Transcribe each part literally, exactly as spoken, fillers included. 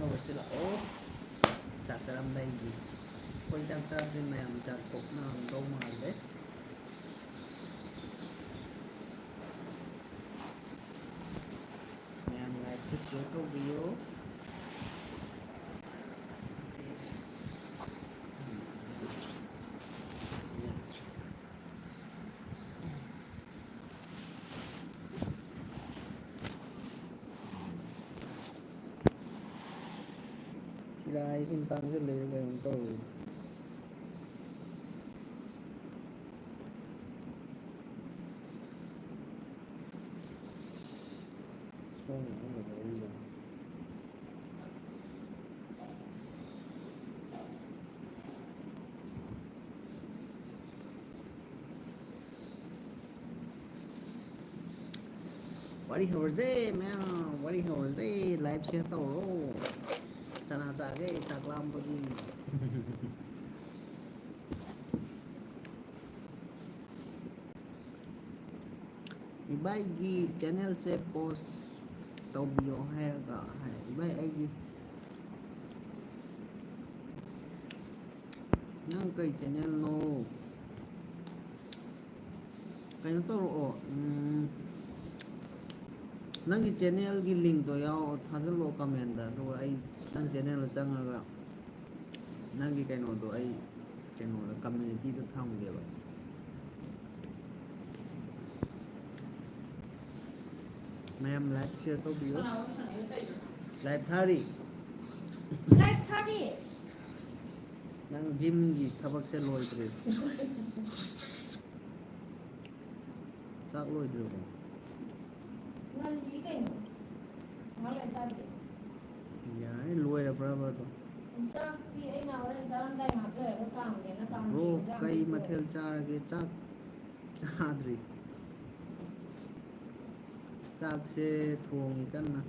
ꯍꯧꯔꯁꯤ ꯂꯥꯛꯑꯣ꯫ ꯆꯥꯛ ꯆꯥꯔꯝꯗꯥꯏꯒꯤ꯫ ꯑꯩꯈꯣꯏ ꯆꯥꯛ ꯆꯥꯗ꯭ꯔꯤ, ꯃꯌꯥꯝ ꯆꯥꯛ ꯇꯣꯛꯅꯔꯝꯗꯧ ꯃꯥꯜꯂꯦ꯫ ꯃꯌꯥꯝ ꯂꯥꯏꯛꯁꯦ ꯁꯤꯌꯔ ꯇꯧꯕꯤꯌꯨ꯫ ꯆꯤꯔꯥꯏ ꯁꯨꯝ ꯇꯥꯡꯁꯤꯜꯂꯛꯑꯦ ꯀꯩꯅꯣꯝ ꯇꯧꯔꯦ꯫ ꯁꯣꯝꯒꯤ ꯑꯃꯨꯛ ꯀꯩꯗꯧꯔꯤꯕ? ꯋꯥꯔꯤ ꯍꯧꯔꯁꯦ ꯃꯌꯥꯝ, ꯋꯥꯔꯤ ꯍꯧꯔꯁꯦ, ꯂꯥꯏꯚ ꯁꯤꯌꯔ ꯇꯧꯔꯣ꯫ ꯆꯅꯥ ꯆꯥꯒꯦ ꯆꯥꯛ ꯂꯥꯝꯕꯒꯤ꯫ ꯏꯕꯥꯏꯒꯤ ꯆꯦꯅꯦꯜꯁꯦ ꯄꯣꯁ ꯇꯧꯕꯤꯌꯣ ꯍꯥꯏꯔꯒ ꯍꯥꯏ꯫ ꯏꯕꯥꯏ ꯑꯩꯒꯤ, ꯅꯪ ꯀꯩ ꯆꯦꯅꯦꯜꯅꯣ? ꯀꯩꯅꯣ ꯇꯧꯔꯛꯑꯣ, ꯎꯝ, ꯅꯪꯒꯤ ꯆꯦꯅꯦꯜꯒꯤ ꯂꯤꯡꯛꯇꯣ ꯌꯥꯎ, ꯊꯥꯖꯤꯜꯂꯛꯑꯣ ꯀꯃꯦꯟꯗ, ꯑꯗꯨꯒ ꯑꯩ ꯅꯪ ꯆꯦꯅꯦꯜꯗ ꯆꯪꯉꯒ ꯅꯪꯒꯤ ꯀꯩꯅꯣꯗꯣ ꯑꯩ ꯀꯩꯅꯣꯗ ꯀꯝꯃ꯭ꯌꯨꯅꯤꯇꯤꯗ ꯊꯝꯒꯦꯕ꯫ ꯃꯌꯥꯝ ꯂꯥꯏꯚ ꯁꯤꯌꯔ ꯇꯧꯕꯤꯌꯨ꯫ ꯂꯥꯏꯚ ꯊꯥꯔꯤ꯫ ꯂꯥꯏꯚ ꯊꯥꯔꯤ꯫ ꯅꯪ ꯚꯤꯝꯒꯤ ꯊꯕꯛꯁꯦ ꯂꯣꯏꯗ꯭ꯔꯤ꯫ ꯆꯥꯛ ꯂꯣꯏꯗ꯭ꯔꯤꯕꯣ? ꯉꯜꯂꯤ ꯀꯩꯅꯣ꯫ ꯉꯥꯏꯍꯥꯛ ꯂꯩꯔ ꯆꯥꯗꯣꯏꯅꯦ꯫ ꯌꯥꯏ, ꯂꯣꯏꯔꯕ꯭ꯔꯕ ꯑꯗꯣ? ꯆꯥꯛꯇꯤ ꯑꯩꯅ ꯍꯣꯔꯦꯟ ꯆꯥꯔꯝꯗꯥꯏ ꯉꯥꯏꯍꯥꯛ ꯂꯩꯔꯒ ꯀꯥꯝꯒꯦꯅ ꯀꯥꯝꯃꯤ꯫ ꯕ꯭ꯔꯣ, ꯏꯟꯖꯥꯡꯗꯤ ꯀꯩ ꯂꯣꯏꯔꯦ꯫ ꯃꯊꯦꯜ ꯆꯥꯔꯒꯦ? ꯆꯥꯛ ꯆꯥꯗ꯭ꯔꯤ꯫ ꯆꯥꯛꯁꯦ ꯊꯣꯡꯉꯤ ꯀꯟꯅ꯫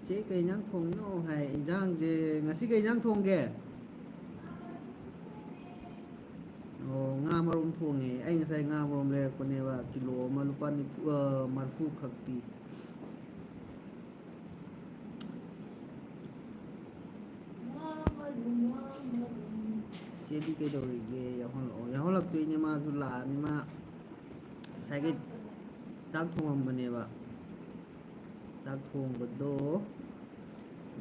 ꯆꯦ, ꯀꯩ ꯏꯟꯖꯥꯡ ꯊꯣꯡꯉꯤꯅꯣ ꯍꯥꯏ꯫ ꯏꯟꯖꯥꯡꯁꯦ ꯉꯁꯤ ꯀꯩ ꯏꯟꯖꯥꯡ ꯊꯣꯡꯒꯦ? ꯑꯣ, ꯉꯥ ꯃꯔꯨꯝ ꯊꯣꯡꯉꯦ꯫ ꯑꯩ ꯉꯁꯥꯏ ꯉꯥ ꯃꯔꯨꯝ ꯂꯩꯔꯛꯄꯅꯦꯕ, ꯀꯤꯂꯣ ꯑꯃ ꯂꯨꯄꯥ ꯅꯤꯐꯨ, ꯑ, ꯃꯔꯤꯐꯨ ꯈꯛ ꯄꯤ꯫ ꯆꯦꯗꯤ ꯀꯩꯗꯧꯔꯤꯒꯦ? ꯌꯥꯎꯍꯜꯂꯛꯑꯣ꯫ ꯌꯥꯎꯍꯜꯂꯛꯇꯣꯏꯅꯦ, ꯃꯥꯁꯨ ꯂꯥꯛꯑꯅꯤ꯫ ꯃꯥ ꯉꯁꯥꯏꯒꯤ ꯆꯥꯛ ꯊꯣꯡꯉꯝꯕꯅꯦꯕ꯫ ꯆꯥꯛ ꯊꯣꯡꯕꯗꯣ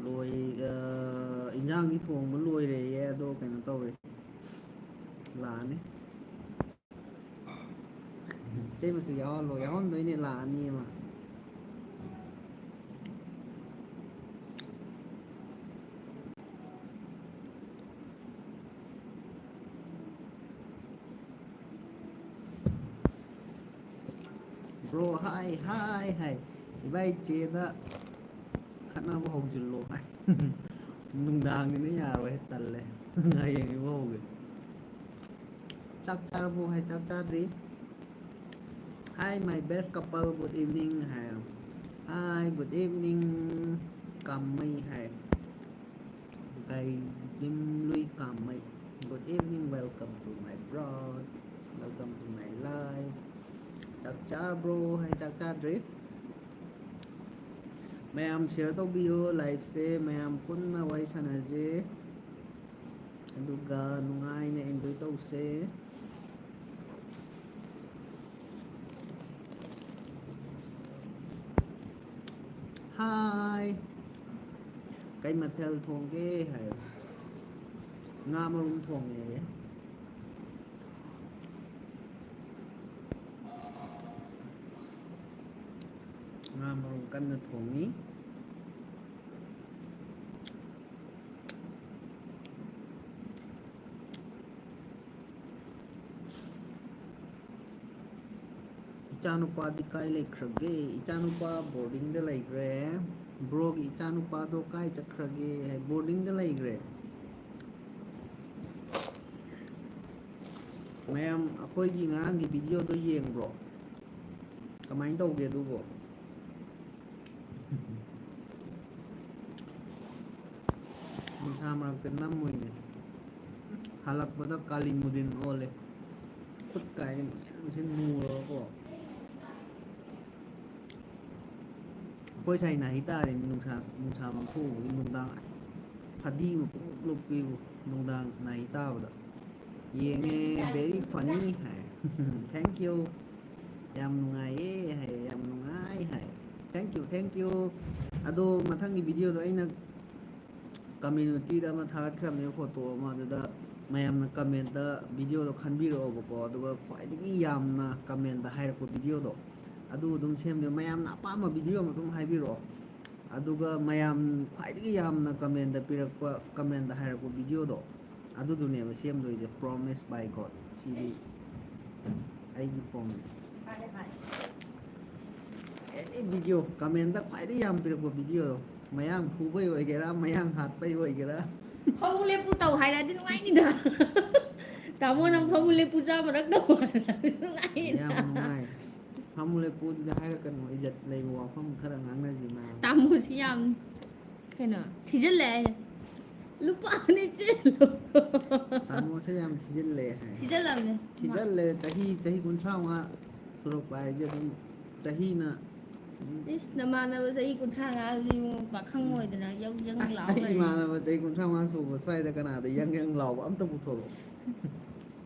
ꯂꯣꯏ-, ꯑ, ꯏꯟꯖꯥꯡꯗꯤ ꯊꯣꯡꯕ ꯂꯣꯏꯔꯦꯌꯦ, ꯑꯗꯣ ꯀꯩꯅꯣ ꯇꯧꯔꯦ, ꯂꯥꯛꯑꯅꯤ꯫ ꯏꯇꯩꯃꯁꯨ ꯌꯥꯎꯍꯜꯂꯣ, ꯌꯥꯎꯍꯟꯗꯣꯏꯅꯦ, ꯂꯥꯛꯑꯅꯤ ꯃꯥ꯫ Bro, hi, hi, hi. ꯏꯕꯥꯏ ꯆꯦꯗ ꯈꯠꯅꯕ ꯍꯧꯖꯤꯜꯂꯣ꯫ ꯅꯨꯡꯗꯥꯡꯅꯤꯅ ꯌꯥꯔꯣꯏ, ꯇꯜꯂꯦ꯫ ꯍꯌꯦꯡ ꯏꯕ ꯍꯧꯒꯦ꯫ ꯆꯥꯛ ꯆꯥꯔꯕꯣ ꯍꯥꯏ, ꯆꯥꯛ ꯆꯥꯗ꯭ꯔꯤ꯫ Hi, my best couple, good evening high. Hi, good evening, ꯀꯥꯃꯩ high. ꯒꯥꯏꯗꯤꯝꯂꯨꯏ ꯀꯥꯃꯩ꯫ Good evening, welcome to my vlog, welcome to my live. ꯆꯥꯛ ꯆꯥꯔꯕ꯭ꯔꯣ ꯍꯥꯏ, ꯆꯥꯛ ꯆꯥꯗ꯭ꯔꯤ꯫ ꯃꯌꯥꯝ share ꯇꯧꯕꯤꯌꯨ liveꯁꯦ, ꯃꯌꯥꯝ ꯄꯨꯟꯅ ꯋꯥꯔꯤ ꯁꯥꯟꯅꯁꯦ꯫ ꯑꯗꯨꯒ ꯅꯨꯡꯉꯥꯏꯅ enjoy ꯇꯧꯁꯦ꯫ Hi꯫ ꯀꯩ ꯃꯊꯦꯜ ꯊꯣꯡꯒꯦ ꯍꯥꯏ꯫ ꯉꯥ ꯃꯔꯨꯝ ꯊꯣꯡꯉꯦ꯫ ꯉꯥ ꯃꯔꯨꯝ ꯀꯟꯅ ꯊꯣꯡꯉꯤ꯫ ꯏꯆꯥꯅꯨꯄꯥꯗꯤ ꯀꯥꯏ ꯂꯩꯈ꯭ꯔꯒꯦ? ꯏꯆꯥꯅꯨꯄꯥ boardingꯗ ꯂꯩꯈ꯭ꯔꯦ꯫ Broꯒꯤ ꯏꯆꯥꯅꯨꯄꯥꯗꯣ ꯀꯥꯏ ꯆꯠꯈ꯭ꯔꯒꯦ? Boardingꯗ ꯂꯩꯈ꯭ꯔꯦ꯫ ꯃꯌꯥꯝ, ꯑꯩꯈꯣꯏꯒꯤ ꯉꯔꯥꯡꯒꯤ videoꯗꯣ ꯌꯦꯡꯕ꯭ꯔꯣ? ꯀꯃꯥꯏꯅ ꯇꯧꯒꯦ ꯑꯗꯨꯕꯣ? ꯅꯨꯡꯁꯥ ꯃꯔꯛꯇ ꯅꯝꯃꯣꯏꯅꯦ꯫ ꯍꯜꯂꯛꯄꯗ ꯀꯥꯂꯤ ꯃꯨꯗꯤꯟ ꯑꯣꯜꯂꯦ꯫ ꯈꯨꯠ ꯀꯥꯏꯁꯦ ꯃꯨꯁꯤꯟ ꯃꯨꯁꯤꯟ ꯃꯨꯔꯒꯀꯣ꯫ ꯑꯩꯈꯣꯏ ꯁꯥꯏ ꯅꯥꯍꯤ ꯇꯥꯔꯦ, ꯅꯨꯡꯁꯥ, ꯅꯨꯡꯁꯥ ꯃꯩꯊꯣꯛꯎꯕꯒꯤ ꯅꯨꯡꯗꯥꯡ ꯑꯁ ꯐꯗꯤ ꯑꯃ ꯄꯨꯡꯂꯨꯞ ꯂꯨꯞꯄꯤꯕꯨ ꯅꯨꯡꯗꯥꯡ ꯅꯥꯍꯤ ꯇꯥꯕꯗ꯫ ꯌꯦꯡꯉꯦ, very funny high. Thank you꯫ ꯌꯥꯝ ꯅꯨꯡꯉꯥꯏꯌꯦ ꯍꯥꯏ, ꯌꯥꯝ ꯅꯨꯡꯉꯥꯏ ꯍꯥꯏ꯫ Thank you, thank you꯫ ꯑꯗꯣ ꯃꯊꯪꯒꯤ ꯚꯤꯗꯤꯑꯣꯗꯣ ꯑꯩꯅ ꯀꯝꯃ꯭ꯌꯨꯅꯤꯇꯤꯗ ꯑꯃ ꯊꯥꯒꯠꯈ꯭ꯔꯕꯅꯦ ꯐꯣꯇꯣ ꯑꯃ, ꯑꯗꯨꯗ ꯃꯌꯥꯝꯅ ꯀꯃꯦꯟꯇ ꯚꯤꯗꯤꯑꯣꯗꯣ ꯈꯟꯕꯤꯔꯛꯑꯣꯕꯀꯣ, ꯑꯗꯨꯒ ꯈ꯭ꯋꯥꯏꯗꯒꯤ ꯌꯥꯝꯅ ꯀꯃꯦꯟꯇ ꯍꯥꯏꯔꯛꯄ ꯚꯤꯗꯤꯑꯣꯗꯣ ꯑꯗꯨ ꯑꯗꯨꯝ ꯁꯦꯝꯗꯣꯏ꯫ ꯃꯌꯥꯝꯅ ꯑꯄꯥꯝꯕ ꯚꯤꯗꯤꯑꯣ ꯑꯃ ꯑꯗꯨꯝ ꯍꯥꯏꯕꯤꯔꯛꯑꯣ, ꯑꯗꯨꯒ ꯃꯌꯥꯝ ꯈ꯭ꯋꯥꯏꯗꯒꯤ ꯌꯥꯝꯅ ꯀꯃꯦꯟꯇ ꯄꯤꯔꯛꯄ, ꯀꯃꯦꯟꯇ ꯍꯥꯏꯔꯛꯄ ꯚꯤꯗꯤꯑꯣꯗꯣ ꯑꯗꯨꯗꯨꯅꯦꯕ ꯁꯦꯝꯗꯣꯏꯁꯦ꯫ Promise by God꯫ ꯁꯤꯗꯤ ꯑꯩꯒꯤ promise꯫ Any video, ꯀꯃꯦꯟꯇ ꯈ꯭ꯋꯥꯏꯗꯒꯤ ꯌꯥꯝ ꯄꯤꯔꯛꯄ ꯚꯤꯗꯤꯑꯣꯗꯣ, ꯃꯌꯥꯡ ꯐꯨꯕꯩ ꯑꯣꯏꯒꯦꯔꯥ, ꯃꯌꯥꯡ ꯍꯥꯠꯄꯩ ꯑꯣꯏꯒꯦꯔꯥ꯫ ꯐꯃꯨꯡ ꯂꯦꯞꯄꯨ ꯇꯧ ꯍꯥꯏꯔꯗꯤ ꯅꯨꯡꯉꯥꯏꯅꯤꯗ꯫ ꯇꯥꯃꯣ ꯅꯪ ꯐꯃꯨꯡ ꯂꯦꯞꯄꯨ ꯆꯥꯃꯔꯛ ꯇꯧ ꯍꯥꯏꯔꯗꯤ ꯅꯨꯡꯉꯥꯏꯅꯤꯗ꯫ ꯌꯥꯝ ꯅꯨꯡꯉꯥꯏ꯫ ꯐꯃꯨꯡ ꯂꯦꯞꯄꯨꯗꯨꯗ ꯍꯥꯏꯔꯛꯀꯅꯨ, ꯏꯖꯠ ꯂꯩꯕ ꯋꯥꯐꯝ ꯈꯔ ꯉꯥꯡꯅꯁꯤ ꯅꯥꯕ꯫ ꯇꯥꯃꯣꯁꯤ ꯌꯥꯝ ꯀꯩꯅꯣ ꯊꯤꯖꯤꯜꯂꯦ ꯍꯥꯏꯁꯦ꯫ ꯂꯨꯄꯥ ꯑꯅꯤ ꯆꯦꯜꯂꯣ꯫ ꯇꯥꯃꯣꯁꯦ ꯌꯥꯝ ꯊꯤꯖꯤꯜꯂꯦ ꯍꯥꯏ꯫ ꯊꯤꯖꯤꯜꯂꯕꯅꯦ꯫ ꯊꯤꯖꯤꯜꯂꯦ, ꯆꯍꯤ, ꯆꯍꯤ ꯀꯨꯟꯊ꯭ꯔꯥ ꯃꯉꯥ ꯁꯨꯔꯛꯄ ꯍꯥꯏꯁꯦ ꯑꯗꯨꯝ ꯆꯍꯤꯅ ꯑꯗꯨꯝ ꯏꯁ, ꯅꯃꯥꯟꯅꯕ ꯆꯍꯤ ꯀꯨꯟꯊ꯭ꯔꯥ ꯃꯉꯥꯗꯨꯗꯤ ꯏꯕꯨꯡꯉꯣ ꯄꯥꯈꯪ ꯑꯣꯏꯗꯅ ꯌꯪ ꯌꯪ ꯑꯁ, ꯂꯥꯎ ꯑꯩ ꯂꯩꯔꯦ꯫ ꯏꯃꯥꯟꯅꯕ ꯆꯍꯤ ꯀꯨꯟꯊ꯭ꯔꯥ ꯃꯉꯥ ꯁꯨꯕ ꯁ꯭ꯋꯥꯏꯗ ꯀꯅꯥꯗ ꯌꯪ ꯌꯪ ꯂꯥꯎꯕ ꯑꯝꯇ ꯄꯨꯊꯣꯔꯛꯑꯣ꯫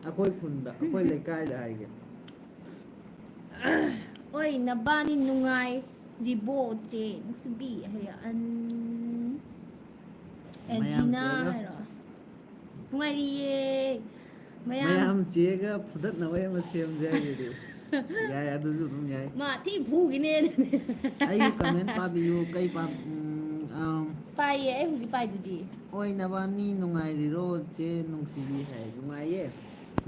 ꯑꯩꯈꯣꯏ ꯈꯨꯟꯗ, ꯑꯩꯈꯣꯏ ꯂꯩꯀꯥꯏꯗ ꯍꯥꯏꯒꯦ꯫ ꯑꯣꯏ, ꯅꯕꯥꯅꯤ ꯅꯨꯡꯉꯥꯏꯔꯤꯕꯣ, ꯆꯦ ꯅꯨꯡꯁꯤꯕꯤ? ꯍꯥꯏꯌꯦ, ꯑꯟ-, ꯑꯦ, ꯃꯌꯥꯝ ꯖꯤꯅꯥ ꯆꯦꯒ ꯍꯥꯏꯔꯣ? ꯅꯨꯡꯉꯥꯏꯔꯤꯌꯦ꯫ ꯃꯌꯥꯝ ꯃꯌꯥꯝ ꯆꯦꯒ ꯐꯨꯗꯠꯅꯕ ꯑꯃ ꯁꯦꯝꯁꯦ ꯍꯥꯏꯁꯤꯗꯤ꯫ ꯌꯥꯏ, ꯑꯗꯨꯁꯨ ꯑꯗꯨꯝ ꯌꯥꯏ꯫ ꯃꯥ ꯊꯤ ꯐꯨꯈꯤꯅꯦ ꯑꯗꯨꯗꯤ꯫ ꯑꯩꯒꯤ ꯀꯃꯦꯟ ꯄꯥꯕꯤꯌꯨ, ꯀꯩ ꯄꯥꯝ-, ꯎꯝ, ꯑꯝ, ꯄꯥꯏꯌꯦ, ꯑꯩ ꯍꯧꯖꯤꯛ ꯄꯥꯏꯗꯨꯗꯤ꯫ ꯑꯣꯏ, ꯅꯕꯥꯅꯤ ꯅꯨꯡꯉꯥꯏꯔꯤꯔꯣ, ꯆꯦ ꯅꯨꯡꯁꯤꯕꯤ? ꯍꯥꯏ, ꯅꯨꯡꯉꯥꯏꯌꯦ꯫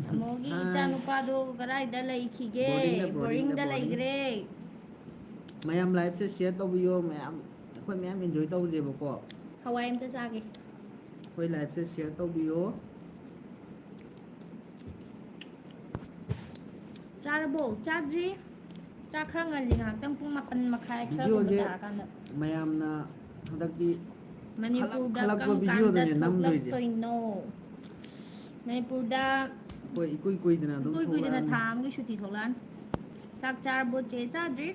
ꯇꯥꯃꯣꯒꯤ ꯑꯥ, ꯏꯆꯥꯅꯨꯄꯥꯗꯣ ꯀꯗꯥꯏꯗ ꯂꯩꯈꯤꯒꯦ? ꯕꯣꯔꯗꯤꯡꯗ, ꯕꯣꯔꯗꯤꯡꯗ, ꯕꯣꯔꯗꯤꯡꯗ ꯕꯣꯔꯗꯤꯡ꯫ ꯂꯩꯈ꯭ꯔꯦ꯫ ꯃꯌꯥꯝ ꯂꯥꯏꯐꯁꯦ ꯁꯤꯌꯔ ꯇꯧꯕꯤꯌꯣ, ꯃꯌꯥꯝ, ꯑꯩꯈꯣꯏ ꯃꯌꯥꯝ ꯏꯟꯖꯣꯏ ꯇꯧꯁꯦꯕꯀꯣ꯫ ꯍꯋꯥꯏ ꯑꯝꯇ ꯆꯥꯒꯦ꯫ ꯑꯩꯈꯣꯏ ꯂꯥꯏꯐꯁꯦ ꯁꯤꯌꯔ ꯇꯧꯕꯤꯌꯣ꯫ ꯆꯥꯔꯕꯣ? ꯆꯥꯗ꯭ꯔꯤ? ꯆꯥꯛ ꯈꯔ ꯉꯜꯂꯤ, ꯉꯥꯏꯍꯥꯛꯇꯪ ꯄꯨꯡ ꯃꯥꯄꯟ ꯃꯈꯥꯏ ꯈꯔꯒꯨꯝꯕ ꯚꯤꯗꯤꯑꯣꯁꯦ ꯇꯥꯔꯀꯥꯟꯗ꯫ ꯃꯌꯥꯝꯅ ꯍꯟꯗꯛꯇꯤ ꯃꯅꯤꯄꯨꯔꯗ ꯈꯜꯂꯛ-, ꯈꯜꯂꯛꯄ ꯀꯔꯝ ꯀꯥꯟꯗ ꯚꯤꯗꯤꯑꯣꯗꯨꯅꯦ ꯅꯝꯗꯣꯏꯁꯦ꯫ ꯊꯣꯛꯂꯛꯇꯣꯏꯅꯣ? ꯃꯅꯤꯄꯨꯔꯗ ꯑꯩꯈꯣꯏ ꯏꯀꯨꯏ ꯀꯨꯏꯗꯅ ꯑꯗꯨꯝ ꯏꯀꯨꯏ ꯀꯨꯏꯗꯅ ꯊꯥ ꯊꯣꯛꯂꯛꯑꯅꯤ꯫ ꯑꯃꯒꯤ ꯁꯨꯇꯤ ꯊꯣꯛꯂꯛꯑꯅꯤ꯫ ꯆꯥꯛ ꯆꯥꯔꯕꯣ ꯆꯦ? ꯆꯥꯗ꯭ꯔꯤ꯫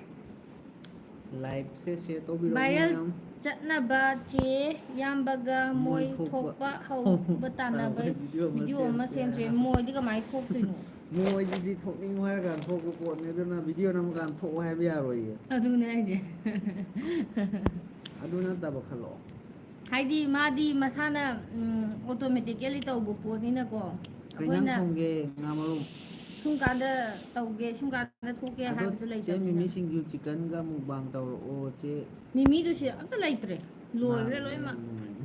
Like ꯁꯦ share ꯇꯧꯕꯤꯔꯣ Viral ꯃꯌꯥꯝ꯫ ꯆꯠꯅꯕ ꯆꯦ ꯏꯌꯥꯝꯕꯒ ꯃꯣꯏ ꯃꯣꯏ ꯊꯣꯛꯄ꯫ ꯊꯣꯛꯄ ꯍꯧꯕ ꯇꯥꯟꯅꯕ ꯇꯥꯟꯅꯕ video ꯑꯃ video ꯑꯃ ꯁꯦꯝꯁꯦ ꯁꯦꯝꯁꯦ꯫ ꯍꯥꯏꯔꯣ꯫ ꯃꯣꯏꯗꯤ ꯀꯃꯥꯏꯅ ꯊꯣꯛꯇꯣꯏꯅꯣ? ꯃꯣꯏꯁꯤꯗꯤ ꯊꯣꯛꯅꯤꯡꯉꯨ ꯍꯥꯏꯔ ꯀꯥꯟꯗ ꯊꯣꯛꯄ ꯄꯣꯠꯅꯦ, ꯑꯗꯨꯅ video ꯅꯝꯃꯀꯥꯟꯗ ꯊꯣꯛꯑꯣ ꯍꯥꯏꯕ ꯌꯥꯔꯣꯏꯌꯦ꯫ ꯑꯗꯨꯅꯦ ꯍꯥꯏꯁꯦ꯫ ꯑꯗꯨ ꯅꯠꯇꯕ ꯈꯜꯂꯛꯑꯣ꯫ ꯍꯥꯏꯗꯤ ꯃꯥꯗꯤ ꯃꯁꯥꯅ ꯎꯝ, automatically ꯇꯧꯕ ꯄꯣꯠꯅꯤꯅꯀꯣ꯫ ꯀꯩ ꯏꯟꯖꯥꯡ ꯑꯩꯈꯣꯏꯅ ꯊꯣꯡꯒꯦ? ꯉꯥ ꯃꯔꯨꯝ꯫ ꯁꯨꯝ ꯀꯥꯟꯗ ꯇꯧꯒꯦ, ꯁꯨꯝ ꯀꯥꯟꯗ ꯊꯣꯛꯀꯦ ꯑꯗꯣ ꯍꯥꯏꯕꯁꯨ ꯆꯦ ꯂꯩꯇꯕꯅꯤꯅ꯫ ꯃꯤꯃꯤ ꯁꯤꯡꯖꯨ chickenꯒ mukbang ꯇꯧꯔꯛꯑꯣ ꯆꯦ꯫ ꯃꯤꯃꯤꯗꯨꯁꯨ ꯑꯝꯇ ꯂꯩꯇ꯭ꯔꯦ, ꯂꯣꯏꯈ꯭ꯔꯦ ꯃꯥꯅꯦ, ꯂꯣꯏꯅꯃꯛ꯫ ꯅꯨꯡꯉꯥꯏꯅꯤ꯫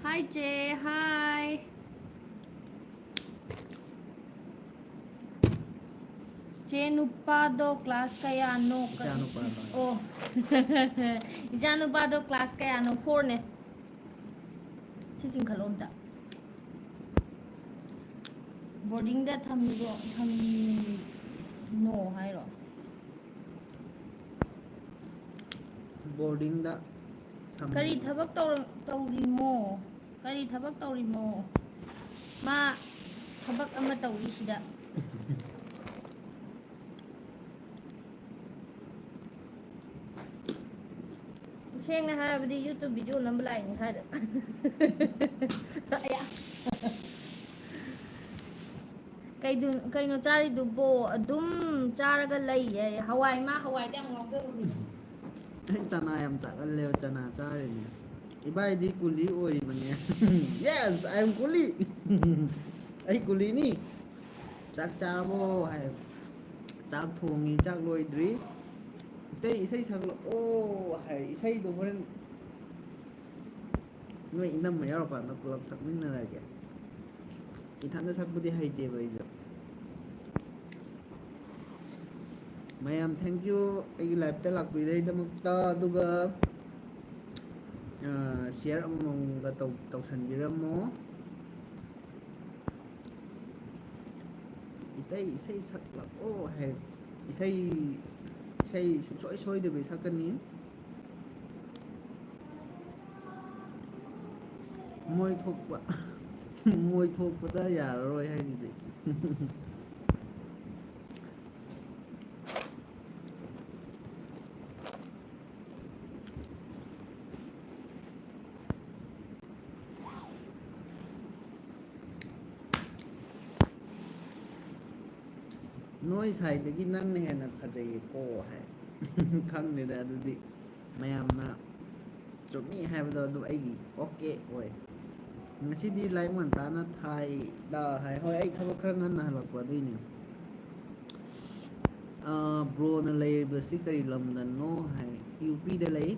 Hi ꯆꯦ, hi꯫ ꯆꯦ ꯅꯨꯄꯥꯗꯣ class ꯀꯌꯥꯅꯣ? ꯏꯆꯥ ꯅꯨꯄꯥꯗꯣ꯫ ꯑꯣ꯫ ꯏꯆꯥ ꯅꯨꯄꯥꯗꯣ class ꯀꯌꯥꯅꯣ? Fourꯅꯦ꯫ ꯁꯤ ꯆꯤꯡꯈꯠꯂꯣ ꯑꯝꯇ꯫ Boardingꯗ ꯊꯝꯃꯤꯔꯣ, ꯊꯝꯃꯤꯅꯣ ꯍꯥꯏꯔꯣ? Boardingꯗ ꯊꯝꯃꯤ꯫ ꯀꯔꯤ ꯊꯕꯛ ꯇꯧꯔ-, ꯇꯧꯔꯤꯃꯣ? ꯀꯔꯤ ꯊꯕꯛ ꯇꯧꯔꯤꯃꯣ? ꯃꯥ ꯊꯕꯛ ꯑꯃ ꯇꯧꯔꯤ ꯁꯤꯗ꯫ ꯁꯦꯡꯅ ꯍꯥꯏꯔꯕꯗꯤ YouTube video ꯅꯝꯕ ꯂꯥꯛꯏꯅꯤ ꯁ꯭ꯋꯥꯏꯗ꯫ ꯑꯌꯥ꯫ ꯀꯩꯗꯨ-, ꯀꯩꯅꯣ ꯆꯥꯔꯤꯗꯨꯕꯣ? ꯑꯗꯨꯝ ꯆꯥꯔꯒ ꯂꯩꯌꯦ꯫ ꯍꯋꯥꯏ, ꯃꯥ ꯍꯋꯥꯏꯗ ꯌꯥꯝ ꯉꯥꯎꯖꯕꯅꯤ꯫ ꯑꯩ ꯆꯅꯥ ꯌꯥꯝ ꯆꯥꯒꯜꯂꯦꯕ, ꯆꯅꯥ ꯆꯥꯔꯤꯅꯦ꯫ ꯏꯕꯥꯏꯗꯤ ꯀꯨꯂꯤ ꯑꯣꯏꯔꯤꯕꯅꯦ꯫ Yes, I am ꯀꯨꯂꯤ꯫ ꯑꯩ ꯀꯨꯂꯤꯅꯤ꯫ ꯆꯥꯛ ꯆꯥꯔꯕꯣ ꯍꯥꯏ꯫ ꯆꯥꯛ ꯊꯣꯡꯉꯤ, ꯆꯥꯛ ꯂꯣꯏꯗ꯭ꯔꯤ꯫ ꯏꯇꯩ ꯏꯁꯩ ꯁꯛꯂꯛꯑꯣ ꯍꯥꯏ꯫ ꯏꯁꯩꯗꯣ ꯍꯣꯔꯦꯟ ꯅꯣꯏ ꯏꯅꯝꯃ ꯌꯥꯎꯔꯀꯥꯟꯗ ꯄꯨꯂꯞ ꯁꯛꯃꯤꯟꯅꯔꯒꯦ꯫ ꯏꯊꯟꯗ ꯁꯛꯄꯗꯤ ꯍꯩꯇꯦꯕ ꯑꯩꯁꯨ꯫ ꯃꯌꯥꯝ thank you ꯑꯩꯒꯤ liveꯇ ꯂꯥꯛꯄꯤꯕꯩꯗꯃꯛꯇ꯫ ꯑꯗꯨꯒ, ꯑ, share ꯑꯃꯃꯝꯒ ꯇꯧ-, ꯇꯧꯁꯟꯕꯤꯔꯝꯃꯣ꯫ ꯏꯇꯩ ꯏꯁꯩ ꯁꯛꯂꯛꯑꯣ ꯍꯥꯏ꯫ ꯏꯁꯩ, ꯏꯁꯩ ꯁꯨꯡꯁꯣꯏ ꯁꯣꯏꯗꯕꯤ ꯁꯛꯀꯅꯤ꯫ ꯃꯣꯏ ꯊꯣꯛꯄ꯫ ꯃꯣꯏ ꯊꯣꯛꯄꯗ ꯌꯥꯔꯔꯣꯏ ꯍꯥꯏꯁꯤꯗꯤ꯫ ꯅꯣꯏ ꯁꯥꯏꯗꯒꯤ ꯅꯪꯅ ꯍꯦꯟꯅ ꯐꯖꯩꯌꯦꯀꯣ ꯍꯥꯏ꯫ ꯈꯪꯗꯦꯗ ꯑꯗꯨꯗꯤ꯫ ꯃꯌꯥꯝꯅ ꯆꯨꯝꯃꯤ ꯍꯥꯏꯕꯗꯣ ꯑꯗꯨ ꯑꯩꯒꯤ ꯑꯣꯀꯦ ꯑꯣꯏ꯫ ꯉꯁꯤꯗꯤ ꯂꯥꯏꯔꯤꯛ ꯉꯟꯇꯥꯅ ꯊꯥꯏꯗ ꯍꯥꯏ꯫ ꯍꯣꯏ, ꯑꯩ ꯊꯕꯛ ꯈꯔ ꯉꯟꯅ ꯍꯜꯂꯛꯄ ꯑꯗꯨꯏꯅꯦ꯫ ꯑꯥ, ꯕ꯭ꯔꯣꯅ ꯂꯩꯔꯤꯕꯁꯤ ꯀꯔꯤ ꯂꯝꯗꯅꯣ ꯍꯥꯏ꯫ ꯌꯨ ꯄꯤꯗ ꯂꯩ꯫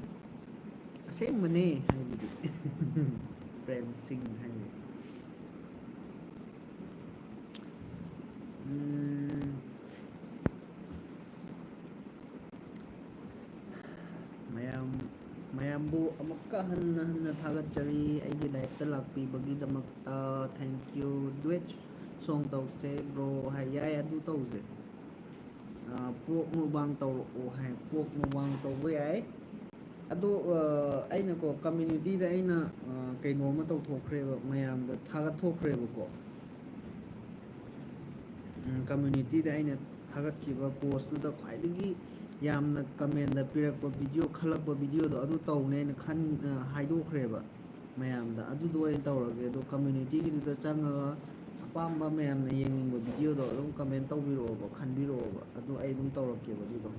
ꯑꯁꯦꯡꯕꯅꯦ ꯍꯥꯏꯁꯤꯗꯤ꯫ ꯄ꯭ꯔꯦꯝ ꯁꯤꯡ ꯍꯥꯏꯁꯦ꯫ ꯎꯝ꯫ ꯃꯌꯥꯝ, ꯃꯌꯥꯝꯕꯨ ꯑꯃꯨꯛꯀ ꯍꯟꯅ ꯍꯟꯅ ꯊꯥꯒꯠꯆꯔꯤ ꯑꯩꯒꯤ ꯂꯥꯏꯐꯇ ꯂꯥꯛꯄꯤꯕꯒꯤꯗꯃꯛꯇ꯫ Thank you꯫ Duet song ꯇꯧꯁꯦ ꯕ꯭ꯔꯣ ꯍꯥꯏ꯫ ꯌꯥꯏ, ꯑꯗꯨ ꯇꯧꯁꯦ꯫ ꯑꯥ, ꯄꯣꯛ ꯃꯨꯛꯕꯥꯡ ꯇꯧꯔꯛꯑꯣ ꯍꯥꯏ꯫ ꯄꯣꯛ ꯃꯨꯛꯕꯥꯡ ꯇꯧꯕ ꯌꯥꯏ꯫ ꯑꯗꯣ, ꯑꯥ, ꯑꯩꯅꯀꯣ, ꯀꯝꯃ꯭ꯌꯨꯅꯤꯇꯤꯗ ꯑꯩꯅ, ꯑꯥ, ꯀꯩꯅꯣꯝꯃ ꯇꯧꯊꯣꯛꯈ꯭ꯔꯦꯕ, ꯃꯌꯥꯝꯗ ꯊꯥꯒꯠꯊꯣꯛꯈ꯭ꯔꯦꯕꯀꯣ꯫ ꯎꯝ, ꯀꯝꯃ꯭ꯌꯨꯅꯤꯇꯤꯗ ꯑꯩꯅ ꯊꯥꯒꯠꯈꯤꯕ ꯄꯣꯁꯇꯨꯗ ꯈ꯭ꯋꯥꯏꯗꯒꯤ ꯌꯥꯝꯅ ꯀꯃꯦꯟꯗ ꯄꯤꯔꯛꯄ ꯚꯤꯗꯤꯑꯣ, ꯈꯜꯂꯛꯄ ꯚꯤꯗꯤꯑꯣꯗꯣ ꯑꯗꯨ ꯇꯧꯅꯦꯅ ꯈꯟ-, ꯑ, ꯍꯥꯏꯗꯣꯛꯈ꯭ꯔꯦꯕ ꯃꯌꯥꯝꯗ꯫ ꯑꯗꯨꯗꯣ ꯑꯣꯏꯅ ꯇꯧꯔꯒꯦ꯫ ꯑꯗꯣ ꯀꯝꯃ꯭ꯌꯨꯅꯤꯇꯤꯒꯤꯗꯨꯗ ꯆꯪꯉꯒ ꯑꯄꯥꯝꯕ ꯃꯌꯥꯝꯅ ꯌꯦꯡꯅꯤꯡꯕ ꯚꯤꯗꯤꯑꯣꯗꯣ ꯑꯗꯨꯝ ꯀꯃꯦꯟ ꯇꯧꯕꯤꯔꯛꯑꯣꯕ, ꯈꯟꯕꯤꯔꯛꯑꯣꯕ꯫ ꯑꯗꯨ ꯑꯩ ꯑꯗꯨꯝ ꯇꯧꯔꯛꯀꯦꯕ ꯑꯗꯨꯗꯣ꯫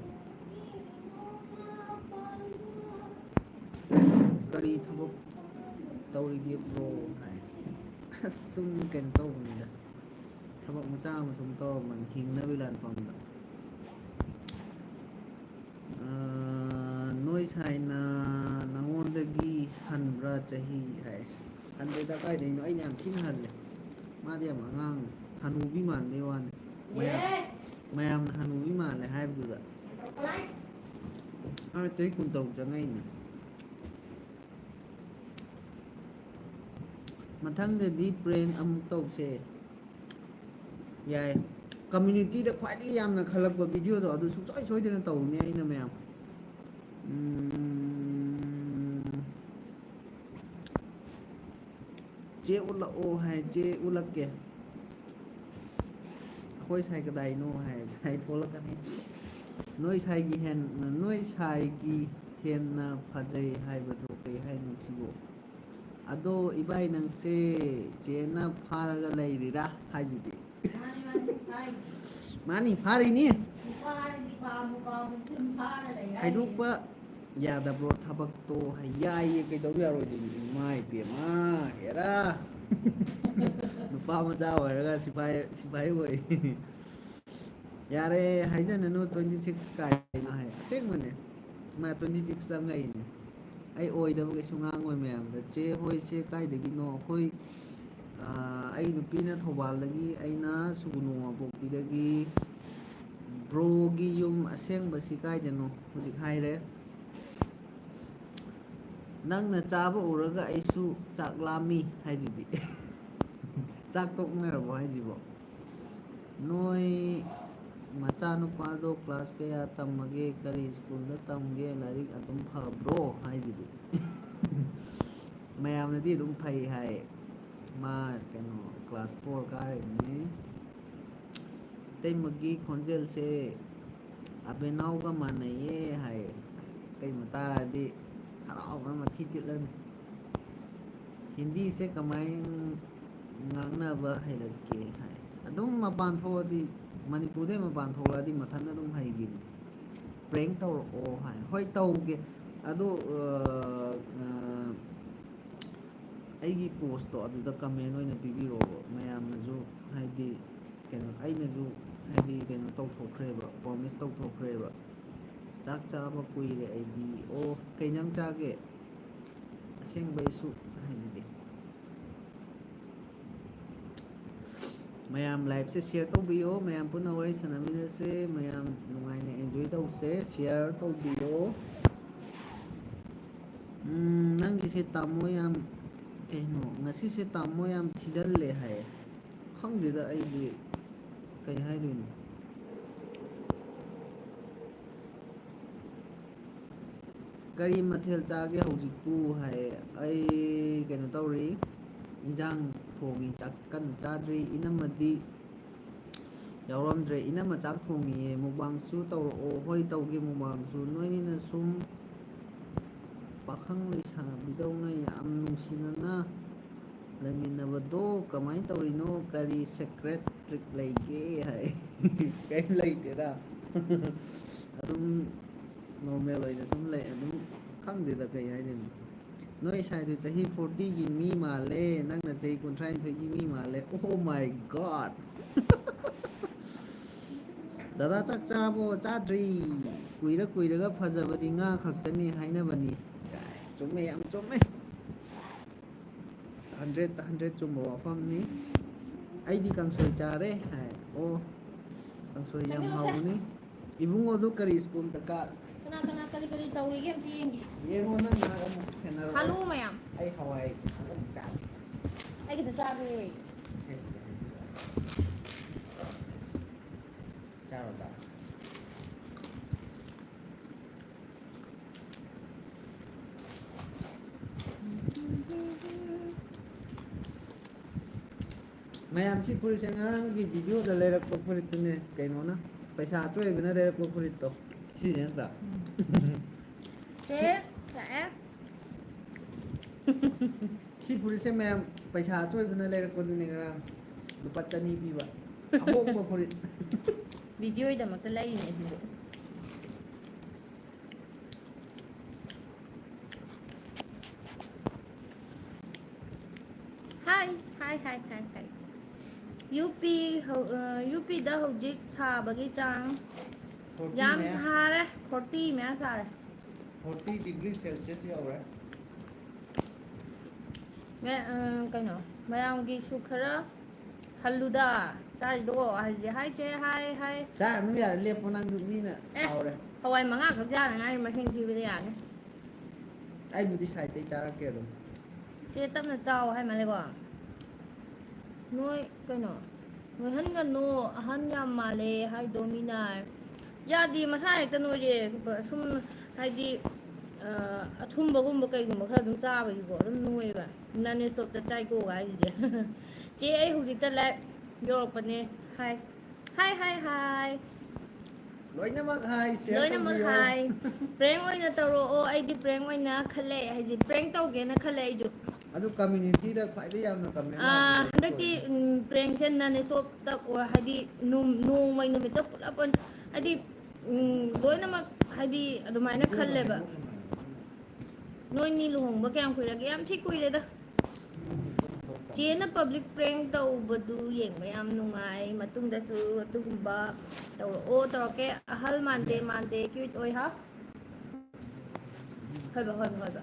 "ꯀꯔꯤ ꯊꯕꯛ ꯇꯧꯔꯤꯒꯦ ꯕ꯭ꯔꯣ?" ꯍꯥꯏ꯫ ꯑꯁ, ꯁꯨꯝ ꯀꯩꯅꯣ ꯇꯧꯕꯅꯤꯗ꯫ ꯊꯕꯛ ꯃꯆꯥ ꯑꯃ ꯁꯨꯝ ꯇꯧꯔꯝꯕꯅꯤ ꯍꯤꯡꯅꯕꯒꯤ ꯂꯥꯟꯐꯝꯗ꯫ ꯑꯥ, "ꯅꯣꯏ ꯁꯥꯏꯅ ꯅꯉꯣꯟꯗꯒꯤ ꯍꯟꯕ꯭ꯔꯥ ꯆꯍꯤ?" ꯍꯥꯏ꯫ ꯍꯟꯗꯦꯗ, ꯀꯥꯏꯗꯩꯅꯣ? ꯑꯩꯅ ꯌꯥꯝ ꯊꯤꯅ ꯍꯜꯂꯦ꯫ ꯃꯥꯗꯤ ꯌꯥꯝ ꯑꯉꯥꯡꯅꯤ꯫ ꯍꯅꯨꯕꯤ ꯃꯥꯟꯕꯩ ꯋꯥꯅꯤ꯫ ꯃꯌꯥꯝ-, ꯃꯌꯥꯝꯅ ꯍꯅꯨꯕꯤ ꯃꯥꯜꯂꯦ ꯍꯥꯏꯕꯗꯨꯗ꯫ ꯃꯥ ꯆꯍꯤ ꯀꯨꯟꯇꯔꯨꯛ ꯆꯪꯉꯛꯏꯅꯦ꯫ ꯃꯊꯪꯗꯗꯤ prank ꯑꯃꯨꯛ ꯇꯧꯁꯦ꯫ ꯌꯥꯏ꯫ ꯀꯝꯃ꯭ꯌꯨꯅꯤꯇꯤꯗ ꯈ꯭ꯋꯥꯏꯗꯒꯤ ꯌꯥꯝꯅ ꯈꯜꯂꯛꯄ ꯚꯤꯗꯤꯑꯣꯗꯣ ꯑꯗꯨ ꯁꯨꯡꯁꯣꯏ ꯁꯣꯏꯗꯅ ꯇꯧꯅꯤ ꯑꯩꯅ, ꯃꯌꯥꯝ꯫ ꯎꯝ꯫ ꯆꯦ ꯎꯠꯂꯛꯑꯣ ꯍꯥꯏ, ꯆꯦ ꯎꯠꯂꯛꯀꯦ꯫ ꯑꯩꯈꯣꯏ ꯁꯥꯏ ꯀꯗꯥꯏꯅꯣ ꯍꯥꯏ, ꯁꯥꯏ ꯊꯣꯛꯂꯛꯀꯅꯤ꯫ ꯅꯣꯏ ꯁꯥꯏꯒꯤ ꯍꯦꯟ-, ꯅꯣꯏ ꯁꯥꯏꯒꯤ ꯍꯦꯟꯅ ꯐꯖꯩ ꯍꯥꯏꯕꯗꯣ ꯀꯩ ꯍꯥꯏꯅꯣ ꯁꯤꯕꯨ? ꯑꯗꯣ ꯏꯕꯥꯏ ꯅꯪꯁꯦ ꯆꯦꯅ ꯐꯥꯔꯒ ꯂꯩꯔꯤꯔꯥ ꯍꯥꯏꯁꯤꯗꯤ? ꯃꯥꯅꯤ, ꯃꯥꯅꯤ, ꯐꯥꯔꯤꯅꯤ꯫ ꯃꯥꯅꯤ, ꯐꯥꯔꯤꯅꯤ꯫ ꯅꯨꯄꯥꯗꯤ ꯄꯥꯝꯕꯨ ꯄꯥꯝꯃꯗꯤ ꯑꯗꯨꯝ ꯐꯥꯔ ꯂꯩ ꯍꯥꯏꯔꯤꯅꯤ꯫ ꯍꯥꯏꯗꯣꯛꯄ ꯌꯥꯗꯕ꯭ꯔꯣ ꯊꯕꯛꯇꯣ? ꯍꯥꯏ-, ꯌꯥꯏꯌꯦ, ꯀꯩꯗꯧ ꯌꯥꯔꯣꯏꯗꯣꯏꯅꯣ? ꯏꯃꯥ ꯏꯕꯦꯝꯃ, ꯍꯦꯔꯥ꯫ ꯅꯨꯄꯥ ꯃꯆꯥ ꯑꯣꯏꯔꯒ ꯁꯤꯐꯥꯏ, ꯁꯤꯐꯥꯏ ꯑꯣꯏ꯫ ꯌꯥꯔꯦ, ꯍꯥꯏꯖꯅꯅꯨ, twenty six ꯀꯥꯏꯅ ꯍꯥꯏ꯫ ꯑꯁꯦꯡꯕꯅꯦ, ꯃꯥ twenty six ꯆꯪꯉꯛꯏꯅꯦ꯫ ꯑꯩ ꯑꯣꯏꯗꯕ ꯀꯩꯁꯨ ꯉꯥꯡꯉꯣꯏ ꯃꯌꯥꯝꯗ꯫ ꯆꯦ ꯍꯣꯏꯁꯦ ꯀꯥꯏꯗꯒꯤꯅꯣ? ꯑꯩꯈꯣꯏ, ꯑꯥ, ꯑꯩ ꯅꯨꯄꯤꯅ ꯊꯧꯕꯥꯜꯗꯒꯤ, ꯑꯩꯅ ꯁꯨꯒꯨꯅꯨ ꯋꯥꯡꯄꯣꯛꯄꯤꯗꯒꯤ꯫ ꯕ꯭ꯔꯣꯒꯤ ꯌꯨꯝ ꯑꯁꯦꯡꯕꯁꯤ ꯀꯥꯏꯗꯅꯣ? ꯍꯧꯖꯤꯛ ꯍꯥꯏꯔꯦ꯫ ꯅꯪꯅ ꯆꯥꯕ ꯎꯔꯒ ꯑꯩꯁꯨ ꯆꯥꯛ ꯂꯥꯝꯃꯤ ꯍꯥꯏꯁꯤꯗꯤ꯫ ꯆꯥꯛ ꯇꯣꯛꯅꯔꯕꯣ ꯍꯥꯏꯁꯤꯕꯣ? ꯅꯣꯏ ꯃꯆꯥꯅꯨꯄꯥꯗꯣ ꯀ꯭ꯂꯥꯁ ꯀꯌꯥ ꯇꯝꯃꯒꯦ? ꯀꯔꯤ ꯁ꯭ꯀꯨꯜꯗ ꯇꯝꯒꯦ? ꯂꯥꯏꯔꯤꯛ ꯑꯗꯨꯝ ꯐꯕ꯭ꯔꯣ ꯍꯥꯏꯁꯤꯗꯤ꯫ ꯃꯌꯥꯝꯅꯗꯤ ꯑꯗꯨꯝ ꯐꯩ ꯍꯥꯏ꯫ ꯃꯥ ꯀꯩꯅꯣ ꯀ꯭ꯂꯥꯁ four ꯀꯥꯔꯤꯕꯅꯤ꯫ ꯏꯇꯩꯃꯒꯤ ꯈꯣꯟꯖꯦꯜꯁꯦ ꯑꯕꯦꯅꯥꯎꯒ ꯃꯥꯟꯅꯩꯌꯦ ꯍꯥꯏꯌꯦ꯫ ꯑꯁ, ꯏꯇꯩꯃ ꯇꯥꯔꯗꯤ ꯍꯔꯥꯎꯕꯅ ꯃꯊꯤ ꯆꯤꯠꯂꯅꯤ꯫ ꯍꯤꯟꯗꯤꯁꯦ ꯀꯃꯥꯏ ꯉꯥꯡꯅꯕ ꯍꯩꯔꯛꯀꯦ ꯍꯥꯏ꯫ ꯑꯗꯨꯝ ꯃꯄꯥꯟ ꯊꯣꯛꯑꯗꯤ, ꯃꯅꯤꯄꯨꯔꯗꯩ ꯃꯄꯥꯟ ꯊꯣꯛꯂꯛꯑꯗꯤ ꯃꯊꯟꯇ ꯑꯗꯨꯝ ꯍꯩꯈꯤꯕꯅꯤ꯫ Prank ꯇꯧꯔꯛꯑꯣ ꯍꯥꯏ꯫ ꯍꯣꯏ, ꯇꯧꯒꯦ꯫ ꯑꯗꯣ, ꯑ, ꯑ, ꯑꯩꯒꯤ postꯇꯣ ꯑꯗꯨꯗ comment ꯑꯣꯏꯅ ꯄꯤꯕꯤꯔꯛꯑꯣꯕ꯫ ꯃꯌꯥꯝꯅꯁꯨ, ꯍꯥꯏꯗꯤ, ꯀꯩꯅꯣ, ꯑꯩꯅꯁꯨ, ꯍꯥꯏꯗꯤ, ꯀꯩꯅꯣ ꯇꯧꯊꯣꯛꯈ꯭ꯔꯦꯕ, promise ꯇꯧꯊꯣꯛꯈ꯭ꯔꯦꯕ꯫ ꯆꯥꯛ ꯆꯥꯕ ꯀꯨꯏꯔꯦ ꯑꯩꯗꯤ꯫ ꯑꯣ, ꯀꯩ ꯏꯟꯖꯥꯡ ꯆꯥꯒꯦ? ꯑꯁꯦꯡꯕꯩꯁꯨ ꯍꯥꯏꯁꯤꯗꯤ꯫ ꯃꯌꯥꯝ liveꯁꯦ share ꯇꯧꯕꯤꯌꯣ, ꯃꯌꯥꯝ ꯄꯨꯟꯅ ꯋꯥꯔꯤ ꯁꯥꯟꯅꯃꯤꯟꯅꯁꯦ, ꯃꯌꯥꯝ ꯅꯨꯡꯉꯥꯏꯅ enjoy ꯇꯧꯁꯦ, share ꯇꯧꯕꯤꯌꯣ꯫ ꯎꯝ, ꯅꯪꯒꯤꯁꯦ ꯇꯥꯃꯣ ꯌꯥꯝ, ꯀꯩꯅꯣ, ꯉꯁꯤꯁꯦ ꯇꯥꯃꯣ ꯌꯥꯝ ꯊꯤꯖꯜꯂꯦ ꯍꯥꯏꯌꯦ꯫ ꯈꯪꯗꯦꯗ ꯑꯩꯁꯦ ꯀꯩ ꯍꯥꯏꯗꯣꯏꯅꯣ꯫ ꯀꯔꯤ ꯃꯊꯦꯜ ꯆꯥꯒꯦ ꯍꯧꯖꯤꯛꯄꯨ ꯍꯥꯏ꯫ ꯑꯩ ꯀꯩꯅꯣ ꯇꯧꯔꯤ, ꯏꯟꯖꯥꯡ ꯊꯣꯡꯉꯤ, ꯆꯥꯛ ꯀꯟꯅ ꯆꯥꯗ꯭ꯔꯤ꯫ ꯏꯅꯝꯃꯗꯤ ꯌꯥꯎꯔꯝꯗ꯭ꯔꯦ꯫ "ꯏꯅꯝꯃ ꯆꯥꯛ ꯊꯣꯡꯉꯤꯌꯦ, ꯃꯨꯛꯕꯥꯡꯁꯨ ꯇꯧꯔꯛꯑꯣ"꯫ "ꯍꯣꯏ, ꯇꯧꯒꯦ ꯃꯨꯛꯕꯥꯡꯁꯨ꯫ ꯅꯣꯏꯅꯤꯅ ꯁꯨꯝ ꯄꯥꯈꯪ ꯂꯩꯁꯥꯕꯤꯗꯧꯅ ꯌꯥꯝ ꯅꯨꯡꯁꯤꯅꯅ ꯂꯩꯃꯤꯟꯅꯕꯗꯣ ꯀꯃꯥꯏꯅ ꯇꯧꯔꯤꯅꯣ? ꯀꯔꯤ secret trick ꯂꯩꯒꯦ?" ꯍꯥꯏ꯫ "ꯀꯔꯤꯝ ꯂꯩꯇꯦꯗ꯫ ꯑꯗꯨꯝ normal ꯑꯣꯏꯅ ꯁꯨꯝ ꯂꯩ꯫ ꯑꯗꯨꯝ ꯈꯪꯗꯦꯗ ꯀꯩ ꯍꯥꯏꯗꯣꯏꯅꯣ꯫ ꯅꯣꯏ ꯁꯥꯏꯗꯨ ꯆꯍꯤ fortyꯒꯤ ꯃꯤ ꯃꯥꯜꯂꯦ, ꯅꯪꯅ ꯆꯍꯤ ꯀꯨꯟꯊ꯭ꯔꯥꯅꯤꯊꯣꯏꯒꯤ ꯃꯤ ꯃꯥꯜꯂꯦ꯫ Oh my God!" "ꯗꯗꯥ ꯆꯥꯛ ꯆꯥꯔꯕꯣ?" "ꯆꯥꯗ꯭ꯔꯤ꯫ ꯀꯨꯏꯔ ꯀꯨꯏꯔꯒ ꯐꯖꯕꯗꯤ ꯉꯥ ꯈꯛꯇꯅꯤ ꯍꯥꯏꯅꯕꯅꯤ"꯫ ꯀꯥꯏ, ꯆꯨꯝꯃꯦ, ꯌꯥꯝ ꯆꯨꯝꯃꯦ꯫ Hundred hundred ꯆꯨꯝꯕ ꯋꯥꯐꯝꯅꯤ꯫ "ꯑꯩꯗꯤ ꯀꯥꯡꯁꯣꯏ ꯆꯥꯔꯦ" ꯍꯥꯏ꯫ ꯑꯣ, ꯀꯥꯡꯁꯣꯏ ꯌꯥꯝ ꯆꯪꯁꯤꯜꯂꯨꯁꯦ꯫ ꯍꯥꯎꯕꯅꯤ꯫ ꯏꯕꯨꯡꯉꯣꯗꯣ ꯀꯔꯤ ꯁ꯭ꯀꯨꯜꯗ ꯀꯥ-, ꯀꯅꯥ ꯀꯅꯥ ꯀꯔꯤ ꯀꯔꯤ ꯇꯧꯔꯤꯒꯦ ꯑꯝꯇ ꯌꯦꯡꯒꯦ꯫ ꯌꯦꯡꯉꯣ, ꯅꯪ ꯉꯥꯏꯍꯥꯛ ꯑꯃꯨꯛ ꯁꯦꯟꯅꯔꯣ꯫ ꯍꯜꯂꯨ ꯃꯌꯥꯝ꯫ ꯑꯩ ꯍꯋꯥꯏ ꯉꯥꯏꯍꯥꯛ ꯑꯃꯨꯛ ꯆꯥꯒꯦ꯫ ꯑꯩ ꯈꯤꯇ ꯆꯥꯒꯦ꯫ ꯁꯦ, ꯁꯤꯗ ꯍꯩꯕꯤꯔꯛꯑꯣ꯫ ꯁꯦ, ꯁꯦ꯫ ꯆꯥꯔꯣ, ꯆꯥꯔꯣ꯫ ꯃꯌꯥꯝ, ꯁꯤ ꯐꯨꯔꯤꯠꯁꯦ ꯉꯔꯥꯡꯒꯤ videoꯗ ꯂꯩꯔꯛꯄ ꯐꯨꯔꯤꯠꯇꯨꯅꯦ꯫ ꯀꯩꯅꯣꯅ, ꯄꯩꯁꯥ ꯑꯆꯣꯏꯕꯅ ꯂꯩꯔꯛꯄ ꯐꯨꯔꯤꯠꯇꯣ꯫ ꯁꯤꯁꯦ ꯅꯠꯇ꯭ꯔꯥ? ꯁꯤ, ꯆꯦ, ꯂꯥꯛꯑꯦ꯫ ꯁꯤ ꯐꯨꯔꯤꯠꯁꯦ ꯃꯌꯥꯝ ꯄꯩꯁꯥ ꯑꯆꯣꯏꯕꯅ ꯂꯩꯔꯛꯄꯗꯨꯅꯦ ꯉꯔꯥꯡ꯫ ꯂꯨꯄꯥ ꯆꯅꯤ ꯄꯤꯕ꯫ ꯑꯍꯣꯡꯕ ꯐꯨꯔꯤꯠ꯫ Videoꯒꯤꯗꯃꯛꯇ ꯂꯩꯔꯤꯅꯦ ꯑꯗꯨꯁꯨ꯫ ꯍꯥꯏ, ꯍꯥꯏ, ꯍꯥꯏ, ꯍꯥꯏ, ꯍꯥꯏ꯫ ꯌꯨ ꯄꯤ ꯍꯧ-, ꯑ, ꯌꯨ ꯄꯤꯗ ꯍꯧꯖꯤꯛ ꯁꯥꯕꯒꯤ ꯆꯥꯡ forty ꯌꯥꯝ ꯃꯌꯥ꯫ ꯁꯥꯔꯦ, forty ꯃꯌꯥ ꯁꯥꯔꯦ꯫ Forty degree Celsius ꯌꯧꯔꯦ꯫ ꯃ-, ꯑ, ꯀꯩꯅꯣ, ꯃꯌꯥꯝꯒꯤꯁꯨ ꯈꯔ ꯈꯜꯂꯨꯗ, ꯆꯥꯔꯤꯗꯣ꯫ ꯍꯥꯏꯁꯦ, ꯍꯥꯏ ꯆꯦ, ꯍꯥꯏ, ꯍꯥꯏ꯫ ꯆꯥꯔꯅꯨ, ꯌꯥꯔꯦ, ꯂꯦꯞꯄꯣ, ꯅꯪꯁꯨ ꯃꯤꯅ ꯑꯦ, ꯁꯥꯎꯔꯦ꯫ ꯍꯋꯥꯏ ꯃꯉꯥ ꯈꯛ ꯆꯥꯅꯉꯥꯏ ꯃꯁꯤꯡ ꯊꯤꯕꯗ ꯌꯥꯅꯤ꯫ ꯑꯩꯕꯨꯗꯤ side ꯇꯩ ꯆꯥꯔꯛꯀꯦ ꯑꯗꯨꯝ꯫ ꯆꯦ, ꯇꯞꯅ ꯆꯥꯎ ꯍꯥꯏ ꯃꯥꯜꯂꯦꯀꯣ꯫ ꯅꯣꯏ ꯀꯩꯅꯣ, ꯅꯣꯏꯍꯟꯒꯅꯨ, ꯑꯍꯟ ꯌꯥꯝ ꯃꯥꯜꯂꯦ ꯍꯥꯏꯗꯣ ꯃꯤꯅ꯫ ꯌꯥꯗꯦ, ꯃꯁꯥ ꯍꯦꯛꯇ ꯅꯣꯏꯔꯦ꯫ ꯁꯨꯝ ꯍꯥꯏꯗꯤ ꯑ, ꯑꯊꯨꯝꯕꯒꯨꯝꯕ ꯀꯩꯒꯨꯝꯕ ꯈꯔ ꯑꯗꯨꯝ ꯆꯥꯕꯒꯤꯀꯣ ꯑꯗꯨꯝ ꯅꯣꯏꯕ꯫ ꯅꯟ ꯁ꯭ꯇꯣꯞꯇ ꯆꯥꯏꯀꯣ ꯍꯥꯏꯁꯤꯗꯤ꯫ ꯆꯦ, ꯑꯩ ꯍꯧꯖꯤꯛꯇ ꯂꯥꯏꯚ ꯌꯧꯔꯛꯄꯅꯦ꯫ ꯍꯥꯏ꯫ ꯍꯥꯏ, ꯍꯥꯏ, ꯍꯥꯏ꯫ ꯂꯣꯏꯅꯃꯛ ꯍꯥꯏ, share ꯂꯣꯏꯅꯃꯛ ꯇꯧꯕꯤꯌꯣ꯫ ꯍꯥꯏ꯫ Prank ꯑꯣꯏꯅ ꯇꯧꯔꯛꯑꯣ, ꯑꯩꯗꯤ prank ꯑꯣꯏꯅ ꯈꯜꯂꯦ, ꯍꯥꯏꯁꯦ prank ꯇꯧꯒꯦꯅ ꯈꯜꯂꯦ ꯑꯩꯁꯨ꯫ ꯑꯗꯨ communityꯗ ꯈ꯭ꯋꯥꯏꯗꯩ ꯌꯥꯝꯅ comment ꯑꯥ, ꯂꯥꯛꯄꯗꯣ ꯍꯟꯗꯛꯇꯤ, ꯀꯩꯅꯣ? ꯎꯝ, prankꯁꯦ non stopꯇ ꯑꯣꯏ-, ꯍꯥꯏꯗꯤ ꯅꯨꯡ-, ꯅꯣꯡꯃꯩ ꯅꯨꯃꯤꯠꯇ ꯄꯨꯂꯞ ꯑꯣꯏꯅ, ꯍꯥꯏꯗꯤ, ꯎꯝ, ꯂꯣꯏꯅꯃꯛ, ꯍꯥꯏꯗꯤ ꯑꯗꯨꯃꯥꯏꯅ ꯈꯜꯂꯦꯕ꯫ ꯅꯣꯏꯅꯤ ꯂꯨꯍꯣꯡꯕ ꯀꯌꯥꯝ ꯀꯨꯏꯔꯒꯦ? ꯌꯥꯝ ꯊꯤ ꯀꯨꯏꯔꯦꯗ꯫ ꯆꯦꯅ public prank ꯇꯧꯕꯗꯨ ꯌꯦꯡꯕ ꯌꯥꯝ ꯅꯨꯡꯉꯥꯏ꯫ ꯃꯇꯨꯡꯗꯁꯨ ꯑꯗꯨꯒꯨꯝꯕ ꯇꯧꯔꯛꯑꯣ, ꯇꯧꯔꯛꯀꯦ꯫ ꯑꯍꯜ ꯃꯥꯟꯗꯦ, ꯃꯥꯟꯗꯦ, cute ꯑꯣꯏ ꯍꯥ꯫ ꯍꯣꯏꯕ, ꯍꯣꯏꯕ, ꯍꯣꯏꯕ꯫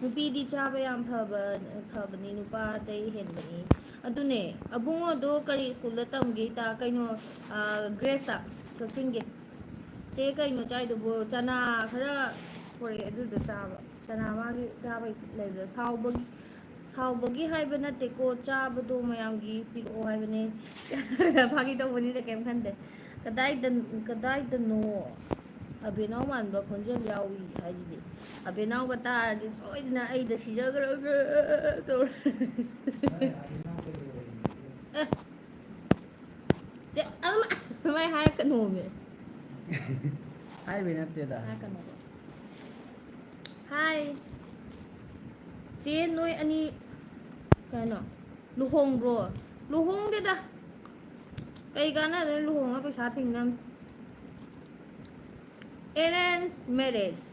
ꯅꯨꯄꯤꯗꯤ ꯆꯥꯕ ꯌꯥꯝ ꯐꯕ, ꯐꯕꯅꯤ, ꯅꯨꯄꯥꯗꯩ ꯍꯦꯟꯕꯅꯤ꯫ ꯑꯗꯨꯅꯦ, ꯑꯕꯨꯡꯉꯣꯗꯣ ꯀꯔꯤ ꯁ꯭ꯀꯨꯜꯗ ꯇꯝꯒꯦ? ꯏꯇꯥ, ꯀꯩꯅꯣ, ꯑꯥ, ꯒ꯭ꯔꯦꯁꯇ, ꯀꯛꯆꯤꯡꯒꯤ꯫ ꯆꯦ, ꯀꯩꯅꯣ ꯆꯥꯏꯗꯨꯕꯨ? ꯆꯅꯥ ꯈꯔ ꯄꯨꯔꯛꯑꯦ, ꯑꯗꯨꯗꯣ ꯆꯥꯕ꯫ ꯆꯅꯥ ꯃꯥꯒꯤ ꯆꯥꯕꯩ ꯂꯩꯕꯗꯣ꯫ ꯁꯥꯎꯕꯒꯤ, ꯁꯥꯎꯕꯒꯤ ꯍꯥꯏꯕ ꯅꯠꯇꯦꯀꯣ, ꯆꯥꯕꯗꯣ ꯃꯌꯥꯝꯒꯤ ꯄꯤꯔꯛꯑꯣ ꯍꯥꯏꯕꯅꯦ꯫ ꯐꯥꯒꯤ ꯇꯧꯕꯅꯤꯗ, ꯀꯩꯝ ꯈꯟꯗꯦ꯫ ꯀꯗꯥꯏꯗ, ꯀꯗꯥꯏꯗꯅꯣ ꯑꯕꯦꯅꯥꯎ ꯃꯥꯟꯕ ꯈꯣꯟꯖꯦꯜ ꯌꯥꯎꯏ ꯍꯥꯏꯁꯤꯗꯤ? ꯑꯕꯦꯅꯥꯎꯒ ꯇꯥꯔꯗꯤ ꯁꯣꯏꯗꯅ ꯑꯩꯗ ꯁꯤꯖꯈ꯭ꯔꯒ ꯇꯧꯔ-, ꯑꯦ, ꯆꯦ, ꯑꯗꯨꯃꯥꯏ ꯍꯥꯏꯔꯛꯀꯅꯣꯃꯦ꯫ ꯍꯥꯏꯕꯩ ꯅꯠꯇꯦꯗ꯫ ꯍꯥꯏꯔꯛꯀꯅꯣꯕ꯫ ꯍꯥꯏ꯫ ꯆꯦ, ꯅꯣꯏ ꯑꯅꯤ ꯀꯩꯅꯣ, ꯂꯨꯍꯣꯡꯕ꯭ꯔꯣ? ꯂꯨꯍꯣꯡꯗꯦꯗ꯫ ꯀꯩ ꯀꯥꯟꯅꯗꯣꯏꯅꯣ ꯂꯨꯍꯣꯡꯉ ꯄꯩꯁꯥ ꯇꯤꯡꯅꯕꯅꯤ? Arrange marriage꯫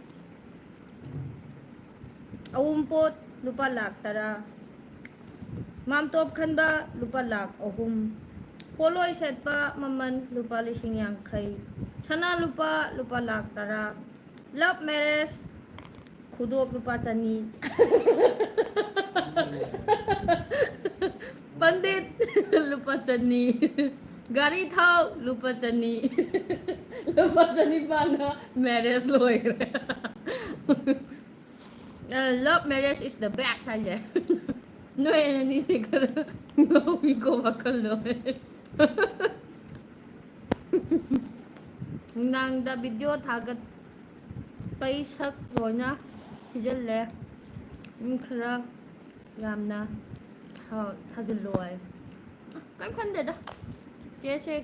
ꯑꯋꯨꯟꯄꯣꯠ ꯂꯨꯄꯥ ꯂꯥꯛ ꯇꯔꯥ꯫ ꯃꯥꯝꯇꯣꯞ ꯈꯟꯕ ꯂꯨꯄꯥ ꯂꯥꯛ ꯑꯍꯨꯝ꯫ ꯄꯣꯠꯂꯣꯏ ꯁꯦꯠꯄ ꯃꯃꯜ ꯂꯨꯄꯥ ꯂꯤꯁꯤꯡ ꯌꯥꯡꯈꯩ꯫ ꯁꯅꯥ ꯂꯨꯄꯥ ꯂꯨꯄꯥ ꯂꯥꯛ ꯇꯔꯥ꯫ Love marriage ꯈꯨꯗꯣꯞ ꯂꯨꯄꯥ ꯆꯅꯤ꯫ ꯄꯟꯗꯤꯠ ꯂꯨꯄꯥ ꯆꯅꯤ꯫ ꯒꯥꯔꯤ ꯊꯥꯎ ꯂꯨꯄꯥ ꯆꯅꯤ꯫ ꯂꯨꯄꯥ ꯆꯅꯤꯄꯥꯟꯅ marriage ꯂꯣꯏꯈ꯭ꯔꯦ꯫ ꯑ, love marriage is the best ꯍꯥꯏꯁꯦ꯫ ꯅꯣꯏ ꯑꯅꯤꯁꯦ ꯈꯔ ꯉꯥꯎꯏꯀꯣ ꯋꯥꯈꯜꯗꯣ꯫ ꯅꯨꯡꯗꯥꯡꯗ ꯚꯤꯗꯤꯑꯣ ꯊꯥꯒꯠꯄꯩ ꯁꯛ ꯂꯣꯏꯅ ꯊꯤꯖꯤꯜꯂꯦ꯫ ꯃꯤ ꯈꯔ ꯌꯥꯝꯅ ꯊꯥ-, ꯊꯥꯖꯤꯜꯂꯣ ꯍꯥꯏ꯫ ꯀꯩꯝ ꯈꯟꯗꯦꯗ꯫ ꯆꯦꯁꯦ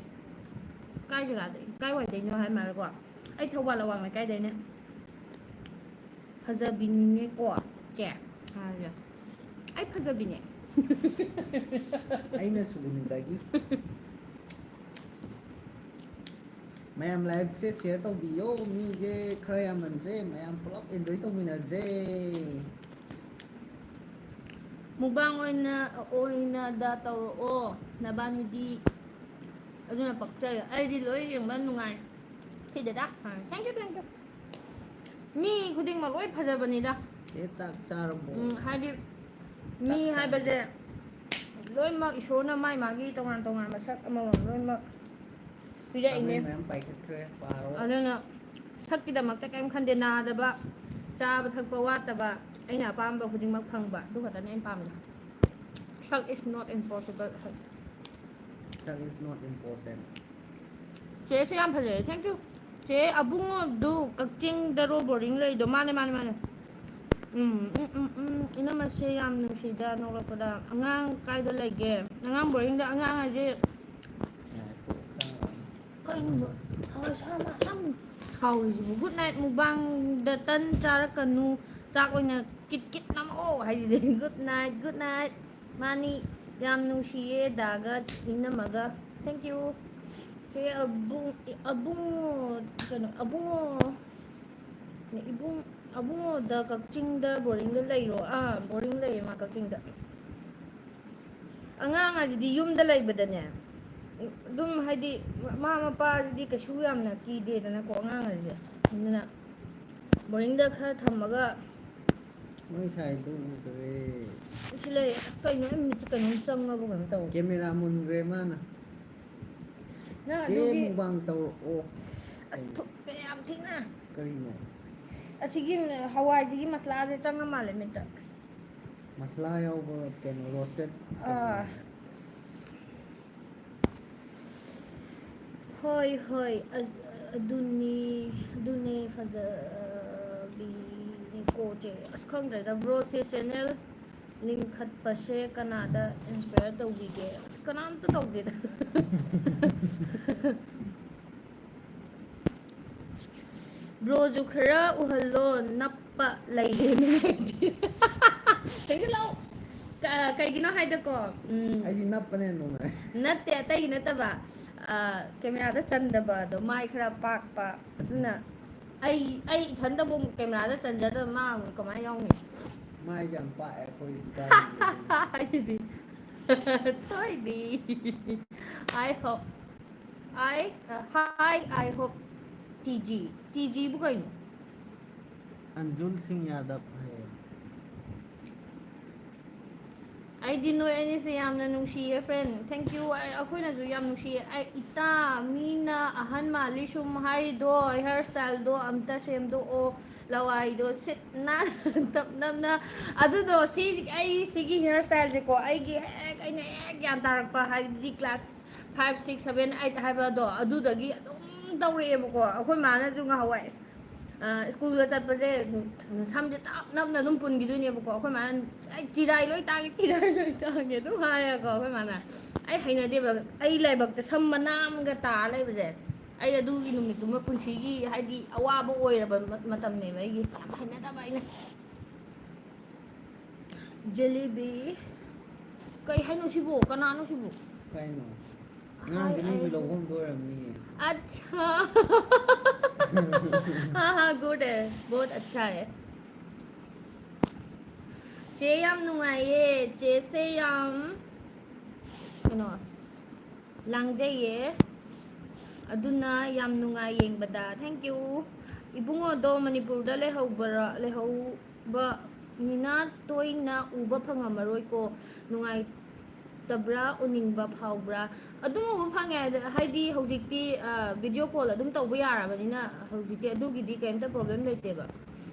ꯀꯥꯏ ꯖꯒꯥꯗ, ꯀꯥꯏ ꯋꯥꯏꯗꯩꯅꯣ ꯍꯥꯏ ꯃꯥꯜꯂꯦꯀꯣ꯫ ꯑꯩ ꯊꯧꯕꯥꯜ ꯑꯋꯥꯡ ꯂꯩꯀꯥꯏꯗꯩꯅꯦ꯫ ꯐꯖꯕꯤꯅꯤꯅꯦꯀꯣ ꯆꯦ ꯍꯥꯏꯔꯒ꯫ ꯑꯩ ꯐꯖꯕꯤꯅꯦ꯫ ꯑꯩꯅ ꯁꯨꯒꯨꯅꯨꯗꯒꯤ꯫ ꯃꯌꯥꯝ ꯂꯥꯏꯚꯁꯦ ꯁꯤꯌꯔ ꯇꯧꯕꯤꯌꯣ, ꯃꯤꯁꯦ ꯈꯔ ꯌꯥꯝꯃꯟꯁꯦ, ꯃꯌꯥꯝ ꯄꯨꯂꯞ ꯑꯦꯟꯖꯣꯏ ꯇꯧꯃꯤꯟꯅꯁꯦ꯫ ꯃꯨꯛꯕꯥꯡ ꯑꯣꯏꯅ, ꯑꯣꯏꯅꯗ ꯇꯧꯔꯛꯑꯣ ꯅꯕꯥꯅꯤꯗꯤ꯫ ꯑꯗꯨꯅ ꯄꯛꯆꯩ꯫ ꯑꯩꯗꯤ ꯂꯣꯏ ꯌꯦꯡꯕ ꯅꯨꯡꯉꯥꯏ꯫ ꯊꯤꯗꯦꯗ꯫ ꯑꯥ, thank you, thank you꯫ ꯃꯤ ꯈꯨꯗꯤꯡꯃꯛ ꯂꯣꯏ ꯐꯖꯕꯅꯤꯗ꯫ ꯆꯦ, ꯆꯥꯛ ꯆꯥꯔꯕꯣ? ꯎꯝ, ꯍꯥꯏꯗꯤ ꯆꯥꯛ ꯃꯤ ꯆꯥꯔꯕꯣ? ꯍꯥꯏꯕꯁꯦ ꯂꯣꯏꯅꯃꯛ ꯏꯁꯣꯔꯅ ꯃꯥꯏ ꯃꯥꯒꯤ ꯇꯣꯉꯥꯟ ꯇꯣꯉꯥꯟꯕ ꯁꯛ ꯑꯃꯃꯝ ꯂꯣꯏꯅꯃꯛ ꯄꯤꯔꯛꯏꯅꯦ꯫ ꯀꯃꯦꯟ ꯃꯌꯥꯝ ꯄꯥꯏꯈꯠꯈ꯭ꯔꯦ, ꯄꯥꯔꯣ꯫ ꯑꯗꯨꯅ ꯁꯛꯀꯤꯗꯃꯛꯇ ꯀꯔꯤꯝ ꯈꯟꯗꯦ, ꯅꯥꯗꯕ, ꯆꯥꯕ ꯊꯛꯄ ꯋꯥꯠꯇꯕ, ꯑꯩꯅ ꯑꯄꯥꯝꯕ ꯈꯨꯗꯤꯡꯃꯛ ꯐꯪꯕ, ꯑꯗꯨ ꯈꯛꯇꯅꯦ ꯑꯩꯅ ꯄꯥꯝꯕꯗꯣ꯫ ꯁꯛ is not impossible꯫ ꯁꯛ is not important꯫ ꯆꯦꯁꯦ ꯌꯥꯝ ꯐꯖꯩ꯫ Thank you꯫ ꯆꯦ ꯑꯕꯨꯡꯉꯣꯗꯨ ꯀꯛꯆꯤꯡꯗꯔꯣ ꯕꯣꯔꯗꯤꯡ ꯂꯩꯗꯣ? ꯃꯥꯅꯦ, ꯃꯥꯅꯦ, ꯃꯥꯅꯦ꯫ ꯎꯝ, ꯎꯝ, ꯎꯝ, ꯎꯝ꯫ ꯏꯅꯝꯃꯁꯦ ꯌꯥꯝ ꯅꯨꯡꯁꯤꯗ ꯅꯣꯛꯂꯛꯄꯗ꯫ ꯑꯉꯥꯡ ꯀꯥꯏꯗ ꯂꯩꯒꯦ? ꯑꯉꯥꯡ ꯕꯣꯔꯗꯤꯡꯗ꯫ ꯑꯉꯥꯡ ꯍꯥꯏꯁꯦ ꯌꯥꯔꯦ, ꯇꯣꯛꯑꯣ, ꯆꯥꯔꯣ꯫ ꯀꯩꯅꯣ? ꯍꯋꯥꯏ ꯁꯥ ꯃꯌꯥꯝ ꯁꯥꯎꯔꯤꯁꯤꯕꯨ꯫ Good night ꯃꯨꯛꯕꯥꯡꯗ ꯇꯟ ꯆꯥꯔꯛꯀꯅꯨ, ꯆꯥꯛ ꯑꯣꯏꯅ ꯀꯤꯠ ꯀꯤꯠ ꯅꯝꯃꯛꯑꯣ ꯍꯥꯏꯁꯤꯗꯤ꯫ Good night, good night꯫ ꯃꯥꯅꯤ, ꯌꯥꯝ ꯅꯨꯡꯁꯤꯌꯦ ꯗꯥꯒ ꯏꯅꯝꯃꯒ꯫ Thank you꯫ ꯆꯦ ꯑꯕꯨꯡ-, ꯑꯕꯨꯡꯉꯣ, ꯀꯩꯅꯣ, ꯑꯕꯨꯡꯉꯣ, ꯏꯕꯨꯡ-, ꯑꯕꯨꯡꯉꯣꯗ ꯀꯛꯆꯤꯡꯗ ꯕꯣꯔꯗꯤꯡꯗ ꯂꯩꯔꯣ? ꯑꯥ, ꯕꯣꯔꯗꯤꯡ ꯂꯩꯌꯦ ꯃꯥ ꯀꯛꯆꯤꯡꯗ꯫ ꯑꯉꯥꯡ ꯑꯁꯤꯗꯤ ꯌꯨꯝꯗ ꯂꯩꯕꯗꯅꯦ, ꯑꯗꯨꯝ ꯍꯥꯏꯗꯤ ꯃꯃꯥ ꯃꯄꯥꯁꯤꯗꯤ ꯀꯩꯁꯨ ꯌꯥꯝꯅ ꯀꯤꯗꯦꯗꯅꯀꯣ ꯑꯉꯥꯡ ꯑꯁꯤꯗꯤ꯫ ꯑꯗꯨꯅ ꯕꯣꯔꯗꯤꯡꯗ ꯈꯔ ꯊꯝꯃꯒ ꯃꯣꯏ ꯁꯥꯏꯗꯣ ꯎꯗ꯭ꯔꯦ꯫ ꯁꯤ ꯂꯩ꯫ ꯑꯁ, ꯀꯩꯅꯣ, ꯑꯩ ꯃꯤꯠꯁꯦ ꯀꯩꯅꯣꯝ ꯆꯪꯉꯕ ꯀꯩꯅꯣꯝ ꯇꯧꯋꯦ꯫ ꯀꯦꯃꯦꯔꯥ ꯃꯨꯟꯈ꯭ꯔꯦ ꯃꯥꯅ꯫ ꯅꯪ ꯆꯦ, ꯑꯗꯨꯒꯤ ꯃꯨꯛꯕꯥꯡ ꯇꯧꯔꯛꯑꯣ꯫ ꯑꯁ, ꯀꯩꯅꯣ? ꯊꯨꯞꯄꯦ ꯌꯥꯝ ꯊꯤꯅ꯫ ꯀꯔꯤꯅꯣ? ꯑꯁꯤꯒꯤ ꯍꯋꯥꯏꯁꯤꯒꯤ ꯃꯁꯂꯥꯁꯦ ꯆꯪꯉ ꯃꯥꯜꯂꯦ ꯃꯤꯠꯇ꯫ ꯃꯁꯂꯥ ꯌꯥꯎꯕ ꯀꯩꯅꯣ, roasted ꯑꯥ꯫ ꯀꯩꯅꯣ꯫ ꯍꯣꯏ, ꯍꯣꯏ꯫ ꯑ-, ꯑꯗꯨꯅꯤ, ꯑꯗꯨꯅꯦ ꯐꯖꯕꯤꯅꯦꯀꯣ ꯆꯦ꯫ ꯑꯁ, ꯈꯪꯗ꯭ꯔꯦꯗ, ꯕ꯭ꯔꯣꯁꯦ ꯆꯦꯅꯦꯜ ꯂꯤꯡꯈꯠꯄꯁꯦ ꯀꯅꯥꯗ ꯏꯟꯁꯄꯌꯔ ꯇꯧꯕꯤꯒꯦ? ꯑꯁ, ꯀꯅꯥꯝꯇ ꯇꯧꯗꯦꯗ꯫ ꯕ꯭ꯔꯣꯁꯨ ꯈꯔ ꯎꯍꯜꯂꯣ, ꯅꯞꯄ ꯂꯩꯔꯦ ꯅꯨꯡꯉꯥꯏꯇꯦ꯫ ꯆꯪꯁꯤꯜꯂꯛꯑꯣ꯫ ꯀ-, ꯀꯩꯒꯤꯅꯣ ꯍꯥꯏꯗꯀꯣ, ꯎꯝ, ꯑꯩꯗꯤ ꯅꯞꯄꯅ ꯍꯦꯟꯅ ꯅꯨꯡꯉꯥꯏ꯫ ꯅꯠꯇꯦ, ꯑꯇꯩꯒꯤ ꯅꯠꯇꯕ, ꯑ, ꯀꯦꯃꯦꯔꯥꯗ ꯆꯟꯗꯕ ꯑꯗꯣ, ꯃꯥꯏ ꯈꯔ ꯄꯥꯛꯄ, ꯑꯗꯨꯅ ꯑꯩ, ꯑꯩ ꯏꯊꯟꯗꯕꯨ ꯀꯦꯃꯦꯔꯥꯗ ꯆꯟꯖꯗꯕ, ꯃꯥ ꯑꯃꯨꯛ ꯀꯃꯥꯏꯅ ꯌꯥꯎꯅꯤ? ꯃꯥꯏꯁꯦ ꯌꯥꯝ ꯄꯥꯛꯑꯦ ꯑꯩꯈꯣꯏ ꯏꯀꯥꯏ꯫ ꯍꯥꯏꯁꯤꯗꯤ꯫ ꯊꯣꯏꯕꯤ꯫ I hope, I, hi, I hope TG꯫ ꯇꯤꯖꯤꯕꯨ ꯀꯩꯅꯣ? ꯑꯟꯖꯨꯜ ꯁꯤꯡ ꯌꯥꯗꯕ ꯍꯥꯏꯌꯦ꯫ ꯑꯩꯗꯤ ꯅꯣꯏ ꯑꯅꯤꯁꯦ ꯌꯥꯝꯅ ꯅꯨꯡꯁꯤꯌꯦ, friend꯫ Thank you꯫ ꯑꯩ, ꯑꯩꯈꯣꯏꯅꯁꯨ ꯌꯥꯝ ꯅꯨꯡꯁꯤꯌꯦ꯫ ꯑꯩ, ꯏꯇꯥ, ꯃꯤꯅ ꯑꯍꯟ ꯃꯥꯜꯂꯤ ꯁꯨꯝ ꯍꯥꯏꯔꯤꯗꯣ, hair styleꯗꯣ ꯑꯝꯇ ꯁꯦꯝꯗꯣꯛꯑꯣ, ꯂꯋꯥꯏꯗꯣ ꯁꯤꯠ ꯅꯥꯟ ꯇꯞ ꯅꯞꯅ꯫ ꯑꯗꯨꯗꯣ, ꯁꯤ, ꯑꯩ ꯁꯤꯒꯤ hair styleꯁꯦꯀꯣ, ꯑꯩꯒꯤ ꯍꯦꯛ, ꯑꯩꯅ ꯍꯦꯛ ꯒ꯭ꯌꯥꯟ ꯇꯥꯔꯛꯄ, ꯍꯥꯏꯕꯗꯤ class five, six, seven, eight ꯍꯥꯏꯕꯗꯣ, ꯑꯗꯨꯗꯒꯤ ꯑꯗꯨꯝ ꯇꯧꯔꯛꯑꯦꯕꯀꯣ꯫ ꯑꯩꯈꯣꯏ ꯃꯥꯅꯁꯨ ꯉꯍꯥꯟꯋꯥꯏ, ꯑ, ꯁ꯭ꯀꯨꯜꯒ ꯆꯠꯄꯁꯦ, ꯎꯝ, ꯁꯝꯁꯦ ꯇꯞ ꯅꯞꯅ ꯑꯗꯨꯝ ꯄꯨꯟꯈꯤꯗꯣꯏꯅꯦꯕꯀꯣ꯫ ꯑꯩꯈꯣꯏ ꯃꯥꯅ, "ꯑꯩ ꯆꯤꯔꯥꯏ ꯂꯣꯏ ꯇꯥꯡꯉꯦ, ꯆꯤꯔꯥꯏ ꯂꯣꯏ ꯇꯥꯡꯉꯦ" ꯑꯗꯨꯝ ꯍꯥꯏꯌꯦꯀꯣ ꯑꯩꯈꯣꯏ ꯃꯥꯅ꯫ ꯑꯩ ꯍꯩꯅꯗꯦꯕ, ꯑꯩ ꯂꯥꯏꯕꯛꯇ ꯁꯝ ꯃꯅꯥ ꯑꯃꯒ ꯇꯥ ꯂꯩꯕꯁꯦ꯫ ꯑꯩ ꯑꯗꯨꯒꯤ ꯅꯨꯃꯤꯠꯇꯨꯃ ꯄꯨꯟꯁꯤꯒꯤ, ꯍꯥꯏꯗꯤ, ꯑꯋꯥꯕ ꯑꯣꯏꯔꯕ ꯃ-, ꯃꯇꯝꯅꯦꯕ ꯑꯩꯒꯤ꯫ ꯌꯥꯝ ꯍꯩꯅꯗꯕ ꯑꯩꯅ꯫ ꯖꯦꯂꯤꯕꯤ꯫ ꯀꯩ ꯍꯥꯏꯅꯣ ꯁꯤꯕꯣ? ꯀꯅꯥꯅꯣ ꯁꯤꯕꯣ? ꯀꯩꯅꯣ? ꯉꯔꯥꯡ ꯍꯥꯏ, ꯖꯦꯂꯤꯕꯤ ꯑꯩ ꯂꯧꯕꯝꯗꯣ ꯑꯣꯏꯔꯝꯅꯤꯌꯦ꯫ ꯑꯠꯁꯥ꯫ ꯍꯥ, ꯍꯥ, good ꯍꯦ꯫ ꯕꯍꯨꯠ ꯑꯠꯁꯥ ꯍꯦ꯫ ꯆꯦ ꯌꯥꯝ ꯅꯨꯡꯉꯥꯏꯌꯦ꯫ ꯆꯦꯁꯦ ꯌꯥꯝ ꯀꯩꯅꯣ, ꯂꯥꯡꯖꯩꯌꯦ꯫ ꯑꯗꯨꯅ ꯌꯥꯝ ꯅꯨꯡꯉꯥꯏ ꯌꯦꯡꯕꯗ꯫ Thank you꯫ ꯏꯕꯨꯡꯉꯣꯗꯣ ꯃꯅꯤꯄꯨꯔꯗ ꯂꯩꯍꯧꯕꯔ-, ꯂꯩꯍꯧꯕꯅꯤꯅ ꯇꯣꯏꯅ ꯎꯕ ꯐꯪꯉꯝꯃꯔꯣꯏꯀꯣ꯫ ꯅꯨꯡꯉꯥꯏꯇꯕ꯭ꯔꯥ, ꯎꯅꯤꯡꯕ ꯐꯥꯎꯕ꯭ꯔꯥ? ꯑꯗꯨꯝ ꯎꯕ ꯐꯪꯉꯦ꯫ ꯑꯗ ꯍꯥꯏꯗꯤ ꯍꯧꯖꯤꯛꯇꯤ, ꯑ, video call ꯑꯗꯨꯝ ꯇꯧꯕ ꯌꯥꯔꯕꯅꯤꯅ ꯍꯧꯖꯤꯛꯇꯤ ꯑꯗꯨꯒꯤꯗꯤ ꯀꯩꯝꯇ problem ꯂꯩꯇꯦꯕ꯫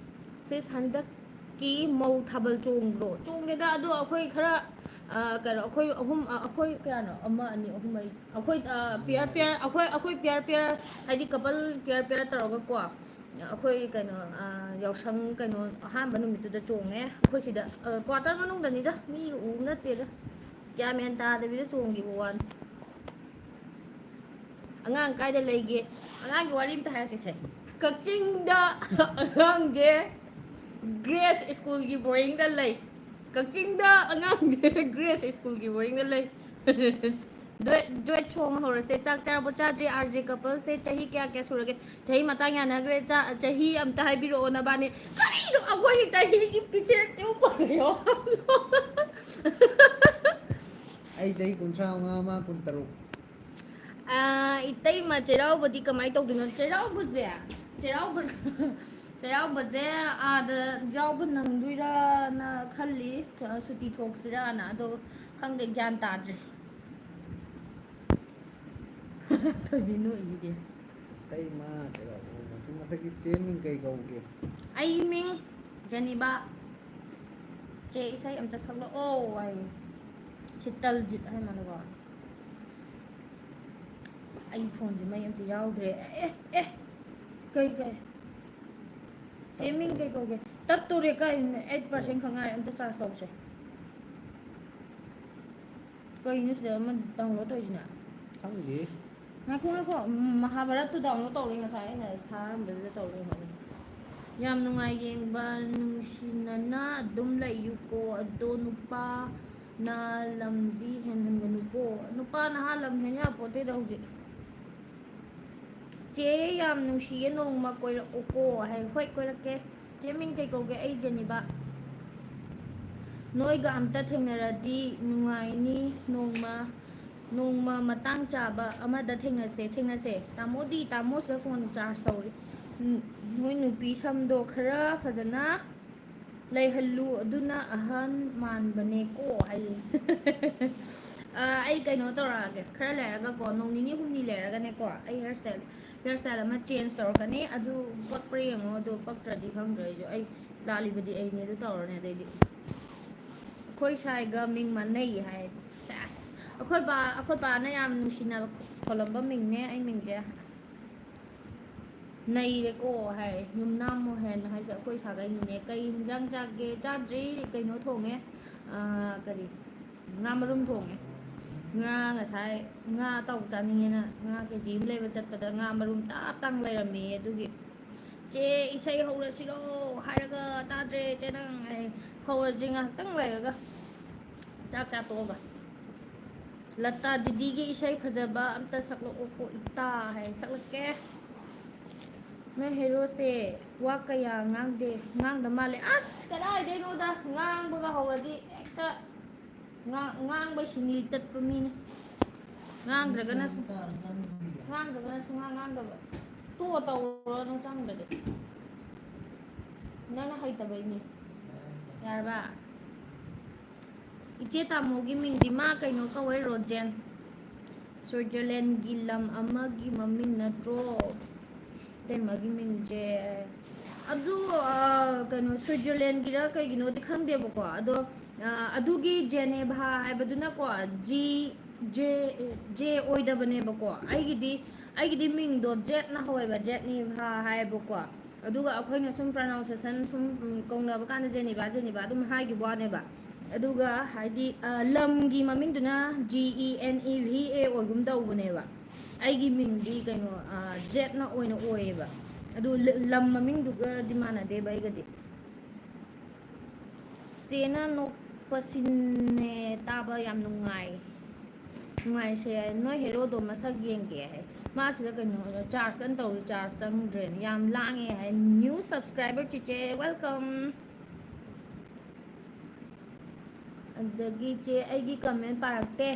Sis, ꯍꯟꯗꯛꯀꯤ ꯃꯧ ꯊꯥꯕꯜ ꯆꯣꯡꯕ꯭ꯔꯣ? ꯆꯣꯡꯗꯦꯗ, ꯑꯗꯣ ꯑꯩꯈꯣꯏ ꯈꯔ, ꯑ, ꯀꯩꯅꯣ, ꯑꯩꯈꯣꯏ ꯑꯍꯨꯝ, ꯑ, ꯑꯩꯈꯣꯏ ꯀꯌꯥꯅꯣ? ꯑꯃ, ꯑꯅꯤ, ꯑꯍꯨꯝ, ꯃꯔꯤ꯫ ꯑꯩꯈꯣꯏ, ꯑ, pair pair, ꯑꯩꯈꯣꯏ, ꯑꯩꯈꯣꯏ pair pair, ꯍꯥꯏꯗꯤ couple pair pair ꯇꯧꯔꯒꯀꯣ, ꯑꯩꯈꯣꯏ ꯀꯩꯅꯣ, ꯑ, ꯌꯥꯎꯁꯪ ꯀꯩꯅꯣ ꯑꯍꯥꯟꯕ ꯅꯨꯃꯤꯠꯇꯨꯗ ꯆꯣꯡꯉꯦ꯫ ꯑꯩꯈꯣꯏ ꯁꯤꯗ, ꯑ, quarter ꯃꯅꯨꯡꯗꯅꯤꯗ, ꯃꯤ ꯎꯕ ꯅꯠꯇꯦꯗ꯫ ꯒ꯭ꯌꯥꯟ ꯃꯦꯟ ꯇꯥꯗꯕꯤꯗ ꯆꯣꯡꯈꯤꯕ ꯋꯥꯅꯤ꯫ ꯑꯉꯥꯡ ꯀꯥꯏꯗ ꯂꯩꯒꯦ? ꯑꯉꯥꯡꯒꯤ ꯋꯥꯔꯤ ꯑꯝꯇ ꯍꯥꯏꯔꯛꯀꯦꯁꯦ꯫ ꯀꯛꯆꯤꯡꯗ ꯑꯉꯥꯡꯁꯦ ꯒ꯭ꯔꯦꯁ ꯁ꯭ꯀꯨꯜꯒꯤ ꯕꯣꯔꯗꯤꯡꯗ ꯂꯩ꯫ ꯀꯛꯆꯤꯡꯗ ꯑꯉꯥꯡꯁꯦ ꯒ꯭ꯔꯦꯁ ꯁ꯭ꯀꯨꯜꯒꯤ ꯕꯣꯔꯗꯤꯡꯗ ꯂꯩ꯫ Duet, duet song ꯍꯧꯔꯁꯦ꯫ ꯆꯥꯛ ꯆꯥꯔꯕꯣ? ꯆꯥꯗ꯭ꯔꯤ꯫ RJ coupleꯁꯦ ꯆꯍꯤ ꯀꯌꯥ ꯀꯌꯥ ꯁꯨꯔꯒꯦ? ꯆꯍꯤ ꯃꯇꯥꯡ ꯌꯥꯅꯈ꯭ꯔꯦ꯫ ꯆꯥ-, ꯆꯍꯤ ꯑꯝꯇ ꯍꯥꯏꯕꯤꯔꯛꯑꯣ ꯅꯕꯥꯅꯤ꯫ ꯀꯔꯤꯅꯣ ꯑꯩꯈꯣꯏꯒꯤ ꯆꯍꯤꯒꯤ ꯄꯤꯆꯦꯠ ꯌꯨꯝ ꯄꯥꯜꯂꯦ꯫ ꯑꯩ ꯆꯍꯤ ꯀꯨꯟꯊ꯭ꯔꯥ ꯃꯉꯥ, ꯃꯥ ꯀꯨꯟꯇꯔꯨꯛ꯫ ꯑꯥ, ꯏꯇꯩꯃ ꯆꯩꯔꯥꯎꯕꯗꯤ ꯀꯃꯥꯏꯅ ꯇꯧꯗꯣꯏꯅꯣ? ꯆꯩꯔꯥꯎꯕꯁꯦ, ꯆꯩꯔꯥꯎꯕ-, ꯆꯩꯔꯥꯎꯕꯁꯦ ꯑꯥꯗ ꯌꯥꯎꯕ ꯅꯪꯗꯣꯏꯔꯥꯅ ꯈꯜꯂꯤ, ꯁꯨꯇꯤ ꯊꯣꯛꯁꯤꯔꯥꯅ꯫ ꯑꯗꯣ ꯈꯪꯗꯦ, ꯒ꯭ꯌꯥꯟ ꯇꯥꯗ꯭ꯔꯤ꯫ ꯊꯣꯏꯕꯤ ꯅꯣꯛꯏꯁꯤꯗꯤ꯫ ꯏꯇꯩꯃ ꯆꯩꯔꯥꯎꯕ ꯍꯧꯕꯁꯤ ꯃꯊꯛꯀꯤ ꯆꯦ ꯃꯤꯡ ꯀꯩ ꯀꯧꯒꯦ? ꯑꯩ ꯃꯤꯡ ꯖꯦꯅꯤꯕꯥ꯫ ꯆꯦ, ꯏꯁꯩ ꯑꯝꯇ ꯁꯛꯂꯛꯑꯣ ꯍꯥꯏꯌꯦ꯫ ꯁꯤꯇꯜꯖꯤꯠ ꯍꯥꯏ ꯃꯥꯜꯂꯦꯀꯣ꯫ ꯑꯩ ꯐꯣꯟꯁꯦ ꯃꯩ ꯑꯝꯇ ꯌꯥꯎꯗ꯭ꯔꯦ꯫ ꯑꯦ, ꯑꯦ, ꯀꯩ, ꯀꯩ? ꯆꯦ, ꯃꯤꯡ ꯀꯩ ꯀꯧꯒꯦ? ꯇꯠꯇꯣꯔꯦ ꯀꯥꯏ, eight percent ꯈꯛ ꯉꯥꯏꯔꯦ, ꯑꯝꯇ charge ꯇꯧꯁꯦ꯫ ꯀꯩꯅꯣ ꯁꯤꯗ ꯑꯃ download ꯇꯧꯔꯤꯁꯤꯅ? ꯈꯪꯗꯦ꯫ ꯉꯥꯏꯈꯣ, ꯉꯥꯏꯈꯣ, ꯎꯝ, ꯃꯍꯥꯚꯥꯔꯠꯇꯨ download ꯇꯧꯔꯦ ꯉꯁꯥꯏ ꯑꯩꯅ ꯊꯥꯔꯝꯕꯗꯨꯗ ꯇꯧꯔꯦ꯫ ꯌꯥꯝ ꯅꯨꯡꯉꯥꯏ ꯌꯦꯡꯕ, ꯅꯨꯡꯁꯤꯅꯅ ꯑꯗꯨꯝ ꯂꯩꯌꯨꯀꯣ꯫ ꯑꯗꯣ ꯅꯨꯄꯥꯅ ꯂꯝꯗꯤ ꯍꯦꯟꯍꯟꯒꯅꯨꯀꯣ꯫ ꯅꯨꯄꯥ ꯅꯍꯥ ꯂꯝ ꯍꯦꯟ ꯌꯥꯄꯣꯠꯇꯦꯗ ꯍꯧꯖꯤꯛ꯫ ꯆꯦ, ꯌꯥꯝ ꯅꯨꯡꯁꯤꯌꯦ, ꯅꯣꯡꯃ ꯀꯣꯏꯔꯛꯎꯀꯣ ꯍꯥꯏ꯫ ꯍꯣꯏ, ꯀꯣꯏꯔꯛꯀꯦ꯫ ꯆꯦ, ꯃꯤꯡ ꯀꯩ ꯀꯧꯒꯦ? ꯑꯩ ꯖꯦꯅꯤꯕꯥ꯫ ꯅꯣꯏꯒ ꯑꯝꯇ ꯊꯦꯡꯅꯔꯗꯤ ꯅꯨꯡꯉꯥꯏꯅꯤ꯫ ꯅꯣꯡꯃ, ꯅꯣꯡꯃ ꯃꯇꯥꯡ ꯆꯥꯕ ꯑꯃꯗ ꯊꯦꯡꯅꯁꯦ, ꯊꯦꯡꯅꯁꯦ꯫ ꯇꯥꯃꯣꯗꯤ, ꯇꯥꯃꯣꯁꯤꯗ ꯐꯣꯟ charge ꯇꯧꯔꯤ꯫ ꯎꯝ, ꯅꯣꯏ ꯅꯨꯄꯤ ꯁꯝꯗꯣ ꯈꯔ ꯐꯖꯅ ꯂꯩꯍꯜꯂꯨ, ꯑꯗꯨꯅ ꯑꯍꯟ ꯃꯥꯟꯕꯅꯦꯀꯣ ꯍꯥꯏꯌꯦ꯫ ꯑꯥ, ꯑꯩ ꯀꯩꯅꯣ ꯇꯧꯔꯛꯑꯒꯦ, ꯈꯔ ꯂꯩꯔꯒꯀꯣ, ꯅꯣꯡ ꯅꯤꯅꯤ ꯍꯨꯝꯅꯤ ꯂꯩꯔꯒꯅꯦꯀꯣ, ꯑꯩ hair style, hair style ꯑꯃ change ꯇꯧꯔꯛꯀꯅꯤ꯫ ꯑꯗꯨ ꯄꯛꯄ꯭ꯔꯥ ꯌꯦꯡꯉꯣ, ꯑꯗꯨ ꯄꯛꯇ꯭ꯔꯗꯤ ꯈꯪꯗ꯭ꯔꯦ ꯑꯩꯁꯨ꯫ ꯑꯩ ꯂꯥꯜꯂꯤꯕꯗꯤ ꯑꯩꯅꯦ, ꯑꯗꯨ ꯇꯧꯔꯅꯤ ꯑꯗꯩꯗꯤ꯫ ꯑꯩꯈꯣꯏ ꯁꯥꯏꯒ ꯃꯤꯡ ꯃꯥꯟꯅꯩ ꯍꯥꯏ꯫ ꯁꯦꯁ! ꯑꯩꯈꯣꯏ ꯕꯥ, ꯑꯩꯈꯣꯏ ꯕꯥꯅ ꯌꯥꯝ ꯅꯨꯡꯁꯤꯅ ꯊꯣꯜꯂꯝꯕ ꯃꯤꯡꯅꯦ ꯑꯩ ꯃꯤꯡꯁꯦ꯫ ꯅꯩꯔꯦꯀꯣ ꯍꯥꯏ꯫ ꯌꯨꯝꯅꯥꯝ ꯃꯣꯍꯦꯟ ꯍꯥꯏꯁꯦ ꯑꯩꯈꯣꯏ ꯁꯥꯒꯩꯅꯤꯅꯦ꯫ "ꯀꯩ ꯍꯤꯟꯖꯥꯡ ꯆꯥꯒꯦ?" "ꯆꯥꯗ꯭ꯔꯤ, ꯀꯩꯅꯣ ꯊꯣꯡꯉꯦ, ꯑꯥ, ꯀꯔꯤ, ꯉꯥ ꯃꯔꯨꯝ ꯊꯣꯡꯉꯦ꯫ ꯉꯥ ꯉꯁꯥꯏ, ꯉꯥ ꯑꯇꯥꯎꯕ ꯆꯥꯅꯤꯡꯉꯦꯅ ꯉꯥ ꯀꯦ ꯖꯤ ꯑꯃ ꯂꯩꯕ ꯆꯠꯄꯗ ꯉꯥ ꯃꯔꯨꯝ ꯇꯥꯞ ꯇꯥꯡ ꯂꯩꯔꯝꯃꯦ꯫ ꯑꯗꯨꯒꯤ, "ꯆꯦ, ꯏꯁꯩ ꯍꯧꯔꯁꯤꯔꯣ?" ꯍꯥꯏꯔꯒ, "ꯇꯥꯗ꯭ꯔꯦ ꯆꯦ ꯅꯪ, ꯑꯩ ꯍꯧꯔꯁꯤ ꯉꯥꯏꯍꯥꯛꯇꯪ ꯂꯩꯔꯒ, ꯆꯥꯛ ꯆꯥ ꯇꯣꯛꯑꯒ꯫ ꯂꯇꯥ ꯗꯤꯗꯤꯒꯤ ꯏꯁꯩ ꯐꯖꯕ ꯑꯝꯇ ꯁꯛꯂꯛꯑꯣꯀꯣ ꯏꯇꯥ" ꯍꯥꯏ꯫ ꯁꯛꯂꯛꯀꯦ꯫ ꯅꯣꯏ ꯍꯦꯔꯣꯁꯦ ꯋꯥ ꯀꯌꯥ ꯉꯥꯡꯗꯦ, ꯉꯥꯡꯗ ꯃꯥꯜꯂꯦ꯫ ꯑꯁ, ꯀꯗꯥꯏꯗꯩꯅꯣꯗ, ꯉꯥꯡꯕꯒ ꯍꯧꯔꯗꯤ ꯍꯦꯛꯇ ꯉꯥ-, ꯉꯥꯡꯕꯩ ꯁꯤꯡꯂꯤ ꯇꯠꯄ ꯃꯤꯅꯤ꯫ ꯉꯥꯡꯗ꯭ꯔꯒꯅ ꯁꯨꯡ-, ꯉꯥꯡꯗ꯭ꯔꯒꯅ ꯁꯨꯡꯉꯥꯡ ꯉꯥꯡꯗꯕ꯫ ꯇꯣꯛꯑꯣ, ꯇꯧꯔꯨꯔꯅꯨ ꯆꯪꯗ꯭ꯔꯗꯤ꯫ ꯅꯪꯅ ꯍꯩꯇꯕꯩꯅꯦ꯫ ꯌꯥꯔꯕ? ꯏꯆꯦ ꯇꯥꯃꯣꯒꯤ ꯃꯤꯡꯗꯤ ꯃꯥ ꯀꯩꯅꯣ ꯀꯧꯋꯦ, ꯔꯣꯖꯦꯟ꯫ ꯁ꯭ꯋꯤꯖꯔꯂꯦꯟꯒꯤ ꯂꯝ ꯑꯃꯒꯤ ꯃꯃꯤꯡ ꯅꯠꯇ꯭ꯔꯣ? ꯏꯇꯩꯃꯒꯤ ꯃꯤꯡꯁꯦ꯫ ꯑꯗꯨ, ꯑ, ꯀꯩꯅꯣ, ꯁ꯭ꯋꯤꯖꯔꯂꯦꯟꯒꯤꯔ ꯀꯩꯒꯤꯅꯣꯗꯤ ꯈꯪꯗꯦꯕꯀꯣ꯫ ꯑꯗꯣ, ꯑ, ꯑꯗꯨꯒꯤ ꯖꯦꯅꯦꯚꯥ ꯍꯥꯏꯕꯗꯨꯅꯀꯣ, ꯖꯤ, ꯖꯦ, ꯖꯦ ꯑꯣꯏꯗꯕꯅꯦꯕꯀꯣ꯫ ꯑꯩꯒꯤꯗꯤ, ꯑꯩꯒꯤꯗꯤ ꯃꯤꯡꯗꯣ ꯖꯦꯠꯅ ꯍꯧꯋꯦꯕ, ꯖꯦꯠꯅꯤꯚꯥ ꯍꯥꯏꯌꯦꯕꯀꯣ꯫ ꯑꯗꯨꯒ ꯑꯩꯈꯣꯏꯅ ꯁꯨꯝ pronunciation ꯁꯨꯝ, ꯎꯝ, ꯀꯧꯅꯕ ꯀꯥꯟꯗ ꯖꯦꯅꯤꯚꯥ, ꯖꯦꯅꯤꯚꯥ ꯑꯗꯨꯝ ꯍꯥꯏꯈꯤꯕ ꯋꯥꯅꯦꯕ꯫ ꯑꯗꯨꯒ ꯍꯥꯏꯗꯤ, ꯑ, ꯂꯝꯒꯤ ꯃꯃꯤꯡꯗꯨꯅ G E N E V A ꯑꯣꯏꯒꯨꯝ ꯇꯧꯕꯅꯦꯕ꯫ ꯑꯩꯒꯤ ꯃꯤꯡꯗꯤ ꯀꯩꯅꯣ, ꯑ, ꯖꯦꯠꯅ ꯑꯣꯏꯅ ꯑꯣꯏꯌꯦꯕ꯫ ꯑꯗꯨ ꯂ-, ꯂꯝ ꯃꯃꯤꯡꯗꯨꯒꯗꯤ ꯃꯥꯟꯅꯗꯦꯕ ꯑꯩꯒꯗꯤ꯫ ꯆꯦꯅ ꯅꯣꯛꯄꯁꯤꯅꯦ ꯇꯥꯕ ꯌꯥꯝ ꯅꯨꯡꯉꯥꯏ꯫ ꯅꯨꯡꯉꯥꯏꯁꯦ, ꯅꯣꯏ ꯍꯦꯔꯣꯗꯣ ꯃꯁꯛ ꯌꯦꯡꯒꯦ ꯍꯥꯏ꯫ ꯃꯥꯁꯤꯗ ꯀꯩꯅꯣ, charge ꯀꯟꯅ ꯇꯧꯔꯤ, charge ꯆꯪꯗ꯭ꯔꯦꯅ꯫ ꯌꯥꯝ ꯂꯥꯡꯉꯦ ꯍꯥꯏ꯫ New subscriber ꯆꯤꯆꯦ, welcome꯫ ꯑꯗꯒꯤ ꯆꯦ, ꯑꯩꯒꯤ comment ꯄꯥꯔꯛꯇꯦ꯫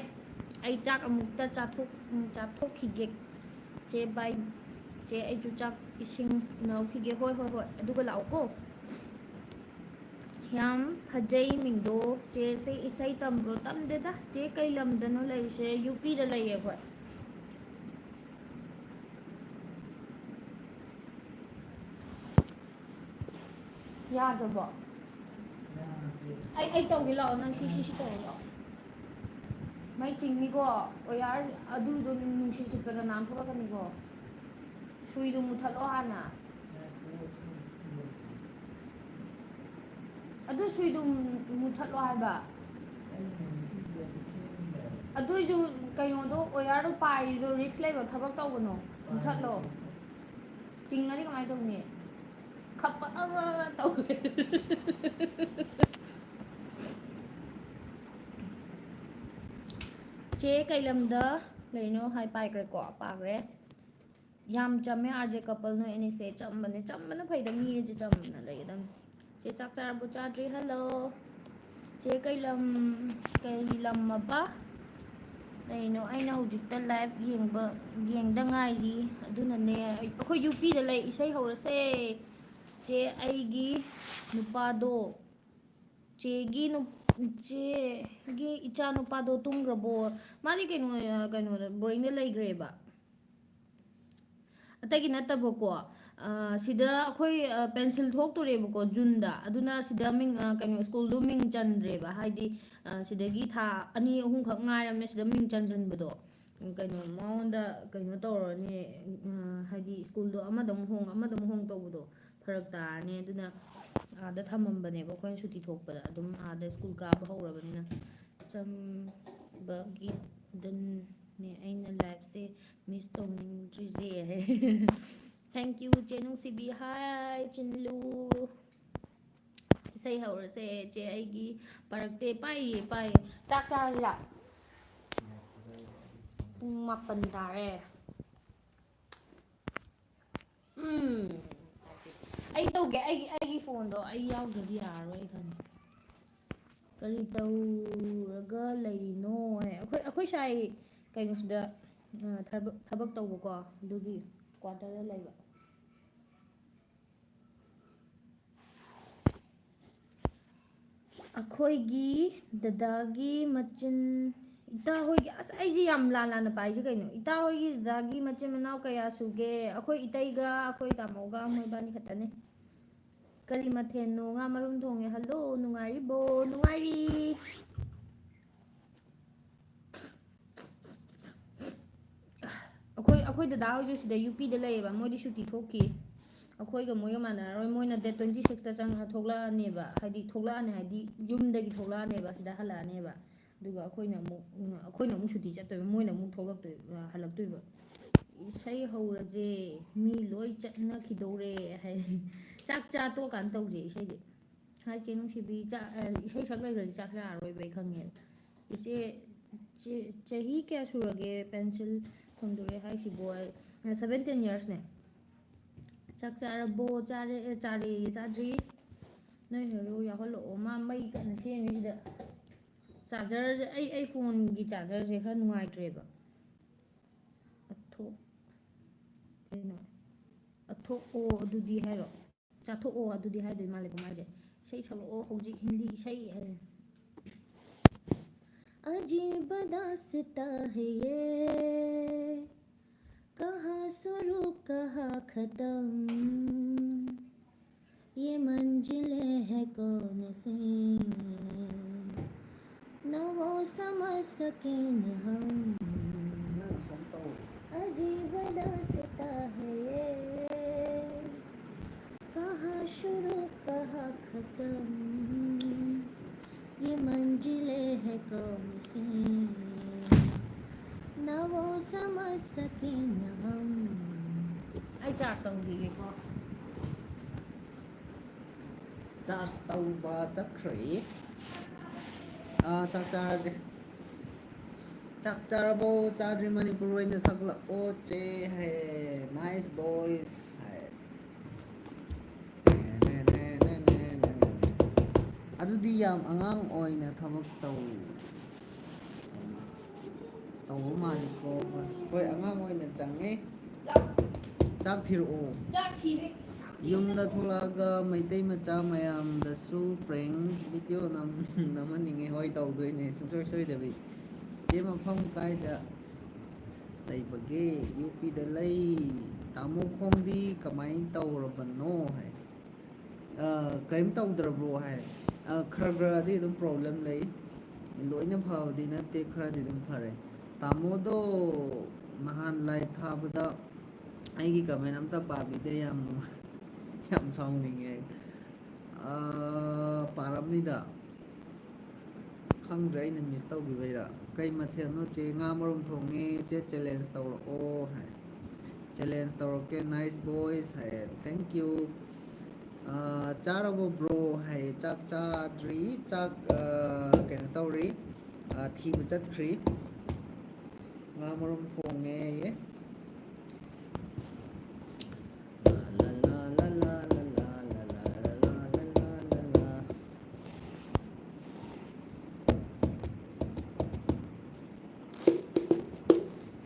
ꯑꯩ ꯆꯥꯛ ꯑꯃꯨꯛꯇ ꯆꯥꯊꯣꯛ-, ꯆꯥꯊꯣꯛꯈꯤꯒꯦ꯫ ꯆꯦ, bye꯫ ꯆꯦ, ꯑꯩꯁꯨ ꯆꯥꯛ ꯏꯁꯤꯡ ꯎꯅꯧꯈꯤꯒꯦ꯫ ꯍꯣꯏ, ꯍꯣꯏ, ꯍꯣꯏ꯫ ꯑꯗꯨꯒ ꯂꯥꯛꯑꯣꯀꯣ꯫ ꯌꯥꯝ ꯐꯖꯩ ꯃꯤꯡꯗꯣ꯫ ꯆꯦꯁꯦ ꯏꯁꯩ ꯇꯝꯕ꯭ꯔꯣ? ꯇꯝꯗꯦꯗ꯫ ꯆꯦ ꯀꯩ ꯂꯝꯗꯅꯣ ꯂꯩꯔꯤꯁꯦ? ꯌꯨ ꯄꯤꯗ ꯂꯩꯌꯦ ꯑꯩꯈꯣꯏ꯫ ꯌꯥꯗ꯭ꯔꯕꯣ? ꯑꯩ ꯑꯩ ꯇꯧꯒꯦ ꯂꯥꯛꯑꯣ, ꯅꯪ ꯁꯤ ꯁꯤ ꯁꯤ ꯇꯧꯔꯣ ꯂꯥꯛꯑꯣ꯫ ꯃꯩ ꯆꯤꯡꯅꯤꯀꯣ, ꯑꯣꯌꯥꯔ ꯑꯗꯨꯗꯣ ꯅꯨꯡꯁꯤꯠ ꯁꯤꯠꯄꯗ ꯅꯥꯟꯊꯣꯔꯛꯀꯅꯤꯀꯣ꯫ ꯁꯨꯏꯗꯣ ꯃꯨꯊꯠꯂꯣ ꯍꯥꯟꯅ꯫ ꯑꯗꯨ ꯁꯨꯏꯗꯣ ꯃꯨꯊꯠꯂꯣ ꯍꯥꯏꯕ꯫ ꯑꯗꯨꯏꯁꯨ ꯀꯩꯅꯣꯗꯣ, ꯑꯣꯌꯥꯔꯗꯣ ꯄꯥꯏꯔꯤꯗꯣ ꯔꯤꯛꯁ ꯂꯩꯕ ꯊꯕꯛ ꯇꯧꯒꯅꯣ꯫ ꯃꯨꯊꯠꯂꯣ꯫ ꯆꯤꯡꯉꯗꯤ ꯀꯃꯥꯏꯅ ꯇꯧꯅꯤ? ꯈꯞꯄ ꯇꯧꯋꯦ꯫ ꯆꯦ ꯀꯩ ꯂꯝꯗ ꯂꯩꯅꯣ ꯍꯥꯏ ꯄꯥꯏꯈ꯭ꯔꯦꯀꯣ, ꯄꯥꯈ꯭ꯔꯦ꯫ ꯌꯥꯝ ꯆꯝꯃꯦ ꯑꯥꯔ ꯖꯦ ꯀꯄꯜ ꯅꯣꯏ ꯑꯅꯤꯁꯦ꯫ ꯆꯝꯕꯅꯦ, ꯆꯝꯕꯅ ꯐꯩꯗ, ꯃꯤ ꯑꯅꯤꯁꯦ ꯆꯝꯅ ꯂꯩꯒꯗꯕꯅꯤ꯫ ꯆꯦ ꯆꯥꯛ ꯆꯥꯔꯕꯣ? ꯆꯥꯗ꯭ꯔꯤ꯫ ꯍꯜꯂꯣ꯫ ꯆꯦ ꯀꯩ ꯂꯝ, ꯀꯩ ꯂꯝ ꯑꯕ? ꯀꯩꯅꯣ ꯑꯩꯅ ꯍꯧꯖꯤꯛꯇ ꯂꯥꯏꯚ ꯌꯦꯡꯕ, ꯌꯦꯡꯗ ꯉꯥꯏꯔꯤ꯫ ꯑꯗꯨꯅꯅꯦ ꯑꯩ-, ꯑꯩꯈꯣꯏ ꯌꯨ ꯄꯤꯗ ꯂꯩ꯫ ꯏꯁꯩ ꯍꯧꯔꯁꯦ꯫ ꯆꯦ ꯑꯩꯒꯤ ꯅꯨꯄꯥꯗꯣ, ꯆꯦꯒꯤ ꯅꯨꯞ-, ꯆꯦꯒꯤ ꯏꯆꯥ ꯅꯨꯄꯥꯗꯣ ꯇꯨꯝꯈ꯭ꯔꯕꯣ? ꯃꯥꯗꯤ ꯀꯩꯅꯣ, ꯀꯩꯅꯣꯗ, ꯕꯣꯔꯗꯤꯡꯗ ꯂꯩꯈ꯭ꯔꯦꯕ꯫ ꯑꯇꯩꯒꯤ ꯅꯠꯇꯕꯀꯣ, ꯑ, ꯁꯤꯗ ꯑꯩꯈꯣꯏ, ꯑ, ꯄꯦꯟꯁꯤꯜ ꯊꯣꯛꯇꯣꯔꯦꯕꯀꯣ ꯖꯨꯟꯗ꯫ ꯑꯗꯨꯅ ꯁꯤꯗ ꯃꯤꯡ, ꯑ, ꯀꯩꯅꯣ, ꯁ꯭ꯀꯨꯜꯗꯣ ꯃꯤꯡ ꯆꯟꯗ꯭ꯔꯦꯕ꯫ ꯍꯥꯏꯗꯤ, ꯑ, ꯁꯤꯗꯒꯤ ꯊꯥ ꯑꯅꯤ ꯑꯍꯨꯝꯈꯛ ꯉꯥꯏꯔꯕꯅꯦ ꯁꯤꯗ ꯃꯤꯡ ꯆꯟꯁꯤꯟꯕꯗꯣ꯫ ꯀꯩꯅꯣ, ꯃꯉꯣꯟꯗ ꯀꯩꯅꯣ ꯇꯧꯔꯅꯤ, ꯑ, ꯍꯥꯏꯗꯤ ꯁ꯭ꯀꯨꯜꯗꯣ ꯑꯃꯗ ꯑꯃꯨꯛ ꯍꯣꯡ, ꯑꯃꯗ ꯑꯃꯨꯛ ꯍꯣꯡ ꯇꯧꯕꯗꯣ ꯐꯔꯛ ꯇꯥꯔꯅꯤ꯫ ꯑꯗꯨꯅ ꯑꯥꯗ ꯊꯝꯃꯝꯕꯅꯦꯕ ꯑꯩꯈꯣꯏꯅ ꯁꯨꯇꯤ ꯊꯣꯛꯄꯗ꯫ ꯑꯗꯨꯝ ꯑꯥꯗ ꯁ꯭ꯀꯨꯜ ꯀꯥꯕ ꯍꯧꯔꯕꯅꯤꯅ꯫ ꯆꯝꯕꯒꯤ ꯑꯗꯨꯅꯦ ꯑꯩꯅ ꯂꯥꯏꯐꯁꯦ ꯃꯤꯁ ꯇꯧꯅꯤꯡꯗ꯭ꯔꯤꯁꯦ꯫ Thank you, ꯆꯦ ꯅꯨꯡꯁꯤꯕꯤ꯫ ꯍꯥꯏ, ꯆꯤꯟꯂꯨ꯫ ꯏꯁꯩ ꯍꯧꯔꯁꯦ, ꯆꯦ ꯑꯩꯒꯤ ꯄꯥꯔꯛꯇꯦ꯫ ꯄꯥꯏꯌꯦ, ꯄꯥꯏꯌꯦ꯫ ꯆꯥꯛ ꯆꯥꯔꯁꯤꯔꯥ? ꯄꯨꯡ ꯃꯥꯄꯟ ꯇꯥꯔꯦ꯫ ꯎꯝ꯫ ꯑꯩ ꯇꯧꯒꯦ, ꯑꯩꯒꯤ, ꯑꯩꯒꯤ ꯐꯣꯟꯗꯣ ꯑꯩ ꯌꯥꯎꯗ꯭ꯔꯗꯤ ꯌꯥꯔꯔꯣꯏ, ꯑꯩ ꯈꯪꯉꯦ꯫ ꯀꯔꯤ ꯇꯧꯔꯒ ꯂꯩꯔꯤꯅꯣ ꯍꯥꯏ꯫ ꯑꯩꯈꯣꯏ, ꯑꯩꯈꯣꯏ ꯁꯥꯏ ꯀꯩꯅꯣꯁꯤꯗ, ꯑ, ꯊꯕꯛ, ꯊꯕꯛ ꯇꯧꯕꯀꯣ, ꯑꯗꯨꯒꯤ ꯀ꯭ꯋꯥꯇꯔꯗ ꯂꯩꯕ꯫ ꯑꯩꯈꯣꯏꯒꯤ ꯗꯗꯥꯒꯤ ꯃꯆꯤꯟ, ꯏꯇꯥ ꯍꯣꯏꯒꯤ, ꯑꯁ, ꯑꯩꯁꯦ ꯌꯥꯝ ꯂꯥꯟ ꯂꯥꯟꯅ ꯄꯥꯏꯁꯦ ꯀꯩꯅꯣ? ꯏꯇꯥ ꯍꯣꯏꯒꯤ ꯗꯗꯥꯒꯤ ꯃꯆꯤꯟ ꯃꯅꯥꯎ ꯀꯌꯥ ꯁꯨꯒꯦ? ꯑꯩꯈꯣꯏ ꯏꯇꯩꯒ ꯑꯩꯈꯣꯏ ꯇꯥꯃꯣꯒ ꯃꯣꯏꯕꯥꯅꯤ ꯈꯛꯇꯅꯦ꯫ ꯀꯔꯤ ꯃꯊꯦꯜꯅꯣ? ꯉꯥ ꯃꯔꯨꯝ ꯊꯣꯡꯉꯦ꯫ ꯍꯜꯂꯣ, ꯅꯨꯡꯉꯥꯏꯔꯤꯕꯣ? ꯅꯨꯡꯉꯥꯏꯔꯤ꯫ ꯑꯩꯈꯣꯏ ꯑꯩꯈꯣꯏ ꯗꯗꯥ ꯍꯣꯏꯁꯨ ꯁꯤꯗ ꯌꯨ ꯄꯤꯗ ꯂꯩꯌꯦꯕ꯫ ꯃꯣꯏꯗꯤ ꯁꯨꯇꯤ ꯊꯣꯛꯈꯤ꯫ ꯑꯩꯈꯣꯏꯒ ꯃꯣꯏꯒ ꯃꯥꯟꯅꯔꯔꯣꯏ꯫ ꯃꯣꯏꯅ ꯗꯦꯠ ꯇ꯭ꯋꯦꯟꯇꯤ ꯁꯤꯛꯁꯇ ꯆꯪꯉ ꯊꯣꯛꯂꯛꯑꯅꯦꯕ꯫ ꯍꯥꯏꯗꯤ ꯊꯣꯛꯂꯛꯑꯅꯤ ꯍꯥꯏꯗꯤ ꯌꯨꯝꯗꯒꯤ ꯊꯣꯛꯂꯛꯑꯅꯦꯕ, ꯁꯤꯗ ꯍꯜꯂꯛꯑꯅꯦꯕ꯫ ꯑꯗꯨꯒ ꯑꯩꯈꯣꯏꯅ ꯑꯃꯨꯛ, ꯎꯝ, ꯑꯩꯈꯣꯏꯅ ꯑꯃꯨꯛ ꯁꯨꯇꯤ ꯆꯠꯇꯣꯏꯕ, ꯃꯣꯏꯅ ꯑꯃꯨꯛ ꯊꯣꯛꯂꯛꯇꯣꯏꯕ, ꯍꯜꯂꯛꯇꯣꯏꯕ꯫ "ꯏꯁꯩ ꯍꯧꯔꯁꯦ, ꯃꯤ ꯂꯣꯏ ꯆꯠꯅꯈꯤꯗꯧꯔꯦ" ꯍꯥꯏ꯫ "ꯆꯥꯛ ꯆꯥ ꯇꯣꯛꯑꯀꯥꯟꯗ ꯇꯧꯁꯦ ꯏꯁꯩꯗꯤ"꯫ ꯍꯥꯏ, "ꯆꯦ ꯅꯨꯡꯁꯤꯕꯤ, ꯆꯥꯛ, ꯑ, ꯏꯁꯩ ꯁꯛ ꯂꯣꯏꯈ꯭ꯔꯗꯤ ꯆꯥꯛ ꯆꯥꯔꯔꯣꯏꯕ ꯑꯩ ꯈꯪꯉꯦꯕ"꯫ "ꯏꯆꯦ, ꯆꯦ-, ꯆꯍꯤ ꯀꯌꯥ ꯁꯨꯔꯒꯦ ꯄꯦꯟꯁꯤꯜ ꯈꯣꯝꯗꯣꯔꯦ ꯍꯥꯏꯁꯤꯕꯣ?" ꯑ, seventeen yearsꯅꯦ꯫ "ꯆꯥꯛ ꯆꯥꯔꯕꯣ?" "ꯆꯥꯔꯦ"꯫ "ꯑꯦ, ꯆꯥꯔꯦꯌꯦ, ꯆꯥꯗ꯭ꯔꯤ"꯫ "ꯅꯣꯏ ꯍꯦꯔꯣ ꯌꯥꯎꯍꯜꯂꯛꯑꯣ, ꯃꯥ ꯃꯩ ꯀꯟꯅ ꯁꯦꯝꯃꯤ ꯁꯤꯗ"꯫ ꯆꯥꯔꯖꯔꯁꯦ, ꯑꯩ, ꯑꯩ ꯐꯣꯟꯒꯤ ꯆꯥꯔꯖꯔꯁꯦ ꯈꯔ ꯅꯨꯡꯉꯥꯏꯇ꯭ꯔꯦꯕ꯫ ꯑꯊꯣꯛ-, ꯀꯩꯅꯣ? "ꯑꯊꯣꯛꯑꯣ ꯑꯗꯨꯗꯤ" ꯍꯥꯏꯔꯣ? "ꯆꯥꯊꯣꯛꯑꯣ ꯑꯗꯨꯗꯤ" ꯍꯥꯏꯗꯣꯏ ꯃꯥꯜꯂꯦꯀꯣ ꯃꯥꯏꯁꯦ꯫ "ꯏꯁꯩ ꯁꯛꯂꯛꯑꯣ ꯍꯧꯖꯤꯛ, ꯍꯤꯟꯗꯤ ꯏꯁꯩ" ꯍꯥꯏ꯫ "अजीब दास्तां है ये, कहाँ शुरू कहाँ ख़त्म, ये मंजिलें हैं कौन सी, न वो समझ सके न हम, अजीब दास्तां है ये, कहाँ शुरू कहाँ ख़त्म, ये मंजिलें हैं कौन सी, न वो समझ सके न हम"꯫ ꯑꯩ ꯆꯥꯔꯖ ꯇꯧꯈꯤꯒꯦꯀꯣ꯫ ꯆꯥꯔꯖ ꯇꯧꯕ ꯆꯠꯈ꯭ꯔꯦ꯫ ꯑꯥ, ꯆꯥꯛ ꯆꯥꯔꯁꯦ꯫ "ꯆꯥꯛ ꯆꯥꯔꯕꯣ? ꯆꯥꯗ꯭ꯔꯤ, ꯃꯅꯤꯄꯨꯔ ꯑꯣꯏꯅ ꯁꯛꯂꯛꯑꯣ ꯆꯦ" ꯍꯥꯏ꯫ "Nice voice" ꯍꯥꯏ꯫ ꯑꯗꯨꯗꯤ ꯌꯥꯝ ꯑꯉꯥꯡ ꯑꯣꯏꯅ ꯊꯕꯛ ꯇꯧ-, ꯇꯧꯕ ꯃꯥꯜꯂꯤꯀꯣ꯫ ꯍꯣꯏ, ꯑꯉꯥꯡ ꯑꯣꯏꯅ ꯆꯪꯉꯦ꯫ ꯆꯥꯛ ꯊꯤꯔꯛꯑꯣ꯫ ꯆꯥꯛ ꯊꯤꯔꯦ꯫ ꯌꯨꯝꯗ ꯊꯣꯛꯂꯛꯑꯒ ꯃꯩꯇꯩ ꯃꯆꯥ ꯃꯌꯥꯝꯗꯁꯨ prank video ꯅꯝ-, ꯅꯝꯍꯟꯅꯤꯡꯉꯦ꯫ ꯍꯣꯏ, ꯇꯧꯗꯣꯏꯅꯦ, ꯁꯨꯡꯁꯣꯏ ꯁꯣꯏꯗꯕꯤ꯫ "ꯆꯦ, ꯃꯐꯝ ꯀꯥꯏꯗ ꯂꯩꯕꯒꯦ?" "ꯌꯨ ꯄꯤꯗ ꯂꯩ"꯫ "ꯇꯥꯃꯣ ꯈꯣꯡꯗꯤ ꯀꯃꯥꯏꯅ ꯇꯧꯔꯕꯅꯣ?" ꯍꯥꯏ꯫ ꯑ, ꯀꯔꯤꯝ ꯇꯧꯗ꯭ꯔꯕ꯭ꯔꯣ ꯍꯥꯏ꯫ ꯑ, ꯈꯔ ꯈꯔꯗꯤ ꯑꯗꯨꯝ problem ꯂꯩ, ꯂꯣꯏꯅ ꯐꯕꯗꯤ ꯅꯠꯇꯦ, ꯈꯔꯗꯤ ꯑꯗꯨꯝ ꯐꯔꯦ꯫ ꯇꯥꯃꯣꯗꯣ ꯅꯍꯥꯟ live ꯊꯥꯕꯗ ꯑꯩꯒꯤ comment ꯑꯝꯇ ꯄꯥꯕꯤꯗꯦ, ꯌꯥꯝ ꯅꯨꯡꯉꯥꯏ-, ꯌꯥꯝ ꯁꯥꯎꯅꯤꯡꯉꯦ꯫ ꯑ, ꯄꯥꯔꯝꯅꯤꯗ꯫ ꯈꯪꯗ꯭ꯔꯦ, ꯑꯩꯅ miss ꯇꯧꯈꯤꯕꯩꯔꯥ꯫ "ꯀꯩ ꯃꯊꯦꯜꯅꯣ ꯆꯦ?" "ꯉꯥ ꯃꯔꯨꯝ ꯊꯣꯡꯉꯦ ꯆꯦ, challenge ꯇꯧꯔꯛꯑꯣ" ꯍꯥꯏ꯫ "Challenge ꯇꯧꯔꯛꯀꯦ, nice boys" high. Thank you꯫ ꯑꯥ, "ꯆꯥꯔꯕꯣ bro?" ꯍꯥꯏ꯫ "ꯆꯥꯛ ꯆꯥꯗ꯭ꯔꯤ, ꯆꯥꯛ, ꯑꯥ, ꯀꯩꯅꯣ ꯇꯧꯔꯤ, ꯑꯥ, ꯊꯤꯕ ꯆꯠꯈ꯭ꯔꯤ꯫ ꯉꯥ ꯃꯔꯨꯝ ꯊꯣꯡꯉꯦ"ꯌꯦ꯫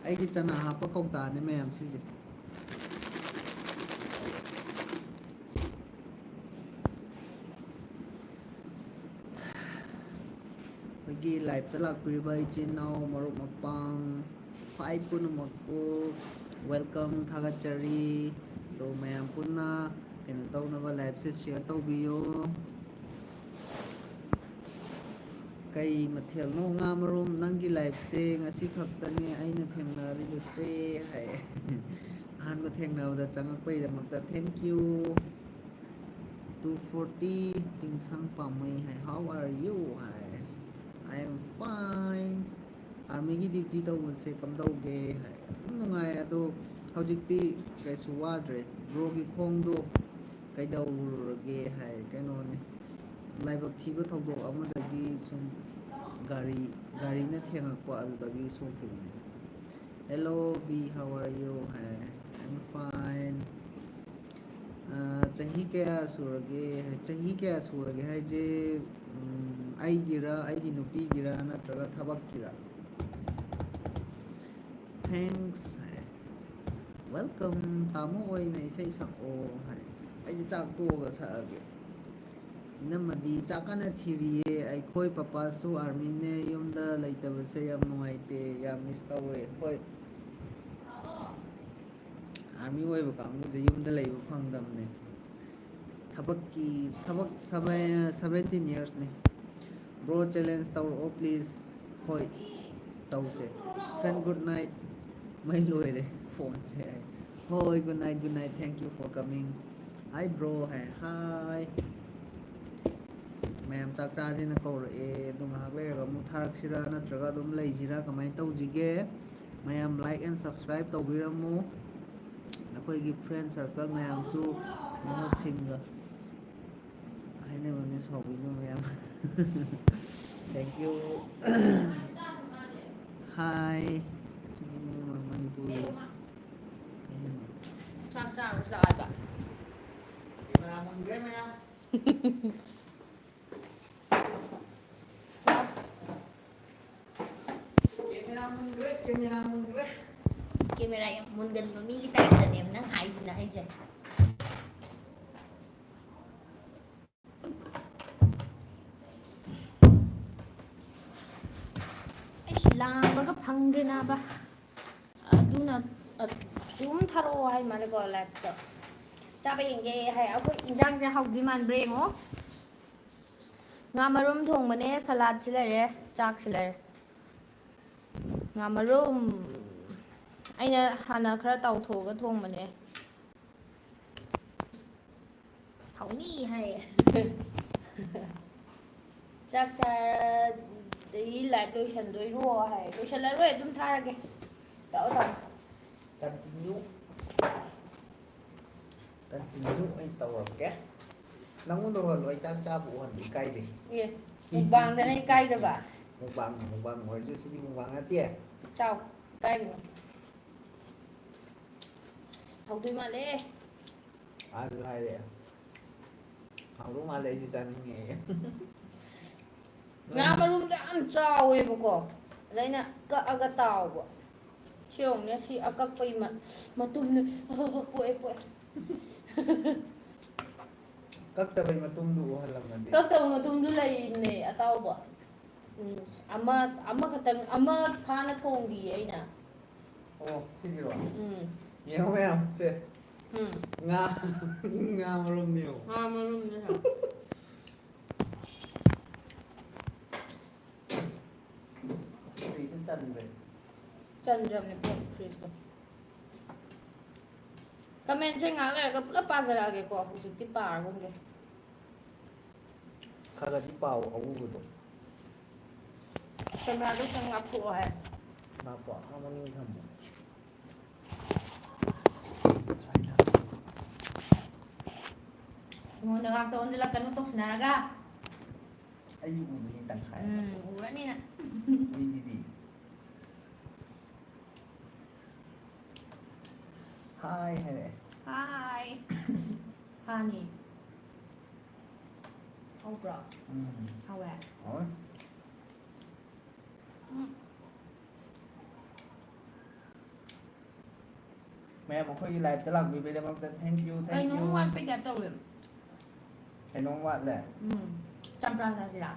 ꯑꯩꯒꯤ ꯆꯅꯥ ꯍꯥꯞꯄ ꯀꯧꯇꯥꯅꯦ ꯃꯌꯥꯝ ꯁꯤꯁꯦ꯫ ꯑꯩꯈꯣꯏꯒꯤ live ꯇ ꯂꯥꯛꯄꯤꯔꯤꯕ ꯏꯆꯤꯟ ꯏꯅꯥꯎ, ꯃꯔꯨꯞ ꯃꯄꯥꯡ, ꯈ꯭ꯋꯥꯏ ꯄꯨꯝꯅꯃꯛꯄꯨ welcome, ꯊꯥꯒꯠꯆꯔꯤ꯫ ꯑꯗꯣ ꯃꯌꯥꯝ ꯄꯨꯟꯅ ꯀꯩꯅꯣ ꯇꯧꯅꯕ live ꯁꯦ share ꯇꯧꯕꯤꯌꯨ꯫ "ꯀꯩ ꯃꯊꯦꯜꯅꯣ?" "ꯉꯥ ꯃꯔꯨꯝ, ꯅꯪꯒꯤ live ꯁꯦ ꯉꯁꯤ ꯈꯛꯇꯅꯦ ꯑꯩꯅ ꯊꯦꯡꯅꯔꯤꯕꯁꯦ" ꯍꯥꯏ꯫ "ꯑꯍꯥꯟꯕ ꯊꯦꯡꯅꯕꯗ ꯆꯪꯉꯛꯄꯒꯤꯗꯃꯛꯇ thank you꯫ Two forty, ꯇꯤꯡꯁꯪ ꯄꯥꯝꯃꯩ high. "How are you?" High. "I am fine꯫ Army ꯒꯤ duty ꯇꯧꯕꯁꯦ ꯀꯝꯗꯧꯒꯦ?" ꯍꯥꯏ꯫ "ꯑꯗꯨꯝ ꯅꯨꯡꯉꯥꯏ, ꯑꯗꯣ ꯍꯧꯖꯤꯛꯇꯤ ꯀꯩꯁꯨ ꯋꯥꯗ꯭ꯔꯦ꯫ Bro ꯒꯤ ꯈꯣꯡꯗꯣ ꯀꯩꯗꯧꯔꯨꯔꯒꯦ?" ꯍꯥꯏ꯫ "ꯀꯩꯅꯣꯅꯦ, ꯂꯥꯏꯕꯛ ꯊꯤꯕ ꯊꯧꯗꯣꯛ ꯑꯃꯗꯒꯤ ꯁꯨꯝ ꯒꯥꯔꯤ, ꯒꯥꯔꯤꯅ ꯊꯦꯡꯉꯛꯄ, ꯑꯗꯨꯗꯒꯤ ꯁꯣꯛꯈꯤꯕꯅꯦ꯫" "Hello B, how are you?" High. "I'm fine꯫" ꯑ, "ꯆꯍꯤ ꯀꯌꯥ ꯁꯨꯔꯒꯦ?" ꯍꯥꯏ꯫ "ꯆꯍꯤ ꯀꯌꯥ ꯁꯨꯔꯒꯦ ꯍꯥꯏꯁꯦ, ꯎꯝ, ꯑꯩꯒꯤꯔ, ꯑꯩꯒꯤ ꯅꯨꯄꯤꯒꯤꯔ, ꯅꯠꯇ꯭ꯔꯒ ꯊꯕꯛꯀꯤꯔ?" "Thanks" ꯍꯥꯏ꯫ "Welcome, ꯇꯥꯃꯣ ꯑꯣꯏꯅ ꯏꯁꯩ ꯁꯛꯑꯣ" ꯍꯥꯏ꯫ "ꯑꯩꯁꯦ ꯆꯥꯛ ꯇꯣꯛꯑꯒ ꯁꯛꯑꯒꯦ꯫" "ꯏꯅꯝꯃꯗꯤ ꯆꯥꯛ ꯀꯟꯅ ꯊꯤꯔꯤꯌꯦ꯫" "ꯑꯩꯈꯣꯏ ꯄꯄꯥꯁꯨ army ꯅꯦ, ꯌꯨꯝꯗ ꯂꯩꯇꯕꯁꯦ ꯌꯥꯝ ꯅꯨꯡꯉꯥꯏꯇꯦ, ꯌꯥꯝ miss ꯇꯧꯋꯦ꯫" ꯍꯣꯏ, army ꯑꯣꯏꯕ ꯀꯥꯡꯕꯨꯁꯦ ꯌꯨꯝꯗ ꯂꯩꯕ ꯐꯪꯗꯕꯅꯦ꯫ ꯊꯕꯛꯀꯤ ꯊꯕꯛ seventeen yearsꯅꯦ꯫ Bro, challenge ꯇꯧꯔꯛꯑꯣ please꯫ ꯍꯣꯏ, ꯇꯧꯁꯦ꯫ Friend, good night꯫ ꯃꯩ ꯂꯣꯏꯔꯦ ꯐꯣꯟꯁꯦ꯫ ꯍꯣꯏ, good night, good night, thank you for coming꯫ Hi bro high. Hi꯫ ꯃꯌꯥꯝ ꯆꯥꯛ ꯆꯥꯁꯦꯅ ꯀꯧꯔꯛꯑꯦ, ꯑꯗꯨ ꯉꯥꯏꯍꯥꯛ ꯂꯩꯔꯒ ꯑꯃꯨꯛ ꯊꯥꯔꯛꯁꯤꯔꯥ ꯅꯠꯇ꯭ꯔꯒ ꯑꯗꯨꯝ ꯂꯩꯁꯤꯔꯥ, ꯀꯃꯥꯏꯅ ꯇꯧꯁꯤꯒꯦ? ꯃꯌꯥꯝ like and subscribe ꯇꯧꯕꯤꯔꯝꯃꯨ꯫ ꯅꯈꯣꯏꯒꯤ friend circle ꯃꯌꯥꯝꯁꯨ ꯃꯍꯨꯠꯁꯤꯡꯒ ꯍꯥꯏꯅꯕꯅꯦ, ꯁꯥꯎꯕꯤꯅꯨ ꯃꯌꯥꯝ꯫ Thank you꯫ Hi꯫ ꯃꯅꯤꯄꯨꯔꯤ꯫ ꯀꯩ ꯍꯥꯏꯅꯣ? ꯆꯥꯛ ꯆꯥꯔꯨꯁꯤ ꯂꯥꯛꯑꯣ ꯍꯥꯏꯕ꯫ ꯀꯦꯃꯦꯔꯥ ꯃꯨꯟꯈ꯭ꯔꯦ ꯃꯌꯥꯝ꯫ ꯂꯥꯛꯑꯣ꯫ ꯀꯦꯃꯦꯔꯥ ꯃꯨꯟꯈ꯭ꯔꯦ, ꯀꯦꯃꯦꯔꯥ ꯃꯨꯟꯈ꯭ꯔꯦ꯫ ꯀꯦꯃꯦꯔꯥ ꯌꯥꯝ ꯃꯨꯟꯒꯟꯕ ꯃꯤꯒꯤ typeꯇꯅꯦꯕ ꯅꯪ ꯍꯥꯏꯁꯤꯅ ꯑꯩꯁꯦ꯫ ꯑꯩꯁ, ꯂꯥꯝꯕꯒ ꯐꯪꯗꯦ ꯅꯥꯕ꯫ ꯑꯗꯨꯅ ꯑꯗꯨꯝ ꯊꯥꯔꯛꯑꯣ ꯍꯥꯏ ꯃꯥꯜꯂꯦꯀꯣ liveꯇ꯫ ꯆꯥꯕ ꯌꯦꯡꯒꯦ ꯍꯥꯏ꯫ ꯑꯩꯈꯣꯏ ꯏꯟꯖꯥꯡꯁꯦ ꯍꯥꯎꯗꯣꯏ ꯃꯥꯟꯕ꯭ꯔꯥ ꯌꯦꯡꯉꯣ꯫ ꯉꯥ ꯃꯔꯨꯝ ꯊꯣꯡꯕꯅꯦ, saladꯁꯤ ꯂꯩꯔꯦ, ꯆꯥꯛꯁꯤ ꯂꯩꯔꯦ꯫ ꯉꯥ ꯃꯔꯨꯝ ꯑꯩꯅ ꯍꯥꯟꯅ ꯈꯔ ꯇꯥꯎꯊꯣꯛꯑꯒ ꯊꯣꯡꯕꯅꯦ꯫ ꯍꯥꯎꯅꯤ ꯍꯥꯏꯌꯦ꯫ ꯆꯥꯛ ꯆꯥꯔꯗꯤ live ꯂꯣꯏꯁꯟꯗꯣꯏꯔꯣ ꯍꯥꯏ꯫ ꯂꯣꯏꯁꯜꯂꯔꯣꯏ, ꯑꯗꯨꯝ ꯊꯥꯔꯒꯦ꯫ ꯇꯥꯛꯑꯣ, ꯇꯥꯛꯑꯣ꯫ Continue꯫ Continue ꯑꯣꯏꯅ ꯇꯧꯔꯒꯦ꯫ ꯅꯪꯉꯣꯟꯗ ꯎꯍꯜꯂꯣ, ꯑꯩ ꯆꯥꯛ ꯆꯥꯕ ꯎꯍꯟꯕ ꯏꯀꯥꯏꯖꯩ꯫ ꯑꯦ, mukbangꯗꯅ ꯏꯀꯥꯏꯗꯕ? Mukbang, mukbang ꯑꯣꯏꯔꯁꯨ ꯁꯤꯗꯤ mukbang ꯅꯠꯇꯦ꯫ ꯆꯥꯎ, ꯏꯀꯥꯏꯒꯅꯨ꯫ ꯍꯥꯎꯗꯣꯏ ꯃꯥꯜꯂꯦ꯫ ꯑꯗꯨ ꯍꯥꯏꯔꯦ꯫ ꯍꯥꯎꯗꯧ ꯃꯥꯜꯂꯦ, ꯑꯩꯁꯨ ꯆꯥꯅꯤꯡꯉꯦ꯫ ꯉꯥ ꯃꯔꯨꯝꯗꯣ ꯌꯥꯝ ꯆꯥꯎꯋꯦꯕꯀꯣ, ꯑꯗ ꯑꯩꯅ ꯀꯛꯑꯒ ꯇꯥꯎꯕ꯫ ꯁꯤ ꯌꯦꯡꯉꯨꯅꯦ, ꯁꯤ ꯑꯀꯛꯄꯒꯤ ꯃ-, ꯃꯇꯨꯝꯅꯦ꯫ ꯄꯣꯛꯑꯦ, ꯄꯣꯛꯑꯦ꯫ ꯀꯛꯇꯕꯩ ꯃꯇꯨꯝꯗꯨ ꯎꯍꯜꯂꯝꯃꯗꯤ꯫ ꯀꯛꯇꯕ ꯃꯇꯨꯝꯗꯨ ꯂꯩꯔꯤꯅꯦ, ꯑꯇꯥꯎꯕ꯫ ꯎꯝ, ꯑꯃ, ꯑꯃꯈꯛꯇꯪ, ꯑꯃ ꯐꯥꯅ ꯊꯣꯡꯗꯤꯌꯦ ꯑꯩꯅ꯫ ꯑꯣ, ꯁꯤꯒꯤꯔꯣ? ꯎꯝ꯫ ꯌꯦꯡꯉꯣ ꯃꯌꯥꯝ, ꯁꯦ꯫ ꯎꯝ꯫ ꯉꯥ ꯉꯥ ꯃꯔꯨꯝꯅꯦ ꯌꯦꯡꯉꯣ꯫ ꯉꯥ ꯃꯔꯨꯝꯅꯦ꯫ ꯐ꯭ꯔꯤꯖꯇ ꯆꯟꯈ꯭ꯔꯦ꯫ ꯆꯟꯗ꯭ꯔꯕꯅꯦ ꯄꯣꯠ ꯐ꯭ꯔꯤꯖꯇꯣ꯫ ꯀꯃꯦꯟꯁꯦ ꯉꯥꯏꯍꯥꯛ ꯂꯩꯔꯒ ꯄꯨꯂꯞ ꯄꯥꯖꯔꯛꯑꯒꯦꯀꯣ, ꯍꯧꯖꯤꯛꯇꯤ ꯄꯥꯔꯒꯨꯝꯒꯦ꯫ ꯈꯔ ꯈꯔꯗꯤ ꯄꯥꯎ ꯑꯎꯕꯗꯣ꯫ ꯀꯦꯃꯦꯔꯥꯗꯣ ꯈꯤꯇꯪ ꯂꯥꯞꯊꯣꯛꯑꯣ ꯍꯥꯏ꯫ ꯂꯥꯞꯄꯣ? ꯑꯥ ꯃꯅꯤꯡ ꯊꯝꯃꯣ꯫ ꯑꯩꯉꯣꯟꯗ ꯉꯥꯛꯇ ꯑꯣꯟꯁꯤꯜꯂꯛꯀꯅꯨ ꯇꯧꯁꯤꯟꯅꯔꯒ꯫ ꯑꯩ ꯎꯗꯣꯏꯅꯤ ꯇꯪꯈꯥꯏ꯫ ꯎꯝ, ꯎꯔꯅꯤ ꯅꯪ꯫ ꯑꯩꯁꯤꯗꯤ꯫ ꯍꯥꯏ ꯍꯥꯏꯔꯛꯑꯦ꯫ ꯍꯥꯏ꯫ ꯍꯥꯅꯤ꯫ ꯍꯧꯕ꯭ꯔꯣ? ꯎꯝ꯫ ꯍꯧꯋꯦ꯫ ꯍꯥꯎꯋꯦ꯫ ꯎꯝ꯫ ꯃꯌꯥꯝ ꯑꯩꯈꯣꯏꯒꯤ live ꯇ ꯂꯥꯛꯄꯤꯕꯩꯗꯃꯛꯇ thank you, thank you꯫ ꯀꯩꯅꯣꯝ ꯋꯥꯠꯄꯩ type ꯇꯧꯋꯦ꯫ ꯀꯩꯅꯣꯝ ꯋꯥꯠꯂꯦ꯫ ꯎꯝ꯫ ꯆꯝꯄ꯭ꯔꯥ ꯆꯥꯁꯤꯔꯥ?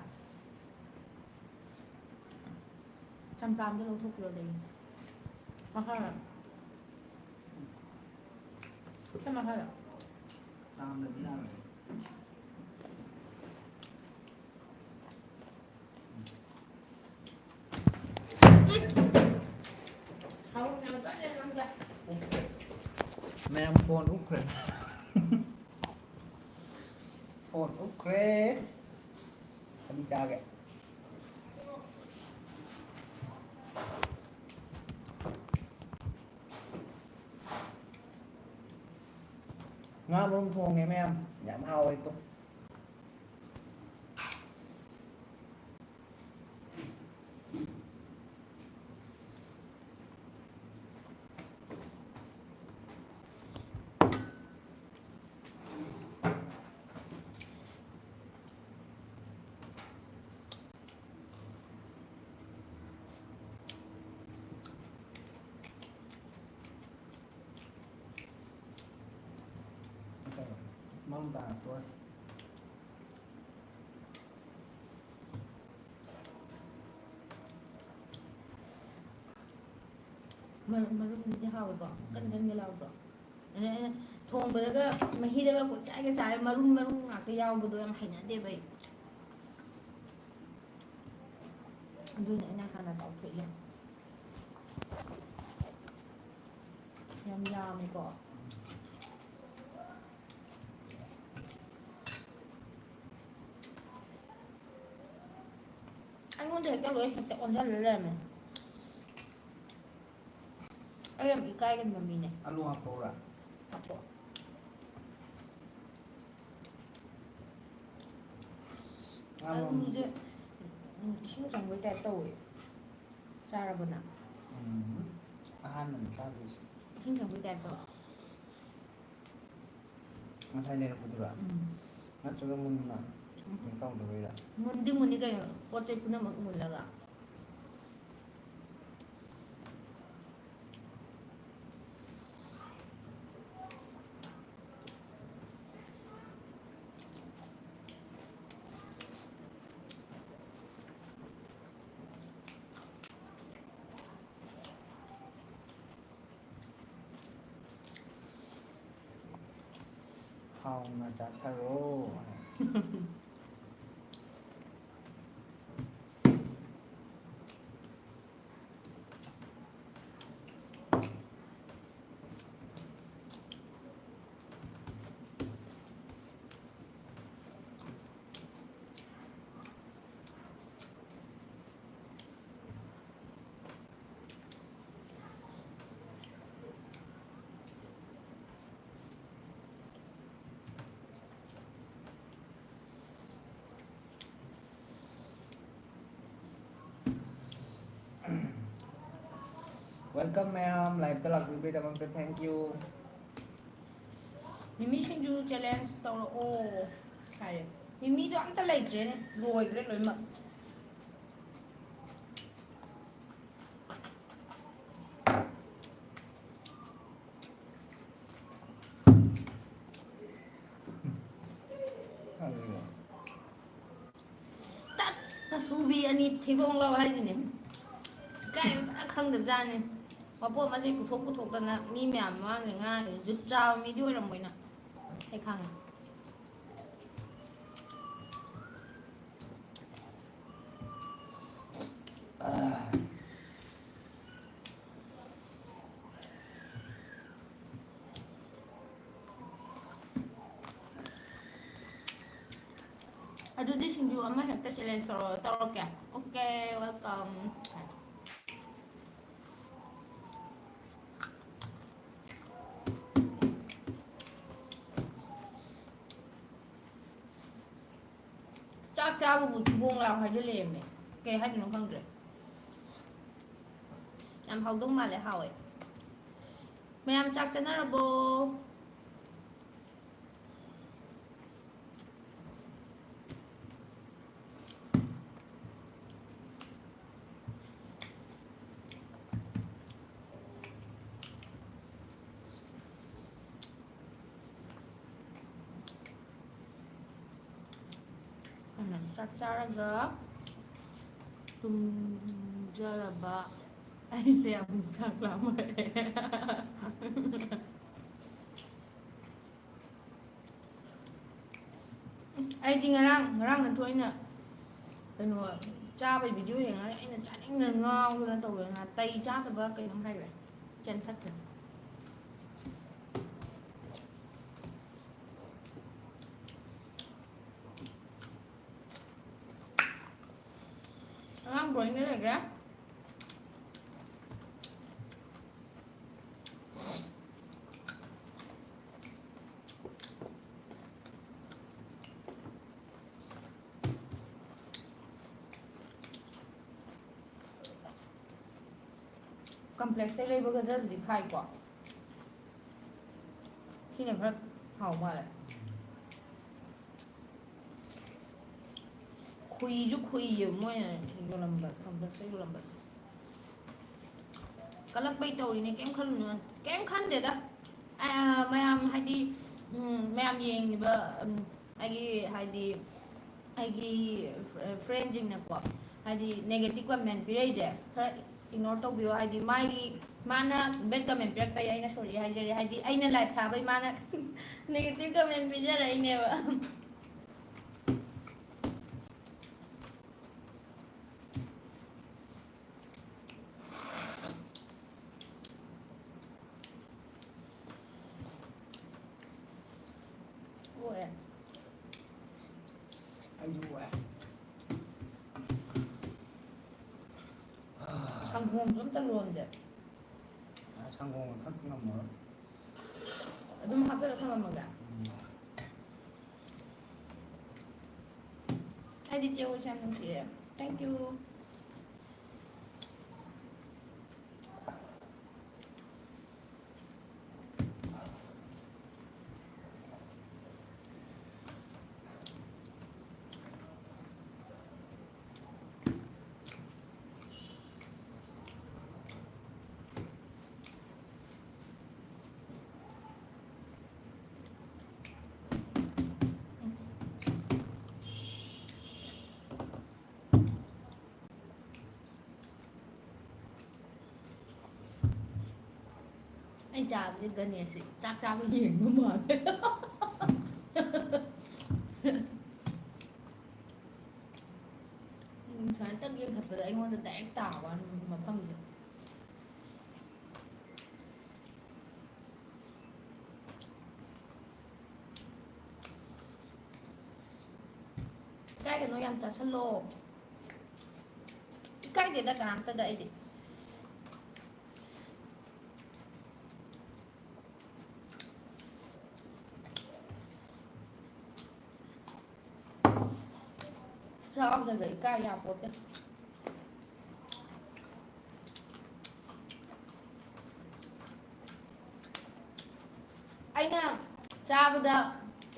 ꯆꯝꯄ꯭ꯔꯥ ꯑꯝꯇ ꯂꯧꯊꯣꯛꯄꯤꯔꯣ ꯑꯗꯩ꯫ ꯃꯈꯥ꯫ ꯁꯤ ꯃꯈꯥꯗ꯫ ꯆꯥꯝꯗꯗꯤ ꯌꯥꯔꯣꯏ꯫ ꯁꯥꯎꯟ ꯌꯥꯝ ꯀꯜꯂꯦ ꯅꯪꯁꯦ꯫ ꯃꯌꯥꯝ ꯐꯣꯟ ꯎꯞꯈ꯭ꯔꯦ꯫ ꯐꯣꯟ ꯎꯞꯈ꯭ꯔꯦ꯫ ꯊꯕꯤ ꯆꯥꯒꯦ꯫ ꯉꯥ ꯃꯔꯨꯝ ꯊꯣꯡꯉꯦ ꯃꯌꯥꯝ꯫ ꯌꯥꯝ ꯍꯥꯎꯋꯦ ꯇꯣ꯫ ꯃꯝ ꯇꯥꯔꯛꯇꯣꯔꯦ꯫ ꯃꯔꯨꯝ, ꯃꯔꯨꯝꯗꯨꯗꯤ ꯍꯥꯎꯋꯦꯀꯣ? ꯀꯟ ꯀꯟꯒ ꯂꯥꯎꯗ꯭ꯔꯣ? ꯑꯗꯩ ꯑꯩꯅ ꯊꯣꯡꯕꯗꯒ ꯃꯍꯤꯗꯒ ꯀꯣꯏꯆꯥꯏꯒ ꯆꯥꯏꯔ ꯃꯔꯨꯝ ꯃꯔꯨꯝ ꯉꯥꯛꯇ ꯌꯥꯎꯕꯗꯣ ꯌꯥꯝ ꯍꯩꯅꯗꯦꯕ ꯑꯩ꯫ ꯑꯗꯨꯅ ꯑꯩꯅ ꯍꯥꯟꯅ ꯇꯥꯎꯊꯣꯛꯏꯁꯦ꯫ ꯌꯥꯝ ꯌꯥꯝꯃꯤꯀꯣ꯫ ꯑꯩꯉꯣꯟꯗ ꯍꯦꯛꯇ ꯂꯣꯏ ꯍꯦꯛꯇ ꯑꯣꯟꯁꯤꯜꯂ ꯂꯩꯔꯝꯃꯦ꯫ ꯑꯩ ꯌꯥꯝ ꯏꯀꯥꯏꯒꯟꯕ ꯃꯤꯅꯦ꯫ ꯑꯂꯨ ꯍꯥꯞꯄꯧꯔꯥ? ꯍꯥꯞꯄꯣ꯫ ꯉꯥ ꯃꯔꯨꯝ꯫ ꯑꯂꯨꯁꯦ, ꯎꯝ, ꯏꯁꯤꯡ ꯆꯪꯕꯩ ꯇꯥꯏꯞ ꯇꯧꯋꯦ꯫ ꯆꯥꯔꯕꯣ ꯅꯪ? ꯎꯝ꯫ ꯑꯍꯥꯟꯕꯅꯤ ꯆꯥꯗꯣꯏꯁꯦ꯫ ꯏꯁꯤꯡ ꯆꯪꯕꯩ ꯇꯥꯏꯞ ꯇꯧꯋꯦ꯫ ꯉꯁꯥꯏ ꯂꯩꯔꯛꯄꯗꯨꯔꯥ? ꯎꯝ꯫ ꯅꯠꯇ꯭ꯔꯒ ꯃꯨꯟꯅ ꯎꯝ꯫ ꯀꯩꯅꯣ ꯇꯧꯗꯕꯩꯔꯥ? ꯃꯨꯟꯗꯤ ꯃꯨꯟꯅꯤ ꯀꯩꯅꯣ, ꯄꯣꯠ ꯆꯩ ꯄꯨꯝꯅꯃꯛ ꯃꯨꯜꯂꯒ꯫ ꯍꯥꯎꯅ ꯆꯥꯊꯔꯣ꯫ Welcome ꯃꯌꯥꯝ, live ꯇ ꯂꯥꯛꯄꯤꯕꯒꯤꯗꯃꯛꯇ thank you꯫ ꯃꯤꯃꯤ ꯁꯤꯡꯖꯨ challenge ꯇꯧꯔꯛꯑꯣ ꯍꯥꯏꯔꯦ꯫ ꯃꯤꯃꯤꯗꯣ ꯑꯝꯇ ꯂꯩꯇ꯭ꯔꯦꯅꯦ, ꯂꯣꯏꯈ꯭ꯔꯦ ꯂꯣꯏꯅꯃꯛ꯫ ꯇꯠ! ꯇꯁꯨꯕꯤ ꯑꯅꯤ ꯊꯤꯕꯣꯡ ꯂꯥꯎ ꯍꯥꯏꯁꯤꯅꯦ꯫ ꯏꯀꯥꯏꯕ ꯈꯪꯗꯕꯖꯥꯠꯅꯤ꯫ ꯃꯄꯣꯠ ꯃꯆꯩ ꯄꯨꯊꯣꯛ ꯄꯨꯊꯣꯛꯇꯅ ꯃꯤ ꯃꯌꯥꯝ ꯃꯃꯥꯡꯗ ꯉꯥꯡꯉꯤꯁꯦ ꯖꯨꯠ ꯆꯥꯕ ꯃꯤꯗꯤ ꯑꯣꯏꯔꯝꯃꯣꯏꯅ ꯑꯩ ꯈꯪꯉꯦ꯫ ꯑꯗꯨꯗꯤ ꯁꯤꯡꯖꯨ ꯑꯃ ꯍꯦꯛꯇ challenge ꯇꯧꯔꯣ, ꯇꯧꯔꯛꯀꯦ꯫ Okay, welcome. ꯆꯥꯛ ꯆꯥꯕꯕꯨ ꯊꯤꯕꯣꯡ ꯂꯥꯎ ꯍꯥꯏꯖꯤꯜꯂꯛꯑꯦꯃꯦ꯫ ꯀꯩ ꯍꯥꯏꯗꯣꯏꯅꯣ ꯈꯪꯗ꯭ꯔꯦ꯫ ꯌꯥꯝ ꯍꯥꯎꯗꯧ ꯃꯥꯜꯂꯦ, ꯍꯥꯎꯋꯦ꯫ ꯃꯌꯥꯝ ꯆꯥꯛ ꯆꯥꯅꯔꯕꯣ? ꯆꯥꯛ ꯆꯥꯔꯒ ꯇꯨꯝꯖꯔꯕ ꯑꯩꯁꯦ ꯑꯃꯨꯛ ꯆꯥꯛ ꯂꯥꯝꯃꯛꯑꯦ꯫ ꯑꯩꯗꯤ ꯉꯔꯥꯡ, ꯉꯔꯥꯡ ꯅꯠꯇ꯭ꯔꯣ ꯑꯩꯅ ꯀꯩꯅꯣ ꯆꯥꯕꯩ video ꯌꯦꯡꯉꯒ ꯑꯩꯅ ꯆꯥꯅꯤꯡꯗꯅ ꯉꯥꯎꯗꯅ ꯇꯧꯗꯅ ꯉꯥꯇꯩ ꯆꯥꯗꯕ ꯀꯩꯅꯣꯝ ꯍꯥꯏꯈ꯭ꯔꯦ, ꯆꯦꯟꯊꯠꯈ꯭ꯔꯦ꯫ ꯑꯉꯥꯡ boarding ꯗ ꯂꯩꯈ꯭ꯔꯦ꯫ Complex ꯇꯩ ꯂꯩꯕ ꯒꯖꯔꯗꯨꯗꯤ ꯈꯥꯏꯀꯣ꯫ ꯁꯤꯅ ꯈꯔ ꯍꯥꯎ ꯃꯥꯜꯂꯦ꯫ ꯈꯨꯏꯁꯨ ꯈꯨꯏꯌꯦ ꯃꯣꯏꯅ ꯌꯣꯜꯂꯝꯕ, Complex ꯇ ꯌꯣꯜꯂꯝꯕꯁꯦ꯫ ꯀꯜꯂꯛꯄꯩ ꯇꯧꯔꯤꯅꯦ, ꯀꯩꯝ ꯈꯜꯂꯨꯅꯨ꯫ ꯀꯩꯝ ꯈꯟꯗꯦꯗ꯫ ꯑ, ꯃꯌꯥꯝ ꯍꯥꯏꯗꯤ, ꯎꯝ, ꯃꯌꯥꯝ ꯌꯦꯡꯉꯤꯕ, ꯎꯝ, ꯑꯩꯒꯤ ꯍꯥꯏꯗꯤ, ꯑꯩꯒꯤ friend ꯁꯤꯡꯅꯀꯣ, ꯍꯥꯏꯗꯤ negative comment ꯄꯤꯔꯛꯏꯁꯦ ꯈꯔ Ignore ꯇꯧꯕꯤꯌꯣ, ꯍꯥꯏꯗꯤ ꯃꯥꯒꯤ, ꯃꯥꯅ bad comment ꯄꯤꯔꯛꯄꯩ ꯑꯩꯅ sorry ꯍꯥꯏꯖꯔꯤ, ꯍꯥꯏꯗꯤ ꯑꯩꯅ live ꯊꯥꯕꯩ ꯃꯥꯅ negative comment ꯄꯤꯖꯔꯛꯏꯅꯦꯕ꯫ ꯑꯣꯛꯑꯦ꯫ ꯑꯩꯁꯨ ꯑꯣꯛꯑꯦ꯫ ꯁꯪꯒꯣꯝꯁꯨ ꯑꯝꯇ ꯂꯣꯟꯗꯦ꯫ ꯑ, ꯁꯪꯒꯣꯝꯒ ꯊꯛꯄ ꯉꯝꯃꯔꯣꯏ꯫ ꯑꯗꯨꯝ ꯍꯥꯞꯆꯜꯂ ꯊꯝꯃꯝꯃꯒꯦ꯫ ꯎꯝ꯫ ꯑꯩꯗꯤ ꯆꯦ ꯍꯣꯏꯁꯦ ꯌꯥꯝ ꯅꯨꯡꯁꯤꯌꯦ꯫ Thank you꯫ ꯑꯩ ꯆꯥꯕꯁꯦ ꯒꯅꯦꯁꯁꯦ ꯆꯥꯛ ꯆꯥꯕ ꯌꯦꯡꯕ ꯃꯥꯜꯂꯦ꯫ ꯎꯝ, ꯁꯨꯃꯥꯏꯅ ꯇꯛ ꯌꯦꯡꯈꯠꯄꯗ ꯑꯩꯉꯣꯟꯗ direct ꯇꯥꯕ ꯋꯥꯅꯤ ꯃꯐꯝꯁꯦ꯫ ꯏꯀꯥꯏꯒꯅꯣ, ꯌꯥꯝ ꯆꯥꯁꯜꯂꯣ꯫ ꯏꯀꯥꯏꯗꯦꯗ ꯀꯅꯥꯝꯇꯗ ꯑꯩꯗꯤ꯫ ꯆꯥꯕꯗꯒ ꯏꯀꯥꯏ ꯌꯥꯄꯣꯠꯇꯦ꯫ ꯑꯩꯅ ꯆꯥꯕꯗ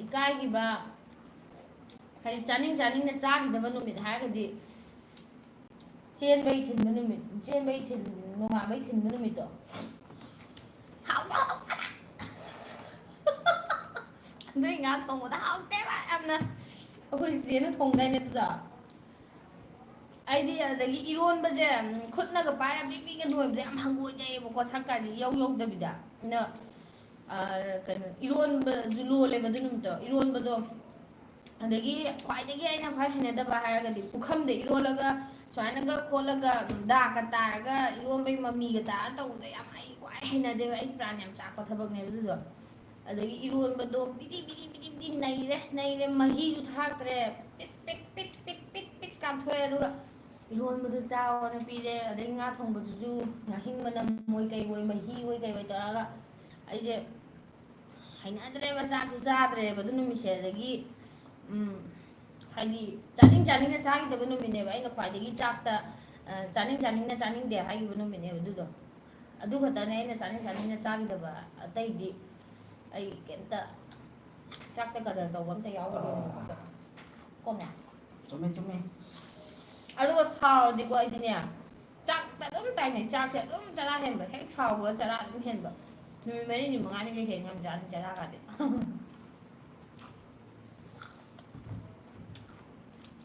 ꯏꯀꯥꯏꯈꯤꯕ, ꯍꯥꯏꯗꯤ ꯆꯥꯅꯤꯡ ꯆꯥꯅꯤꯡꯅ ꯆꯥꯈꯤꯗꯕ ꯅꯨꯃꯤꯠ ꯍꯥꯏꯔꯒꯗꯤ, ꯆꯦꯟꯕꯩ ꯊꯤꯟꯕ ꯅꯨꯃꯤꯠ, ꯆꯦꯟꯕꯩ ꯊꯤꯟ-, ꯅꯣꯡꯉꯥꯟꯕꯩ ꯊꯤꯟꯕ ꯅꯨꯃꯤꯠꯇꯣ꯫ ꯍꯥꯎꯁꯨ ꯍꯥꯎꯇꯅ꯫ ꯑꯗꯨꯏ ꯉꯥ ꯊꯣꯡꯕꯗꯣ ꯍꯥꯎꯇꯦꯕ ꯌꯥꯝꯅ꯫ ꯑꯩꯈꯣꯏ ꯆꯦꯅ ꯊꯣꯡꯗꯥꯏꯅꯦ ꯑꯗꯨꯗꯣ? ꯑꯩꯗꯤ ꯑꯗꯒꯤ ꯏꯔꯣꯟꯕꯁꯦ, ꯎꯝ, ꯈꯨꯠꯅꯒ ꯄꯥꯏꯔ ꯕ꯭ꯔꯤꯛ ꯕ꯭ꯔꯤꯛꯒ ꯅꯣꯏꯕꯗꯣ ꯌꯥꯝ ꯍꯪꯒꯣꯏꯖꯩꯌꯦꯕꯀꯣ, ꯁꯝꯀꯥꯁꯦ ꯏꯌꯧ ꯌꯧꯗꯕꯤꯗ꯫ ꯑꯗꯣ, ꯑ, ꯀꯩꯅꯣ, ꯏꯔꯣꯟꯕꯁꯨ ꯂꯣꯜꯂꯦꯕ ꯑꯗꯨ ꯅꯨꯃꯤꯠꯇꯣ꯫ ꯏꯔꯣꯟꯕꯗꯣ, ꯑꯗꯒꯤ ꯈ꯭ꯋꯥꯏꯗꯒꯤ ꯑꯩꯅ ꯈ꯭ꯋꯥꯏ ꯍꯩꯅꯗꯕ ꯍꯥꯏꯔꯒꯗꯤ ꯄꯨꯈꯝꯗ ꯏꯔꯣꯜꯂꯒ ꯁꯨꯃꯥꯏꯅꯒ ꯈꯣꯠꯂꯒ ꯗꯥꯛꯀ ꯇꯥꯔꯒ ꯏꯔꯣꯟꯕꯒꯤ ꯃꯃꯤꯒ ꯇꯥꯔ ꯇꯧꯕꯗꯣ ꯌꯥꯝ ꯑꯩ ꯈ꯭ꯋꯥꯏ ꯍꯩꯅꯗꯦꯕ, ꯑꯩ ꯄ꯭ꯔꯥꯟ ꯌꯥꯝ ꯆꯥꯛꯄ ꯊꯕꯛꯅꯦꯕ ꯑꯗꯨꯗꯣ꯫ ꯑꯗꯒꯤ ꯏꯔꯣꯟꯕꯗꯣ ꯄꯤꯗꯤ ꯄꯤꯗꯤ ꯄꯤꯗꯤ ꯄꯤꯗꯤ ꯅꯩꯔꯦ, ꯅꯩꯔꯦ, ꯃꯍꯤꯁꯨ ꯊꯥꯛꯇ꯭ꯔꯦ, ꯄꯤꯠ ꯄꯤꯠ ꯄꯤꯠ ꯄꯤꯠ ꯄꯤꯠ ꯄꯤꯠ ꯀꯥꯝꯊꯣꯛꯑꯦ꯫ ꯑꯗꯨꯒ ꯏꯔꯣꯟꯕꯗꯨ ꯆꯥꯎꯑꯣꯅ ꯄꯤꯔꯦ꯫ ꯑꯗꯩ ꯉꯥ ꯊꯣꯡꯕꯗꯨꯁꯨ ꯉꯥꯍꯤꯡ ꯃꯅꯝ ꯑꯣꯏ ꯀꯩ ꯑꯣꯏ, ꯃꯍꯤ ꯑꯣꯏ ꯀꯩ ꯑꯣꯏ ꯇꯧꯔꯒ ꯑꯩꯁꯦ ꯍꯩꯅꯗ꯭ꯔꯦꯕ, ꯆꯥꯛꯁꯨ ꯆꯥꯗ꯭ꯔꯦꯕ ꯑꯗꯨ ꯅꯨꯃꯤꯠꯁꯦ꯫ ꯑꯗꯒꯤ, ꯎꯝ, ꯍꯥꯏꯗꯤ ꯆꯥꯅꯤꯡ ꯆꯥꯅꯤꯡꯅ ꯆꯥꯈꯤꯗꯕ ꯅꯨꯃꯤꯠꯅꯦꯕ ꯑꯩꯅ ꯈ꯭ꯋꯥꯏꯗꯒꯤ ꯆꯥꯛꯇ, ꯑ, ꯆꯥꯅꯤꯡ ꯆꯥꯅꯤꯡꯅ ꯆꯥꯅꯤꯡꯗꯦ ꯍꯥꯏꯈꯤꯕ ꯅꯨꯃꯤꯠꯅꯦꯕ ꯑꯗꯨꯗꯣ꯫ ꯑꯗꯨ ꯈꯛꯇꯅꯦ ꯑꯩꯅ ꯆꯥꯅꯤꯡ ꯆꯥꯅꯤꯡꯅ ꯆꯥꯈꯤꯗꯕ, ꯑꯇꯩꯗꯤ ꯑꯩ ꯀꯩꯝꯇ ꯆꯥꯛꯇ ꯀꯗꯔ ꯇꯧꯕ ꯑꯝꯇ ꯌꯥꯎꯗꯦꯕ꯫ ꯀꯣ ꯃꯥ? ꯆꯨꯝꯃꯦ, ꯆꯨꯝꯃꯦ꯫ ꯑꯗꯨꯒ ꯁꯥꯎꯔꯗꯤꯀꯣ ꯑꯩꯗꯤꯅꯦ, ꯆꯥꯛꯇ ꯑꯗꯨꯝ ꯇꯥꯏꯅꯩ, ꯆꯥꯛꯁꯦ ꯑꯗꯨꯝ ꯆꯔꯥ ꯍꯦꯟꯕ, ꯍꯦꯛ ꯁꯥꯎꯕꯒ ꯆꯔꯥ ꯑꯗꯨꯝ ꯍꯦꯟꯕ꯫ ꯅꯨꯃꯤꯠ ꯃꯔꯤꯅꯤ ꯃꯉꯥꯅꯤꯒ ꯍꯦꯟ ꯉꯝꯖꯥꯠꯅꯤ ꯆꯔꯥꯒꯗꯤ꯫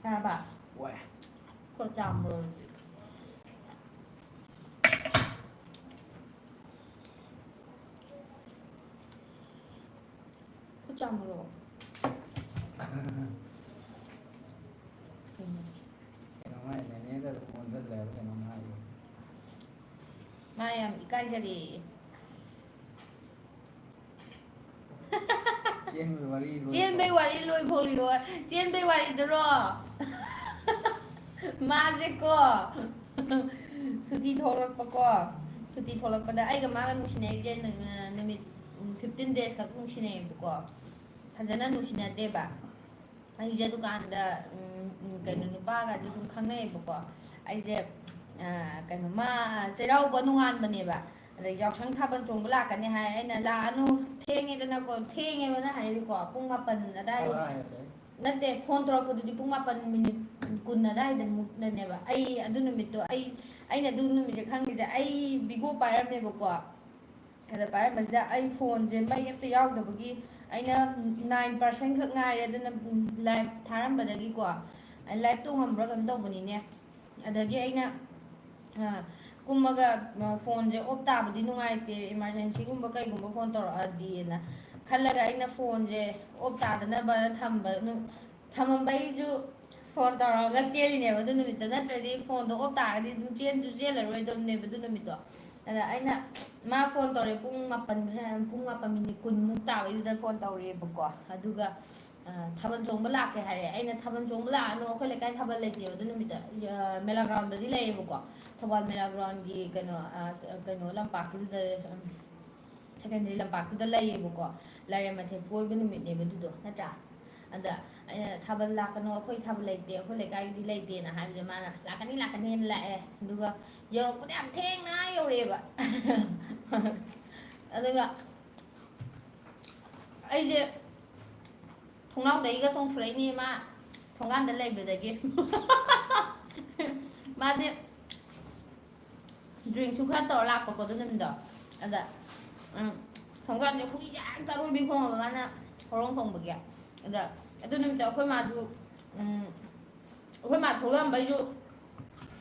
ꯌꯥꯔꯕ? ꯋꯥꯏ꯫ ꯈꯨꯠ ꯆꯥꯝꯕ ꯂꯣꯏꯗ꯭ꯔꯤ꯫ ꯈꯨꯠ ꯆꯥꯝꯃꯨꯔꯣ? ꯀꯩꯅꯣ? ꯀꯩꯅꯣꯝ ꯍꯥꯏ, ꯅꯦꯅꯦꯗ ꯑꯗꯨꯝ ꯑꯣꯟꯁꯤꯜꯂꯦ ꯍꯥꯏꯕ ꯀꯩꯅꯣꯝ ꯍꯥꯏ꯫ ꯃꯥ ꯌꯥꯝ ꯏꯀꯥꯏꯖꯔꯦꯌꯦ꯫ ꯆꯦꯟꯕꯩ ꯋꯥꯔꯤ ꯂꯣꯏ ꯆꯦꯟꯕꯩ ꯐꯥꯎ꯫ ꯋꯥꯔꯤ ꯂꯣꯏ ꯐꯥꯎ ꯂꯤꯔꯣ꯫ ꯆꯦꯟꯕꯩ ꯋꯥꯔꯤꯗꯨꯔꯣ? ꯃꯥꯁꯦꯀꯣ, ꯁꯨꯇꯤ ꯊꯣꯛꯂꯛꯄꯀꯣ, ꯁꯨꯇꯤ ꯊꯣꯛꯂꯛꯄꯗ ꯑꯩꯒ ꯃꯥꯒ ꯅꯨꯡꯁꯤꯅꯩꯁꯦ ꯅꯨ-, ꯅꯨꯃꯤꯠ fifteen days ꯈꯛ ꯅꯨꯡꯁꯤꯅꯩꯌꯦꯕꯀꯣ꯫ ꯐꯖꯅ ꯅꯨꯡꯁꯤꯅꯗꯦꯕ꯫ ꯑꯩꯁꯦ ꯗꯨꯀꯥꯟꯗ, ꯎꯝ, ꯎꯝ, ꯀꯩꯅꯣ, ꯅꯨꯄꯥꯒꯁꯦ ꯑꯗꯨꯝ ꯈꯪꯅꯩꯌꯦꯕꯀꯣ꯫ ꯑꯩꯁꯦ, ꯑ, ꯀꯩꯅꯣ, ꯃꯥ ꯆꯩꯔꯥꯎꯕ ꯅꯣꯡꯉꯥꯟꯕꯅꯦꯕ꯫ ꯑꯗ ꯌꯥꯎꯁꯪ ꯊꯥꯕꯜ ꯆꯣꯡꯕ ꯂꯥꯛꯀꯅꯤ ꯍꯥꯏ꯫ ꯑꯩꯅ, "ꯂꯥꯛꯑꯅꯨ, ꯊꯦꯡꯉꯦꯗꯅꯀꯣ", ꯊꯦꯡꯉꯦꯕ ꯅꯪ ꯍꯥꯏꯔꯗꯤꯀꯣ, ꯄꯨꯡ ꯃꯥꯄꯟ ꯑꯗꯥꯏ-, ꯇꯔꯥ ꯍꯦꯜꯂꯦ꯫ ꯅꯠꯇꯦ, ꯐꯣꯟ ꯇꯧꯔꯛꯄꯗꯨꯗꯤ ꯄꯨꯡ ꯃꯥꯄꯟ ꯃꯤꯅꯤꯠ ꯀꯨꯟ ꯑꯗꯥꯏꯗꯃꯨꯛꯇꯅꯦꯕ꯫ ꯑꯩ ꯑꯗꯨ ꯅꯨꯃꯤꯠꯇꯣ, ꯑꯩ, ꯑꯩꯅ ꯑꯗꯨ ꯅꯨꯃꯤꯠꯁꯦ ꯈꯪꯉꯤꯁꯦ, ꯑꯩ ꯕꯤꯒꯣ ꯄꯥꯏꯔꯝꯃꯦꯕꯀꯣ꯫ ꯑꯗ ꯄꯥꯏꯔꯝꯕꯁꯤꯗ ꯑꯩ ꯐꯣꯟꯁꯦ ꯃꯩ ꯑꯝꯇ ꯌꯥꯎꯗꯕꯒꯤ ꯑꯩꯅ nine percent ꯈꯛ ꯉꯥꯏꯔꯦ, ꯑꯗꯨꯅ live ꯊꯥꯔꯝꯕꯗꯒꯤꯀꯣ, live ꯇꯣꯡꯉꯝꯕ꯭ꯔꯥ ꯀꯩꯅꯣ ꯇꯧꯕꯅꯤꯅꯦ꯫ ꯑꯗꯒꯤ ꯑꯩꯅ ꯀꯨꯝꯃꯒ ꯐꯣꯟꯁꯦ ꯑꯣꯞ ꯇꯥꯕꯗꯤ ꯅꯨꯡꯉꯥꯏꯇꯦ, ꯏꯃꯥꯔꯖꯦꯟꯁꯤꯒꯨꯝꯕ ꯀꯩꯒꯨꯝꯕ ꯐꯣꯟ ꯇꯧꯔꯛꯑꯗꯤꯅ ꯈꯜꯂꯒ ꯑꯩꯅ ꯐꯣꯟꯁꯦ ꯑꯣꯞ ꯇꯥꯗꯅꯕꯅ ꯊꯝꯕ ꯊꯝꯃꯝꯕꯩꯁꯨ ꯐꯣꯟ ꯇꯧꯔꯒ ꯆꯦꯜꯂꯤꯅꯦꯕ ꯑꯗꯨ ꯅꯨꯃꯤꯠꯇꯣ꯫ ꯅꯠꯇ꯭ꯔꯗꯤ ꯐꯣꯟꯗꯣ ꯑꯣꯞ ꯇꯥꯔꯒꯗꯤ ꯑꯗꯨꯝ ꯆꯦꯟꯁꯨ ꯆꯦꯜꯂꯔꯣꯏꯗꯕꯅꯦꯕ ꯑꯗꯨ ꯅꯨꯃꯤꯠꯇꯣ꯫ ꯑꯗ ꯑꯩꯅ ꯃꯥ ꯐꯣꯟ ꯇꯧꯔꯛꯑꯦ ꯄꯨꯡ ꯃꯥꯄꯟ ꯄꯨꯡ ꯃꯥꯄꯟ ꯃꯤꯅꯤꯠ ꯀꯨꯟꯃꯨꯛ ꯇꯥꯕꯩꯗꯨꯗ ꯐꯣꯟ ꯇꯧꯔꯛꯑꯦꯕꯀꯣ꯫ ꯑꯗꯨꯒ ꯊꯥꯕꯜ ꯆꯣꯡꯕ ꯂꯥꯛꯀꯦ ꯍꯥꯏꯔꯦ꯫ ꯑꯩꯅ ꯊꯥꯕꯜ ꯆꯣꯡꯕ ꯂꯥꯛꯑꯅꯨ, ꯑꯩꯈꯣꯏ ꯂꯩꯀꯥꯏ ꯊꯥꯕꯜ ꯂꯩꯇꯦꯕ ꯑꯗꯨ ꯅꯨꯃꯤꯠꯇ꯫ ꯃꯦꯂꯥ ꯒ꯭ꯔꯥꯎꯟꯗꯗꯤ ꯂꯩꯌꯦꯕꯀꯣ, ꯊꯧꯕꯥꯜ ꯃꯦꯂꯥ ꯒ꯭ꯔꯥꯎꯟꯒꯤ ꯀꯩꯅꯣ ꯀꯩꯅꯣ ꯂꯝꯄꯥꯛꯀꯤꯗꯨꯗ, ꯁꯦꯀꯦꯟꯗꯔꯤ ꯂꯝꯄꯥꯛꯇꯨꯗ ꯂꯩꯌꯦꯕꯀꯣ꯫ ꯂꯥꯏꯔꯦꯝꯕ ꯊꯦꯛꯄ ꯑꯣꯏꯕ ꯅꯨꯃꯤꯠꯅꯦꯕ ꯑꯗꯨꯗꯣ, ꯅꯠꯇ꯭ꯔꯥ? ꯑꯗ ꯑꯩꯅ ꯊꯥꯕꯜ ꯂꯥꯛꯀꯅꯣ, ꯑꯩꯈꯣꯏ ꯊꯥꯕꯜ ꯂꯩꯇꯦ, ꯑꯩꯈꯣꯏ ꯂꯩꯀꯥꯏꯒꯤꯗꯤ ꯂꯩꯇꯦꯅ ꯍꯥꯏꯕꯗ ꯃꯥꯅ ꯂꯥꯛꯀꯅꯤ ꯂꯥꯛꯀꯅꯤꯅ ꯂꯥꯛꯑꯦ꯫ ꯑꯗꯨꯒ ꯌꯧꯔꯛꯄꯗ ꯌꯥꯝ ꯊꯦꯡꯅ ꯌꯧꯔꯛꯑꯦꯕ꯫ ꯑꯗꯨꯒ ꯑꯩꯁꯦ ꯊꯣꯡꯅꯥꯎꯗꯒꯤꯒ ꯆꯣꯡꯊꯣꯔꯛꯏꯅꯦ ꯃꯥ ꯊꯣꯡꯒꯥꯟꯗ ꯂꯩꯕꯗꯒꯤ꯫ ꯃꯥꯗꯤ ꯗ꯭ꯔꯤꯡꯁꯨ ꯈꯔ ꯇꯧꯔ ꯂꯥꯛꯄꯀꯣ ꯑꯗꯨ ꯅꯨꯃꯤꯠꯇꯣ꯫ ꯑꯗ ꯎꯝ, ꯊꯣꯡꯒꯥꯟꯁꯦ ꯍꯨꯏꯁꯦ ꯍꯦꯛꯇ ꯑꯔꯣꯏꯕꯤ ꯈꯣꯡꯉꯕ ꯃꯥꯅ ꯍꯣꯔꯣꯟ ꯈꯣꯡꯕꯒꯤ꯫ ꯑꯗ ꯑꯗꯨ ꯅꯨꯃꯤꯠꯇꯣ ꯑꯩꯈꯣꯏ ꯃꯥꯁꯨ ꯎꯝ, ꯑꯩꯈꯣꯏ ꯃꯥ ꯊꯣꯛꯂꯛꯑꯝꯕꯩꯁꯨ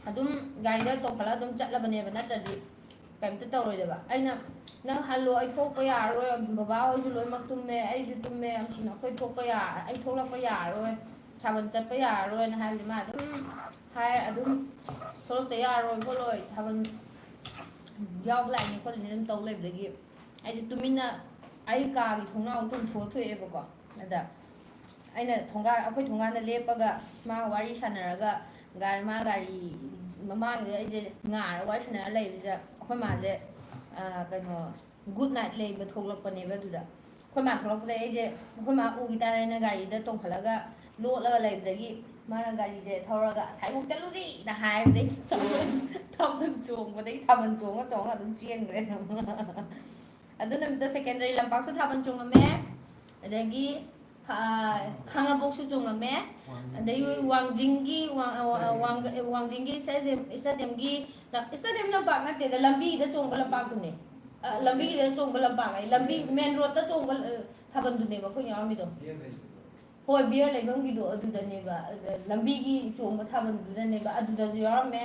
ꯑꯗꯨꯝ ꯒꯥꯔꯤꯗ ꯇꯣꯡꯈꯠꯂꯒ ꯑꯗꯨꯝ ꯆꯠꯂꯕꯅꯦꯕ, ꯅꯠꯇ꯭ꯔꯗꯤ ꯀꯩꯝꯇ ꯇꯧꯔꯣꯏꯗꯕ꯫ ꯑꯩꯅ "ꯅꯪ ꯍꯜꯂꯣ, ꯑꯩ ꯊꯣꯛꯄ ꯌꯥꯔꯔꯣꯏ, ꯕꯕꯥ ꯍꯣꯏꯁꯨ ꯂꯣꯏꯅꯃꯛ ꯇꯨꯝꯃꯦ, ꯑꯩꯁꯨ ꯇꯨꯝꯃꯦ, ꯑꯩꯈꯣꯏ ꯊꯣꯛꯄ ꯌꯥ-, ꯑꯩ ꯊꯣꯛꯂꯛꯄ ꯌꯥꯔꯔꯣꯏ, ꯊꯥꯕꯜ ꯆꯠꯄ ꯌꯥꯔꯔꯣꯏꯅ" ꯍꯥꯏꯕꯁꯦ ꯃꯥ ꯑꯗꯨꯝ ꯍꯥꯏ, ꯑꯗꯨꯝ "ꯊꯣꯛꯂꯛꯇ ꯌꯥꯔꯔꯣꯏ ꯈꯣꯠꯂꯣꯏ, ꯊꯥꯕꯜ ꯌꯥꯎꯕ ꯂꯥꯛꯏꯅꯦ ꯈꯣꯠꯂꯤꯅꯦ" ꯑꯗꯨꯝ ꯇꯧ ꯂꯩꯕꯗꯒꯤ ꯑꯩꯁꯦ ꯇꯨꯃꯤꯟꯅ ꯑꯩ ꯀꯥꯒꯤ ꯊꯣꯡꯅꯥꯎ ꯑꯗꯨꯝ ꯊꯣꯛꯑ ꯊꯣꯛꯑꯦꯕꯀꯣ꯫ ꯑꯗ ꯑꯩꯅ ꯊꯣꯡꯒꯥꯟ, ꯑꯩꯈꯣꯏ ꯊꯣꯡꯒꯥꯟꯗ ꯂꯦꯞꯄꯒ ꯃꯥꯒ ꯋꯥꯔꯤ ꯁꯥꯟꯅꯔꯒ, ꯒꯥꯔꯤ, ꯃꯥ ꯒꯥꯔꯤ ꯃꯃꯥꯡꯗꯨꯗ ꯑꯩꯁꯦ ꯉꯥꯔ ꯋꯥꯔꯤ ꯁꯥꯟꯅꯔ ꯂꯩꯕꯁꯤꯗ ꯑꯩꯈꯣꯏ ꯃꯥꯁꯦ, ꯑ, ꯀꯩꯅꯣ, ꯒꯨꯗ ꯅꯥꯏꯠ ꯂꯩꯕ ꯊꯣꯛꯂꯛꯄꯅꯦꯕ ꯑꯗꯨꯗ꯫ ꯑꯩꯈꯣꯏ ꯃꯥ ꯊꯣꯛꯂꯛꯄꯗ ꯑꯩꯁꯦ ꯑꯩꯈꯣꯏ ꯃꯥ ꯎꯈꯤ ꯇꯥꯔꯦꯅ ꯒꯥꯔꯤꯗ ꯇꯣꯡꯈꯠꯂꯒ ꯂꯣꯠꯂꯒ ꯂꯩꯕꯗꯒꯤ ꯃꯥꯅ ꯒꯥꯔꯤꯁꯦ ꯊꯧꯔꯒ "ꯑꯁꯥꯏꯐꯥꯎ ꯆꯠꯂꯨꯁꯤꯅ" ꯍꯥꯏꯕꯗꯒꯤ ꯊꯥꯕꯜ ꯆꯣꯡꯕꯗꯒꯤ ꯊꯥꯕꯜ ꯆꯣꯡꯉ ꯆꯣꯡꯉ ꯑꯗꯨꯝ ꯆꯦꯟꯈ꯭ꯔꯦ꯫ ꯑꯗꯨ ꯅꯨꯃꯤꯠꯇ ꯁꯦꯀꯦꯟꯗꯔꯤ ꯂꯝꯄꯥꯛꯁꯨ ꯊꯥꯕꯜ ꯆꯣꯡꯉꯝꯃꯦ꯫ ꯑꯗꯒꯤ ꯈꯥ-, ꯈꯥꯉꯕꯣꯛꯁꯨ ꯆꯣꯡꯉꯝꯃꯦ꯫ ꯑꯗꯒꯤ ꯋꯥꯡꯖꯤꯡꯒꯤ, ꯋꯥꯡ-, ꯋꯥꯡ-, ꯋꯥꯡꯖꯤꯡꯒꯤ ꯏꯁꯇꯦꯗꯤꯌꯝ, ꯏꯁꯇꯦꯗꯤꯌꯝꯒꯤ, ꯏꯁꯇꯦꯗꯤꯌꯝ ꯂꯝꯄꯥꯛ ꯅꯠꯇꯦꯗ, ꯂꯝꯕꯤꯗ ꯆꯣꯡꯕ ꯂꯝꯄꯥꯛꯇꯨꯅꯦ꯫ ꯑ, ꯂꯝꯕꯤꯗ ꯆꯣꯡꯕ ꯂꯝꯄꯥꯛ ꯍꯥꯏ, ꯂꯝꯕꯤ, ꯃꯦꯟ ꯔꯣꯗꯇ ꯆꯣꯡꯕ, ꯑ, ꯊꯥꯕꯜꯗꯨꯅꯦꯕ ꯑꯩꯈꯣꯏꯅ ꯌꯥꯎꯔꯝꯃꯤꯗꯣ꯫ ꯍꯣꯏ, ꯕꯤꯌꯔ ꯂꯩꯐꯝꯒꯤꯗꯣ ꯑꯗꯨꯗꯅꯦꯕ, ꯑꯗꯨꯗ ꯂꯝꯕꯤꯒꯤ ꯆꯣꯡꯕ ꯊꯥꯕꯜꯗꯨꯗꯅꯦꯕ, ꯑꯗꯨꯗꯁꯨ ꯌꯥꯎꯔꯝꯃꯦ꯫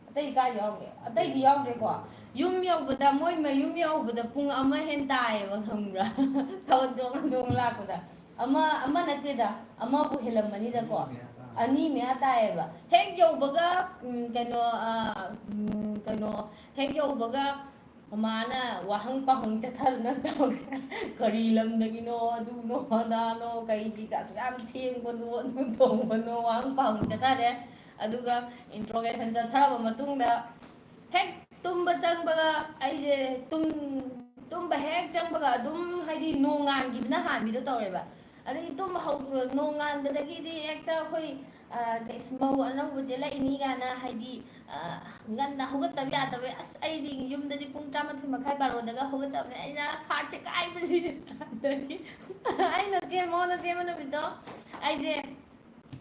ꯑꯇꯩ ꯀꯥꯏ ꯌꯥꯎꯔꯝꯒꯦ? ꯑꯇꯩꯗꯤ ꯌꯥꯎꯗ꯭ꯔꯦꯀꯣ꯫ ꯌꯨꯝ ꯌꯧꯕꯗ, ꯃꯣꯏ ꯃꯌꯨꯝ ꯌꯧꯕꯗ ꯄꯨꯡ ꯑꯃ ꯍꯦꯟ ꯇꯥꯏꯌꯦꯕ, ꯈꯪꯕ꯭ꯔꯥ? ꯊꯥꯕꯜ ꯆꯣꯡꯉ ꯆꯣꯡꯉ ꯂꯥꯛꯄꯗ꯫ ꯑꯃ, ꯑꯃ ꯅꯠꯇꯦꯗ, ꯑꯃꯕꯨ ꯍꯦꯜꯂꯝꯃꯅꯤꯗꯀꯣ꯫ ꯑꯅꯤ ꯃꯌꯥ ꯇꯥꯏꯌꯦꯕ꯫ ꯍꯦꯛ ꯌꯧꯕꯒ, ꯎꯝ, ꯀꯩꯅꯣ, ꯑ, ꯎꯝ, ꯀꯩꯅꯣ, ꯍꯦꯛ ꯌꯧꯕꯒ ꯃꯃꯥꯅ ꯋꯥꯍꯪ ꯄꯥꯍꯪ ꯆꯠꯊꯗꯨꯅ ꯇꯧꯔꯦ꯫ ꯀꯔꯤ ꯂꯝꯗꯒꯤꯅꯣ, ꯑꯗꯨꯅꯣ, ꯑꯗꯥꯅꯣ, ꯀꯩꯒꯤ ꯑꯁꯨꯛ ꯌꯥꯝ ꯊꯦꯡꯕꯅꯣ, ꯑꯗꯨ ꯇꯧꯕꯅꯣ, ꯋꯥꯍꯪ ꯄꯥꯍꯪ ꯆꯠꯊꯔꯦ꯫ ꯑꯗꯨꯒ ꯏꯟꯇ꯭ꯔꯣꯒꯦꯁꯟ ꯆꯠꯊꯔꯕ ꯃꯇꯨꯡꯗ ꯍꯦꯛ ꯇꯨꯝꯕ ꯆꯪꯕꯒ ꯑꯩꯁꯦ ꯇꯨꯝ-, ꯇꯨꯝꯕ ꯍꯦꯛ ꯆꯪꯕꯒ ꯑꯗꯨꯝ, ꯍꯥꯏꯗꯤ, ꯅꯣꯡꯉꯥꯟꯈꯤꯕꯅ ꯍꯥꯟꯕꯤꯗꯣ ꯇꯧꯔꯦꯕ꯫ ꯑꯗꯒꯤ ꯇꯨꯝꯕ ꯍꯧ-, ꯅꯣꯡꯉꯥꯟꯕꯗꯒꯤꯗꯤ ꯍꯦꯛꯇ ꯑꯩꯈꯣꯏ, ꯑ, ꯀꯩ-, ꯃꯧ ꯑꯅꯧꯕ ꯆꯦꯜꯂꯛꯏꯅꯤ ꯀꯥꯏꯅ, ꯍꯥꯏꯗꯤ, ꯑ, ꯉꯟꯅ ꯍꯧꯒꯠꯇꯕ ꯌꯥꯗꯕ꯫ ꯑꯁ, ꯑꯩꯗꯤ ꯌꯨꯝꯗꯗꯤ ꯄꯨꯡ ꯇꯔꯥꯃꯥꯊꯣꯏ ꯃꯈꯥꯏ, ꯕꯥꯔꯣꯗꯒ ꯍꯧꯒꯠꯆꯕꯅꯦ꯫ ꯑꯩꯅ ꯍꯥꯔꯠꯁꯦ ꯀꯥꯏꯕꯁꯤ꯫ ꯑꯗꯒꯤ ꯑꯩꯅ ꯆꯦꯟ-, ꯃꯉꯣꯟꯗ ꯆꯦꯟꯕ ꯅꯨꯃꯤꯠꯇꯣ ꯑꯩꯁꯦ,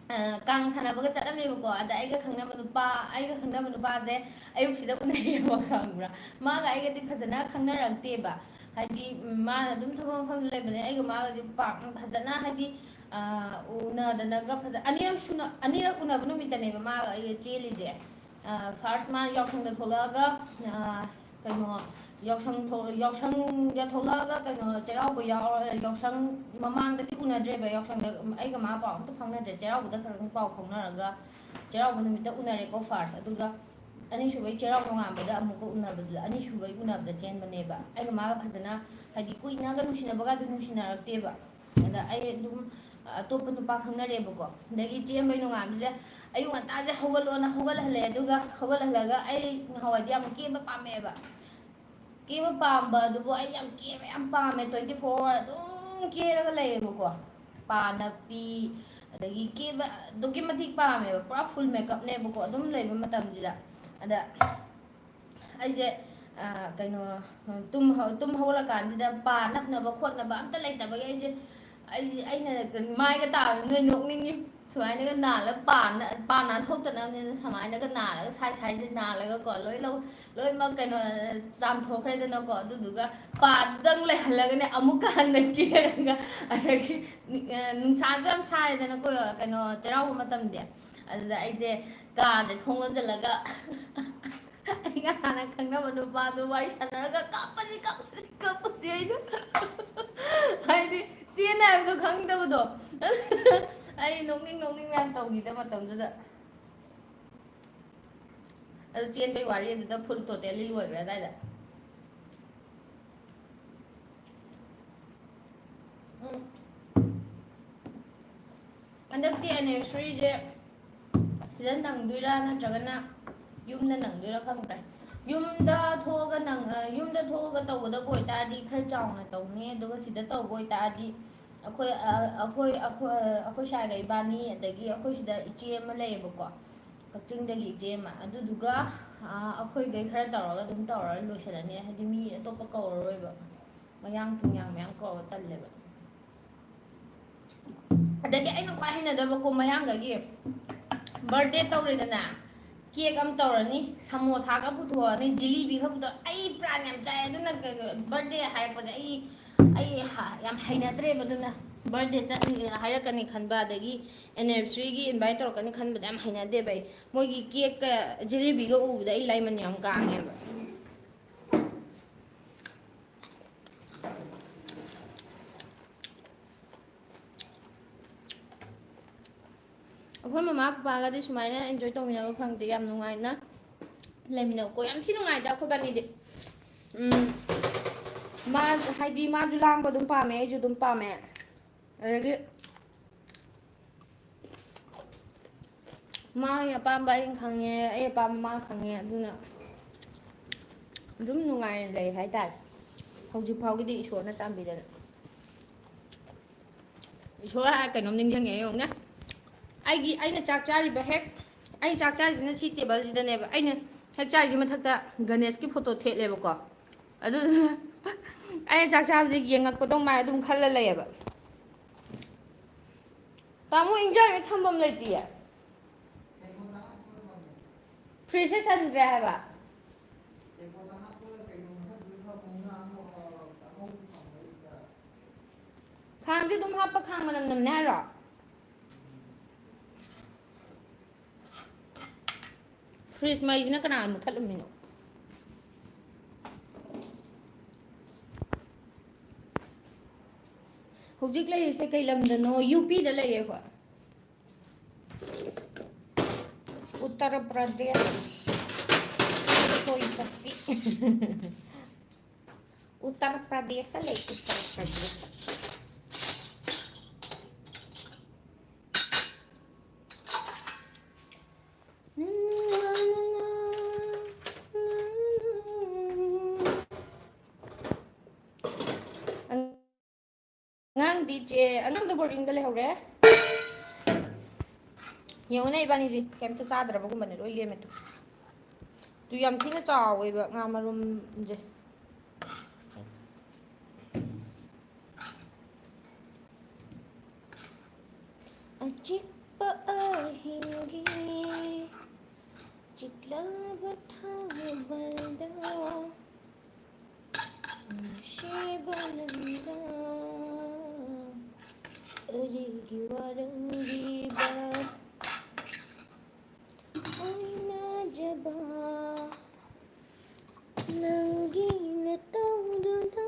ꯑ, ꯀꯥꯡ ꯁꯥꯟꯅꯕꯒ ꯆꯠꯂꯝꯃꯦꯕꯀꯣ꯫ ꯑꯗ ꯑꯩꯒ ꯈꯪꯅꯕ ꯅꯨꯄꯥ, ꯑꯩꯒ ꯈꯪꯅꯕ ꯅꯨꯄꯥꯁꯦ ꯑꯌꯨꯛꯁꯤꯗ ꯎꯅꯩꯌꯦꯕ, ꯈꯪꯕ꯭ꯔꯥ? ꯃꯥꯒ ꯑꯩꯒꯗꯤ ꯐꯖꯅ ꯈꯪꯅꯔꯛꯇꯦꯕ꯫ ꯍꯥꯏꯗꯤ, ꯎꯝ, ꯃꯥꯅ ꯑꯗꯨꯝ ꯊꯕꯛ ꯃꯐꯝꯗ ꯂꯩꯕꯅꯦ, ꯑꯩꯒ ꯃꯥꯒꯗꯤ ꯄꯥꯛꯅ ꯐꯖꯅ, ꯍꯥꯏꯗꯤ, ꯑ, ꯎꯅꯗꯅꯒ ꯐꯖ-, ꯑꯅꯤꯔꯛ ꯁꯨꯅ, ꯑꯅꯤꯔꯛ ꯎꯅꯕ ꯅꯨꯃꯤꯠꯇꯅꯦꯕ ꯃꯥꯒ ꯑꯩꯒ ꯆꯦꯜꯂꯤꯁꯦ꯫ ꯑ, ꯐꯥꯔꯁ ꯃꯥ ꯌꯥꯎꯁꯪꯗ ꯊꯣꯛꯂꯛꯑꯒ, ꯑ, ꯀꯩꯅꯣ, ꯌꯥꯎꯁꯪ ꯊꯣꯛ-, ꯌꯥꯎꯁꯪꯗ ꯊꯣꯛꯂꯛꯑꯒ, ꯀꯩꯅꯣ, ꯆꯩꯔꯥꯎꯕ ꯌꯥꯎ-, ꯌꯥꯎꯁꯪ ꯃꯃꯥꯡꯗꯗꯤ ꯎꯅꯗ꯭ꯔꯦꯕ, ꯌꯥꯎꯁꯪꯗ ꯑꯩꯒ ꯃꯥ ꯄꯥꯎ ꯑꯝꯇ ꯐꯥꯎꯅꯗ꯭ꯔꯦ, ꯆꯩꯔꯥꯎꯕꯗ ꯈꯛꯇꯪ ꯄꯥꯎ ꯐꯥꯎꯅꯔꯒ, ꯆꯩꯔꯥꯎꯕ ꯅꯨꯃꯤꯠꯇ ꯎꯅꯔꯦꯀꯣ ꯐꯥꯔꯁ꯫ ꯑꯗꯨꯒ ꯑꯅꯤꯁꯨꯕꯩ ꯆꯩꯔꯥꯎ ꯅꯣꯡꯉꯥꯟꯕꯗ ꯑꯃꯨꯛꯀ ꯎꯅꯕꯗꯨꯗ, ꯑꯅꯤꯁꯨꯕꯩ ꯎꯅꯕꯗ ꯆꯦꯟꯕꯅꯦꯕ꯫ ꯑꯩꯒ ꯃꯥꯒ ꯐꯖꯅ, ꯍꯥꯏꯗꯤ, ꯀꯨꯏꯅꯒ ꯅꯨꯡꯁꯤꯅꯕꯒ ꯑꯗꯨ ꯅꯨꯡꯁꯤꯅꯔꯛꯇꯦꯕ꯫ ꯑꯗ ꯑꯩ ꯑꯗꯨꯝ ꯑꯇꯣꯞꯄ ꯅꯨꯄꯥ ꯈꯪꯅꯔꯦꯕꯀꯣ꯫ ꯑꯗꯒꯤ ꯆꯦꯟꯕꯩ ꯅꯣꯡꯉꯥꯟꯕꯁꯦ ꯑꯌꯨꯛ ꯉꯟꯇꯥꯁꯦ ꯍꯧꯒꯠꯂꯣꯅ ꯍꯧꯒꯠꯍꯜꯂꯦ꯫ ꯑꯗꯨꯒ ꯍꯧꯒꯠꯍꯜꯂꯒ, ꯑꯩ ꯅꯍꯥꯟꯋꯥꯏꯗꯤ ꯌꯥꯝ ꯀꯦꯕ ꯄꯥꯝꯃꯛꯑꯦꯕ꯫ ꯀꯦꯕ ꯄꯥꯝꯕ ꯑꯗꯨꯕꯨ ꯑꯩ ꯌꯥꯝ ꯀꯦꯕ ꯌꯥꯝ ꯄꯥꯝꯃꯦ, twenty four hour ꯑꯗꯨꯝ ꯀꯦꯔꯒ ꯂꯩꯌꯦꯕꯀꯣ꯫ ꯄꯥ ꯅꯞꯄꯤ, ꯑꯗꯒꯤ ꯀꯦꯕ ꯑꯗꯨꯛꯀꯤ ꯃꯇꯤꯛ ꯄꯥꯝꯃꯦꯕ, ꯄꯨꯔꯥ ꯐꯨꯜ ꯃꯦꯀꯞꯅꯦꯕꯀꯣ ꯑꯗꯨꯝ ꯂꯩꯕ ꯃꯇꯝꯁꯤꯗ꯫ ꯑꯗ ꯑꯩꯁꯦ, ꯑ, ꯀꯩꯅꯣ, ꯇꯨꯝ ꯍꯧ-, ꯇꯨꯝ ꯍꯧꯒꯠꯂꯀꯥꯟꯁꯤꯗ ꯄꯥ ꯅꯞꯅꯕ ꯈꯣꯠꯅꯕ ꯑꯝꯇ ꯂꯩꯇꯕꯒꯤ ꯑꯩꯁꯦ, ꯑꯩꯁꯦ, ꯑꯩꯅ ꯃꯥꯏꯒ ꯇꯥꯕ ꯅꯣꯏ ꯅꯣꯛꯅꯤꯡꯉꯤ꯫ ꯁꯨꯃꯥꯏꯅꯒ ꯅꯥꯜꯂꯒ ꯄꯥꯟ ꯄꯥꯟ ꯅꯥꯟꯊꯣꯛꯇꯅꯕꯅꯦꯅ ꯁꯨꯃꯥꯏꯅꯒ ꯅꯥꯜꯂꯒ ꯁꯥꯏ ꯁꯥꯏꯁꯦ ꯅꯥꯜꯂꯒꯀꯣ ꯂꯣꯏ ꯂꯧ ꯂꯣꯏꯅꯃꯛ ꯀꯩꯅꯣ ꯆꯥꯝꯊꯣꯛꯈ꯭ꯔꯦꯗꯅꯀꯣ꯫ ꯑꯗꯨꯗꯨꯒ ꯄꯥꯟꯗꯨꯗꯪ ꯂꯩꯍꯜꯂꯒꯅꯦ ꯑꯃꯨꯛꯀ ꯍꯟꯅ ꯀꯦꯔꯒ ꯑꯗꯒꯤ ꯅꯨꯡꯁꯥꯁꯨ ꯌꯥꯝ ꯁꯥꯏꯗꯅꯀꯣ ꯀꯩꯅꯣ ꯆꯩꯔꯥꯎꯕ ꯃꯇꯝꯗꯤ꯫ ꯑꯗꯨꯗ ꯑꯩꯁꯦ ꯀꯥꯁꯦ ꯊꯣꯡ ꯂꯣꯟꯁꯤꯜꯂꯒ ꯑꯩꯒ ꯍꯥꯟꯅ ꯈꯪꯅꯕ ꯅꯨꯄꯥꯗꯣ ꯋꯥꯔꯤ ꯁꯥꯟꯅꯔꯒ ꯀꯞꯄꯁꯤ ꯀꯞꯄꯁꯤ ꯀꯞꯄꯁꯤ ꯑꯩꯅ ꯍꯥꯏꯗꯤ ꯆꯦꯟꯅ ꯍꯥꯏꯕꯗꯣ ꯈꯪꯗꯕꯗꯣ꯫ ꯑꯩ ꯅꯣꯛꯅꯤꯡ ꯅꯣꯛꯅꯤꯡ ꯃꯌꯥꯝ ꯇꯧꯈꯤꯗ ꯃꯇꯝꯗꯨꯗ꯫ ꯑꯗꯨ ꯆꯦꯟꯕꯩ ꯋꯥꯔꯤ ꯑꯗꯨꯗ ꯐꯨꯜ ꯇꯣꯇꯦꯜꯂꯤ ꯂꯣꯏꯈ꯭ꯔꯦ ꯑꯗꯥꯏꯗ꯫ ꯎꯝ꯫ ꯍꯟꯗꯛꯇꯤ ꯑꯦꯅꯤꯚꯔꯁꯔꯤꯁꯦ ꯁꯤꯗ ꯅꯪꯗꯣꯏꯔꯥ ꯅꯠꯇ꯭ꯔꯒꯅ ꯌꯨꯝꯗ ꯅꯪꯗꯣꯏꯔꯥ ꯈꯪꯗ꯭ꯔꯦ꯫ ꯌꯨꯝꯗ ꯊꯣꯛꯑꯒ ꯅꯪ ꯌꯨꯝꯗ ꯊꯣꯛꯑꯒ ꯇꯧꯒꯗꯕ ꯑꯣꯏꯇꯥꯔꯗꯤ ꯈꯔ ꯆꯥꯎꯅ ꯇꯧꯅꯤ꯫ ꯑꯗꯨꯒ ꯁꯤꯗ ꯇꯧꯕ ꯑꯣꯏꯇꯥꯔꯗꯤ ꯑꯩꯈꯣꯏ ꯑꯩꯈꯣꯏ ꯑꯩꯈꯣꯏ ꯑꯩꯈꯣꯏ ꯁ꯭ꯋꯥꯏꯒ ꯏꯕꯥꯅꯤ ꯑꯗꯒꯤ ꯑꯩꯈꯣꯏ ꯁꯤꯗ ꯏꯆꯦ ꯑꯃ ꯂꯩꯌꯦꯕꯀꯣ꯫ ꯀꯛꯆꯤꯡꯗꯒꯤ ꯏꯆꯦ ꯑꯃ ꯑꯗꯨꯗꯨꯒ ꯑꯩꯈꯣꯏꯗꯩ ꯈꯔ ꯇꯧꯔꯒ ꯑꯗꯨꯝ ꯇꯧꯔ ꯂꯣꯏꯁꯤꯜꯂꯅꯤ꯫ ꯍꯥꯏꯗꯤ ꯃꯤ ꯑꯇꯣꯞꯄ ꯀꯧꯔꯔꯣꯏꯕ꯫ ꯃꯌꯥꯡ ꯇꯨꯡꯌꯥꯡ ꯃꯌꯥꯝ ꯀꯧꯔꯒ ꯇꯜꯂꯦꯕ꯫ ꯑꯗꯒꯤ ꯑꯩꯅ ꯈ꯭ꯋꯥꯏ ꯍꯩꯅꯗꯕꯀꯣ ꯃꯌꯥꯡꯗꯒꯤ ꯕꯥꯔꯗꯦ ꯇꯧꯔꯦꯗꯅ ꯀꯦꯛ ꯑꯃ ꯇꯧꯔꯅꯤ ꯁꯃꯣꯁꯥꯒ ꯄꯨꯊꯣꯛꯑꯅꯤ ꯖꯤꯂꯤꯕꯤ ꯈꯔ ꯄꯨꯊꯣꯛꯑ ꯑꯩ ꯄ꯭ꯔꯥꯟ ꯌꯥꯝ ꯆꯥꯏ꯫ ꯑꯗꯨꯅ ꯕꯥꯔꯗꯦ ꯍꯥꯏꯔꯛꯄꯁꯦ ꯑꯩ ꯑꯩ ꯌꯥꯝ ꯍꯩꯅꯗ꯭ꯔꯦꯕ꯫ ꯑꯗꯨꯅ ꯕꯥꯔꯗꯦ ꯆꯠꯅꯤ ꯍꯥꯏꯔꯛꯀꯅꯤ ꯈꯟꯕ ꯑꯗꯒꯤ ꯑꯦꯅꯤꯚꯔꯁꯔꯤꯒꯤ ꯏꯟꯚꯥꯏꯠ ꯇꯧꯔꯛꯀꯅꯤ ꯈꯟꯕꯗ ꯌꯥꯝ ꯍꯩꯅꯗꯦꯕ꯫ ꯑꯩ ꯃꯣꯏꯒꯤ ꯀꯦꯛꯀ ꯖꯤꯂꯤꯕꯤꯒ ꯎꯕꯗ ꯑꯩ ꯂꯥꯏꯃꯟ ꯌꯥꯝ ꯀꯥꯡꯉꯦꯕ꯫ ꯑꯩꯈꯣꯏ ꯃꯃꯥ ꯄꯄꯥꯒꯗꯤ ꯁꯨꯃꯥꯏꯅ ꯑꯦꯟꯖꯣꯏ ꯇꯧꯃꯤꯟꯅꯕ ꯐꯪꯗꯦ꯫ ꯌꯥꯝ ꯅꯨꯡꯉꯥꯏꯅ ꯂꯩꯃꯤꯟꯅꯕꯀꯣ ꯌꯥꯝ ꯊꯤ ꯅꯨꯡꯉꯥꯏꯗ ꯑꯩꯈꯣꯏꯕꯥꯅꯤꯗꯤ꯫ ꯎꯝ, ꯃꯥ ꯍꯥꯏꯗꯤ ꯃꯥꯁꯨ ꯂꯥꯡꯕ ꯑꯗꯨꯝ ꯄꯥꯝꯃꯦ ꯑꯩꯁꯨ ꯑꯗꯨꯝ ꯄꯥꯝꯃꯦ꯫ ꯑꯗꯒꯤ ꯃꯥꯒꯤ ꯑꯄꯥꯝꯕ ꯑꯩꯅ ꯈꯪꯉꯦ ꯑꯩ ꯑꯄꯥꯝꯕ ꯃꯥ ꯈꯪꯉꯦ꯫ ꯑꯗꯨꯅ ꯑꯗꯨꯝ ꯅꯨꯡꯉꯥꯏꯅ ꯂꯩ ꯍꯥꯏꯇꯥꯔꯦ꯫ ꯍꯧꯖꯤꯛ ꯐꯥꯎꯒꯤꯗꯤ ꯏꯁꯣꯔꯅ ꯆꯥꯟꯕꯤꯗꯅ꯫ ꯏꯁꯣꯔ ꯍꯥꯏꯔ ꯀꯩꯅꯣꯝ ꯅꯤꯡꯁꯤꯡꯉꯦ ꯌꯦꯡꯉꯨꯅꯦ꯫ ꯑꯩꯒꯤ ꯑꯩꯅ ꯆꯥꯛ ꯆꯥꯔꯤꯕ ꯍꯦꯛ ꯑꯩ ꯆꯥꯛ ꯆꯥꯔꯤꯁꯤꯅ ꯁꯤ ꯇꯦꯕꯜꯁꯤꯗꯅꯦꯕ ꯑꯩꯅ ꯍꯦꯛ ꯆꯥꯔꯤꯁꯤ ꯃꯊꯛꯇ ꯒꯅꯦꯁꯀꯤ ꯐꯣꯇꯣ ꯊꯦꯠꯂꯦꯕꯀꯣ꯫ ꯑꯗꯨꯗꯨꯅ ꯑꯩꯅ ꯆꯥꯛ ꯆꯥꯕꯁꯦ ꯌꯦꯡꯉꯛꯄꯗꯧ ꯃꯥꯏ ꯑꯗꯨꯝ ꯈꯜꯂ ꯂꯩꯌꯦꯕ꯫ ꯇꯥꯃꯣ, ꯏꯟꯖꯥꯡꯁꯦ ꯊꯝꯐꯝ ꯂꯩꯇꯤꯌꯦ꯫ ꯐ꯭ꯔꯤꯖꯁꯦ ꯆꯟꯗ꯭ꯔꯦ ꯍꯥꯏꯕ꯫ ꯈꯥꯡꯁꯦ ꯑꯗꯨꯝ ꯍꯥꯞꯄ ꯈꯥꯡ ꯃꯅꯝ ꯅꯝꯅꯦ ꯍꯥꯏꯔꯣ? ꯐ꯭ꯔꯤꯖ ꯃꯩꯁꯤꯅ ꯀꯅꯥꯅ ꯃꯨꯊꯠꯂꯝꯃꯤꯅꯣ? ꯍꯧꯖꯤꯛ ꯂꯩꯔꯤꯁꯦ ꯀꯩ ꯂꯝꯗꯅꯣ? ꯌꯨ ꯄꯤꯗ ꯂꯩꯌꯦ ꯑꯩꯈꯣꯏ꯫ ꯎꯠꯇꯔ ꯄ꯭ꯔꯗꯦꯁ꯫ ꯀꯣꯏ ꯆꯠꯄꯤ꯫ ꯎꯠꯇꯔ ꯄ꯭ꯔꯗꯦꯁꯇ ꯂꯩ, ꯎꯠꯇꯔ ꯄ꯭ꯔꯗꯦꯁꯇ꯫ ꯑꯉꯥꯡꯗꯤ ꯆꯦ, ꯑꯉꯥꯡꯗꯣ ꯕꯣꯔꯗꯤꯡꯗ ꯂꯩꯍꯧꯔꯦ꯫ ꯌꯦꯡꯉꯨꯅꯦ, ꯏꯕꯥꯅꯤꯁꯦ ꯀꯩꯝꯇ ꯆꯥꯗ꯭ꯔꯕꯒꯨꯝꯕꯅꯦ, ꯂꯣꯏ ꯂꯦꯝꯃꯦ ꯇꯨ꯫ ꯇꯨ ꯌꯥꯝ ꯊꯤꯅ ꯆꯥꯎꯋꯦꯕ ꯉꯥ ꯃꯔꯨꯝꯁꯦ꯫ ꯑꯆꯤꯛꯄ ꯑꯍꯤꯡꯒꯤ ꯆꯤꯛꯂꯕ ꯊꯥꯕꯜꯗ ꯅꯨꯡꯁꯤꯕ ꯅꯪꯅ ꯑꯩꯒꯤ ꯋꯥꯔꯪꯂꯤꯕ ꯑꯣꯏꯅꯖꯕ ꯅꯪꯒꯤ ꯅꯇꯧꯗꯨꯗ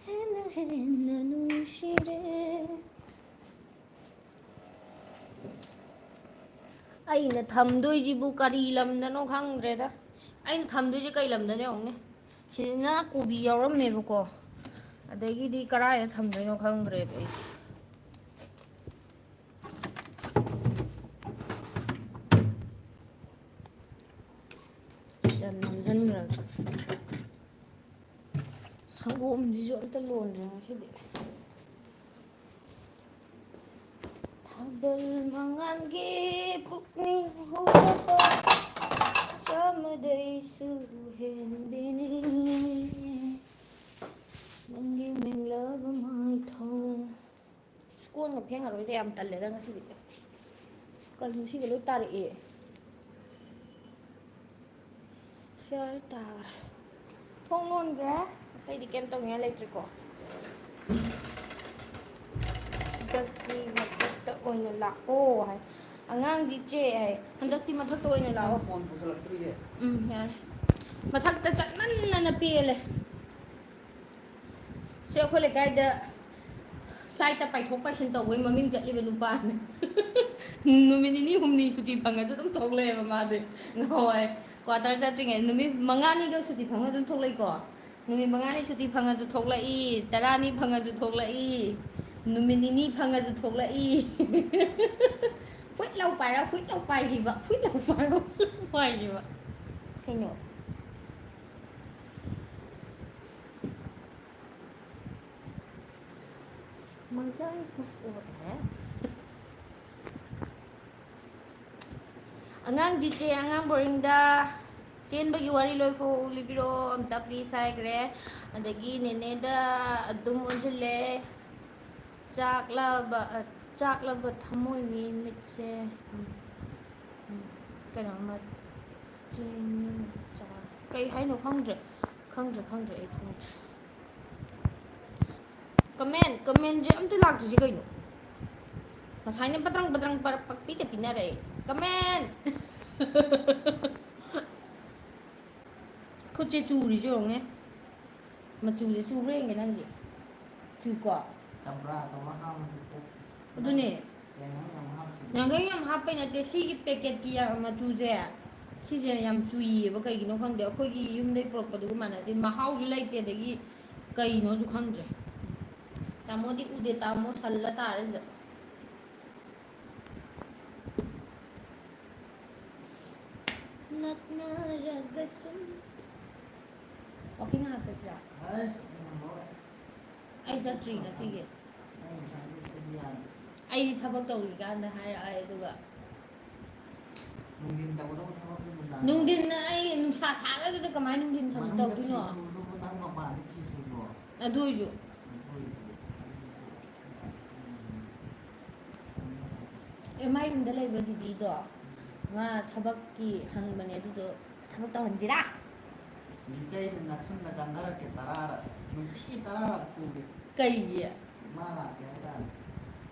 ꯍꯦꯟꯅ ꯍꯦꯟꯅ ꯅꯨꯡꯁꯤꯔꯦ꯫ ꯑꯩꯅ ꯊꯝꯗꯣꯏꯁꯤꯕꯨ ꯀꯔꯤ ꯂꯝꯗꯅꯣ ꯈꯪꯗ꯭ꯔꯦꯗ꯫ ꯑꯩꯅ ꯊꯝꯗꯣꯏꯁꯦ ꯀꯩ ꯂꯝꯗꯅꯣ ꯌꯦꯡꯉꯨꯅꯦ꯫ ꯁꯤꯗꯅ ꯀꯣꯕꯤ ꯌꯥꯎꯔꯝꯃꯦꯕꯀꯣ, ꯑꯗꯒꯤꯗꯤ ꯀꯔꯥꯏꯗ ꯊꯝꯗꯣꯏꯅꯣ ꯈꯪꯗ꯭ꯔꯦꯕ ꯑꯩꯁꯦ꯫ ꯁꯤꯗ ꯅꯝꯁꯤꯟꯈ꯭ꯔꯒꯦ꯫ ꯁꯪꯒꯣꯝꯁꯤꯁꯨ ꯑꯝꯇ ꯂꯣꯟꯗ꯭ꯔꯦ ꯉꯁꯤꯗꯤ꯫ ꯊꯥꯕꯜ ꯃꯉꯥꯜꯒꯤ ꯄꯨꯛꯅꯤꯡ ꯍꯨꯔꯕ ꯆꯥꯝꯃꯗꯩꯁꯨ ꯍꯦꯟꯕꯤꯅꯤ ꯅꯪꯒꯤ ꯃꯦꯡꯂꯕ ꯃꯥꯏꯊꯣꯡ꯫ ꯊꯦꯡꯉꯔꯣꯏꯗ, ꯌꯥꯝ ꯇꯜꯂꯦꯗ ꯉꯁꯤꯗꯤ꯫ ꯀꯩꯅꯣ ꯁꯤꯒ ꯂꯣꯏ ꯇꯥꯔꯛꯑꯦ꯫ ꯁꯤ ꯌꯥꯔꯦ, ꯇꯥꯈ꯭ꯔꯦ꯫ ꯊꯣꯡ ꯂꯣꯟꯈ꯭ꯔꯦ꯫ ꯑꯇꯩꯗꯤ ꯀꯩꯝ ꯇꯧꯅꯤꯡꯉꯥꯏ ꯂꯩꯇ꯭ꯔꯦꯀꯣ꯫ ꯍꯟꯗꯛꯇꯤ ꯃꯊꯛꯇ ꯑꯣꯏꯅ ꯂꯥꯛꯑꯣ ꯍꯥꯏ꯫ ꯑꯉꯥꯡꯗꯤ ꯆꯦ ꯍꯥꯏ꯫ ꯍꯟꯗꯛꯇꯤ ꯃꯊꯛꯇ ꯑꯣꯏꯅ ꯂꯥꯛꯑꯣ꯫ ꯐꯣꯟ ꯄꯨꯁꯜꯂꯛꯇ꯭ꯔꯤꯌꯦ꯫ ꯎꯝ, ꯌꯥꯔꯦ꯫ ꯃꯊꯛꯇ ꯆꯠꯃꯟꯗꯅ ꯄꯦꯜꯂꯦ꯫ ꯁꯤ ꯑꯩꯈꯣꯏ ꯂꯩꯀꯥꯏꯗ ꯐ꯭ꯂꯥꯏꯠꯇ ꯄꯥꯏꯊꯣꯛ ꯄꯥꯏꯁꯤꯟ ꯇꯧꯕꯩ ꯃꯃꯤꯡ ꯆꯠꯂꯤꯕ ꯅꯨꯄꯥꯅꯤ꯫ ꯅꯨꯃꯤꯠ ꯅꯤꯅꯤ ꯍꯨꯝꯅꯤ ꯁꯨꯇꯤ ꯐꯪꯉꯁꯨ ꯑꯗꯨꯝ ꯊꯣꯛꯂꯛꯑꯦꯕ ꯃꯥꯗꯤ꯫ ꯉꯍꯥꯟꯋꯥꯏ ꯀ꯭ꯋꯥꯇꯔ ꯆꯠꯇ꯭ꯔꯤꯉꯩ ꯅꯨꯃꯤꯠ ꯃꯉꯥꯅꯤꯒ ꯁꯨꯇꯤ ꯐꯪꯉ ꯑꯗꯨꯝ ꯊꯣꯛꯂꯛꯏꯀꯣ꯫ ꯅꯨꯃꯤꯠ ꯃꯉꯥꯅꯤ ꯁꯨꯇꯤ ꯐꯪꯉꯁꯨ ꯊꯣꯛꯂꯛꯏ, ꯇꯔꯥꯅꯤ ꯐꯪꯉꯁꯨ ꯊꯣꯛꯂꯛꯏ, ꯅꯨꯃꯤꯠ ꯅꯤꯅꯤ ꯐꯪꯉꯁꯨ ꯊꯣꯛꯂꯛꯏ꯫ ꯐꯨꯏꯠ ꯂꯥꯎ ꯄꯥꯏꯔ, ꯐꯨꯏꯠ ꯂꯥꯎ ꯄꯥꯏꯈꯤꯕ, ꯐꯨꯏꯠ ꯂꯥꯎ ꯄꯥꯏꯔ, ꯐꯨꯏꯠ ꯂꯥꯎ ꯄꯥꯏꯈꯤꯕ꯫ ꯀꯩꯅꯣ? ꯃꯖꯥ ꯍꯤ ꯀꯨꯁ ꯑꯣꯔ ꯍꯦ꯫ ꯑꯉꯥꯡꯗꯤ ꯆꯦ, ꯑꯉꯥꯡ ꯕꯣꯔꯗꯤꯡꯗ ꯆꯦꯟꯕꯒꯤ ꯋꯥꯔꯤ ꯂꯣꯏꯐꯥꯎ ꯂꯤꯕꯤꯔꯛꯑꯣ ꯑꯝꯇ please ꯍꯥꯏꯈ꯭ꯔꯦ꯫ ꯑꯗꯒꯤ ꯅꯦꯅꯦꯗ ꯑꯗꯨꯝ ꯑꯣꯟꯁꯤꯜꯂꯦ꯫ ꯆꯥꯛꯂꯕ, ꯑ, ꯆꯥꯛꯂꯕ ꯊꯃꯣꯏꯅꯤ ꯃꯤꯠꯁꯦ꯫ ꯎꯝ, ꯎꯝ, ꯀꯩꯅꯣ ꯑꯃ ꯆꯦꯅꯤꯡ ꯆꯥ-, ꯀꯩ ꯍꯥꯏꯅꯣ ꯈꯪꯗ꯭ꯔꯦ꯫ ꯈꯪꯗ꯭ꯔꯦ, ꯈꯪꯗ꯭ꯔꯦ, ꯑꯩ ꯈꯪꯗ꯭ꯔꯦ꯫ ꯀꯃꯦꯟ, ꯀꯃꯦꯟꯁꯦ ꯑꯝꯇ ꯂꯥꯛꯇ꯭ꯔꯤꯁꯦ ꯀꯩꯅꯣ? ꯉꯁꯥꯏꯅ ꯕꯗ꯭ꯔꯪ ꯕꯗ꯭ꯔꯪ ꯄꯔ-, ꯄꯛꯄꯤꯗ ꯄꯤꯅꯔꯛꯑꯦ꯫ ꯀꯃꯦꯟ! ꯈꯨꯠꯁꯦ ꯆꯨꯔꯤꯁꯦ ꯌꯦꯡꯉꯨꯅꯦ꯫ ꯃꯆꯨꯁꯦ ꯆꯨꯕ꯭ꯔꯥ ꯌꯦꯡꯒꯦ ꯅꯪꯒꯤ꯫ ꯆꯨꯀꯣ? ꯆꯝꯄ꯭ꯔꯥ ꯇꯧꯔ ꯍꯥꯞꯄꯁꯨ ꯀꯣꯛ-, ꯑꯗꯨꯅꯦ꯫ ꯌꯥꯏꯉꯪ ꯌꯥꯝ ꯍꯥꯞꯈꯤꯕꯅꯦ꯫ ꯌꯥꯏꯉꯪ ꯌꯥꯝ ꯍꯥꯞꯄꯩ ꯅꯠꯇꯦ, ꯁꯤꯒꯤ ꯄꯦꯀꯦꯠꯀꯤ ꯌꯥ-, ꯃꯆꯨꯁꯦ, ꯁꯤꯁꯦ ꯌꯥꯝ ꯆꯨꯏꯌꯦꯕ, ꯀꯩꯒꯤꯅꯣ ꯈꯪꯗꯦ꯫ ꯑꯩꯈꯣꯏꯒꯤ ꯌꯨꯝꯗꯩ ꯄꯨꯔꯛꯄꯗꯨꯒ ꯃꯥꯟꯅꯗꯦ, ꯃꯍꯥꯎꯁꯨ ꯂꯩꯇꯦ, ꯑꯗꯒꯤ ꯀꯩꯅꯣꯁꯨ ꯈꯪꯗ꯭ꯔꯦ꯫ ꯇꯥꯃꯣꯗꯤ ꯎꯗꯦ, ꯇꯥꯃꯣ ꯁꯜꯂ ꯇꯥꯔꯦ ꯁꯤꯗ꯫ ꯅꯛꯅꯔꯒ ꯁꯨꯝ꯫ Walking ꯉꯥꯏꯍꯥꯛ ꯆꯠꯁꯤꯔꯥ? ꯑꯁ, ꯑꯩ ꯉꯝꯃꯔꯣꯏ꯫ ꯑꯩ ꯆꯠꯇ꯭ꯔꯤ ꯉꯁꯤꯒꯤ꯫ ꯑꯩ ꯉꯁꯥꯏ ꯆꯠꯁꯦꯗꯤ ꯌꯥꯗꯦ꯫ ꯑꯩꯗꯤ ꯊꯕꯛ ꯇꯧꯔꯤꯀꯥꯟꯗ ꯍꯥꯏꯔꯛꯑꯦ, ꯑꯗꯨꯒ ꯅꯨꯡꯊꯤꯟ ꯇꯧꯒꯗꯧꯕ ꯊꯕꯛꯇꯤ ꯅꯨꯡꯗꯥꯡ꯫ ꯅꯨꯡꯊꯤꯟ ꯑꯩ ꯅꯨꯡꯁꯥ ꯁꯥꯒ꯭ꯔꯗꯨꯗ ꯀꯃꯥꯏꯅ ꯅꯨꯡꯊꯤꯟ ꯊꯕꯛ ꯃꯅꯨꯡꯗ ꯇꯧꯗꯣꯏꯅꯣ? ꯐꯤ ꯁꯨꯕꯗꯨꯕꯨ ꯅꯪ ꯃꯄꯥꯟꯗ ꯐꯤ ꯁꯨꯕ꯭ꯔꯣ? ꯑꯗꯨ ꯑꯣꯏꯁꯨ꯫ ꯑꯗꯨ ꯑꯣꯏꯁꯨ꯫ ꯑꯦꯝ ꯑꯥꯏ ꯔꯨꯝꯗ ꯂꯩꯕ꯭ꯔꯣ ꯗꯤꯗꯤꯗꯣ? ꯃꯥ ꯊꯕꯛꯀꯤ ꯍꯪꯕꯅꯦ ꯑꯗꯨꯗꯣ, ꯊꯕꯛ ꯇꯧꯍꯟꯁꯤꯔꯥ? ꯂꯤꯆꯩꯅ ꯅꯊꯨꯟꯗ ꯀꯟꯊꯔꯛꯀꯦ ꯇꯔꯥꯔꯛ, ꯅꯨꯡꯇꯤꯒꯤ ꯇꯔꯥꯔꯛ ꯐꯨꯒꯦ꯫ ꯀꯩꯒꯤ? ꯃꯥ ꯂꯥꯛꯀꯦ ꯍꯥꯏꯇꯥꯔꯦ꯫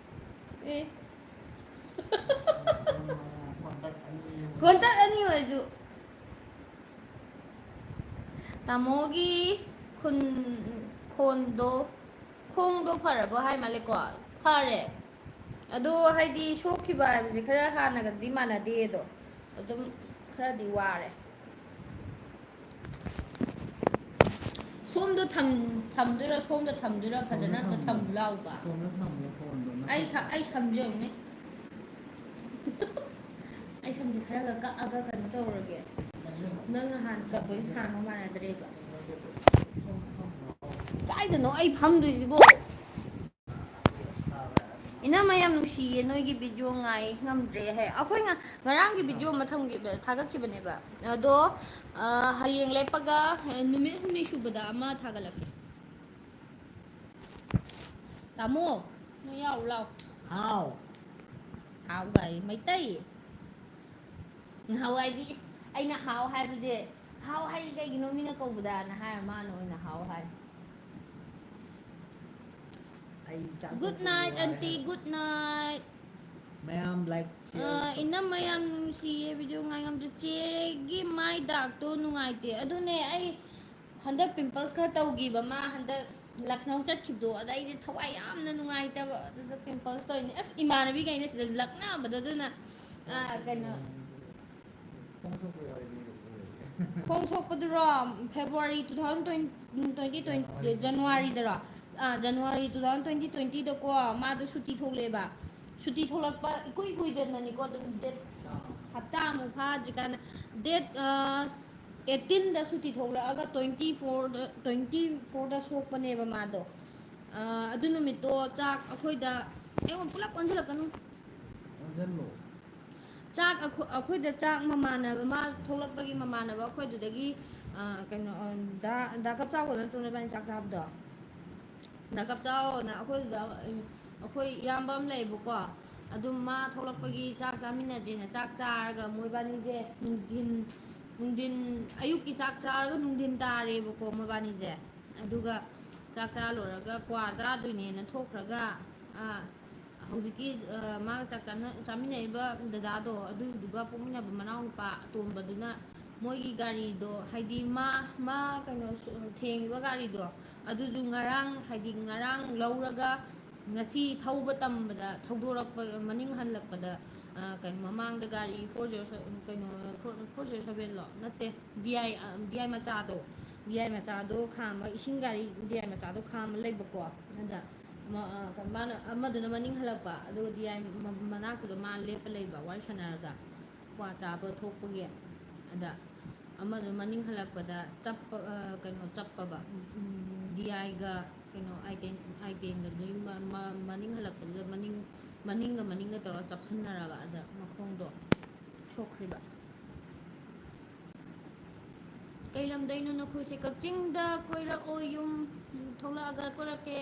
ꯑꯦ꯫ ꯈꯣꯟꯇꯛ ꯑꯅꯤ ꯑꯃ꯫ ꯈꯣꯟꯇꯛ ꯑꯅꯤ ꯑꯣꯏꯔꯁꯨ꯫ ꯇꯥꯃꯣꯒꯤ ꯈꯨꯟ ꯈꯣꯟꯗꯣ ꯈꯣꯡꯗꯣ ꯐꯔꯕꯣ ꯍꯥꯏ ꯃꯥꯜꯂꯦꯀꯣ? ꯐꯔꯦ꯫ ꯑꯗꯣ ꯍꯥꯏꯗꯤ ꯁꯣꯛꯈꯤꯕ ꯍꯥꯏꯕꯁꯦ ꯈꯔ ꯍꯥꯟꯅꯒꯗꯤ ꯃꯥꯟꯅꯗꯦ ꯑꯗꯣ꯫ ꯑꯗꯨꯝ ꯈꯔꯗꯤ ꯋꯥꯔꯦ꯫ ꯁꯣꯝꯗ ꯊꯝ-, ꯊꯝꯗꯣꯏꯔꯥ ꯁꯣꯝꯗ ꯊꯝꯗꯣꯏꯔꯥ ꯐꯖꯅ ꯑꯝꯇ ꯊꯝꯃꯨ ꯂꯥꯎꯕ꯫ ꯁꯣꯝꯗ ꯊꯝꯃꯣ ꯐꯣꯟꯗꯣ꯫ ꯑꯩ ꯁ-, ꯑꯩ ꯁꯝꯁꯦ ꯌꯦꯡꯉꯨꯅꯦ꯫ ꯑꯩ ꯁꯝꯁꯦ ꯈꯔꯒ ꯀꯛꯑꯒ ꯀꯩꯅꯣ ꯇꯧꯔꯒꯦ꯫ ꯅꯪ ꯅꯍꯥꯟ ꯀꯛꯄꯁꯦ ꯁꯥꯡꯕ ꯃꯥꯟꯅꯗ꯭ꯔꯦꯕ꯫ ꯀꯥꯏꯗꯅꯣ ꯑꯩ ꯐꯝꯗꯣꯏꯁꯤꯕꯣ? ꯏꯅꯝꯃ ꯌꯥꯝ ꯅꯨꯡꯁꯤꯌꯦ ꯅꯣꯏꯒꯤ ꯚꯤꯗꯤꯑꯣ ꯉꯥꯏ ꯉꯝꯗ꯭ꯔꯦ ꯍꯥꯏ꯫ ꯑꯩꯈꯣꯏ ꯉ-, ꯉꯔꯥꯡꯒꯤ ꯚꯤꯗꯤꯑꯣ ꯑꯃ ꯊꯝꯈꯤꯕ, ꯊꯥꯒꯠꯈꯤꯕꯅꯦꯕ꯫ ꯑꯗꯣ, ꯑ, ꯍꯌꯦꯡ ꯂꯦꯞꯄꯒ ꯅꯨꯃꯤꯠ ꯍꯨꯝꯅꯤ ꯁꯨꯕꯗ ꯑꯃ ꯊꯥꯒꯠꯂꯛꯀꯦ꯫ ꯇꯥꯃꯣ, ꯅꯣꯏ ꯌꯥꯎꯔꯨ ꯂꯥꯎ꯫ ꯍꯥꯎ꯫ ꯍꯥꯎ ꯒꯥꯏ, ꯃꯩꯇꯩ꯫ ꯅꯍꯥꯟꯋꯥꯏꯗꯤ ꯏꯁ, ꯑꯩꯅ ꯍꯥꯎ ꯍꯥꯏꯕꯁꯦ, "ꯍꯥꯎ ꯍꯥꯏ ꯀꯩꯒꯤꯅꯣ ꯃꯤꯅ ꯀꯧꯕꯗꯅ?" ꯍꯥꯏꯔ ꯃꯥꯅ ꯑꯣꯏꯅ ꯍꯥꯎ ꯍꯥꯏ꯫ ꯑꯩ ꯆꯥꯛ Good ꯇꯣꯛꯄꯒꯤ night, ꯋꯥꯔꯦ꯫ aunty, good night. ꯃꯌꯥꯝ like, share, ꯑ, ꯏꯅꯝꯃ ꯌꯥꯝ subscribe꯫ ꯅꯨꯡꯁꯤꯌꯦ, ꯚꯤꯗꯤꯑꯣ ꯉꯥꯏ ꯉꯝꯗ꯭ꯔꯦ꯫ ꯆꯦꯒꯤ ꯃꯥꯏ ꯗꯥꯛꯇꯣ ꯅꯨꯡꯉꯥꯏꯇꯦ꯫ ꯑꯗꯨꯅꯦ ꯑꯩ ꯍꯟꯗꯛ pimples ꯈꯔ ꯇꯧꯈꯤꯕ, ꯃꯥ ꯍꯟꯗꯛ ꯂꯈꯅꯧ ꯆꯠꯈꯤꯕꯗꯣ, ꯑꯗ ꯑꯩꯁꯦ ꯊꯋꯥꯏ ꯌꯥꯝꯅ ꯅꯨꯡꯉꯥꯏꯇꯕ, ꯑꯗꯨꯗ pimples ꯇꯧꯔꯤꯅꯦ꯫ ꯑꯁ, ꯏꯃꯥꯟꯅꯕꯤꯈꯩꯅ ꯁꯤꯗ ꯂꯛꯅꯕꯗ, ꯑꯗꯨꯅ, ꯑ, ꯀꯩꯅꯣ, ꯈꯣꯡ ꯁꯣꯛꯄꯩ ꯋꯥꯔꯤ ꯂꯤꯔꯛꯑꯣ꯫ ꯈꯣꯡ ꯁꯣꯛꯄꯗꯨꯔꯣ, February two thousand twenty, twenty, January꯫ Januaryꯗꯔꯣ? ꯑꯥ, January two thousand twenty, twentyꯗꯀꯣ, ꯃꯥꯗꯣ ꯁꯨꯇꯤ ꯊꯣꯛꯂꯛꯑꯦꯕ꯫ ꯁꯨꯇꯤ ꯊꯣꯛꯂꯛꯄ ꯏꯀꯨꯏ ꯀꯨꯏꯗꯅꯅꯤꯀꯣ, ꯑꯗꯨꯝ date, ꯍꯞꯇꯥꯃꯨꯛ ꯐꯥꯗ꯭ꯔꯤꯀꯥꯟꯗ, date, ꯑ, eighteenꯗ ꯁꯨꯇꯤ ꯊꯣꯛꯂꯛꯑꯒ twenty fourꯗ, twenty fourꯗ ꯁꯣꯛꯄꯅꯦꯕ ꯃꯥꯗꯣ꯫ ꯑ, ꯑꯗꯨ ꯅꯨꯃꯤꯠꯇꯣ ꯆꯥꯛ ꯑꯩꯈꯣꯏꯗ, ꯑꯩꯉꯣꯟꯗ ꯄꯨꯂꯞ ꯑꯣꯟꯁꯤꯜꯂꯛꯀꯅꯨ꯫ ꯑꯣꯟꯁꯤꯜꯂꯣ꯫ ꯆꯥꯛ ꯑꯩꯈꯣ-, ꯑꯩꯈꯣꯏꯗ ꯆꯥꯛ ꯃꯃꯥꯟꯅꯕ, ꯃꯥ ꯊꯣꯛꯂꯛꯄꯒꯤ ꯃꯃꯥꯟꯅꯕ ꯑꯩꯈꯣꯏꯗꯨꯗꯒꯤ, ꯑ, ꯀꯩꯅꯣ, ꯑ, ꯗꯥ, ꯗꯥ ꯀꯞꯆꯥꯎꯒ ꯅꯠꯇ꯭ꯔꯣ ꯅꯕꯥꯅꯤ ꯆꯥꯛ ꯆꯥꯕꯗꯣ? ꯗꯥ ꯀꯞꯆꯥꯎꯅ ꯑꯩꯈꯣꯏꯗꯨꯗ, ꯑꯩꯈꯣꯏ ꯏꯌꯥꯝꯕ ꯑꯃ ꯂꯩꯌꯦꯕꯀꯣ, ꯑꯗꯨꯝ ꯃꯥ ꯊꯣꯛꯂꯛꯄꯒꯤ ꯆꯥꯛ ꯆꯥꯃꯤꯟꯅꯁꯦꯅ ꯆꯥꯛ ꯆꯥꯔꯒ ꯃꯣꯏꯕꯥꯅꯤꯁꯦ ꯅꯨꯡꯊꯤꯟ, ꯅꯨꯡꯊꯤꯟ, ꯑꯌꯨꯛꯀꯤ ꯆꯥꯛ ꯆꯥꯔꯒ ꯅꯨꯡꯊꯤꯟ ꯇꯥꯔꯦꯕꯀꯣ ꯃꯣꯏꯕꯥꯅꯤꯁꯦ꯫ ꯑꯗꯨꯒ ꯆꯥꯛ ꯆꯥ ꯂꯣꯏꯔꯒ ꯀ꯭ꯋꯥ ꯆꯥꯗꯣꯏꯅꯦꯅ ꯊꯣꯛꯈ꯭ꯔꯒ, ꯑꯥ, ꯍꯧꯖꯤꯛꯀꯤ, ꯑ, ꯃꯥꯒ ꯆꯥꯛ ꯆꯥꯅ-, ꯆꯥꯃꯤꯟꯅꯔꯤꯕ ꯗꯗꯥꯗꯣ, ꯑꯗꯨꯗꯨꯒ ꯄꯣꯛꯃꯤꯟꯅꯕ ꯃꯅꯥꯎꯅꯨꯄꯥ ꯑꯇꯣꯝꯕꯗꯨꯅ ꯃꯣꯏꯒꯤ ꯒꯥꯔꯤꯗꯣ, ꯍꯥꯏꯗꯤ ꯃꯥ, ꯃꯥ ꯀꯩꯅꯣ ꯁꯨ-, ꯊꯦꯡꯉꯤꯕ ꯒꯥꯔꯤꯗꯣ, ꯑꯗꯨꯁꯨ ꯉꯔꯥꯡ, ꯍꯥꯏꯗꯤ ꯉꯔꯥꯡ ꯂꯧꯔꯒ ꯉꯁꯤ ꯊꯧꯕ ꯇꯝꯕꯗ ꯊꯧꯗꯣꯔꯛꯄ, ꯃꯅꯤꯡ ꯍꯜꯂꯛꯄꯗ, ꯑ, ꯀꯩꯅꯣ, ꯃꯃꯥꯡꯗ ꯒꯥꯔꯤ four zero seven, ꯀꯩꯅꯣ, four, four zero seven ꯂꯣ? ꯅꯠꯇꯦ, D I, ꯑ, D I ꯃꯆꯥꯗꯣ, D I ꯃꯆꯥꯗꯣ ꯈꯥꯝꯃ, ꯏꯁꯤꯡ ꯒꯥꯔꯤ D I ꯃꯆꯥꯗꯣ ꯈꯥꯝꯃ ꯂꯩꯕꯀꯣ꯫ ꯑꯗ ꯃ-, ꯑ, ꯀ-, ꯃꯥꯅ, ꯑꯃꯗꯨꯅ ꯃꯅꯤꯡ ꯍꯜꯂꯛꯄ, ꯑꯗꯨꯒ D I ꯃ-, ꯃꯅꯥꯛꯇꯨꯗ ꯃꯥ ꯂꯦꯞꯄ ꯂꯩꯕ, ꯋꯥꯔꯤ ꯁꯥꯟꯅꯔꯒ, ꯀ꯭ꯋꯥ ꯆꯥꯕ ꯊꯣꯛꯄꯒꯤ꯫ ꯑꯗ ꯑꯃꯗꯨꯅ ꯃꯅꯤꯡ ꯍꯜꯂꯛꯄꯗ ꯆꯞꯄ, ꯑ, ꯀꯩꯅꯣ, ꯆꯞꯄꯕ, ꯎꯝ, D I ꯒ ꯀꯩꯅꯣ, ꯑꯥꯏꯇꯦꯟ-, ꯑꯥꯏꯇꯦꯟꯒꯗꯨꯒꯤ ꯃ-, ꯃ-, ꯃꯅꯤꯡ ꯍꯜꯂꯛꯄꯗꯨꯗ ꯃꯅꯤꯡ, ꯃꯅꯤꯡꯒ ꯃꯅꯤꯡꯒ ꯇꯧꯔꯒ ꯆꯞꯁꯤꯟꯅꯔꯕ, ꯑꯗ ꯃꯈꯣꯡꯗꯣ ꯁꯣꯛꯈ꯭ꯔꯤꯕ꯫ ꯀꯩ ꯂꯝꯗꯩꯅꯣ ꯅꯈꯣꯏꯁꯦ? ꯀꯛꯆꯤꯡꯗ ꯀꯣꯏꯔꯛꯑꯣ, ꯌꯨꯝ ꯊꯣꯛꯂꯛꯑꯒ ꯀꯣꯏꯔꯛꯀꯦ꯫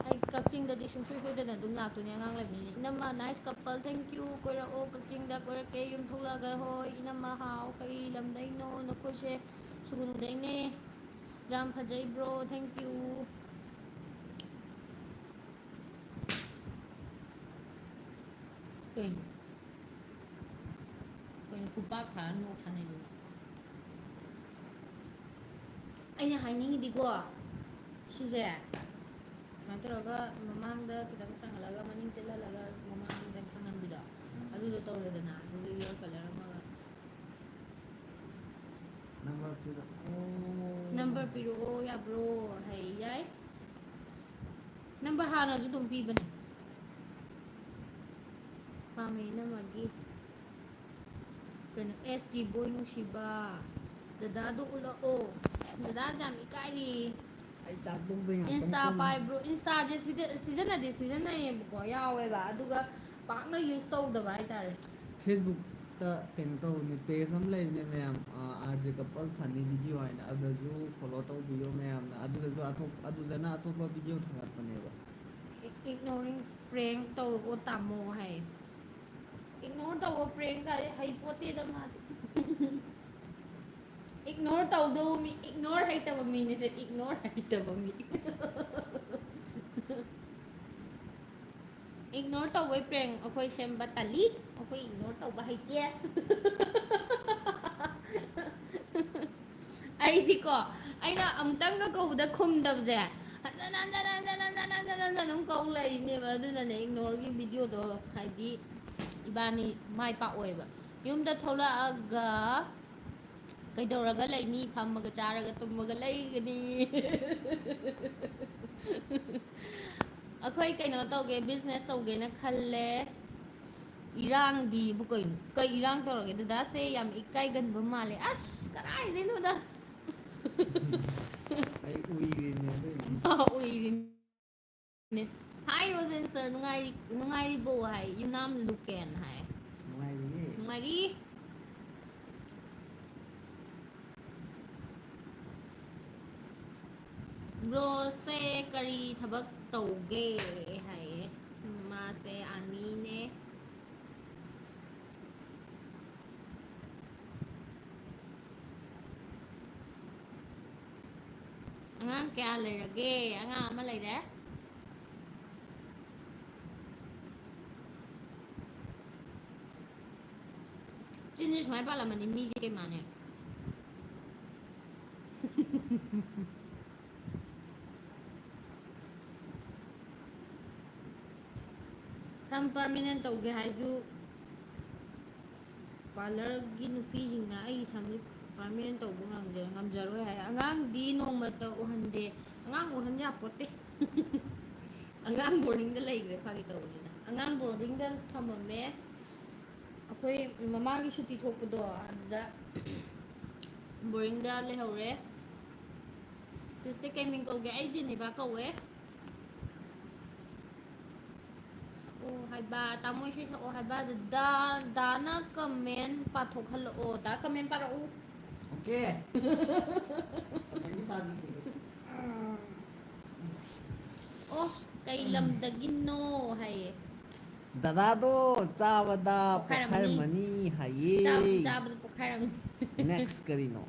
ꯑꯩ ꯀꯛꯆꯤꯡꯗꯗꯤ ꯁꯨꯡꯁꯣꯏ ꯁꯣꯏꯗꯅ ꯑꯗꯨꯝ ꯂꯥꯛꯇꯣꯏꯅꯦ, ꯑꯉꯥꯡ ꯂꯩꯕꯅꯤꯅ꯫ ꯏꯅꯝꯃ, nice couple, thank you꯫ ꯀꯣꯏꯔꯛꯑꯣ, ꯀꯛꯆꯤꯡꯗ ꯀꯣꯏꯔꯛꯀꯦ, ꯌꯨꯝ ꯊꯣꯛꯂꯛꯑꯒ꯫ ꯍꯣꯏ, ꯏꯅꯝꯃ ꯍꯥꯎ, ꯀꯩ ꯂꯝꯗꯩꯅꯣ ꯅꯈꯣꯏꯁꯦ? ꯁꯨꯒꯨꯅꯨꯗꯩꯅꯦ꯫ ꯌꯥꯝ ꯐꯖꯩ bro, thank you꯫ ꯀꯩꯅꯣ? ꯀꯩꯅꯣ ꯈꯨꯄꯥꯛ ꯊꯥꯔ ꯅꯣꯛ ꯁꯥꯟꯅꯩꯗꯨꯅ? ꯑꯩꯅ ꯍꯥꯏꯅꯤꯡꯉꯤꯗꯤꯀꯣ, ꯁꯤꯁꯦ ꯁꯨꯃꯥꯏꯅ ꯇꯧꯔꯒ ꯃꯃꯥꯡꯗ ꯈꯤꯇꯪ ꯁꯥꯡꯍꯜꯂꯒ ꯃꯅꯤꯡ ꯇꯦꯜꯍꯜꯂꯒ ꯃꯃꯥꯡꯗ ꯈꯤꯇꯪ ꯁꯥꯡꯍꯟꯕꯤꯗꯣ, ꯑꯗꯨꯗꯣ ꯇꯧꯔꯦꯗꯅ, ꯑꯗꯨꯒ ear colour ꯑꯃꯒ꯫ Number ꯄꯤꯔꯛꯑꯣ꯫ Number ꯄꯤꯔꯛꯑꯣ ꯌꯥꯕ꯭ꯔꯣ? ꯍꯥꯏ, ꯌꯥꯏ꯫ Number ꯍꯥꯟꯅꯁꯨ ꯑꯗꯨꯝ ꯄꯤꯕꯅꯦ꯫ ꯄꯥꯝꯃꯦ ꯏꯅꯝꯃꯒꯤ꯫ ꯀꯩꯅꯣ, S T boy ꯅꯨꯡꯁꯤꯕ꯫ ꯗꯗꯥꯗꯣ ꯎꯠꯂꯛꯑꯣ꯫ ꯗꯗꯥꯁꯦ ꯌꯥꯝ ꯏꯀꯥꯏꯔꯤ꯫ ꯑꯩ ꯆꯥꯛ ꯇꯣꯛꯄꯩ ꯉꯥꯛꯇꯪ Insta ꯇꯨꯝ- ꯄꯥꯏꯕ꯭ꯔꯣ? Instaꯁꯦ ꯁꯤꯗ-, ꯁꯤꯖꯤꯟꯅꯗꯤ ꯁꯤꯖꯤꯟꯅꯩꯌꯦꯕꯀꯣ, ꯌꯥꯎꯋꯦꯕ, ꯑꯗꯨꯒ ꯄꯥꯛꯅ use ꯇꯧꯗꯕ ꯍꯥꯏꯇꯥꯔꯦ꯫ Facebookꯇ ꯀꯩꯅꯣ ꯇꯧꯕꯅꯦ, page ꯑꯃ ꯂꯩꯕꯅꯦ ꯃꯌꯥꯝ, ꯑ, R J couple funny video ꯍꯥꯏꯅ, ꯑꯗꯨꯗꯁꯨ follow ꯇꯧꯕꯤꯌꯣ ꯃꯌꯥꯝꯅ, ꯑꯗꯨꯗꯁꯨ ꯑꯇꯣꯞ-, ꯑꯗꯨꯗꯅ ꯑꯇꯣꯞꯄ video ꯊꯥꯒꯠꯄꯅꯦꯕ꯫ Ig-, ignoring Prank ꯇꯧꯔꯛꯑꯣ ꯇꯥꯃꯣ ꯍꯥꯏ꯫ Ignore ꯇꯧꯕ prank ꯀꯥꯏꯗꯤ ꯍꯩꯄꯣꯠꯇꯦꯗ ꯃꯥꯗꯤ꯫ Ignore ꯇꯧꯗꯧꯕ ꯃꯤ, ignore ꯍꯩꯇꯕ ꯃꯤꯅꯦꯁꯦ, ignore ꯍꯩꯇꯕ ꯃꯤ꯫ Ignore ꯇꯧꯕꯩ prank ꯑꯩꯈꯣꯏ ꯁꯦꯝꯕ ꯇꯜꯂꯤ꯫ ꯑꯩꯈꯣꯏ ignore ꯇꯧꯕ ꯍꯩꯇꯦ꯫ ꯑꯩꯗꯤꯀꯣ, ꯑꯩꯅ ꯑꯃꯨꯛꯇꯪꯒ ꯀꯧꯕꯗ ꯈꯨꯝꯗꯕꯁꯦ, ꯍꯟꯖꯟ ꯍꯟꯖꯟ ꯍꯟꯖꯟ ꯍꯟꯖꯟ ꯍꯟꯖꯟ ꯍꯟꯖꯟ ꯑꯗꯨꯝ ꯀꯧ ꯂꯩꯅꯦꯕ꯫ ꯑꯗꯨꯅꯅꯦ ignoreꯒꯤ videoꯗꯣ, ꯍꯥꯏꯗꯤ, ꯏꯕꯥꯅꯤ ꯃꯥꯏ ꯄꯥꯛꯑꯣꯏꯕ꯫ ꯌꯨꯝꯗ ꯊꯣꯛꯂꯛꯑꯒ ꯀꯩꯗꯧꯔꯒ ꯂꯩꯅꯤ? ꯐꯝꯃꯒ ꯆꯥꯔꯒ ꯇꯨꯝꯃꯒ ꯂꯩꯒꯅꯤ꯫ ꯑꯩꯈꯣꯏ ꯀꯩꯅꯣ ꯇꯧꯒꯦ, business ꯇꯧꯒꯦꯅ ꯈꯜꯂꯦ꯫ ꯏꯔꯥꯡꯗꯤꯕꯨ ꯀꯩꯅꯣ? ꯀꯩ ꯏꯔꯥꯡ ꯇꯧꯔꯒꯦ? ꯗꯗꯥꯁꯦ ꯌꯥꯝ ꯏꯀꯥꯏꯒꯟꯕ ꯃꯥꯜꯂꯦ꯫ ꯑꯁ, ꯀꯗꯥꯏꯗꯩꯅꯣꯗ? ꯑꯩ ꯎꯏꯔꯤꯅꯦ ꯑꯗꯨꯏꯅꯦ꯫ ꯃꯥ ꯎꯏꯔꯤꯅꯦ꯫ Hi ꯔꯣꯖꯦꯟ sir, ꯅꯨꯡꯉꯥꯏꯔꯤ-, ꯅꯨꯡꯉꯥꯏꯔꯤꯕꯣ ꯍꯥꯏ꯫ ꯌꯨꯝꯅꯥꯝ ꯂꯨꯀꯦꯟ ꯍꯥꯏ꯫ ꯅꯨꯡꯉꯥꯏꯔꯤꯌꯦ꯫ ꯅꯨꯡꯉꯥꯏꯔꯤ꯫ Broꯁꯦ ꯀꯔꯤ ꯊꯕꯛ ꯇꯧꯒꯦ ꯍꯥꯏꯌꯦ꯫ ꯃꯥꯁꯦ armyꯅꯦ꯫ ꯑꯉꯥꯡ ꯀꯌꯥ ꯂꯩꯔꯒꯦ? ꯑꯉꯥꯡ ꯑꯃ ꯂꯩꯔꯦ꯫ ꯆꯤꯟꯁꯦ ꯁꯨꯃꯥꯏꯅ ꯄꯥꯜꯂꯝꯃꯗꯤ ꯃꯤꯁꯦ ꯀꯩ ꯃꯥꯟꯅꯤ? ꯁꯝ permanent ꯇꯧꯒꯦ ꯍꯥꯏꯁꯨ parlourꯒꯤ ꯅꯨꯄꯤꯁꯤꯡꯅ ꯑꯩꯒꯤ ꯁꯝꯁꯦ permanent ꯇꯧꯕ ꯉꯝꯖ-, ꯉꯝꯖꯔꯣꯏ ꯍꯥꯏ꯫ ꯑꯉꯥꯡꯗꯤ ꯅꯣꯡꯃꯇ ꯎꯍꯟꯗꯦ꯫ ꯑꯉꯥꯡ ꯎꯍꯟ ꯌꯥꯄꯣꯠꯇꯦ꯫ ꯑꯉꯥꯡ boardingꯗ ꯂꯩꯈ꯭ꯔꯦ, ꯐꯥꯒꯤ ꯇꯧꯕꯅꯤꯗ꯫ ꯑꯉꯥꯡ boardingꯗ ꯊꯝꯃꯝꯃꯦ꯫ ꯑꯩꯈꯣꯏ ꯃꯃꯥꯡꯒꯤ ꯁꯨꯇꯤ ꯊꯣꯛꯄꯗꯣ ꯑꯗꯨꯗ boardingꯗ ꯂꯩꯍꯧꯔꯦ꯫ Sisꯁꯦ ꯀꯩ ꯃꯤꯡ ꯀꯧꯒꯦ? ꯑꯩ ꯖꯦꯅꯤꯕꯥ ꯀꯧꯋꯦ꯫ ꯁꯛꯑꯣ ꯍꯥꯏꯕ, ꯇꯥꯃꯣ ꯏꯁꯩ ꯁꯛꯑꯣ ꯍꯥꯏꯕ꯫ ꯗꯥ, ꯗꯥꯅ comment ꯄꯥꯊꯣꯛꯍꯜꯂꯛꯑꯣ꯫ ꯗꯥ comment ꯄꯥꯔꯛꯎ꯫ Okay꯫ ꯀꯃꯦꯟꯗꯤ ꯄꯥꯕꯤꯒꯦ꯫ ꯑꯣ, ꯀꯩ ꯂꯝꯗꯒꯤꯅꯣ ꯍꯥꯏꯌꯦ꯫ ꯗꯗꯥꯗꯣ ꯆꯥꯕꯗ ꯄꯣꯛꯈꯥꯏꯔꯝꯃꯅꯤ꯫ ꯄꯣꯛꯈꯥꯏꯔꯝꯃꯅꯤ ꯍꯥꯏꯌꯦ꯫ ꯆꯥꯕ ꯆꯥꯕꯗ ꯄꯣꯛꯈꯥꯏꯔꯝꯃꯅꯤ꯫ Next ꯀꯔꯤꯅꯣ?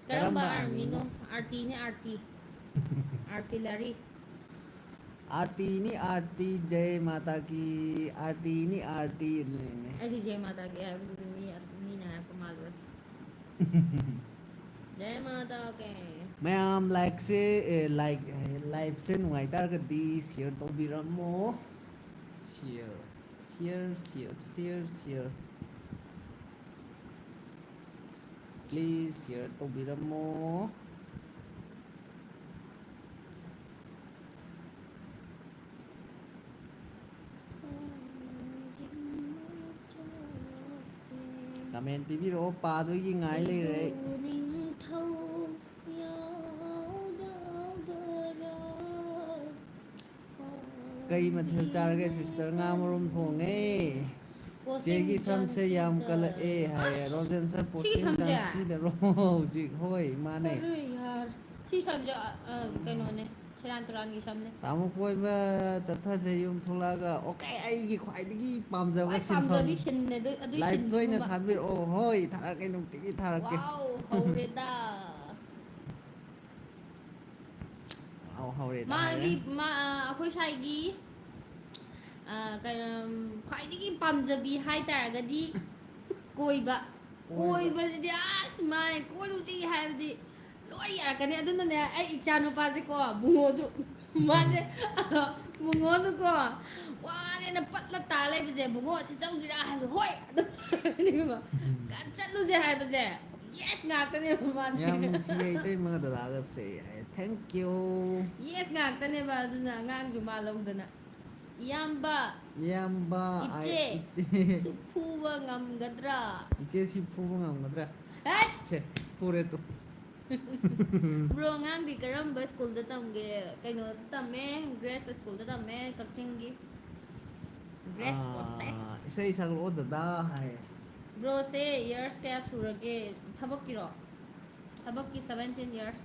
ꯀꯔꯝꯕ ꯀꯔꯝꯕ ꯑꯥꯔꯃꯤꯅꯣ? ꯑꯥꯔꯃꯤꯅꯣ? ꯑꯥꯔꯇꯤꯅꯤ ꯑꯥꯔꯇꯤ꯫ ꯑꯥꯔꯇꯤꯂꯔꯤ꯫ आरती नी आरती, जय माता की। आरती नी आरती ꯑꯗꯨꯅꯤꯅꯦ꯫ ꯑꯩꯗꯤ ꯖꯦ ꯃꯥꯇꯥꯒꯤ ꯍꯥꯏꯕꯗꯨꯗꯤ ꯃꯤ ꯃꯤꯅ ꯍꯥꯏꯔꯛꯄ ꯃꯥꯜꯂꯨꯔꯦ꯫ ꯖꯦ ꯃꯥꯇꯥ ꯀꯦ꯫ ꯃꯌꯥꯝ ꯂꯥꯏꯛꯁꯦ, ꯑꯦ, ꯂꯥꯏꯛ, ꯂꯥꯏꯐꯁꯦ ꯅꯨꯡꯉꯥꯏ ꯇꯥꯔꯒꯗꯤ ꯁꯤꯌꯔ ꯇꯧꯕꯤꯔꯝꯃꯣ꯫ ꯁꯤꯌꯔ, ꯁꯤꯌꯔ, ꯁꯤꯌꯔ, ꯁꯤꯌꯔ, ꯁꯤꯌꯔ꯫ Please ꯁꯤꯌꯔ ꯇꯧꯕꯤꯔꯝꯃꯣ꯫ ꯀꯃꯦꯟ ꯄꯤꯕꯤꯔꯛꯑꯣ, ꯄꯥꯗꯣꯏꯒꯤ ꯉꯥꯏ ꯂꯩꯔꯦ ꯑꯩ꯫ ꯅꯤꯡꯊꯧ ꯌꯥꯎꯗꯕꯔꯥ? ꯀꯩ ꯃꯊꯦꯜ ꯆꯥꯔꯒꯦ sister? ꯉꯥ ꯃꯔꯨꯝ ꯊꯣꯡꯉꯦ꯫ Posting ꯆꯦꯒꯤ ꯁꯝꯁꯦ ꯌꯥꯝ ꯆꯥꯡꯁꯤꯗ꯫ ꯀꯜꯂꯛꯑꯦ ꯍꯥꯏꯌꯦ꯫ ꯑꯁ! ꯔꯣꯖꯦꯟ sir, ꯁꯤꯒꯤ posting ꯁꯝꯁꯦ? ꯆꯥꯡꯁꯤꯗꯔꯣ ꯍꯧꯖꯤꯛ? ꯍꯣꯏ, ꯃꯥꯅꯦ꯫ ꯑꯔꯦ ꯌꯥꯔ꯫ ꯁꯤ ꯁꯝꯁꯦ, ꯑ, ꯑ, ꯀꯩꯅꯣꯅꯦ, ꯁꯦꯔꯥꯟ ꯇꯨꯔꯥꯟꯒꯤ ꯁꯝꯅꯦ꯫ ꯇꯥꯃꯣ ꯀꯣꯏꯕ ꯆꯠꯊꯁꯦ ꯌꯨꯝ ꯊꯣꯛꯂꯛꯑꯒ꯫ OK, ꯑꯩꯒꯤ ꯈ꯭ꯋꯥꯏꯗꯒꯤ ꯄꯥꯝꯖꯕ ꯈ꯭ꯋꯥꯏ ꯁꯤꯟꯐꯝ꯫ ꯄꯥꯝꯖꯕꯤ ꯁꯤꯟꯅꯦ ꯑꯗꯨ, ꯑꯗꯨꯏ Liveꯇ ꯑꯣꯏꯅ ꯁꯤꯟꯗꯨꯃ꯫ ꯊꯥꯕꯤꯔꯛꯑꯣ꯫ ꯍꯣꯏ, ꯊꯥꯔꯛꯀꯦ, ꯅꯨꯡꯇꯤꯒꯤ ꯊꯥꯔꯛꯀꯦ꯫ Wow, ꯍꯧꯔꯦꯗ꯫ ꯋꯥꯎ, ꯍꯧꯔꯦꯗ, ꯃꯥꯒꯤ, ꯍꯧꯔꯦ꯫ ꯃꯥ, ꯑ, ꯑꯩꯈꯣꯏ ꯁ꯭ꯋꯥꯏꯒꯤ, ꯑ, ꯀꯩꯅꯣ, ꯈ꯭ꯋꯥꯏꯗꯒꯤ ꯄꯥꯝꯖꯕꯤ ꯍꯥꯏ ꯇꯥꯔꯒꯗꯤ ꯀꯣꯏꯕ꯫ ꯀꯣꯏꯕ꯫ ꯀꯣꯏꯕꯁꯤꯗꯤ ꯑꯁ ꯃꯥꯏ ꯀꯣꯏꯔꯨꯁꯤ ꯍꯥꯏꯕꯗꯤ ꯂꯣꯏ ꯌꯥꯔꯛꯀꯅꯤ꯫ ꯑꯗꯨꯅꯅꯦ ꯑꯩ ꯏꯆꯥ ꯅꯨꯄꯥꯁꯦꯀꯣ, ꯕꯨꯡꯉꯣꯁꯨ, ꯃꯥꯁꯦ, ꯕꯨꯡꯉꯣꯁꯨꯀꯣ, ꯋꯥꯔꯦꯅ ꯄꯠꯂ ꯇꯥ ꯂꯩꯕꯁꯦ, "ꯕꯨꯡꯉꯣ, ꯁꯤ ꯆꯧꯁꯤꯔꯥ?" ꯍꯥꯏꯕ, "ꯍꯣꯏ!" ꯑꯗꯨꯝ ꯍꯥꯏꯔꯅꯤꯕ꯫ ꯆꯠꯂꯨꯁꯦ ꯍꯥꯏꯕꯁꯦ yes ꯉꯥꯛꯇꯅꯦꯕ ꯃꯥꯗꯤ꯫ ꯌꯥꯝ ꯅꯨꯡꯁꯤꯌꯦ ꯏꯇꯩꯃꯒ ꯗꯗꯥꯒꯁꯦ ꯍꯥꯏ꯫ Thank you꯫ Yes ꯉꯥꯛꯇꯅꯦꯕ, ꯑꯗꯨꯅ ꯑꯉꯥꯡꯁꯨ ꯃꯥ ꯂꯧꯗꯅ꯫ ꯏꯌꯥꯝꯕ, ꯏꯌꯥꯝꯕ, ꯑꯥꯏ, ꯏꯆꯦ, ꯏꯆꯦ꯫ ꯁꯨ ꯐꯨꯕ ꯉꯝꯒꯗ꯭ꯔꯥ? ꯏꯆꯦ ꯁꯤ ꯐꯨꯕ ꯉꯝꯒꯗ꯭ꯔꯥ? ꯍꯦꯠ! ꯁꯦ, ꯐꯨꯔꯦ ꯇꯨ꯫ Bro, ꯑꯉꯥꯡꯗꯤ ꯀꯔꯝꯕ ꯁ꯭ꯀꯨꯜꯗ ꯇꯝꯒꯦ? ꯀꯩꯅꯣꯗ ꯇꯝꯃꯦ, ꯒ꯭ꯔꯦꯁ ꯁ꯭ꯀꯨꯜꯗ ꯇꯝꯃꯦ, ꯀꯛꯆꯤꯡꯒꯤ꯫ ꯒ꯭ꯔꯦꯁ ꯑꯥ, ꯀꯣꯇꯦꯖ꯫ ꯏꯁꯩ ꯁꯛꯂꯛꯑꯣ ꯗꯗꯥ ꯍꯥꯏ꯫ Broꯁꯦ years ꯀꯌꯥ ꯁꯨꯔꯒꯦ ꯊꯕꯛꯀꯤꯔꯣ? ꯊꯕꯛꯀꯤ seventeen years꯫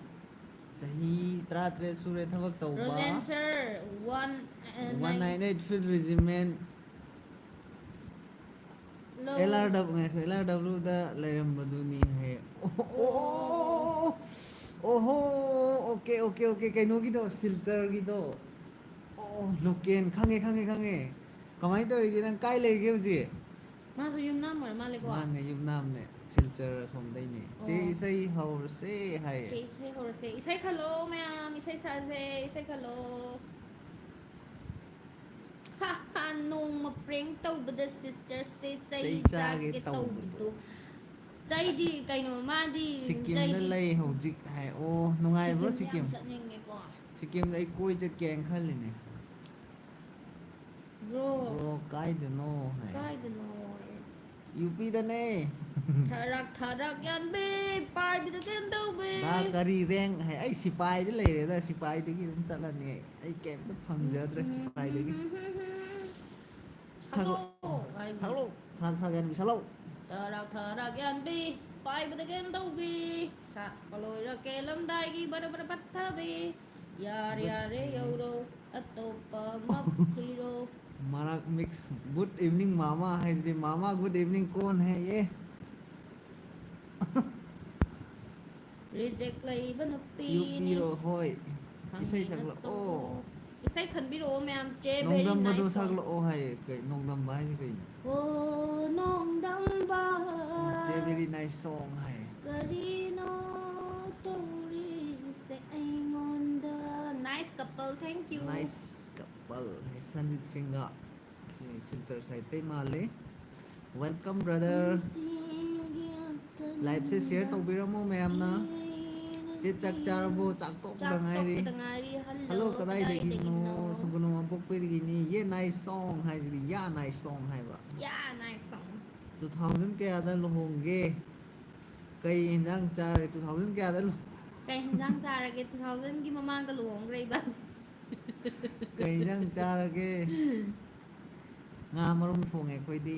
ꯆꯍꯤ ꯇꯔꯥꯇꯔꯦꯠ ꯁꯨꯔꯦ ꯊꯕꯛ ꯇꯧꯕ꯫ Rosen sir, one, uh, One nine, nine eight Field Regiment꯫ lo. L R W, ꯉꯥꯏꯈꯣ, L R W ꯗ ꯂꯩꯔꯝꯕꯗꯨꯅꯤ ꯍꯥꯏꯌꯦ꯫ ꯑꯣ, ꯑꯣ, ꯑꯣ, ꯑꯣ, ꯑꯣ, ꯑꯣ, ꯑꯣ, ꯑꯣꯀꯦ, ꯑꯣꯀꯦ, ꯑꯣꯀꯦ, ꯀꯩꯅꯣꯒꯤꯗꯣ, ꯁꯤꯜꯆꯔꯒꯤꯗꯣ꯫ ꯑꯣ, ꯂꯣꯀꯦꯟ, ꯈꯪꯉꯦ, ꯈꯪꯉꯦ, ꯈꯪꯉꯦ꯫ ꯀꯃꯥꯏꯅ ꯇꯧꯔꯤꯒꯦ? ꯅꯪ ꯀꯥꯏ ꯂꯩꯔꯤꯒꯦ ꯍꯧꯖꯤꯛ? ꯃꯥꯁꯨ ꯌꯨꯝꯅꯥꯝ ꯑꯣꯏꯔ ꯃꯥꯜꯂꯦꯀꯣ꯫ ꯃꯥꯅꯦ, ꯌꯨꯝꯅꯥꯝꯅꯦ, ꯁꯤꯜꯆꯔ ꯑꯁꯣꯝꯗꯩꯅꯦ꯫ "ꯆꯦ, ꯑꯣ꯫ ꯏꯁꯩ ꯍꯧꯔꯁꯦ" ꯍꯥꯏꯌꯦ꯫ ꯆꯦ, ꯏꯁꯩ ꯍꯧꯔꯁꯦ꯫ ꯏꯁꯩ ꯈꯜꯂꯣ ꯃꯌꯥꯝ, ꯏꯁꯩ ꯁꯛꯑꯁꯦ, ꯏꯁꯩ ꯈꯜꯂꯣ꯫ ꯍꯥ, ꯍꯥ, ꯅꯣꯡꯃ prank ꯇꯧꯕꯗ sister ꯁꯦ ꯆꯩ ꯆꯩ ꯆꯥꯒꯦ ꯆꯥꯒꯦ ꯇꯧꯕꯗꯣ꯫ ꯇꯧꯕꯗꯣ꯫ ꯆꯩꯗꯤ ꯀꯩꯅꯣ, ꯃꯥꯗꯤ ꯁꯤꯛꯀꯤꯝꯗ ꯆꯩꯗꯤ ꯂꯩ ꯍꯧꯖꯤꯛ ꯍꯥꯏ꯫ ꯑꯣ, ꯅꯨꯡꯉꯥꯏꯕ꯭ꯔꯣ ꯁꯤꯛꯀꯤꯝꯗꯤ ꯌꯥꯝ ꯁꯤꯛꯀꯤꯝ? ꯆꯠꯅꯤꯡꯉꯦꯀꯣ꯫ ꯁꯤꯛꯀꯤꯝꯗ ꯑꯩ ꯀꯣꯏ ꯆꯠꯀꯦꯅ ꯈꯜꯂꯤꯅꯦ꯫ Bro, bro, ꯀꯥꯏꯗꯅꯣ ꯍꯥꯏ꯫ ꯀꯥꯏꯗꯅꯣ? ꯌꯨ ꯄꯤꯗꯅꯦ꯫ ꯊꯔꯥꯛ ꯊꯔꯥꯛ ꯌꯥꯟꯕꯤ, ꯄꯥꯏꯕꯤꯗ ꯀꯩꯝ ꯇꯧꯕꯤ꯫ ꯗꯥ ꯀꯔꯤ ꯔꯦꯡ ꯍꯥꯏ꯫ ꯑꯩ ꯁꯤꯄꯥꯏꯗ ꯂꯩꯔꯦꯗ, ꯁꯤꯄꯥꯏꯗꯒꯤ ꯑꯗꯨꯝ ꯆꯠꯂꯅꯤ꯫ ꯑꯩ ꯀꯩꯝꯇ ꯐꯪꯖꯗ꯭ꯔꯦ ꯁꯤꯄꯥꯏꯗꯒꯤ꯫ ꯁꯛꯂꯛꯑꯣ꯫ ꯁꯛꯂꯛꯑꯣ ꯍꯥꯏꯁꯤꯅꯤ꯫ ꯁꯛꯂꯛꯑꯣ꯫ ꯊꯔꯥꯛ ꯊꯔꯥꯛ ꯌꯥꯟꯕꯤ ꯁꯛꯂꯛꯑꯣ꯫ ꯊꯔꯥꯛ ꯊꯔꯥꯛ ꯌꯥꯟꯕꯤ, ꯄꯥꯏꯕꯗ ꯀꯩꯝ ꯇꯧꯕꯤ, ꯁꯥꯠꯄ ꯂꯣꯏꯔ ꯀꯦꯜꯂꯝꯗꯥꯏꯒꯤ ꯕꯔ ꯕꯔ ꯄꯠꯊꯕꯤ꯫ ꯌꯥꯔꯦ, ꯌꯥꯔꯦ, ꯌꯧꯔꯣ, ꯑꯇꯣꯞꯄ ꯑꯃ ꯊꯤꯔꯣ꯫ ꯃꯔꯛ mix꯫ Good evening ꯃꯥꯃꯥ ꯍꯥꯏꯁꯤꯗꯤ꯫ ꯃꯥꯃꯥ, good evening ꯀꯣꯟ ꯍꯦ ꯌꯦ? Reject ꯂꯩꯕ ꯅꯨꯄꯤꯅꯤ꯫ ꯌꯨ ꯄꯤꯔꯣ, ꯍꯣꯏ꯫ ꯏꯁꯩ ꯈꯪꯉꯦ ꯁꯛꯂꯛꯑꯣ꯫ ꯅꯠꯇ꯭ꯔꯣ? ꯏꯁꯩ ꯈꯟꯕꯤꯔꯛꯑꯣ ꯃꯌꯥꯝ꯫ ꯆꯦ, very nice song꯫ ꯅꯣꯡꯗꯝꯕꯗꯣ ꯁꯛꯂꯛꯑꯣ ꯍꯥꯏꯌꯦ꯫ ꯀꯩ, ꯅꯣꯡꯗꯝꯕ ꯍꯥꯏꯁꯦ ꯀꯩꯅꯣ? ꯑꯣ, ꯅꯣꯡꯗꯝꯕ꯫ ꯆꯦ, very nice song ꯍꯥꯏꯌꯦ꯫ ꯀꯔꯤꯅꯣ ꯇꯧꯔꯤꯁꯦ ꯑꯩꯉꯣꯟꯗ? Nice couple, thank you꯫ Nice couple ꯍꯥꯏ, ꯁꯟꯖꯤꯠ ꯁꯤꯡꯒ꯫ ꯁꯤ ꯁꯤꯜꯆꯔ side ꯇꯩ ꯃꯥꯜꯂꯦ꯫ Welcome brother꯫ Live ꯁꯦ share ꯇꯧꯕꯤꯔꯝꯃꯣ ꯃꯌꯥꯝꯅ꯫ ꯆꯦ, ꯆꯥꯛ ꯆꯥꯔꯕꯣ? ꯆꯥꯛ ꯇꯣꯛꯄꯗ ꯆꯥꯛ ꯉꯥꯏꯔꯤ꯫ ꯇꯣꯛꯄꯗ ꯉꯥꯏꯔꯤ꯫ Hello, hello, ꯀꯗꯥꯏꯗꯒꯤꯅꯣ? ꯀꯗꯥꯏꯗꯒꯤꯅꯣ? ꯁꯨꯒꯨꯅꯨ ꯋꯥꯡꯄꯣꯛꯄꯤꯗꯒꯤꯅꯤ꯫ ꯌꯦ nice song ꯍꯥꯏꯁꯤꯗꯤ, ꯌꯥ nice song ꯍꯥꯏꯕ꯫ ꯌꯥ nice song꯫ Two thousand ꯀꯌꯥꯗ ꯂꯨꯍꯣꯡꯒꯦ? ꯀꯩ ꯌꯦꯟꯖꯥꯡ ꯆꯥꯔꯒꯦ? Two thousand ꯀꯌꯥꯗ ꯂꯨ- ꯀꯩ ꯍꯤꯟꯖꯥꯡ ꯆꯥꯔꯒꯦ? Two thousand ꯒꯤ ꯃꯃꯥꯡꯗ ꯂꯨꯍꯣꯡꯈ꯭ꯔꯦ ꯏꯕꯥꯅꯤ꯫ ꯀꯩ ꯌꯦꯟꯖꯥꯡ ꯆꯥꯔꯒꯦ? ꯉꯥ ꯃꯔꯨꯝ ꯊꯣꯡꯉꯦ ꯑꯩꯈꯣꯏꯗꯤ꯫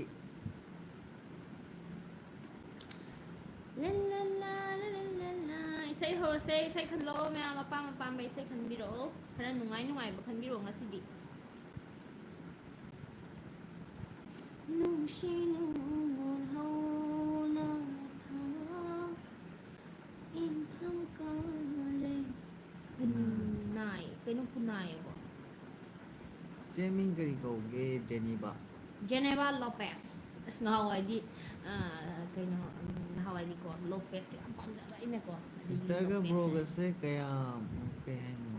ꯂ ꯂ ꯂ ꯂ ꯂ ꯂ ꯂ꯫ ꯏꯁꯩ ꯍꯧꯔꯁꯦ꯫ ꯏꯁꯩ ꯈꯜꯂꯛꯑꯣ ꯃꯌꯥꯝ, ꯑꯄꯥꯝ ꯑꯄꯥꯝꯕ ꯏꯁꯩ ꯈꯟꯕꯤꯔꯛꯑꯣ꯫ ꯈꯔ ꯅꯨꯡꯉꯥꯏ ꯅꯨꯡꯉꯥꯏꯕ ꯈꯟꯕꯤꯔꯛꯑꯣ ꯉꯁꯤꯗꯤ꯫ ꯅꯨꯡꯁꯤ ꯅꯨꯡꯉꯣꯟ ꯍꯧꯅ ꯊꯥ ꯏꯪꯊꯝ ꯀꯥꯂꯦ꯫ ꯄꯨꯅꯥꯏ꯫ ꯀꯩꯅꯣ ꯄꯨꯅꯥꯏ ꯑꯕꯣ? ꯆꯦ ꯃꯤꯡ ꯀꯔꯤ ꯀꯧꯒꯦ? ꯖꯦꯅꯤꯕꯥ꯫ ꯖꯦꯅꯦꯕꯥ ꯂꯣꯄꯦꯁ꯫ ꯑꯁ, ꯉꯍꯥꯟꯋꯥꯏꯗꯤ, ꯑ, ꯀꯩꯅꯣ, ꯎꯝ, ꯉꯍꯥꯟꯋꯥꯏꯗꯤꯀꯣ, ꯂꯣꯄꯦꯁꯁꯦ ꯌꯥꯝ ꯄꯥꯝꯖꯕ ꯑꯩꯅꯀꯣ꯫ ꯑꯗꯒꯤ ꯁꯤꯁꯇꯔꯒ ꯂꯣꯄꯦꯁꯁꯦ ꯕ꯭ꯔꯣꯒꯁꯦ ꯀꯌꯥꯝ, ꯀꯩ ꯍꯥꯏꯅꯣ?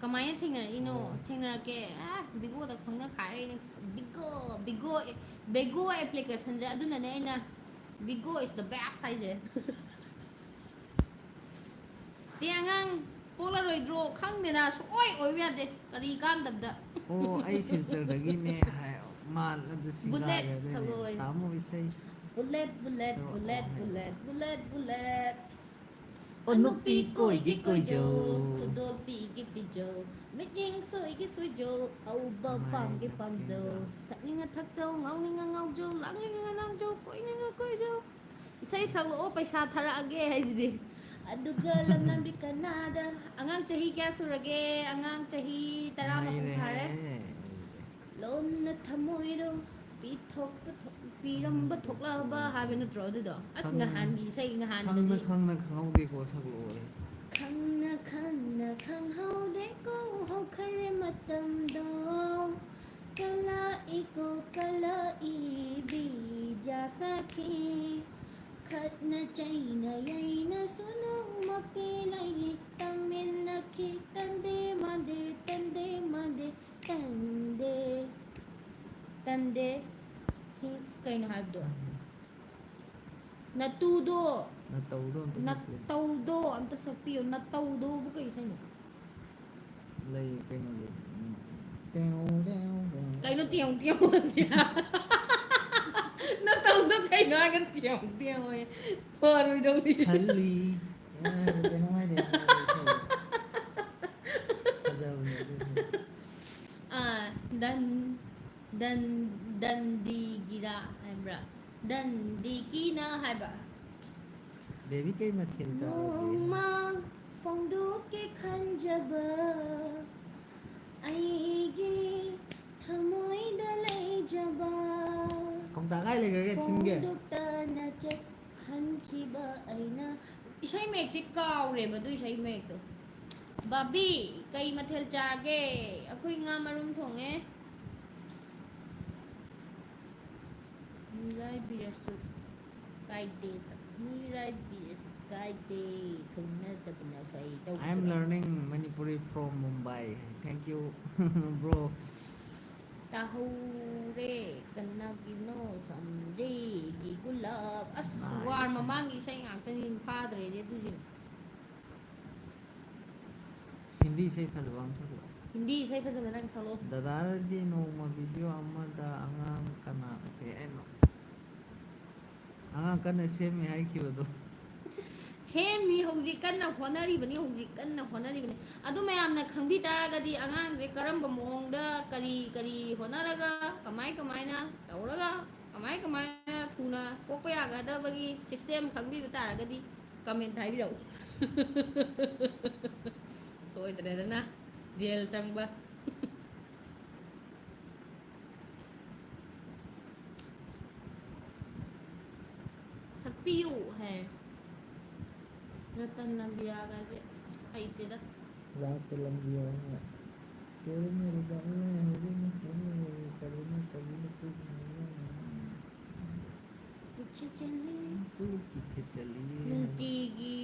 ꯀꯃꯥꯏꯅ ꯊꯦꯡꯅꯔꯛꯏꯅꯣ? ꯑꯣ꯫ ꯊꯦꯡꯅꯔꯛꯀꯦ, ꯑ, ꯕꯤꯒꯣꯗ ꯈꯪꯅ ꯈꯥꯏꯔꯛꯏꯅꯦ꯫ ꯕꯤꯒꯣ, ꯕꯤꯒꯣ, ꯕꯦꯒꯣ applicationꯁꯦ ꯑꯗꯨꯅꯅꯦ ꯑꯩꯅ "Bigo is the best" ꯍꯥꯏꯁꯦ꯫ ꯆꯦ ꯑꯉꯥꯡ ꯄꯣꯛꯂꯔꯣꯏꯗ꯭ꯔꯣ? ꯈꯪꯗꯦꯅ, ꯁꯨꯡꯑꯣꯏ ꯑꯣꯏꯕ ꯌꯥꯗꯦ꯫ ꯀꯔꯤ ꯀꯥꯟꯗꯕꯗ? ꯑꯣ, ꯑꯩ ꯁꯤꯜꯆꯔꯗꯒꯤꯅꯦ ꯍꯥꯏ꯫ ꯃꯥꯜ ꯑꯗꯨ ꯕꯨꯂꯦꯠ ꯁꯤꯡꯒꯥꯔꯦ ꯑꯗꯨꯅꯦ꯫ ꯁꯛꯂꯛꯑꯣ꯫ ꯇꯥꯃꯣ ꯏꯁꯩ ꯁꯛꯂꯛꯑꯣ ꯍꯥꯏꯕ꯫ Bullet, bullet, bullet, bullet. ꯑꯣ, ꯅꯨꯄꯤ ꯀꯣꯏꯒꯦ ꯀꯣꯏꯖꯧ, ꯈꯨꯗꯣꯜ ꯄꯤꯒꯦ ꯄꯤꯖꯧ, ꯃꯤꯠꯌꯦꯡ ꯁꯣꯏꯒꯦ ꯁꯣꯏꯖꯧ, ꯑꯎꯕ ꯄꯥꯝꯒꯦ ꯄꯥꯝꯖꯧ, ꯊꯛꯅꯤꯡꯉ ꯊꯛꯆꯧ, ꯉꯥꯎꯅꯤꯡꯉ ꯉꯥꯎꯖꯧ, ꯂꯥꯡꯅꯤꯡꯉ ꯂꯥꯡꯖꯧ, ꯀꯣꯏꯅꯤꯡꯉ ꯀꯣꯏꯖꯧ꯫ ꯏꯁꯩ ꯁꯛꯂꯛꯑꯣ, ꯄꯩꯁꯥ ꯊꯥꯔꯛꯑꯒꯦ ꯍꯥꯏꯁꯤꯗꯤ꯫ ꯑꯗꯨꯒ ꯂꯝꯂꯝꯕꯤ ꯀꯅꯥꯗ꯫ ꯑꯉꯥꯡ ꯆꯍꯤ ꯀꯌꯥ ꯁꯨꯔꯒꯦ? ꯑꯉꯥꯡ ꯆꯍꯤ ꯇꯔꯥ ꯃꯄꯨꯡ ꯐꯥꯔꯦ꯫ ꯅꯩꯔꯦꯍꯦ꯫ ꯂꯣꯝꯅ ꯊꯃꯣꯏꯗꯣ ꯄꯤꯊꯣꯛꯄ ꯊꯣꯛ-, ꯄꯤꯔꯝꯕ ꯊꯣꯛꯂꯕ ꯍꯥꯏꯕ ꯅꯠꯇ꯭ꯔꯣ ꯑꯗꯨꯗꯣ? ꯑꯁ, ꯈꯪ-, ꯅꯍꯥꯟꯒꯤ ꯏꯁꯩ ꯅꯍꯥꯟ ꯈꯪꯅ ꯈꯪꯅ ꯈꯪꯍꯧꯗꯦꯀꯣ, ꯁꯛꯂꯛꯑꯣ꯫ ꯈꯪꯅ ꯈꯪꯅ ꯈꯪꯍꯧꯗꯦꯀꯣ, ꯍꯧꯈ꯭ꯔꯦ ꯃꯇꯝꯗꯣ꯫ ꯀꯂꯥ ꯏꯀꯣ ꯀꯂꯥ ꯏꯕꯤ ꯖꯥ ꯁꯥꯈꯤ꯫ ꯈꯠꯅ ꯆꯩꯅ ꯌꯩꯅꯁꯨ ꯅꯣꯡꯃ ꯄꯦꯜꯂꯛꯏ꯫ ꯇꯝꯃꯤꯟꯅꯈꯤ ꯇꯟꯗꯦ ꯃꯥꯟꯗꯦ ꯇꯟꯗꯦ ꯃꯥꯟꯗꯦ ꯇꯟꯗꯦ꯫ ꯇꯟꯗꯦ꯫ ꯊꯤ-, ꯀꯩꯅꯣ ꯍꯥꯏꯕꯗꯣ? ꯅꯇꯨꯗꯣ꯫ ꯅꯇꯧꯗꯣ ꯑꯝꯇ ꯁꯛꯄꯤꯌꯨ꯫ ꯅꯇꯧꯗꯣ ꯑꯝꯇ ꯁꯛꯄꯤꯌꯨ꯫ ꯅꯇꯧꯗꯣꯕꯨ ꯀꯩ ꯏꯁꯩꯅꯣ? ꯂꯩ ꯀꯩꯅꯣꯗꯣ꯫ ꯎꯝ꯫ ꯇꯦꯡ ꯇꯦꯡ ꯇꯦꯡ꯫ ꯀꯩꯅꯣ ꯇꯦꯡ ꯇꯦꯡ? ꯅꯇꯧꯗꯣ ꯀꯩꯅꯣ ꯍꯥꯏꯒ ꯇꯦꯡ ꯇꯦꯡ ꯑꯣꯏ꯫ ꯐꯔꯣꯏꯗꯧꯔꯤ꯫ ꯈꯜꯂꯤ꯫ ꯀꯩꯅꯣ ꯍꯥꯏꯗꯥꯏꯅꯦ? ꯐꯖꯕꯅꯦ ꯑꯗꯨꯗꯤ꯫ ꯑꯥ, ꯗꯟ-, ꯗꯟ-, ꯗꯟꯗꯤꯒꯤꯔꯥ ꯍꯥꯏꯕ꯭ꯔꯥ? ꯗꯟꯗꯤꯀꯤꯅ ꯍꯥꯏꯕ꯫ ꯕꯦꯕꯤ ꯀꯩ ꯃꯊꯦꯜ ꯆꯥꯔꯒꯦ? ꯅꯣꯡꯃ ꯐꯣꯡꯗꯣꯛꯀꯦ ꯈꯟꯖꯕ ꯑꯩꯒꯤ ꯊꯃꯣꯏꯗ ꯂꯩꯖꯕ꯫ ꯀꯧꯇꯥ ꯀꯥꯏ ꯂꯩꯈ꯭ꯔꯒꯦ? ꯊꯤꯟꯒꯦ꯫ ꯐꯣꯡꯗꯣꯛꯇꯅ ꯆꯠꯍꯟꯈꯤꯕ ꯑꯩꯅ꯫ ꯏꯁꯩ ꯃꯌꯦꯛꯁꯦ ꯀꯥꯎꯔꯦꯕ, ꯑꯗꯨ ꯏꯁꯩ ꯃꯌꯦꯛꯇꯣ꯫ ꯕꯥꯕꯤ, ꯀꯩ ꯃꯊꯦꯜ ꯆꯥꯒꯦ? ꯑꯩꯈꯣꯏ ꯉꯥ ꯃꯔꯨꯝ ꯊꯣꯡꯉꯦ꯫ ꯃꯤꯔꯥꯏꯕꯤꯔꯁꯨ ꯀꯥꯏꯗꯦ, ꯃꯤꯔꯥꯏꯕꯤꯔꯁꯨ ꯀꯥꯏꯗꯦ, ꯊꯨꯡꯅꯗꯕꯅ ꯐꯩ꯫ I am learning Manipuri from Mumbai. Thank you, bro. ꯇꯥꯍꯧꯔꯦ꯫ ꯀꯅꯥꯒꯤꯅꯣ ꯁꯝꯖꯦꯒꯤ ꯒꯨꯂꯥꯞ? ꯑꯁ, nice. ꯋꯥꯔ ꯃꯃꯥꯡꯒꯤ ꯏꯁꯩ ꯉꯥꯛꯇꯅꯤ, ꯐꯥꯗ꯭ꯔꯦꯅꯦ ꯑꯗꯨꯁꯤꯡ꯫ ꯍꯤꯟꯗꯤ ꯏꯁꯩ ꯐꯖꯕ ꯑꯃ ꯁꯛꯂꯛꯑꯣ꯫ ꯍꯤꯟꯗꯤ ꯏꯁꯩ ꯐꯖꯕ ꯅꯪ ꯁꯛꯂꯛꯑꯣ꯫ ꯗꯗꯥꯔꯗꯤ ꯅꯣꯡꯃ video ꯑꯃꯗ ꯑꯉꯥꯡ ꯀꯅꯥ, ꯀꯩ ꯍꯥꯏꯅꯣ? ꯑꯉꯥꯡ ꯀꯟꯅ ꯁꯦꯝꯃꯤ ꯍꯥꯏꯈꯤꯕꯗꯣ꯫ ꯁꯦꯝꯃꯤ, ꯍꯧꯖꯤꯛ ꯀꯟꯅ ꯍꯣꯠꯅꯔꯤꯕꯅꯤ, ꯍꯧꯖꯤꯛ ꯀꯟꯅ ꯍꯣꯠꯅꯔꯤꯕꯅꯤ꯫ ꯑꯗꯨ ꯃꯌꯥꯝꯅ ꯈꯪꯕꯤ ꯇꯥꯔꯒꯗꯤ ꯑꯉꯥꯡꯁꯦ ꯀꯔꯝꯕ ꯃꯑꯣꯡꯗ ꯀꯔꯤ ꯀꯔꯤ ꯍꯣꯠꯅꯔꯒ ꯀꯃꯥꯏ ꯀꯃꯥꯏꯅ ꯇꯧꯔꯒ ꯀꯃꯥꯏ ꯀꯃꯥꯏꯅ ꯊꯨꯅ ꯄꯣꯛꯄ ꯌꯥꯒꯗꯕꯒꯤ system ꯈꯪꯕꯤꯕ ꯇꯥꯔꯒꯗꯤ comment ꯍꯥꯏꯕꯤꯔꯛꯎ꯫ ꯁꯣꯏꯗ꯭ꯔꯦꯗꯅ jail ꯆꯪꯕ꯫ ꯁꯛꯄꯤꯌꯨ ꯍꯥꯏ꯫ ꯔꯇꯟ ꯂꯝꯕꯤꯌꯥꯒꯁꯦ ꯍꯩꯇꯦꯗ꯫ ꯔꯇꯟ ꯂꯝꯕꯤꯌꯥ ꯍꯥꯏꯅ ꯀꯔꯤꯅꯣ ꯔꯇꯟ ꯂꯝꯕꯤꯌꯥ ꯍꯥꯏꯅ ꯁꯦꯝꯃꯦ꯫ ꯀꯔꯤꯅꯣ ꯀꯔꯤꯅꯣ ꯄꯨꯛ ꯅꯨꯡꯉꯥꯏꯅ ꯀꯣꯏꯆꯠ ꯆꯠꯂꯤ꯫ ꯀꯣꯏꯆꯠ ꯆꯠꯂꯤ꯫ ꯅꯨꯡꯇꯤꯒꯤ꯫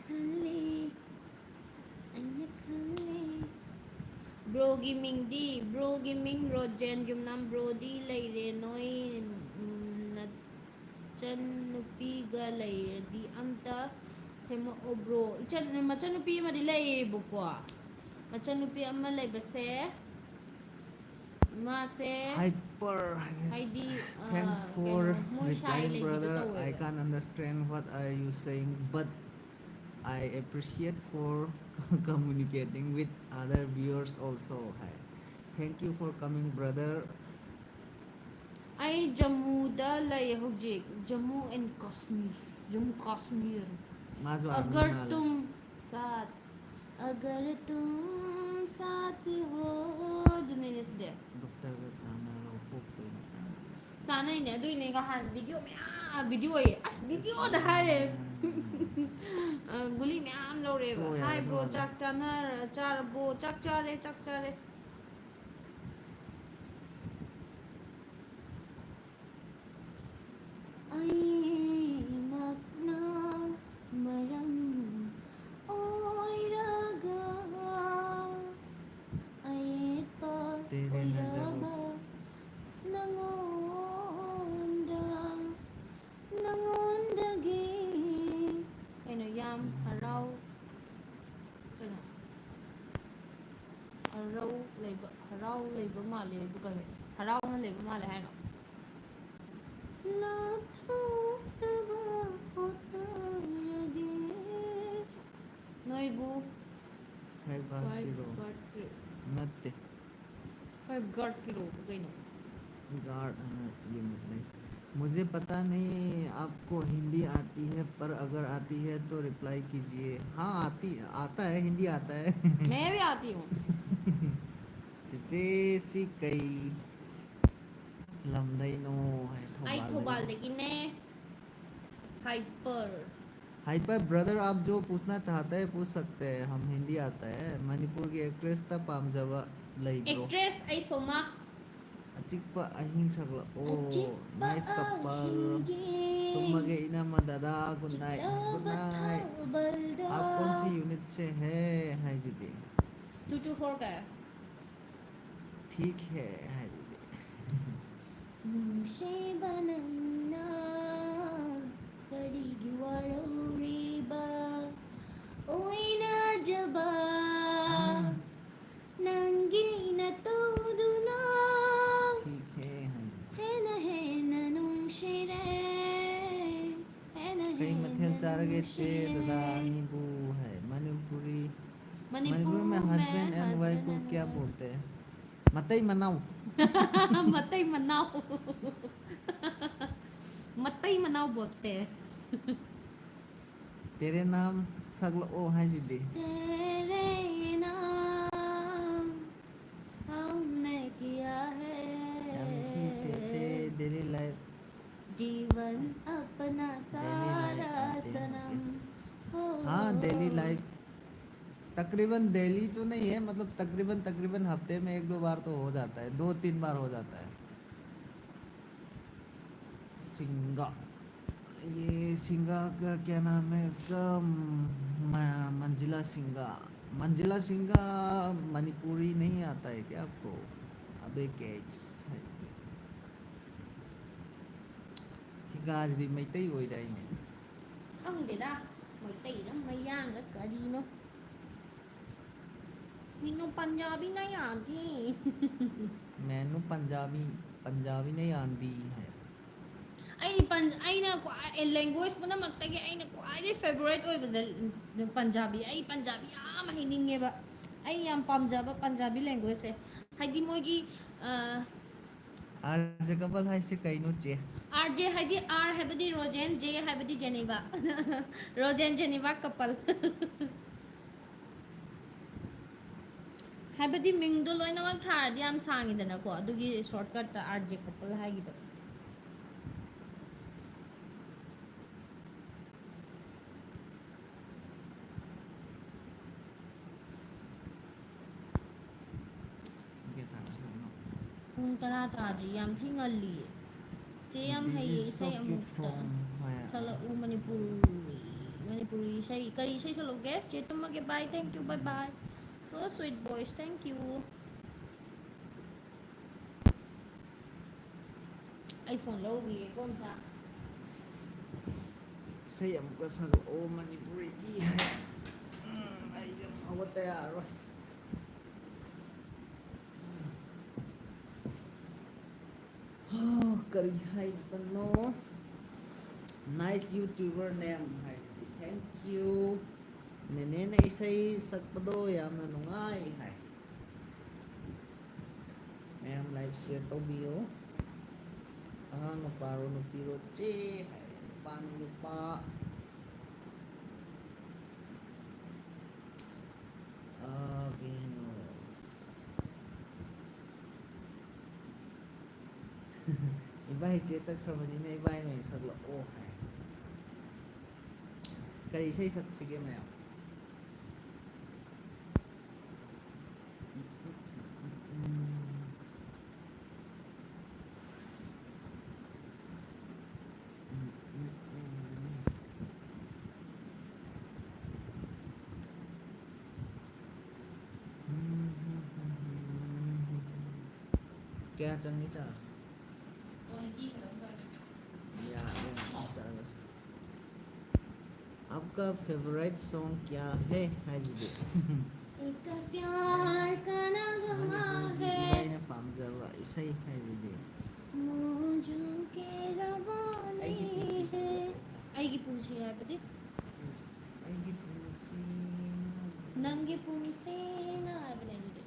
ꯈꯜꯂꯤ, ꯑꯩꯅ ꯈꯜꯂꯤ꯫ Broꯒꯤ ꯃꯤꯡꯗꯤ, broꯒꯤ ꯃꯤꯡ ꯔꯣꯖꯦꯟ ꯌꯨꯝꯅꯥꯝ꯫ Broꯗꯤ ꯂꯩꯔꯦ ꯅꯣꯏ, ꯎꯝ, ꯅꯆꯟꯅꯨꯄꯤꯒ ꯂꯩꯔꯗꯤ ꯑꯝꯇ ꯁꯦꯝꯃꯛꯑꯣ bro꯫ ꯏꯆꯟ, ꯃꯆꯟꯅꯨꯄꯤ ꯑꯃꯗꯤ ꯂꯩꯌꯦꯕꯀꯣ꯫ ꯃꯆꯟꯅꯨꯄꯤ ꯑꯃ ꯂꯩꯕꯁꯦ, ꯃꯥꯁꯦ Hyper ꯍꯥꯏꯁꯦ꯫ ꯍꯥꯏꯗꯤ, ꯑ, Thanks for ꯀꯩꯅꯣ, ꯃꯣꯏ ꯁꯥꯏ replying, ꯂꯩꯕꯤꯗꯣ brother. I ꯇꯧꯋꯦꯕ꯫ Can't understand what are you saying, but I appreciate for communicating with other viewers also. High. Thank you for coming, brother. ꯑꯩ ꯖꯝꯃꯨꯗ ꯂꯩ ꯍꯧꯖꯤꯛ꯫ ꯖꯝꯃꯨ ꯑꯦꯟ ꯀꯥꯁꯃꯤꯔ꯫ ꯖꯝꯃꯨ ꯀꯥꯁꯃꯤꯔ꯫ ꯃꯥꯁꯨ army ꯑꯒꯔ ꯃꯥꯜꯂꯦ꯫ ꯇꯨꯝ ꯁꯥꯠ ꯑꯒꯔ ꯇꯨꯝ ꯁꯥꯠ ꯍꯣ ꯑꯗꯨꯅꯤꯅꯦ ꯁꯤꯗꯤ꯫ ꯗꯣꯛꯇꯔꯒ ꯇꯥꯟꯅꯔꯣ ꯀꯣꯛ ꯀꯩꯅꯣ ꯇꯥꯟꯅꯔꯣ꯫ ꯇꯥꯟꯅꯩꯅꯦ ꯑꯗꯨꯏꯅꯦ ꯉꯍꯥꯟ ꯚꯤꯗꯤꯑꯣ ꯃꯌꯥꯝ ꯚꯤꯗꯤꯑꯣ ꯑꯣꯏꯌꯦ ꯑꯁ ꯚꯤꯗꯤꯑꯣꯗ ꯍꯥꯏꯔꯦ꯫ ꯑ, ꯒꯨꯂꯤ ꯃꯌꯥꯝ ꯂꯧꯔꯦꯕ꯫ ꯇꯣꯛꯑꯣ ꯌꯥꯔꯦ ꯍꯥꯏ ꯕ꯭ꯔꯣ ꯑꯗꯨꯃꯥꯗꯣ꯫ ꯆꯥꯛ ꯆꯥꯅꯔ ꯆꯥꯔꯕꯣ? ꯆꯥꯛ ꯆꯥꯔꯦ ꯆꯥꯛ ꯆꯥꯔꯦ꯫ ꯑꯩꯃꯛꯅ ꯃꯔꯝ ꯑꯣꯏꯔꯒ ꯑꯌꯦꯠꯄ ꯇꯦꯔꯦ ꯅꯖꯔꯣ꯫ ꯑꯣꯏꯔꯕ ꯅꯉꯣꯟꯗ ꯅꯉꯣꯟꯗꯒꯤ ꯀꯩꯅꯣ ꯌꯥꯝ ꯍꯔꯥꯎ ꯀꯩꯅꯣ ꯍꯔꯥꯎ ꯂꯩꯕ ꯍꯔꯥꯎ ꯂꯩꯕ ꯃꯥꯜꯂꯦ ꯑꯗꯨꯒ ꯍꯔꯥꯎꯅ ꯂꯩꯕ ꯃꯥꯜꯂꯦ ꯍꯥꯏꯅꯣ? ꯂꯥꯞꯊꯣꯛꯅꯕ ꯍꯣꯠꯅꯔꯒꯦ ꯅꯣꯏꯕꯨ꯫ ꯐꯥꯏꯚ ꯒꯥꯔꯗꯀꯤꯔꯣ? ꯅꯠꯇꯦ꯫ ꯐꯥꯏꯚ ꯒꯥꯔꯗꯀꯤꯔꯣꯕꯨ ꯀꯩꯅꯣ? ꯒꯥꯔꯗ ꯍꯥꯏꯅ ꯌꯦꯡꯕꯗ ꯂꯩ꯫ मुझे पता नहीं आपको हिंदी आती है, पर अगर आती है तो रिप्लाई कीजिए। हाँ, आती, आता है, हिंदी आता है। मैं भी आती हूँ। ꯆꯤꯆꯦꯁꯤ ꯀꯩ ꯂꯝꯗꯩꯅꯣ ꯍꯥꯏ? ꯑꯩ ꯊꯧꯕꯥꯜꯗꯒꯤ꯫ ꯊꯧꯕꯥꯜꯗꯒꯤꯅꯦ꯫ ꯍꯥꯏꯄꯔ꯫ हाइपर ब्रदर, आप जो पूछना चाहते हैं पूछ सकते हैं, हम हिंदी आता है। ꯃꯅꯤꯄꯨꯔꯒꯤ ꯑꯦꯛꯇ꯭ꯔꯦꯁꯇ ꯄꯥꯝꯖꯕ ꯂꯩꯕ꯭ꯔꯣ? ꯑꯦꯛꯇ꯭ꯔꯦꯁ ꯑꯩ ꯁꯣꯃꯥ꯫ ꯑꯆꯤꯛꯄ ꯑꯍꯤꯡ ꯁꯛꯂꯛꯑꯣ꯫ ꯑꯆꯤꯛꯄ Nice couple꯫ ꯑꯍꯤꯡꯒꯤ ꯇꯨꯝꯃꯒꯦ ꯏꯅꯝꯃ ꯗꯗꯥ꯫ Good night꯫ Good ꯆꯤꯛꯂꯕ night꯫ ꯊꯥꯕꯜꯗ꯫ आप कौन सी यूनिट से है ꯍꯥꯏꯁꯤꯗꯤ? Two two four ꯀ꯫ ठीक है ꯍꯥꯏꯁꯤꯗꯤ꯫ ꯅꯨꯡꯁꯤꯕ ꯅꯪꯅ ꯀꯔꯤꯒꯤ ꯋꯥꯔꯧꯔꯤꯕ ꯑꯣꯏꯅꯖꯕ ꯅꯪꯒꯤ ꯅꯇꯧꯗꯨꯅ ठीक है ꯍꯥꯏꯁꯤꯗꯤ꯫ ꯍꯦꯟꯅ ꯍꯦꯟꯅ ꯅꯨꯡꯁꯤꯔꯦ ꯍꯦꯟꯅ ꯀꯩ ꯍꯦꯟꯅ ꯃꯊꯦꯜ ꯆꯥꯔꯒꯦ ꯆꯦ ꯅꯨꯡꯁꯤꯔꯦ꯫ ꯗꯗꯥ ꯑꯅꯤꯕꯨ ꯍꯥꯏ? ꯃꯅꯤꯄꯨꯔꯤ꯫ ꯃꯅꯤꯄꯨꯔ मणिपुर में में हस्बैंड एंड husband वाइफ को and क्या wife। बोलते हैं? ꯃꯇꯩ ꯃꯅꯥꯎ꯫ ꯃꯇꯩ ꯃꯅꯥꯎ꯫ ꯃꯇꯩ ꯃꯅꯥꯎ ꯕꯣꯠꯇꯦ꯫ ꯇꯦꯔꯦ ꯅꯥꯝ ꯁꯛꯂꯛꯑꯣ ꯍꯥꯏꯁꯤꯗꯤ꯫ तेरे नाम हमने किया है ꯌꯥꯝ ꯊꯤ ꯆꯦꯁꯦ ꯗꯦꯂꯤ ꯂꯥꯏꯐ꯫ जीवन अपना सारा सनम हो। हाँ, डेली लाइफ। तकरीबन डेली तो नहीं है, मतलब तकरीबन तकरीबन हफ्ते में एक दो बार तो हो जाता है, दो तीन बार हो जाता है। सिंगा, ये सिंगा का क्या नाम है उसका? म- मंजिला सिंगा। मंजिला सिंगा मणिपुरी नहीं आता है क्या आपको? अबे कैच है। ꯁꯤꯡꯒꯥꯁꯤꯗꯤ ꯃꯩꯇꯩ ꯑꯣꯏꯗꯥꯏꯅꯦ? ꯈꯪꯗꯦꯗ, ꯃꯩꯇꯩꯔ ꯃꯌꯥꯡꯔ ꯀꯔꯤꯅꯣ? ꯃꯤꯅꯣ ꯄꯟꯖꯥꯕꯤ ꯅ ꯌꯥꯗꯤ꯫ ꯃꯦꯅꯨ ꯄꯟꯖꯥꯕꯤ, ꯄꯟꯖꯥꯕꯤꯅ ꯌꯥꯟꯗꯤ ꯍꯥꯏ꯫ ꯑꯩꯗꯤ ꯄꯟ ꯑꯩꯅ ꯈ꯭ꯋꯥꯏ ꯂꯦꯡꯒ꯭ꯋꯦꯖ ꯄꯨꯝꯅꯃꯛꯇꯒꯤ ꯑꯩꯅ ꯈ꯭ꯋꯥꯏꯗꯒꯤ ꯐꯦꯕꯣꯔꯥꯏꯠ ꯑꯣꯏꯕꯁꯦ ꯄꯟꯖꯥꯕꯤ꯫ ꯑꯩ ꯄꯟꯖꯥꯕꯤ ꯌꯥꯝ ꯍꯩꯅꯤꯡꯉꯦꯕ꯫ ꯑꯩ ꯌꯥꯝ ꯄꯥꯝꯖꯕ ꯄꯟꯖꯥꯕꯤ ꯂꯦꯡꯒ꯭ꯋꯦꯖꯁꯦ꯫ ꯍꯥꯏꯗꯤ ꯃꯣꯏꯒꯤ ꯑ, ꯑꯥꯔꯖꯦ ꯀꯄꯜ ꯍꯥꯏꯁꯦ ꯀꯩꯅꯣ ꯆꯦ? ꯑꯥꯔ ꯖꯦ ꯍꯥꯏꯗꯤ ꯑꯥꯔ ꯍꯥꯏꯕꯗꯤ ꯔꯣꯖꯦꯟ, ꯖꯦ ꯍꯥꯏꯕꯗꯤ ꯖꯦꯅꯤꯕꯥ꯫ ꯔꯣꯖꯦꯟ ꯖꯦꯅꯤꯕꯥ ꯀꯄꯜ꯫ ꯍꯥꯏꯕꯗꯤ ꯃꯤꯡꯗꯣ ꯂꯣꯏꯅꯃꯛ ꯊꯥꯔꯗꯤ ꯌꯥꯝ ꯁꯥꯡꯉꯤꯗꯅꯀꯣ, ꯑꯗꯨꯒꯤ ꯁꯣꯔꯠꯀꯠꯇ ꯑꯥꯔ ꯖꯦ ꯀꯄꯜ ꯍꯥꯏꯈꯤꯕ꯫ ꯒꯦꯇꯥ ꯁꯛꯅꯣ꯫ ꯄꯨꯡ ꯇꯔꯥ ꯇꯥꯗ꯭ꯔꯤ, ꯌꯥꯝ ꯊꯤ ꯉꯜꯂꯤꯌꯦ꯫ ꯆꯦ ꯌꯥꯝ ꯍꯩꯌꯦ ꯏꯁꯩ ꯑꯃꯨꯛꯇ ꯁꯛꯂꯛꯎ꯫ ꯃꯅꯤꯄꯨꯔꯤ, ꯃꯅꯤꯄꯨꯔꯤ ꯏꯁꯩ꯫ ꯀꯔꯤ ꯏꯁꯩ ꯁꯛꯂꯛꯎꯒꯦ? ꯆꯦ ꯇꯨꯝꯃꯒꯦ, bye, thank you, bye bye, so sweet voice, thank you꯫ ꯑꯩ ꯐꯣꯟ ꯂꯧꯔꯨꯈꯤꯒꯦꯀꯣ ꯑꯝꯇ꯫ ꯏꯁꯩ ꯑꯃꯨꯛꯀ ꯁꯛꯂꯛꯑꯣ ꯃꯅꯤꯄꯨꯔꯤꯒꯤ ꯍꯥꯏ꯫ ꯎꯝ, ꯑꯩ ꯑꯃꯨꯛ ꯍꯧꯒꯠꯇ ꯌꯥꯔꯔꯣꯏ꯫ ꯍꯥ, ꯀꯔꯤ ꯍꯥꯏꯕꯅꯣ? Nice YouTuber name ꯍꯥꯏꯁꯤꯗꯤ꯫ Thank you꯫ ꯅꯦꯅꯦꯅ ꯏꯁꯩ ꯁꯛꯄꯗꯣ ꯌꯥꯝꯅ ꯅꯨꯡꯉꯥꯏ ꯍꯥꯏ꯫ ꯃꯌꯥꯝ live share ꯇꯧꯕꯤꯌꯨ꯫ ꯑꯉꯥꯡ ꯅꯨꯄꯥꯔꯣ ꯅꯨꯄꯤꯔꯣ ꯆꯦ ꯍꯥꯏꯔꯦ꯫ ꯅꯨꯄꯥꯅꯤ ꯅꯨꯄꯥ꯫ ꯑꯥ, ꯀꯩꯅꯣ꯫ ꯏꯕꯥꯏ ꯆꯦ ꯆꯠꯈ꯭ꯔꯕꯅꯤꯅ ꯏꯕꯥꯏꯅ ꯑꯣꯏꯅ ꯁꯛꯂꯛꯑꯣ ꯍꯥꯏ꯫ ꯀꯔꯤ ꯏꯁꯩ ꯁꯛꯁꯤꯒꯦ ꯃꯌꯥꯝ? ꯀꯌꯥ ꯆꯪꯉꯤ charge? ꯌꯥꯔꯦ, ꯆꯠꯂꯁꯤ꯫ आपका favourite song क्या है ꯍꯥꯏꯁꯤꯗꯤ? एक प्यार का नगमा है। ꯑꯩꯅ ꯄꯥꯝꯖꯕ ꯏꯁꯩ ꯍꯥꯏꯁꯤꯗꯤ? ꯃꯣꯖꯨ ꯀꯦ ꯔꯕꯥꯅꯤ ꯑꯩꯒꯤ ꯄꯨꯟꯁꯤ ꯍꯦ꯫ ꯑꯩꯒꯤ ꯄꯨꯟꯁꯤ ꯍꯥꯏꯕꯗꯤ? ꯑꯩꯒꯤ ꯄꯨꯟꯁꯤ꯫ ꯅꯪꯒꯤ ꯄꯨꯟꯁꯤꯅ ꯍꯥꯏꯕꯅꯦ ꯑꯗꯨꯗꯤ꯫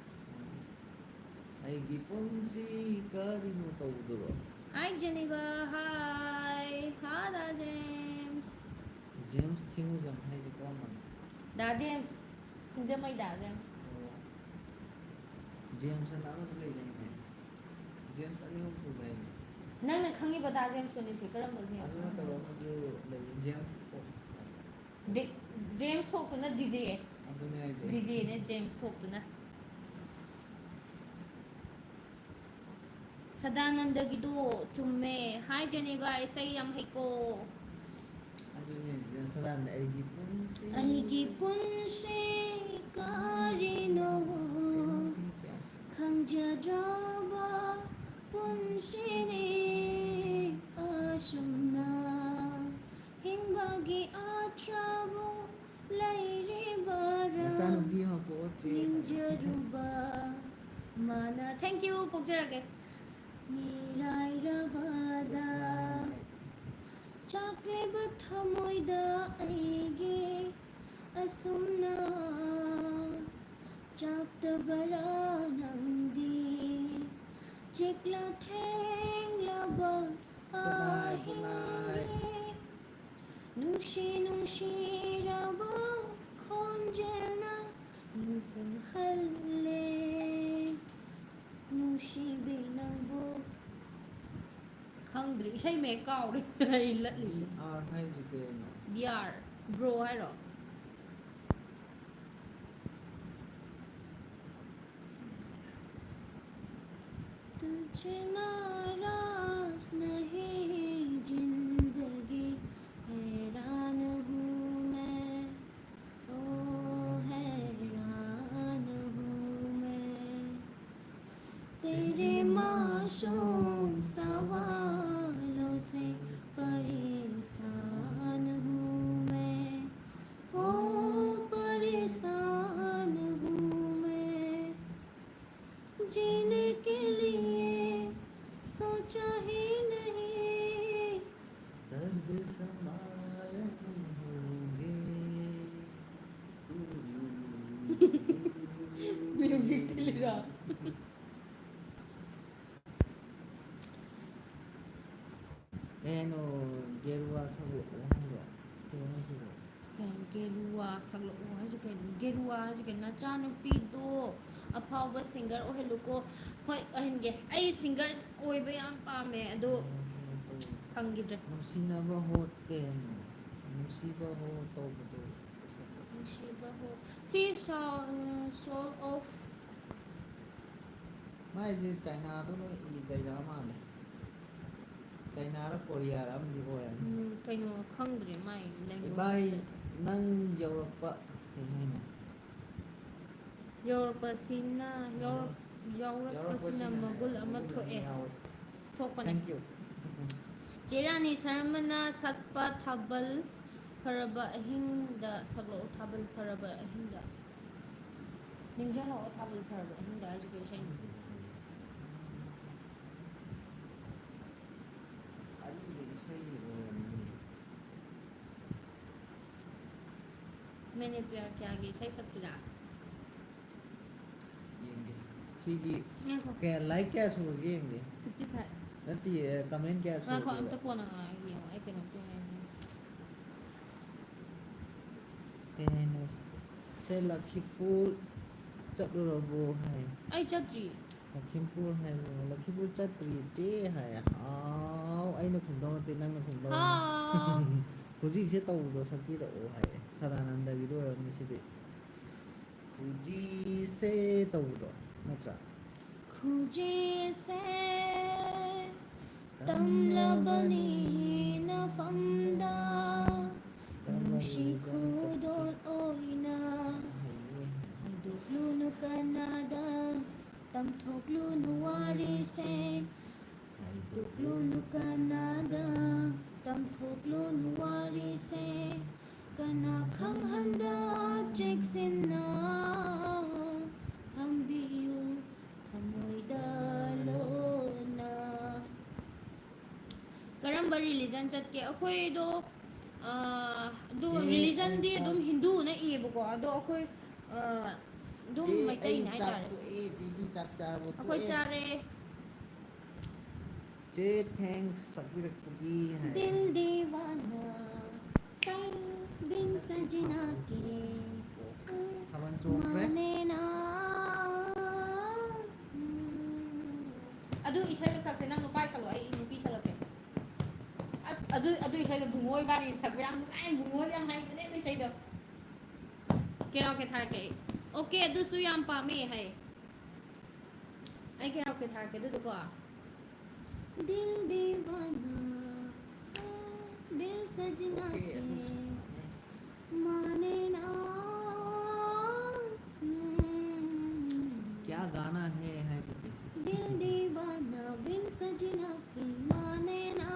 ꯑꯩꯒꯤ ꯄꯨꯟꯁꯤ ꯀꯔꯤꯅꯣ ꯇꯧꯕꯗꯨꯔꯣ? Hi Jennifer, hi. Hi ꯗꯥ ꯖꯦꯝꯁ꯫ ꯖꯦꯝꯁ ꯊꯤꯡꯖꯝ ꯍꯥꯏꯁꯦ ꯀꯔꯝꯕꯅꯣ? ꯗꯥ ꯖꯦꯝꯁ꯫ ꯁꯤꯡꯖꯃꯩ ꯗꯥ ꯖꯦꯝꯁ꯫ ꯑꯣ꯫ ꯖꯦꯝꯁ ꯑꯅ ꯑꯃꯁꯨ ꯂꯩꯗꯥꯏꯅꯦ? ꯖꯦꯝꯁ ꯑꯅꯤ ꯑꯍꯨꯝ ꯁꯨꯗꯥꯏꯅꯦ? ꯅꯪꯅ ꯈꯪꯉꯤꯕ ꯗꯥ ꯖꯦꯝꯁꯇꯨꯅꯤ ꯁꯤ꯫ ꯀꯔꯝꯕ ꯖꯦꯝꯁ? ꯑꯗꯨ ꯅꯠꯇꯕ ꯑꯃꯁꯨ ꯂꯩ, ꯖꯦꯝꯁ ꯊꯣꯛ꯫ ꯗꯤ-, ꯖꯦꯝꯁ ꯊꯣꯛꯇꯨꯅ ꯗꯤ ꯖꯦ꯫ ꯑꯗꯨꯅꯦ ꯍꯥꯏꯁꯦ꯫ ꯗꯤ ꯖꯦꯅꯦ ꯖꯦꯝꯁ ꯊꯣꯛꯇꯨꯅ꯫ ꯁꯗꯥꯅꯟꯗꯒꯤꯗꯣ ꯆꯨꯝꯃꯦ꯫ Hi ꯖꯦꯅꯤꯕꯥ, ꯏꯁꯩ ꯌꯥꯝ ꯍꯩꯀꯣ꯫ ꯑꯗꯨꯅꯦ, ꯁꯗꯥꯅꯟꯗ, ꯑꯩꯒꯤ ꯄꯨꯟꯁꯤ꯫ ꯑꯩꯒꯤ ꯄꯨꯟꯁꯤ ꯀꯔꯤꯅꯣ? ꯆꯍꯤ ꯀꯌꯥ ꯁꯨꯔꯦ? ꯈꯪꯖꯗ꯭ꯔꯕ ꯄꯨꯟꯁꯤꯅꯤ ꯑꯁꯨꯝꯅ꯫ ꯍꯤꯡꯕꯒꯤ ꯑꯥꯔꯊꯕꯨ ꯂꯩꯔꯤꯕꯔꯥ? ꯅꯆꯥꯅꯨꯄꯤ ꯑꯃ ꯄꯣꯛꯑꯣ, ꯆꯦ꯫ ꯅꯤꯡꯖꯔꯨꯕ ꯃꯥꯅ꯫ Thank you, ꯄꯣꯛꯆꯔꯒꯦ꯫ ꯃꯤꯔꯥꯏꯔꯕꯗ ꯆꯥꯛꯂꯤꯕ ꯊꯃꯣꯏꯗ ꯑꯩꯒꯤ ꯑꯁꯨꯝꯅ ꯆꯥꯛꯇꯕꯔꯥ ꯅꯪꯗꯤ? ꯆꯤꯛꯂ ꯊꯦꯡꯂꯕ ꯒꯨꯗ ꯅꯥꯏꯠ, ꯒꯨꯗ ꯅꯥꯏꯠ꯫ ꯑꯍꯤꯡꯒꯤ ꯅꯨꯡꯁꯤ ꯅꯨꯡꯁꯤꯔꯕ ꯈꯣꯟꯖꯦꯜꯅ ꯅꯤꯡꯁꯤꯡꯍꯜꯂꯦ꯫ ꯅꯨꯡꯁꯤꯕꯤ ꯅꯪꯕꯨ ꯈꯪꯗ꯭ꯔꯦ, ꯏꯁꯩ ꯃꯌꯦꯛ ꯀꯥꯎꯔꯦ꯫ ꯑꯩ ꯂꯠꯂꯤꯁꯦ꯫ ꯕꯤ ꯑꯥꯔ ꯍꯥꯏꯁꯦ ꯀꯩꯅꯣ? ꯕꯤ ꯑꯥꯔ, ꯕ꯭ꯔꯣ ꯍꯥꯏꯔꯣ? तुझे नाराज नहीं जिंदगी, हैरान हूँ मैं, ओ हैरान हूँ मैं। तेरे मासूम सवालों से परेशान हूँ मैं, हो परेशान हूँ मैं। जीने के लिए सोचा ही नहीं। दर्द संभालने होंगे। ꯃ꯭ꯌꯨꯖꯤꯛ ꯊꯤꯜꯂꯤꯔꯣ? ꯀꯩꯅꯣ, ꯒꯦꯔꯨꯋꯥ ꯁꯛꯂꯛꯑꯣ ꯍꯥꯏꯔꯣ? ꯀꯩꯅꯣ ꯁꯤꯕꯣ? ꯀꯩꯅꯣ ꯒꯦꯔꯨꯋꯥ ꯁꯛꯂꯛꯑꯣ ꯍꯥꯏꯁꯦ ꯀꯩꯅꯣ? ꯒꯦꯔꯨꯋꯥ ꯍꯥꯏꯁꯦ ꯀꯩꯅꯣ? ꯅꯆꯥꯅꯨꯄꯤꯗꯣ ꯑꯐꯥꯎꯕ ꯁꯤꯡꯒꯔ ꯑꯣꯏꯍꯜꯂꯨꯀꯣ꯫ ꯍꯣꯏ, ꯑꯣꯏꯍꯟꯒꯦ꯫ ꯑꯩ ꯁꯤꯡꯒꯔ ꯑꯣꯏꯕ ꯌꯥꯝ ꯄꯥꯝꯃꯦ, ꯑꯗꯣ ꯐꯪꯈꯤꯗ꯭ꯔꯦ꯫ ꯅꯨꯡꯁꯤꯅꯕ ꯍꯣ ꯀꯩꯅꯣ? ꯅꯨꯡꯁꯤꯕ ꯍꯣ ꯇꯧꯕꯗꯣ꯫ ꯅꯨꯡꯁꯤꯕ ꯍꯣ꯫ ꯁꯤ ꯁꯣ-, ꯁꯣꯜ ꯑꯣꯐ ꯃꯥꯏꯁꯦ ꯆꯥꯏꯅꯥꯗ ꯂꯣꯏ ꯏ ꯆꯩꯅꯥ ꯃꯥꯜꯂꯦ꯫ ꯆꯥꯏꯅꯥꯔ ꯀꯣꯔꯤꯌꯥꯔ ꯑꯃꯗꯤ ꯑꯣꯏꯔꯅꯤ꯫ ꯎꯝ, ꯀꯩꯅꯣ ꯈꯪꯗ꯭ꯔꯦ ꯃꯥꯏ language ꯏꯕꯥꯏ, ꯑꯝꯇ꯫ ꯅꯪ ꯌꯧꯔꯛꯄ ꯀꯩ ꯍꯥꯏꯅꯤ? ꯌꯧꯔꯛꯄꯁꯤꯅ, ꯌꯧꯔꯛ-, ꯌꯧꯔꯛꯄꯁꯤꯅ ꯌꯧꯔꯛꯄꯁꯤꯅ ꯃꯒꯨꯟ ꯑꯃ ꯃꯒꯨꯟ ꯑꯃ ꯊꯣꯛꯑꯦ꯫ ꯌꯥꯎꯋꯦ꯫ ꯊꯣꯛꯄꯅꯦ꯫ Thank you꯫ ꯆꯦ ꯔꯥꯅꯤ ꯁꯔꯃꯅ ꯁꯛꯄ ꯊꯥꯕꯜ ꯐꯔꯕ ꯑꯍꯤꯡꯗ ꯁꯛꯂꯛꯑꯣ, ꯊꯥꯕꯜ ꯐꯔꯕ ꯑꯍꯤꯡꯗ꯫ ꯅꯤꯡꯁꯤꯡꯉꯛꯑꯣ, ꯊꯥꯕꯜ ꯐꯔꯕ ꯑꯍꯤꯡꯗ ꯍꯥꯏꯁꯦ ꯀꯩ ꯏꯁꯩꯅꯣ? ꯑꯔꯤꯕ ꯏꯁꯩ ꯑꯣꯏꯔꯝꯅꯤ꯫ मैंने प्यार कियाꯒꯤ ꯏꯁꯩ ꯁꯛꯁꯤꯔꯥ? ꯌꯦꯡꯒꯦ꯫ ꯁꯤꯒꯤ ꯉꯥꯏꯈꯣ꯫ ꯀꯌꯥ, ꯂꯥꯏꯛ ꯀꯌꯥ ꯁꯨꯔꯒꯦ ꯌꯦꯡꯒꯦ꯫ Fifty five. ꯅꯠꯇꯤꯌꯦ, ꯀꯃꯦꯟ ꯀꯌꯥ ꯉꯥꯏꯈꯣ, ꯁꯨꯔꯒꯦꯕ? ꯑꯝꯇ ꯀꯣꯟꯅ ꯉꯥꯏ-, ꯌꯦꯡꯉꯣ, ꯑꯩ ꯀꯩꯅꯣꯝꯇ ꯌꯦꯡꯉꯦ꯫ ꯀꯩ ꯍꯥꯏꯅꯣ? ꯁꯦ ꯂꯈꯤꯄꯨꯔ ꯆꯠꯂꯨꯔꯕꯣ ꯍꯥꯏ꯫ ꯑꯩ ꯆꯠꯇ꯭ꯔꯤ꯫ ꯂꯈꯤꯝꯄꯨꯔ ꯍꯥꯏꯕ, ꯂꯈꯤꯄꯨꯔ ꯆꯠꯇ꯭ꯔꯤ ꯏꯆꯦ ꯍꯥꯏ꯫ ꯍꯥꯎ, ꯑꯩꯅ ꯈꯨꯝꯗꯧ ꯅꯠꯇꯦ, ꯅꯪꯅ ꯈꯨꯝꯗꯧꯅꯤ꯫ ꯍꯥꯎ꯫ ꯈꯨꯖꯤꯁꯦ ꯇꯧꯕꯗꯣ ꯁꯛꯄꯤꯔꯛꯑꯣ ꯍꯥꯏ꯫ ꯁꯗꯥꯅꯟꯗꯒꯤꯗꯣ ꯑꯣꯏꯔꯝꯅꯤ ꯁꯤꯗꯤ꯫ ꯈꯨꯖꯤꯁꯦ ꯇꯧꯕꯗꯣ ꯅꯠꯇ꯭ꯔꯥ? ꯈꯨꯖꯤꯁꯦ ꯇꯝꯂꯕꯅꯤ ꯅꯐꯝꯗ, ꯅꯨꯡꯁꯤ ꯈꯨꯗꯣꯜ ꯑꯣꯏꯅ꯫ ꯍꯥꯏꯗꯣꯛꯂꯨꯅꯨ ꯀꯅꯥꯗ, ꯇꯝꯊꯣꯛꯂꯨꯅꯨ ꯋꯥꯔꯤꯁꯦ꯫ ꯍꯥꯏꯗꯣꯛꯂꯨꯅꯨ ꯀꯅꯥꯗ, ꯇꯝꯊꯣꯛꯂꯨꯅꯨ ꯋꯥꯔꯤꯁꯦ꯫ ꯀꯅꯥ ꯈꯪꯍꯟꯗ ꯆꯦꯛꯁꯤꯟꯅ ꯊꯝꯕꯤꯌꯨ ꯊꯃꯣꯏꯗ ꯂꯣꯟꯅ꯫ ꯀꯔꯝꯕ ꯔꯤꯂꯤꯖꯟ ꯆꯠꯀꯦ? ꯑꯩꯈꯣꯏꯗꯣ, ꯑ, ꯑꯗꯨ ꯆꯦ, ꯔꯤꯂꯤꯖꯟꯗꯤ ꯑꯩ ꯑꯗꯨꯝ ꯆꯥꯛ ꯍꯤꯟꯗꯨꯅ ꯏꯌꯦꯕꯀꯣ, ꯑꯗꯣ ꯑꯩꯈꯣꯏ, ꯑ, ꯑꯗꯨꯝ ꯆꯦ, ꯑꯩ ꯃꯩꯇꯩꯅ ꯆꯥꯛ ꯍꯥꯏꯇꯥꯔꯦ꯫ ꯇꯣꯛꯑꯦ, ꯆꯦꯗꯤ ꯆꯥꯛ ꯆꯥꯔꯕꯣ? ꯑꯩꯈꯣꯏ ꯇꯣꯛꯑꯦ꯫ ꯆꯥꯔꯦ꯫ ꯆꯦ, ꯊꯦꯡꯁ ꯁꯛꯄꯤꯔꯛꯄꯒꯤ ꯍꯥꯏ꯫ ꯗꯤꯜ ꯗꯤꯋꯥꯅ ꯇꯥꯏ ꯕꯤꯟ ꯁꯖꯤꯅꯥ ꯀꯦ ꯊꯥꯕꯜ ꯆꯣꯡꯈ꯭ꯔꯦ꯫ ꯃꯥꯅꯦ ꯅꯥ꯫ ꯎꯝ꯫ ꯑꯗꯨ ꯏꯁꯩꯗꯣ ꯁꯛꯁꯦ, ꯅꯪ ꯅꯨꯄꯥ ꯁꯛꯂꯣ, ꯑꯩ ꯅꯨꯄꯤ ꯁꯛꯂꯛꯀꯦ꯫ ꯑꯁ, ꯑꯗꯨ, ꯑꯗꯨ ꯏꯁꯩꯗꯣ ꯕꯨꯡꯉꯣ ꯏꯕꯥꯅꯤ ꯁꯛꯄ ꯌꯥꯝ ꯅꯨꯡꯉꯥꯏ, ꯕꯨꯡꯉꯣ ꯌꯥꯝ ꯍꯩꯕꯅꯦ ꯑꯗꯨ ꯏꯁꯩꯗꯣ꯫ ꯀꯦꯔꯥꯎꯀꯦ ꯊꯥꯔꯛꯀꯦ ꯑꯩ꯫ ꯑꯣꯀꯦ, ꯑꯗꯨꯁꯨ ꯌꯥꯝ ꯄꯥꯝꯃꯦ ꯍꯥꯏ꯫ ꯑꯩ ꯀꯦꯔꯥꯎꯀꯦ ꯊꯥꯔꯛꯀꯦ ꯑꯗꯨꯗꯨꯀꯣ꯫ ꯗꯤꯜ ꯗꯤꯋꯥꯅꯥ, ꯗꯤꯜ ꯁꯖꯅꯥ ꯑꯣꯀꯦ, ꯀꯦ ꯑꯗꯨꯁꯨ ꯄꯥꯝꯃꯦ꯫ ꯃꯥꯅꯦ ꯅꯥ꯫ ꯎꯝ꯫ क्या गाना है ꯍꯥꯏꯁꯤꯗꯤ? ꯗꯤꯜ ꯗꯤꯋꯥꯅꯥ ꯕꯤꯟ ꯁꯖꯅꯥ ꯀꯦ ꯃꯥꯅꯦ ꯅꯥ꯫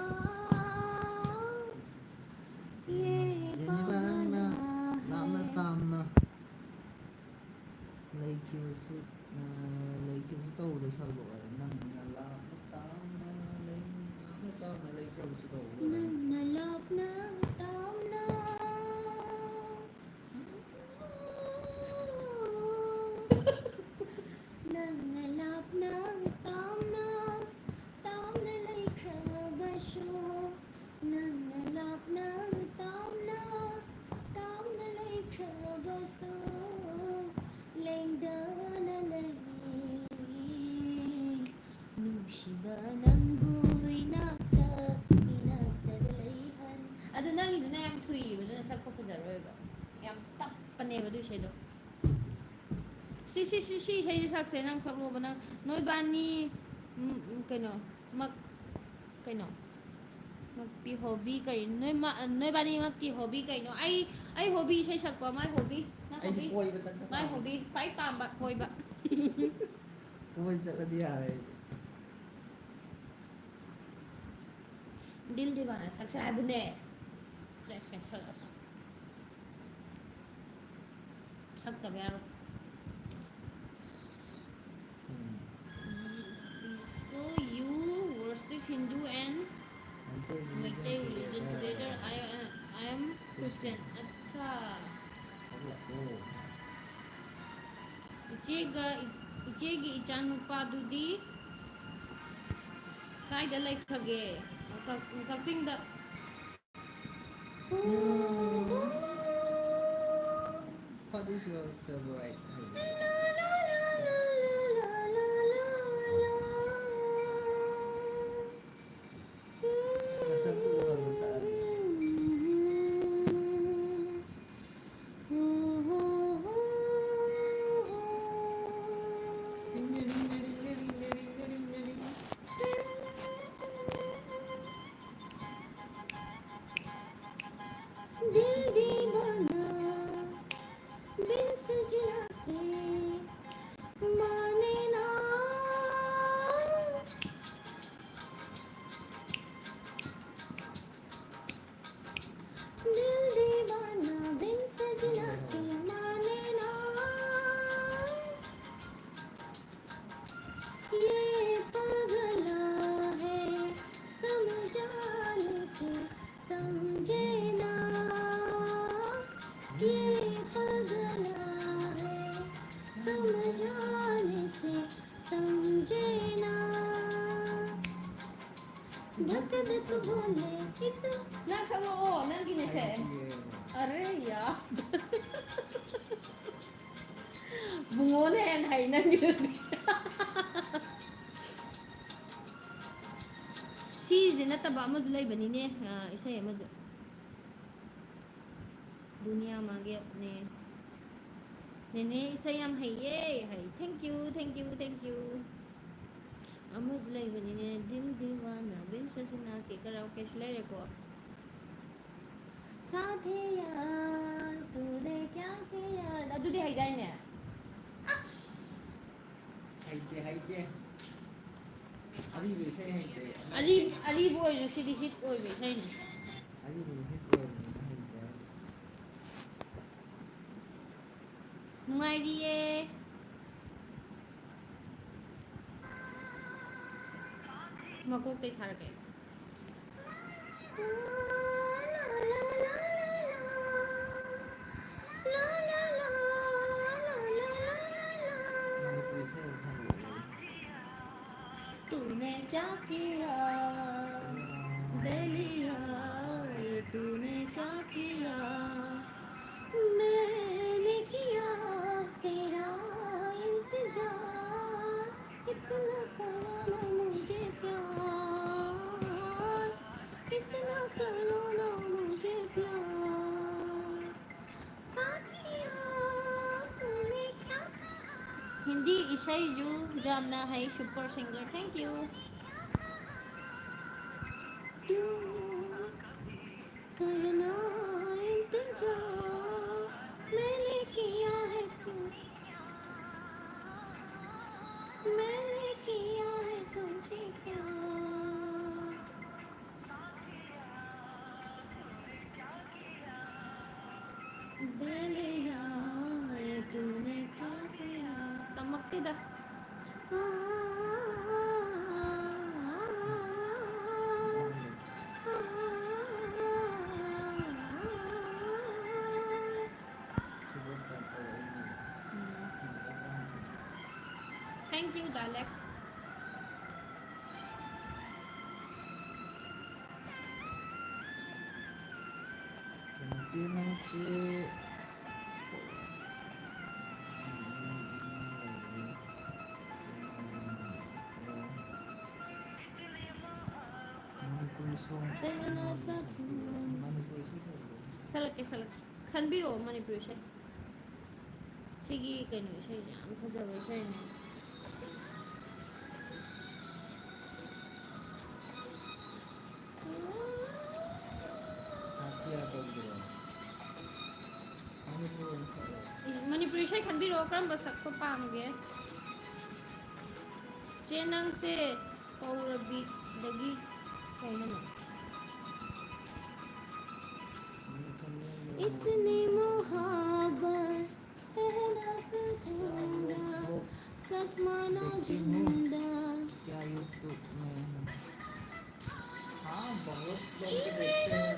ꯌꯦ ꯖꯦꯅꯤꯕꯥ ꯅꯪꯅ ꯄꯥꯒꯜꯅꯥ ꯂꯥꯞꯅ ꯍꯦ꯫ ꯇꯥꯝꯅ ꯂꯩꯈꯤꯕꯁꯨ, ꯑ, ꯂꯩꯈꯤꯕꯁꯨ ꯇꯧꯕꯗꯣ ꯁꯛꯂꯛꯑꯣ꯫ ꯅꯪꯅ ꯂꯥꯞꯅ ꯇꯥꯝꯅ ꯂꯩ-, ꯂꯥꯞꯅ ꯇꯥꯝꯅ ꯂꯩꯈ꯭ꯔꯕꯁꯨ ꯇꯧꯕꯗꯣ꯫ ꯅꯪꯅ ꯂꯥꯞꯅ ꯇꯥꯝꯅ, ꯅꯪꯅ ꯅꯨꯡꯁꯤꯕ ꯅꯪꯕꯨ ꯏꯅꯥꯛꯇ, ꯏꯅꯥꯛꯇ ꯂꯩꯍꯟ-, ꯑꯗꯨ ꯅꯪꯒꯤꯗꯨꯅ ꯌꯥꯝ ꯊꯨꯏꯕ, ꯑꯗꯨꯅ ꯁꯛꯄ ꯐꯖꯔꯣꯏꯕ꯫ ꯌꯥꯝ ꯇꯞꯄꯅꯦꯕ ꯑꯗꯨ ꯏꯁꯩꯗꯣ꯫ ꯁꯤ, ꯁꯤ, ꯁꯤ, ꯁꯤ ꯏꯁꯩꯁꯦ ꯁꯛꯁꯦ, ꯅꯪ ꯁꯛꯂꯣꯕ, ꯅꯪ, ꯅꯣꯏꯕꯥꯅꯤ, ꯎꯝ, ꯎꯝ, ꯀꯩꯅꯣ, ꯃꯛ-, ꯀꯩꯅꯣ? ꯃꯛꯄꯤ ꯍꯣꯕꯤ ꯀꯔꯤ? ꯅꯣꯏ ꯃ-, ꯅꯣꯏꯕꯥꯅꯤꯃꯛꯀꯤ ꯍꯣꯕꯤ ꯀꯩꯅꯣ? ꯑꯩ, ꯑꯩ ꯍꯣꯕꯤ ꯏꯁꯩ ꯁꯛꯄ, my hobby, my ꯑꯩꯗꯤ hobby, ꯀꯣꯏꯕ ꯆꯠꯄ my ꯄꯥꯝꯃꯤ꯫ Hobby, ꯈ꯭ꯋꯥꯏ ꯄꯥꯝꯕ ꯀꯣꯏꯕ꯫ ꯀꯣꯏꯕ ꯆꯠꯂꯗꯤ ꯌꯥꯔꯦ ꯑꯩꯗꯤ꯫ ꯗꯤꯜ ꯗꯤꯋꯥꯅ ꯁꯛꯁꯦ ꯍꯥꯏꯕꯅꯦ꯫ ꯁꯦ, ꯁꯦ, ꯁꯛ-, ꯑꯁ꯫ ꯁꯛꯇꯕ ꯌꯥꯔꯣꯏ꯫ ꯎꯝ꯫ So you worship Hindu and Meitei religion together꯫ I, I am Christian꯫ ꯑꯠꯁꯥ꯫ ꯁꯛꯂꯛꯑꯣ꯫ ꯏꯆꯦꯒ, ꯏꯆꯦꯒꯤ ꯏꯆꯥꯅꯨꯄꯥꯗꯨꯗꯤ ꯀꯥꯏꯗ ꯂꯩꯈ꯭ꯔꯒꯦ? ꯀꯛ-, ꯀꯛꯆꯤꯡꯗ꯫ What is your favorite? ꯍꯥꯏꯗꯤ, ꯃꯁꯛꯇꯨ ꯎꯍꯜꯂꯣ ꯁꯛꯑꯗꯤ꯫ दिल दीवाना बिन सजना के माने ना। दिल दीवाना बिन सजना के माने ना। ये पगला है समझाने से समझे ना। ये पगला है समझाने से समझे ना। धक धक बोले इत-, ꯅꯪ ꯁꯛꯂꯛꯑꯣ, ꯅꯪꯒꯤꯅꯦꯁꯦ꯫ ꯍꯩꯇꯤꯌꯦ꯫ ꯑꯔꯦ ꯌꯥ꯫ ꯕꯨꯡꯉꯣꯅ ꯍꯦꯟꯅ ꯍꯩ ꯅꯪꯒꯤꯗꯨꯗꯤ꯫ ꯁꯤꯁꯦ ꯅꯠꯇꯕ ꯑꯃꯁꯨ ꯂꯩꯕꯅꯤꯅꯦ, ꯑ, ꯏꯁꯩ ꯑꯃꯁꯨ꯫ ꯗꯨꯅꯤꯌꯥ ꯃꯥꯒꯦ ꯑꯞꯅꯦ꯫ ꯅꯦꯅꯦ ꯏꯁꯩ ꯌꯥꯝ ꯍꯩꯌꯦ ꯍꯥꯏ꯫ Thank you, thank you, thank you꯫ ꯑꯃꯁꯨ ꯂꯩꯕꯅꯤꯅꯦ, ꯗꯤꯜ ꯗꯤꯋꯥꯅꯥ ꯕꯤꯟ ꯁꯖꯅꯥ ꯀꯦ ꯀꯔꯥꯎꯀꯦꯁꯨ ꯂꯩꯔꯦꯀꯣ꯫ ꯁꯥꯊꯦ ꯌꯥꯔ ꯇꯨꯅꯦ ꯀꯌꯥ ꯀꯤꯌꯥ, ꯑꯗꯨꯗꯤ ꯍꯩꯗꯥꯏꯅꯦ? ꯑꯁ! ꯍꯩꯇꯦ, ꯍꯩꯇꯦ꯫ ꯑꯔꯤꯕ ꯏꯁꯩ ꯍꯩꯇꯦ꯫ ꯑꯔꯤ-, ꯑꯔꯤꯕ ꯑꯣꯏꯔꯁꯨ ꯁꯤꯗꯤ hit ꯑꯣꯏꯕ ꯏꯁꯩꯅꯤ꯫ ꯑꯔꯤꯕꯗꯤ hit ꯑꯣꯏꯕꯅꯤꯅ ꯍꯩꯇꯦ ꯍꯥꯏꯁꯦ꯫ ꯅꯨꯡꯉꯥꯏꯔꯤꯌꯦ꯫ ꯃꯀꯣꯛꯇꯩ ꯊꯥꯔꯛꯀꯦ꯫ ꯃꯅꯤꯄꯨꯔꯤ ꯏꯁꯩ ꯑꯃ ꯁꯛꯂꯛꯑꯣ꯫ तूने क्या किया, बेलिया, तूने क्या किया, मैंने किया तेरा इंतजार, इतना करो ना मुझे प्यार, इतना करो ना मुझे प्यार। साथिया, तूने क्या किया? हिंदी ईसाई जू जामना है, super singer, thank you। तू करना इंतजार, मैंने किया है तू, मैंने किया है तुझे प्यार। बेलिया, ये तूने क्या किया? ꯇꯝꯃꯛꯇꯦꯗ꯫ Thank you, Dalex. ꯀꯩꯅꯣ, ꯆꯦ, ꯅꯪꯁꯦ ꯃꯤ ꯑꯃ, ꯃꯤ ꯑꯃ ꯂꯩꯔꯦ꯫ ꯆꯦ, ꯃꯤ ꯑꯃ ꯂꯩꯔꯦꯀꯣ꯫ ꯁꯣꯡ ꯁꯩꯍꯦꯜ ꯁꯛꯄ ꯃꯅꯤꯄꯨꯔꯤ ꯏꯁꯩ ꯁꯛꯄꯗꯣ꯫ ꯁꯛꯂꯛꯀꯦ, ꯁꯛꯂꯛꯀꯦ꯫ ꯈꯟꯕꯤꯔꯛꯑꯣ ꯃꯅꯤꯄꯨꯔꯤ ꯏꯁꯩ꯫ ꯁꯤꯒꯤ ꯀꯩꯅꯣ ꯏꯁꯩꯁꯦ ꯌꯥꯝ ꯐꯖꯕ ꯏꯁꯩꯅꯦ꯫ ꯁꯥꯊꯤꯌꯥ ꯇꯧꯕꯗꯨꯔꯣ? ꯃꯅꯤꯄꯨꯔ ꯑꯣꯏꯅ ꯁꯛꯑꯣ꯫ ꯏꯁ, ꯃꯅꯤꯄꯨꯔꯤ ꯏꯁꯩ ꯈꯟꯕꯤꯔꯛꯑꯣ, ꯀꯔꯝꯕ ꯁꯛꯄ ꯄꯥꯝꯒꯦ? ꯆꯦ, ꯅꯪꯁꯦ ꯄꯧꯔꯕꯤꯗꯒꯤ ꯀꯩꯅꯣꯅꯣ? ꯏꯇꯅꯤ ꯃꯣꯍꯥꯕꯠ ꯁꯦ ꯍꯦ ꯅꯥ ꯁꯦ ꯊꯣꯡꯗꯥ, ꯁꯆ ꯃꯥꯅꯣ ꯖꯤꯟꯗꯥ꯫ क्या YouTube में है? हाँ, बहुत लोग तो देखते हैं।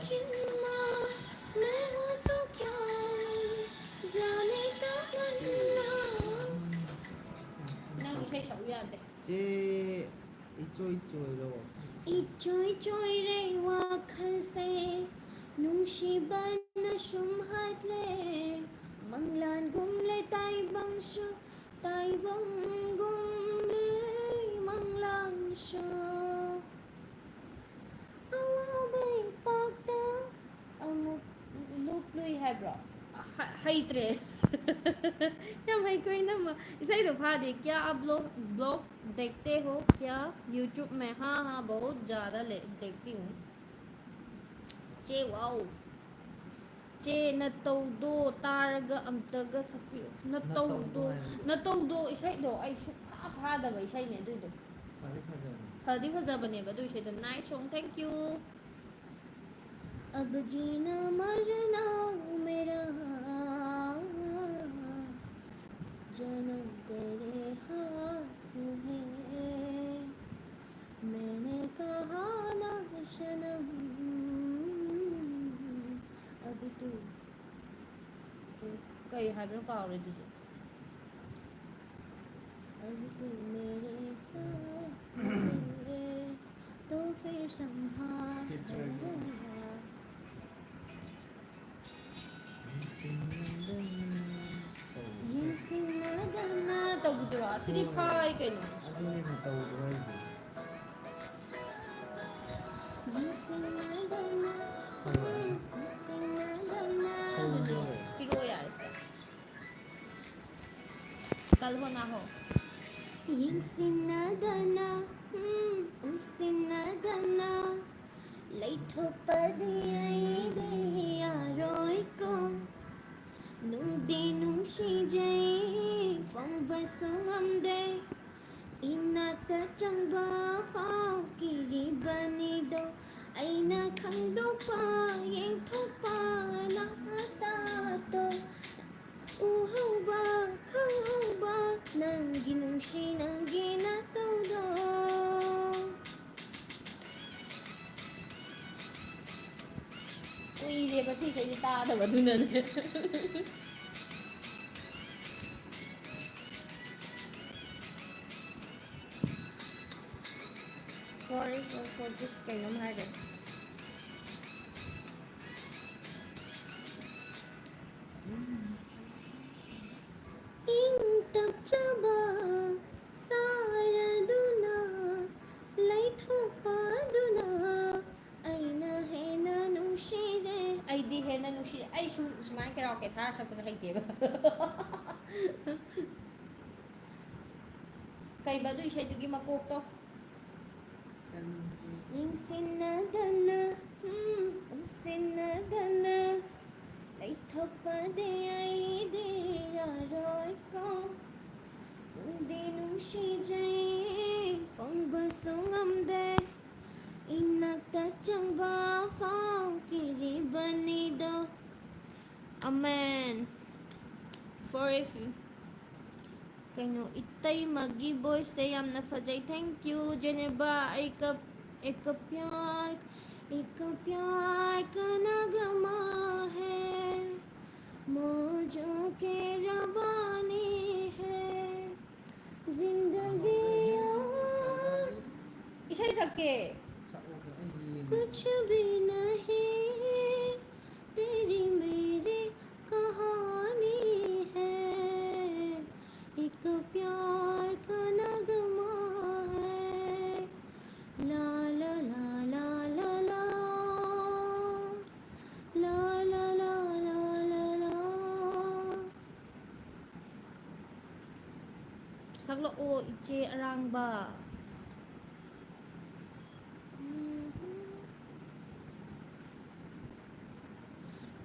ꯅꯪ ꯏꯁꯩ ꯁꯛꯎ ꯌꯥꯗꯦ꯫ ꯆꯦ, ꯏꯆꯣꯏ ꯆꯣꯏꯔꯣ꯫ ꯏꯆꯣꯏ ꯆꯣꯏꯔꯦ ꯋꯥꯈꯜꯁꯦ, ꯅꯨꯡꯁꯤꯕꯅ ꯁꯨꯝ ꯍꯥꯠꯂꯦ꯫ ꯃꯪꯂꯥꯟꯒꯨꯝꯂꯦ ꯇꯥꯏꯕꯪꯁꯨ, ꯇꯥꯏꯕꯪꯒꯨꯝꯂꯦ ꯃꯪꯂꯥꯟꯁꯨ꯫ ꯑꯋꯥꯕ ꯏꯄꯥꯛꯇ ꯑꯃꯨꯛ ꯂꯨꯞꯂꯨꯏ ꯍꯥꯏꯕ꯭ꯔꯣ? ꯍ-, ꯍꯩꯇ꯭ꯔꯦ꯫ ꯌꯥꯝ ꯍꯩꯀꯣ ꯏꯅꯝꯃ꯫ ꯏꯁꯩꯗꯣ ꯐꯥꯗꯦ꯫ क्या आप लोग ब्लॉग देखते हो क्या YouTube में? हाँ, हाँ, बहुत ज़्यादा ले-, देखती हूँ। ꯆꯦ, wow꯫ ꯆꯦ, ꯅꯇꯧꯗꯣ ꯇꯥꯔꯒ ꯑꯝꯇꯒ ꯁꯛꯄꯤꯔꯣ꯫ ꯅꯇꯧꯗꯣ, ꯅꯇꯧꯗꯣ ꯍꯥꯏꯕꯗꯣ꯫ ꯅꯇꯧꯗꯣ ꯏꯁꯩꯗꯣ ꯑꯩ ꯁꯨꯛꯐꯥ ꯐꯥꯗꯕ ꯏꯁꯩꯅꯦ ꯑꯗꯨꯏꯗꯣ꯫ ꯐꯗꯤ ꯐꯖꯕꯅꯦ꯫ ꯐꯗꯤ ꯐꯖꯕꯅꯦꯕ ꯑꯗꯨ ꯏꯁꯩꯗꯣ꯫ Nice song, thank you꯫ अब जीना मरना मेरा जन्म तेरे हाथ है। मैंने कहा ना सनम, अब तू, तू ꯀꯩ ꯍꯥꯏꯕꯅꯣ ꯀꯥꯎꯔꯦ ꯑꯗꯨꯁꯨ꯫ अब तू मेरे साथ है, तो फिर संभाल। चित्र ये। ꯌꯦꯡꯁꯤꯟꯅꯗꯅ ꯇꯧꯕꯗꯨꯔꯣ? ꯑꯁꯤꯗꯤ ꯍꯣꯏ꯫ ꯐꯥꯏ ꯀꯩꯅꯣ꯫ ꯑꯗꯨꯅꯤꯅꯦ ꯇꯧꯗ꯭ꯔꯣ ꯍꯥꯏꯁꯦ? ꯌꯦꯡꯁꯤꯟꯅꯗꯅ ꯁꯤꯟꯅꯗꯅ, ꯎꯝ, ꯁꯤꯟꯅꯗꯅ꯫ ꯄꯤꯔꯛꯑꯣ ꯌꯥꯔꯦ ꯁꯤꯗ꯫ ꯀꯜ ꯍꯣ ꯅꯥ ꯍꯣ꯫ ꯌꯦꯡꯁꯤꯟꯅꯗꯅ, ꯎꯝ, ꯎꯁꯤꯟꯅꯗꯅ ꯂꯩꯊꯣꯛꯄꯗꯤ ꯑꯩꯗꯤ ꯌꯥꯔꯣꯏꯀꯣ꯫ ꯅꯨꯡꯗꯤ ꯅꯨꯡꯁꯤꯖꯩ, ꯐꯣꯡꯕꯁꯨ ꯉꯝꯗꯦ꯫ ꯏꯅꯥꯛꯇ ꯆꯪꯕ ꯐꯥꯎ ꯀꯤꯔꯤꯕꯅꯤꯗꯣ꯫ ꯑꯩꯅ ꯈꯪꯗꯣꯛꯄ, ꯌꯦꯡꯊꯣꯛꯄ ꯅꯪ ꯇꯥꯇꯣ꯫ ꯎꯍꯧꯕ, ꯈꯪꯍꯧꯕ ꯅꯪꯒꯤ ꯅꯨꯡꯁꯤ, ꯅꯪꯒꯤ ꯅꯇꯧꯗꯣ꯫ ꯀꯨꯏꯔꯦꯕ ꯁꯤ ꯏꯁꯩꯁꯦ ꯇꯥꯗꯕ, ꯑꯗꯨꯅꯅꯦ꯫ Sorry for, for this ꯀꯩꯅꯣꯝ ꯍꯥꯏꯔꯦ꯫ ꯏꯪ ꯇꯞꯆꯕ ꯁꯥꯔꯗꯨꯅ ꯂꯩꯊꯣꯛꯄꯗꯨꯅ ꯑꯩꯅ ꯍꯦꯟꯅ ꯅꯨꯡꯁꯤꯔꯦ꯫ ꯑꯩꯗꯤ ꯍꯦꯟꯅ ꯅꯨꯡꯁꯤꯔꯦ꯫ ꯑꯩ ꯁꯨꯝ ꯁꯨꯃꯥꯏꯅ karaoke ꯊꯥꯔ ꯁꯛꯄꯁꯦ ꯍꯩꯇꯦꯕ꯫ ꯀꯩꯕ ꯑꯗꯨ ꯏꯁꯩꯗꯨꯒꯤ ꯃꯀꯣꯛꯇꯣ? ꯌꯦꯡꯁꯤꯟꯅꯗꯅ, ꯎꯝ, ꯎꯁꯤꯟꯅꯗꯅ ꯂꯩꯊꯣꯛꯄꯗꯤ ꯑꯩꯗꯤ ꯌꯥꯔꯣꯏꯀꯣ꯫ ꯅꯨꯡꯗꯤ ꯅꯨꯡꯁꯤꯖꯩ, ꯐꯪꯕꯁꯨ ꯉꯝꯗꯦ꯫ ꯏꯅꯥꯛꯇ ꯆꯪꯕ ꯐꯥꯎ ꯀꯤꯔꯤꯕꯅꯤꯗꯣ꯫ Amen. For if you ꯀꯩꯅꯣ, ꯏꯇꯩꯃꯒꯤ voiceꯁꯦ ꯌꯥꯝꯅ ꯐꯖꯩ꯫ Thank you, ꯖꯦꯅꯦꯕꯥ꯫ ꯑꯩ ꯀꯞ, एक प्यार, एक प्यार का नगमा है, मौजों के रवानी है, जिंदगी और ꯏꯁꯩ ꯁꯛꯀꯦ꯫ कुछ भी नहीं, तेरी मेरी कहानी है, एक प्यार का नगमा है। ला ला ला ला ला ला। ꯁꯛꯂꯛꯑꯣ, ꯏꯆꯦ ꯑꯔꯥꯡꯕ꯫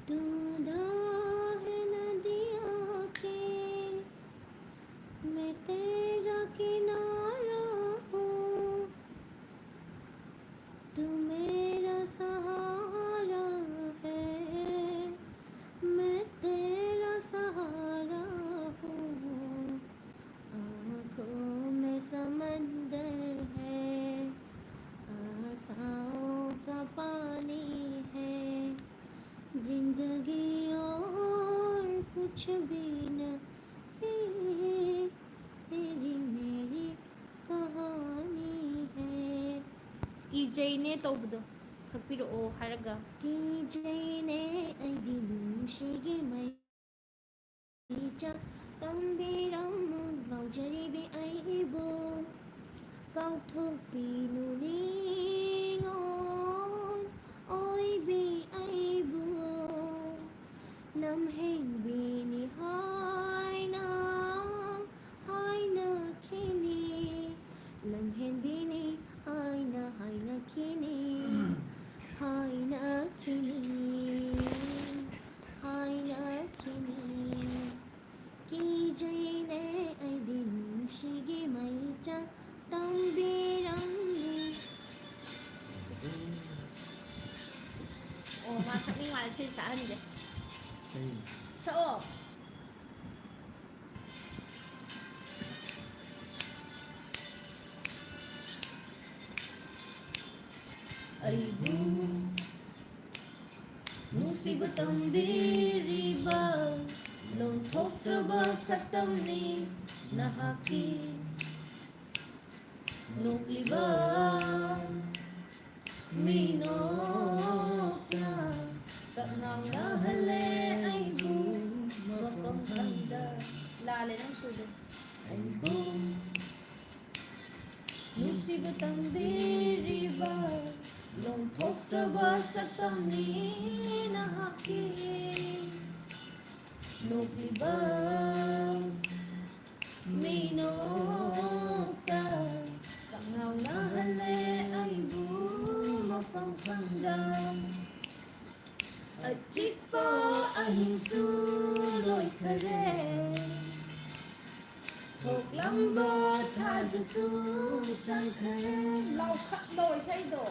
तू दो है नदियों के, मैं तेरा किनारा हूँ। तू मेरा सहारा है, मैं तेरा सहारा हूँ। आँखों में समंदर है, आशाओं का पानी है, जिंदगी और कुछ भी नहीं, तेरी मेरी कहानी है। ꯀꯤꯖꯩꯅꯦ ꯇꯧꯕꯗꯣ ꯁꯛꯄꯤꯔꯛꯑꯣ ꯍꯥꯏꯔꯒ꯫ ꯀꯤꯖꯩꯅꯦ ꯑꯩꯗꯤ ꯅꯨꯡꯁꯤꯒꯤ ꯃꯩ ꯆꯥꯛ ꯇꯝꯕꯤꯔꯝꯃꯨ ꯉꯥꯎꯖꯔꯤꯕꯤ ꯑꯩꯕꯨ꯫ ꯀꯥꯎꯊꯣꯛꯄꯤꯅꯨ ꯅꯤꯉꯣꯜ ꯑꯣꯏꯕꯤ ꯑꯩꯕꯨ꯫ ꯂꯝꯍꯦꯟꯕꯤꯅꯤ ꯍꯥꯏꯅ ꯍꯥꯏꯅꯈꯤꯅꯤ꯫ ꯂꯝꯍꯦꯟꯕꯤꯅꯤ ꯍꯥꯏꯅ ꯍꯥꯏꯅꯈꯤꯅꯤ꯫ ꯍꯥꯏꯅꯈꯤꯅꯤ꯫ ꯍꯥꯏꯅꯈꯤꯅꯤ꯫ ꯀꯤꯖꯩꯅꯦ ꯑꯩꯗꯤ ꯅꯨꯡꯁꯤꯒꯤ ꯃꯩꯆꯥꯛ ꯇꯝꯕꯤꯔꯝꯃꯤ꯫ ꯑꯣ, ꯃꯥ ꯁꯛꯅꯤꯡ ꯃꯥꯜꯂꯦ, ꯁꯤ ꯁꯛꯍꯟꯒꯦ꯫ ꯀꯔꯤ? ꯁꯛꯑꯣ꯫ ꯑꯩꯕꯨ ꯅꯨꯡꯁꯤꯕ ꯇꯝꯕꯤꯔꯤꯕ ꯂꯣꯟꯊꯣꯛꯇ꯭ꯔꯕ ꯁꯛꯇꯝꯅꯤ ꯅꯍꯥꯛꯀꯤ ꯅꯣꯛꯂꯤꯕ ꯃꯤꯅꯣꯛꯅ ꯀꯞꯅꯥꯡꯅꯍꯜꯂꯦ ꯑꯩꯕꯨ ꯃꯐꯝ ꯈꯪꯗ꯫ ꯂꯥꯜꯂꯦ ꯅꯪ ꯁꯨꯔꯗꯣ꯫ ꯑꯩꯕꯨ ꯅꯨꯡꯁꯤꯕ ꯇꯝꯕꯤꯔꯤꯕ ꯂꯣꯟꯊꯣꯛꯇ꯭ꯔꯕ ꯁꯛꯇꯝꯅꯤ ꯅꯍꯥꯛꯀꯤ ꯅꯣꯛꯂꯤꯕ ꯃꯤꯅꯣꯛ ꯑꯆꯤꯛꯄ ꯑꯍꯤꯡꯁꯨ ꯂꯣꯏꯈꯔꯦ꯫ ꯊꯣꯛꯂꯝꯕ ꯊꯥꯖꯁꯨ ꯆꯪꯈꯔꯦ꯫ ꯂꯥꯎꯈꯠꯂꯣ ꯏꯁꯩꯗꯣ꯫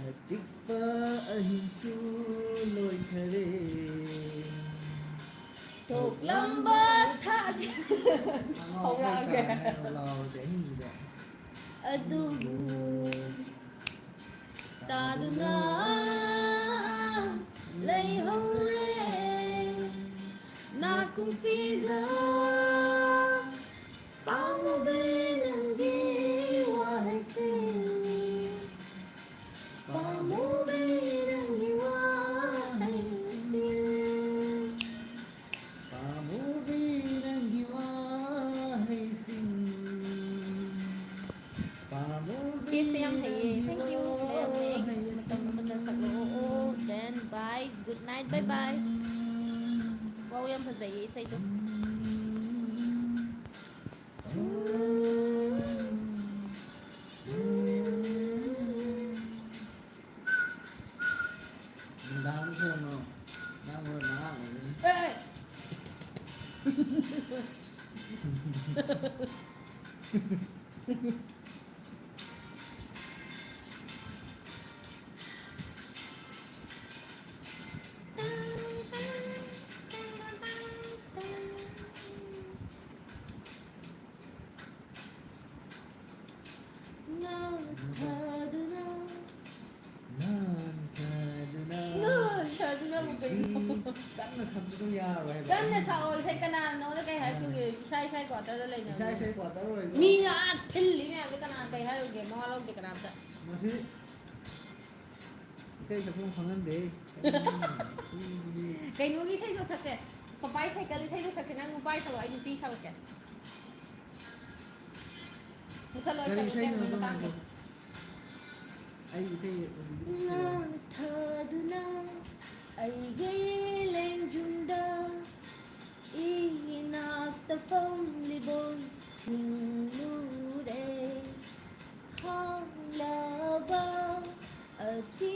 ꯑꯆꯤꯛꯄ ꯑꯍꯤꯡꯁꯨ ꯂꯣꯏꯈꯔꯦ꯫ ꯊꯣꯛꯂꯝꯕ ꯊꯥꯖ-, ꯍꯧꯔꯛꯑꯒꯦ꯫ ꯂꯥꯎꯔꯗꯤ ꯑꯍꯤꯡꯁꯤꯗ꯫ ꯑꯗꯨꯕꯨ ꯇꯥꯗꯨꯅ ꯂꯩꯍꯧꯔꯦ ꯅꯥꯀꯣꯡꯁꯤꯗ꯫ ꯄꯥꯝꯃꯨꯕꯤ ꯅꯪꯒꯤ ꯋꯥꯍꯩꯁꯤꯡ, ꯄꯥꯝꯃꯨꯕꯤ ꯅꯪꯒꯤ ꯋꯥꯍꯩꯁꯤꯡ꯫ ꯄꯥꯝꯃꯨꯕꯤ ꯅꯪꯒꯤ ꯋꯥꯍꯩꯁꯤꯡ꯫ ꯄꯥꯝꯃꯨꯕꯤ ꯆꯦꯁꯦ ꯌꯥꯝ ꯍꯩꯌꯦ꯫ ꯅꯪꯒꯤ Thank you꯫ ꯂꯩꯔꯝꯃꯦ꯫ ꯋꯥꯍꯩꯁꯤꯡ꯫ ꯃꯇꯝ ꯑꯃꯗ ꯁꯛꯂꯛꯑꯣ꯫ Then bye, good night, bye bye꯫ ꯎꯝ꯫ ꯋꯥꯎ ꯌꯥꯝ ꯐꯖꯩꯌꯦ ꯏꯁꯩꯗꯣ꯫ ꯎꯝ꯫ ꯎꯝ꯫ ꯅꯨꯡꯗꯥꯡ ꯊꯦꯡꯅ ꯅꯪ ꯍꯣꯏ ꯃꯉꯥ ꯑꯣꯏꯔꯅꯤ꯫ ꯑꯦ! ꯅꯥꯟꯊꯗꯨꯅ꯫ ꯅꯥꯟꯊꯗꯨꯅ꯫ ꯅꯥꯟꯊꯗꯨꯅꯕꯨ ꯀꯩꯅꯣ? ꯑꯩꯗꯤ ꯀꯟꯅ ꯁꯛꯄꯗꯣ ꯌꯥꯔꯣꯏ ꯍꯥꯏꯕ꯫ ꯀꯟꯅ ꯁꯛꯑꯣ, ꯏꯁꯩ ꯀꯅꯥꯅ ꯅꯉꯣꯟꯗ ꯀꯩ ꯍꯥꯏꯔꯛꯈꯤꯒꯦ? ꯃꯥꯅꯦ꯫ ꯏꯁꯥ ꯏꯁꯥꯒꯤ quarter ꯗ ꯂꯩꯅꯕꯅꯦ꯫ ꯏꯁꯥ ꯏꯁꯥꯒꯤ quarter ꯑꯣꯏꯔꯁꯨ꯫ ꯃꯤ ꯑꯥ ꯊꯤꯜꯂꯤ ꯃꯌꯥꯝꯗꯣ ꯀꯅꯥ ꯀꯩ ꯍꯥꯏꯔꯨꯒꯦ? ꯃꯋꯥ ꯂꯧꯗꯦ ꯀꯅꯥꯝꯇ꯫ ꯃꯁꯤ ꯏꯁꯩ ꯁꯛꯐꯝ ꯈꯪꯍꯟꯗꯦ꯫ ꯀꯩꯅꯣꯒꯤ ꯏꯁꯩꯗꯣ ꯁꯛꯁꯦ꯫ ꯄꯄꯥꯏ ꯁꯥꯏꯀꯜ ꯏꯁꯩꯗꯣ ꯁꯛꯁꯦ꯫ ꯅꯪ ꯅꯨꯄꯥ ꯁꯥꯛꯂꯛꯑꯣ, ꯑꯩ ꯅꯨꯄꯤ ꯁꯥꯛꯂꯛꯀꯦ꯫ ꯃꯨꯊꯠꯂꯣ, ꯑꯩ ꯀꯔꯤ ꯁꯛꯂꯛꯀꯦ ꯏꯁꯩꯅꯣ ꯑꯗꯨꯒꯤ ꯑꯗꯣ ꯃꯇꯥꯡꯗꯣ꯫ ꯉꯥꯏꯈꯣ꯫ ꯑꯩ ꯏꯁꯩ ꯍꯧꯖꯤꯛꯀꯤ ꯅꯥꯟꯊꯗꯨꯅ ꯑꯩꯒꯤ ꯂꯦꯡꯖꯨꯝꯗ ꯏꯅꯥꯛꯇ ꯐꯝꯂꯤꯕꯣ ꯈꯪꯂꯨꯔꯦ꯫ ꯍꯥꯡꯂꯕ ꯑꯇꯤ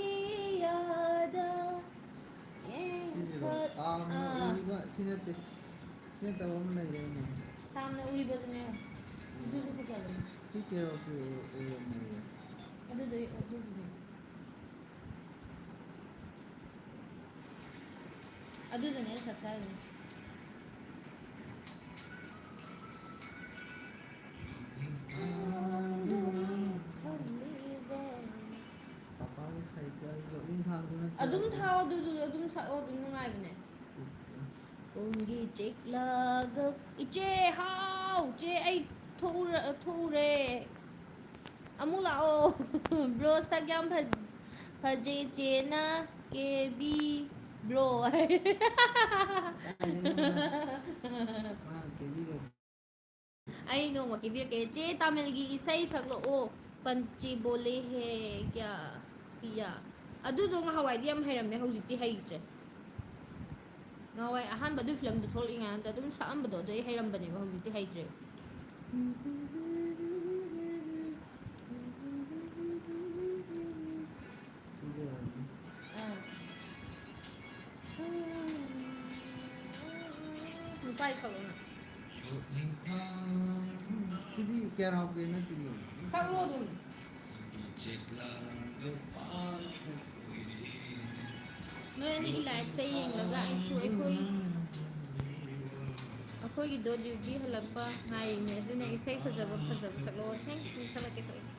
ꯌꯥꯝꯅ ꯑꯥ꯫ ꯎꯔꯤꯕ ꯁꯤ ꯅꯠꯇꯦ꯫ ꯁꯤ ꯅꯠꯇꯕ ꯑꯃ ꯂꯩꯗꯥꯏꯅꯦ? ꯌꯥꯝꯅ ꯎꯔꯤꯕꯗꯨꯅꯦ꯫ ꯑꯗꯨꯁꯨ ꯐꯖꯕꯅꯦ꯫ ꯁꯤ ꯀꯦꯔꯣꯀꯤ ꯑꯣꯏꯔꯝꯃꯣꯏꯌꯦ꯫ ꯑꯗꯨꯗꯣ, ꯑꯗꯨꯗꯨꯅꯦ꯫ ꯑꯗꯨꯗꯨꯅꯦ ꯑꯩꯅ ꯁꯛꯁꯦ ꯍꯥꯏꯗꯨꯅꯦ꯫ ꯄꯥꯄꯥꯒꯤ ꯁꯥꯏꯀꯜ ꯌꯣꯠꯂꯤꯡ ꯊꯥꯡꯗꯨ ꯅꯠꯇ꯭ꯔꯣ? ꯑꯗꯨꯝ ꯊꯥꯎ, ꯑꯗꯨꯗꯨ ꯑꯗꯨꯝ ꯁꯛꯑꯣ, ꯑꯗꯨꯝ ꯅꯨꯡꯉꯥꯏꯕꯅꯦ꯫ ꯆꯤꯛ-, ꯄꯨꯡꯒꯤ ꯆꯤꯛꯂꯒ, ꯏꯆꯦ ꯍꯥꯎ, ꯆꯦ ꯑꯩ ꯊꯣꯛꯎꯔ-, ꯊꯣꯛꯎꯔꯦ꯫ ꯑꯃꯨꯛ ꯂꯥꯛꯑꯣ꯫ ꯕ꯭ꯔꯣ ꯁꯛ ꯌꯥꯝ ꯐ-, ꯐꯖꯩ ꯆꯦꯅ ꯀꯦꯕꯤ ꯕ꯭ꯔꯣ꯫ ꯀꯥꯏꯗꯩꯅꯣꯗ꯫ ꯃꯥꯅ ꯀꯦꯕꯤꯒ ꯑꯩ ꯅꯣꯡꯃ ꯀꯦꯕꯤꯔꯛꯀꯦ꯫ ꯆꯦ ꯇꯥꯃꯤꯜꯒꯤ ꯏꯁꯩ ꯁꯛꯂꯛꯑꯣ꯫ ꯄꯟꯆꯤ ꯕꯣꯂꯦ ꯍꯦ ꯀꯌꯥ ꯄꯤꯌꯥ꯫ ꯑꯗꯨꯗꯣ ꯉꯍꯥꯟꯋꯥꯏꯗꯤ ꯌꯥꯝ ꯍꯩꯔꯝꯃꯦ, ꯍꯧꯖꯤꯛꯇꯤ ꯍꯩꯇ꯭ꯔꯦ꯫ ꯉꯍꯥꯟꯋꯥꯏ ꯑꯍꯥꯟꯕ ꯑꯗꯨ ꯐꯤꯂꯝꯗꯨ ꯊꯣꯛꯂꯛꯏꯉꯩꯗ ꯑꯗꯨꯝ ꯁꯛꯑꯝꯕꯗꯣ, ꯑꯗꯨ ꯑꯩ ꯍꯩꯔꯝꯕꯅꯦꯕ, ꯍꯧꯖꯤꯛꯇꯤ ꯍꯩꯇ꯭ꯔꯦ꯫ ꯁꯤꯁꯦ ꯑꯣꯏꯔꯝꯅꯤ꯫ ꯑꯥ꯫ ꯅꯨꯄꯥꯒꯤ ꯁꯛꯂꯛꯑꯣꯅ꯫ ꯁꯤꯗꯤ ꯀꯦꯔꯥꯎꯀꯦ ꯅꯠꯇꯦꯅꯦ꯫ ꯁꯛꯂꯣ ꯑꯗꯨꯝ꯫ ꯅꯣꯏ ꯑꯅꯤꯒꯤ ꯂꯥꯏꯐꯁꯦ ꯌꯦꯡꯂꯒ ꯑꯩꯁꯨ ꯑꯩꯈꯣꯏ, ꯑꯩꯈꯣꯏꯒꯤꯗꯣ ꯗ꯭ꯌꯨꯇꯤ ꯍꯜꯂꯛꯄ ꯉꯥꯏꯔꯤꯅꯦ꯫ ꯑꯗꯨꯅ ꯏꯁꯩ ꯐꯖꯕ ꯐꯖꯕ ꯁꯛꯂꯛꯑꯣ꯫ Thank you, ꯁꯛꯂꯛꯀꯦ, ꯁꯛꯂꯛꯀꯦ꯫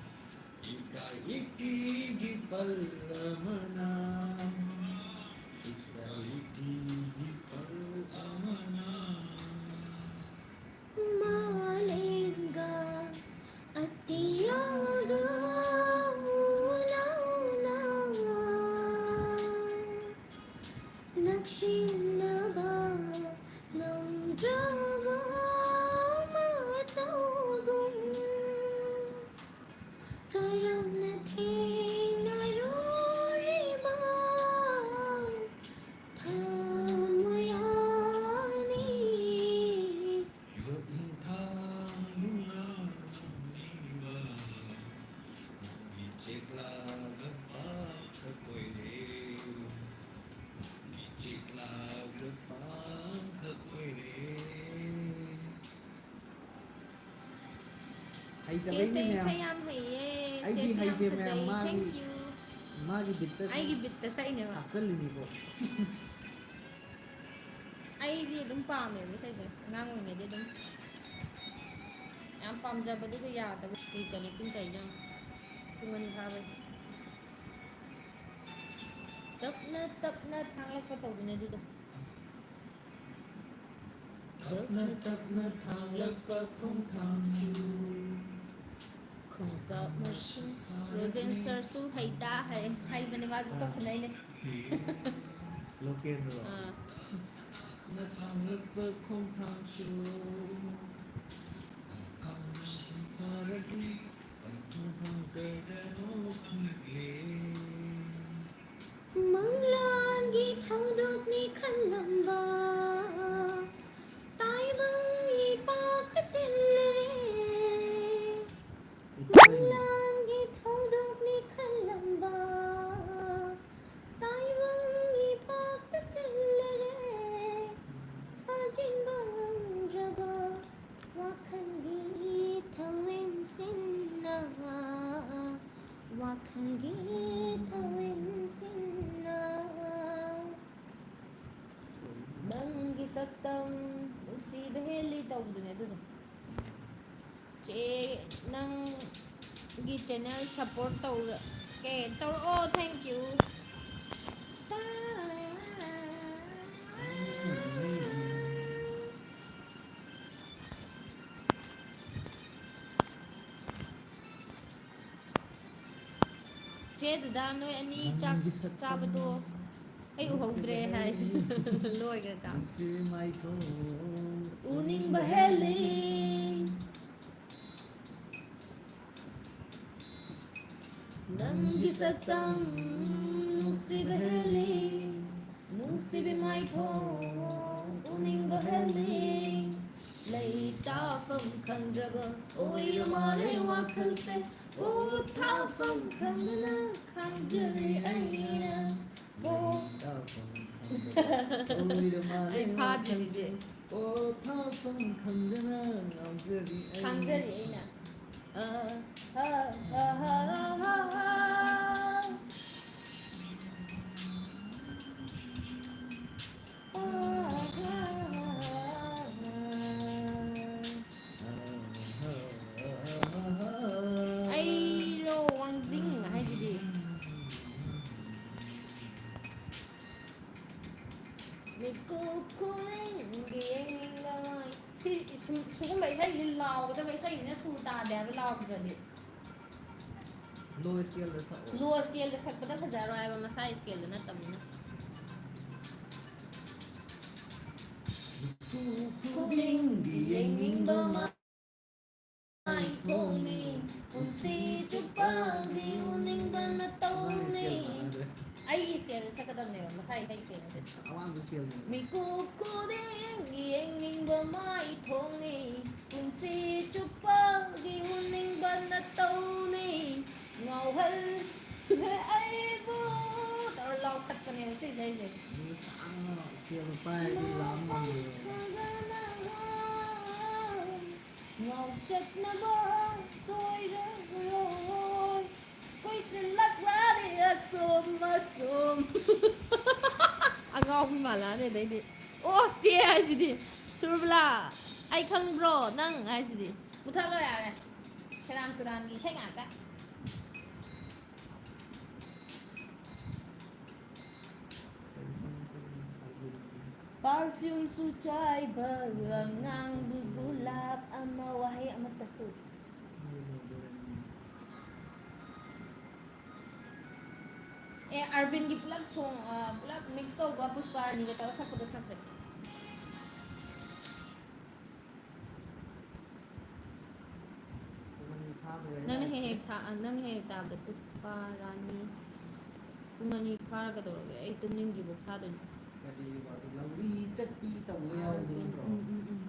ꯏꯀꯥꯏ ꯏꯀꯤꯒꯤ ꯄꯜ ꯑꯃꯅ, ꯏꯀꯥꯏ ꯏꯀꯤꯒꯤ ꯄꯜ ꯑꯃꯅ꯫ ꯃꯥꯂꯦꯝꯒ ꯑꯇꯤꯌꯥꯒ ꯎꯅꯅ ꯅꯛꯁꯤꯟꯅꯕ ꯉꯝꯗ꯭ꯔꯕ ꯃꯇꯧꯒꯨꯝ ꯀꯔꯝꯅ ꯊꯦꯡꯅꯔꯨꯔꯤꯕ ꯊꯃꯣꯏ ꯑꯅꯤ? ꯌꯣꯠꯂꯤꯡ ꯊꯥꯡꯗꯨꯅ ꯂꯤꯕ ꯅꯪꯒꯤ ꯆꯦꯛꯂꯥꯒ ꯄꯥꯛꯊ ꯀꯣꯏꯔꯦ꯫ ꯅꯪꯒꯤ ꯍꯩꯇꯕꯩꯅꯦ ꯆꯦꯁꯦ ꯃꯌꯥꯝ꯫ ꯏꯁꯩ ꯌꯥꯝ ꯍꯩꯌꯦ꯫ ꯑꯩꯗꯤ ꯆꯦꯁꯦ ꯌꯥꯝ ꯍꯩꯇꯦ ꯃꯌꯥꯝ, ꯐꯖꯩ꯫ ꯃꯥꯒꯤ, Thank you꯫ ꯃꯥꯒꯤ ꯕꯤꯠꯇ ꯁꯨꯝ ꯑꯩꯒꯤ ꯕꯤꯠꯇ ꯁꯛꯏꯅꯦꯕ꯫ ꯍꯥꯞꯆꯜꯂꯤꯅꯤꯀꯣ꯫ ꯑꯩꯗꯤ ꯑꯗꯨꯝ ꯄꯥꯝꯃꯦꯕ ꯏꯁꯩꯁꯦ꯫ ꯑꯉꯥꯡ ꯑꯣꯏꯔꯤꯉꯩꯗꯤ ꯑꯗꯨꯝ ꯌꯥꯝ ꯄꯥꯝꯖꯕꯗꯨꯗ ꯌꯥꯗꯕ꯫ Reconnecting ꯇꯧꯔꯤꯁꯦ ꯌꯦꯡꯉꯣ꯫ ꯄꯨꯡ ꯑꯅꯤ ꯐꯥꯕꯩ꯫ ꯇꯞꯅ ꯇꯞꯅ ꯊꯥꯡꯂꯛꯄ ꯇꯧꯕꯅꯦ ꯑꯗꯨꯗꯣ꯫ ꯇꯞꯅ ꯇꯞꯅ ꯊꯥꯡꯂꯛꯄ ꯈꯣꯡꯊꯥꯡꯁꯨ꯫ ꯈꯣꯡꯀꯥꯞ ꯃꯁꯤꯡ꯫ ꯔꯣꯖꯦꯟ ꯁꯔꯁꯨ ꯍꯩꯇꯥ ꯍꯥꯏ, ꯍꯩꯕꯅꯦ ꯃꯥꯁꯨ ꯑꯥ꯫ ꯇꯧꯁꯟꯅꯩꯅꯦ꯫ ꯂꯣꯀꯦꯜꯔꯣ? ꯑꯥ꯫ ꯇꯞꯅ ꯊꯥꯡꯂꯛꯄ ꯈꯣꯡꯊꯥꯡꯁꯨ꯫ ꯈꯣꯡꯀꯥꯞ ꯃꯁꯤꯡ ꯐꯥꯔꯛꯂꯤ꯫ ꯃꯪꯂꯥꯟꯒꯤ ꯊꯧꯗꯣꯛꯅꯤ ꯈꯜꯂꯝꯕ ꯇꯥꯏꯕꯪ ꯏꯄꯥꯛꯇ ꯇꯤꯜꯂꯔꯦ꯫ ꯃꯪꯂꯥꯟꯒꯤ ꯊꯧꯗꯣꯛꯅꯤ ꯈꯜꯂꯝꯕ ꯇꯥꯏꯕꯪ ꯏꯄꯥꯛꯇ ꯇꯤꯜꯂꯔꯦ꯫ ꯐꯥꯖꯤꯟꯕ ꯉꯝꯗ꯭ꯔꯕ ꯋꯥꯈꯜꯒꯤ ꯊꯋꯦꯟꯁꯤꯡꯅ, ꯋꯥꯈꯜꯒꯤ ꯊꯋꯦꯟꯁꯤꯡꯅ꯫ ꯅꯪꯒꯤ ꯁꯛꯇꯝ ꯅꯨꯡꯁꯤꯕ ꯍꯦꯜꯂꯤ ꯇꯧꯕꯗꯨꯅꯦ ꯑꯗꯨꯗꯣ꯫ ꯆꯦ, ꯅꯪꯒꯤ channel support ꯇꯧꯔꯛꯀꯦ꯫ ꯇꯧꯔꯛꯑꯣ, thank you꯫ ꯆꯦ ꯗꯨꯗꯥ, ꯅꯣꯏ ꯑꯅꯤ ꯆꯥꯛ ꯅꯪꯒꯤ ꯁꯛꯇꯝ ꯆꯥꯕꯗꯣ ꯑꯩ ꯎꯍꯧꯗ꯭ꯔꯦ ꯍꯥꯏ꯫ ꯅꯨꯡꯁꯤꯕꯤ ꯂꯣꯏꯒ꯭ꯔꯦ ꯆꯥꯛ꯫ ꯅꯨꯡꯁꯤꯕꯤ ꯃꯥꯏꯊꯣꯡ ꯎꯅꯤꯡꯕ ꯍꯦꯜꯂꯤ꯫ ꯅꯪꯒꯤ ꯁꯛꯇꯝ ꯅꯨꯡꯁꯤꯕ ꯍꯦꯜꯂꯤ꯫ ꯅꯨꯡꯁꯤꯕꯤ ꯃꯥꯏꯊꯣꯡ ꯎꯅꯤꯡꯕ ꯍꯦꯜꯂꯤ꯫ ꯂꯩꯇꯥꯐꯝ ꯈꯪꯗ꯭ꯔꯕ ꯑꯣꯏꯔ ꯃꯥꯜꯂꯦ ꯋꯥꯈꯜꯁꯦ꯫ ꯄꯣꯊꯥꯐꯝ ꯈꯪꯗꯅ ꯈꯥꯡꯖꯔꯤ ꯑꯩꯅ꯫ ꯄꯣꯊꯥꯐꯝ ꯑꯣꯏꯔ ꯃꯥꯜꯂꯦ ꯑꯩ ꯐꯥꯗ꯭ꯔꯤꯁꯤꯗꯤ꯫ ꯋꯥꯈꯜꯁꯦ꯫ ꯄꯣꯊꯥꯐꯝ ꯈꯪꯗꯅ ꯉꯥꯎꯖꯔꯤ ꯑꯩ꯫ ꯈꯥꯡꯖꯔꯤ ꯑꯩꯅ꯫ ꯑ, ꯑ, ꯑ, ꯑ, ꯑ, ꯑ, ꯑ꯫ ꯑꯩꯔꯣ ꯋꯥꯡꯖꯤꯡ ꯍꯥꯏꯁꯤꯗꯤ꯫ ꯃꯤꯀꯨꯞ ꯈꯨꯗꯤꯡꯒꯤ ꯌꯦꯡꯅꯤꯡꯕ ꯃꯩ꯫ ꯁꯤ, ꯁꯨꯝ, ꯁꯤꯒꯨꯝꯕ ꯏꯁꯩꯁꯤ ꯂꯥꯎꯒꯗꯕ ꯏꯁꯩꯁꯤꯅ ꯁꯨꯔ ꯇꯥꯗꯦ ꯍꯥꯏꯕ ꯂꯥꯎꯗ꯭ꯔꯗꯤ꯫ Low scaleꯗ ꯁꯛꯑꯣ꯫ Low scaleꯗ ꯁꯛꯄꯗ ꯐꯖꯔꯣꯏ ꯍꯥꯏꯕ, ꯃꯁꯥ scaleꯗ ꯅꯠꯇꯕꯅꯤꯅ꯫ ꯃꯤꯀꯨꯞ ꯈꯨꯗꯤꯡꯒꯤ ꯌꯦꯡꯅꯤꯡꯕ ꯃꯥꯏ ꯊꯣꯡꯅꯤ, ꯄꯨꯟꯁꯤ ꯆꯨꯞꯄꯒꯤ ꯎꯅꯤꯡꯕ ꯅꯇꯧꯅꯤ꯫ ꯑꯩꯒꯤ scaleꯗ ꯁꯛꯀꯗꯕꯅꯦꯕ, ꯃꯁꯥꯒꯤ ꯏꯁꯩ scale ꯅꯠꯇꯦ꯫ ꯑꯋꯥꯡꯕ scaleꯅꯦ꯫ ꯃꯤꯀꯨꯞ ꯈꯨꯗꯤꯡꯒꯤ ꯌꯦꯡꯅꯤꯡꯕ ꯃꯥꯏ ꯊꯣꯡꯅꯤ, ꯄꯨꯟꯁꯤ ꯆꯨꯞꯄꯒꯤ ꯎꯅꯤꯡꯕ ꯅꯇꯧꯅꯤ꯫ ꯉꯥꯎꯍꯜꯂꯦ ꯑꯩꯕꯨ ꯇꯧꯔ ꯂꯥꯎꯈꯠꯄꯅꯦꯕ ꯁꯤ ꯏꯁꯩꯁꯦ꯫ ꯑꯗꯨꯅ ꯁꯥꯡꯅ scaleꯗꯣ ꯄꯥꯏꯔꯗꯤ ꯂꯥꯎ ꯉꯝꯃꯣꯏꯕ꯫ ꯉꯥꯎꯆꯠꯅꯕ ꯁꯣꯏꯔꯔꯣꯏ꯫ ꯀꯣꯏꯁꯤꯜꯂꯛꯂꯗꯤ ꯑꯁꯨꯝ ꯑꯁꯨꯝ꯫ ꯑꯉꯥꯎꯕꯤ ꯃꯥꯜꯂꯛꯑꯅꯤ ꯑꯗꯩꯗꯤ꯫ ꯑꯣ ꯆꯦ ꯍꯥꯏꯁꯤꯗꯤ꯫ ꯁꯨꯔꯕꯂꯥ, ꯑꯩ ꯈꯪꯕ꯭ꯔꯣ ꯅꯪ ꯍꯥꯏꯁꯤꯗꯤ꯫ ꯃꯨꯊꯠꯂꯣ ꯌꯥꯔꯦ꯫ ꯁꯦꯔꯥꯟ ꯇꯨꯔꯥꯟꯒꯤ ꯏꯁꯩ ꯉꯥꯛꯇ꯫ Perfumeꯁꯨ ꯆꯥꯏꯕ ꯑꯉꯥꯡꯕꯤ ꯒꯨꯂꯥꯞ ꯑꯃ, ꯋꯥꯍꯩ ꯑꯃꯠꯇꯁꯨ꯫ ꯑꯦ, ꯑꯔꯕꯤꯟꯒꯤ ꯄꯨꯂꯞ song, ꯑ, ꯄꯨꯂꯞ mix ꯇꯧꯕ ꯄꯨꯁꯄꯥ ꯔꯥꯅꯤꯒ ꯇꯧꯔ ꯁꯛꯄꯗꯣ ꯁꯛꯁꯦ꯫ ꯄꯨꯡ ꯑꯅꯤ ꯐꯥꯈ꯭ꯔꯦ ꯅꯪꯅ ꯍꯦꯛ ꯂꯥꯏꯔꯤꯛꯁꯦ꯫ ꯍꯦꯛ ꯊꯥ-, ꯅꯪꯅ ꯍꯦꯛ ꯍꯦꯛ ꯇꯥꯕꯗ ꯄꯨꯁꯄꯥ ꯔꯥꯅꯤ꯫ ꯄꯨꯡ ꯑꯅꯤ ꯐꯥꯔ ꯀꯩꯗꯧꯔꯒꯦ? ꯑꯩ ꯇꯨꯝꯅꯤꯡꯗ꯭ꯔꯤꯕꯧ ꯊꯥꯗꯣꯏꯅꯦ꯫ ꯀꯔꯤ ꯋꯥꯗꯤ ꯂꯧꯔꯤ ꯆꯠꯄꯤ ꯇꯧꯕ ꯌꯥꯎꯕꯗꯣ ꯅꯠꯇ꯭ꯔꯣ? ꯎꯝ, ꯎꯝ, ꯎꯝ꯫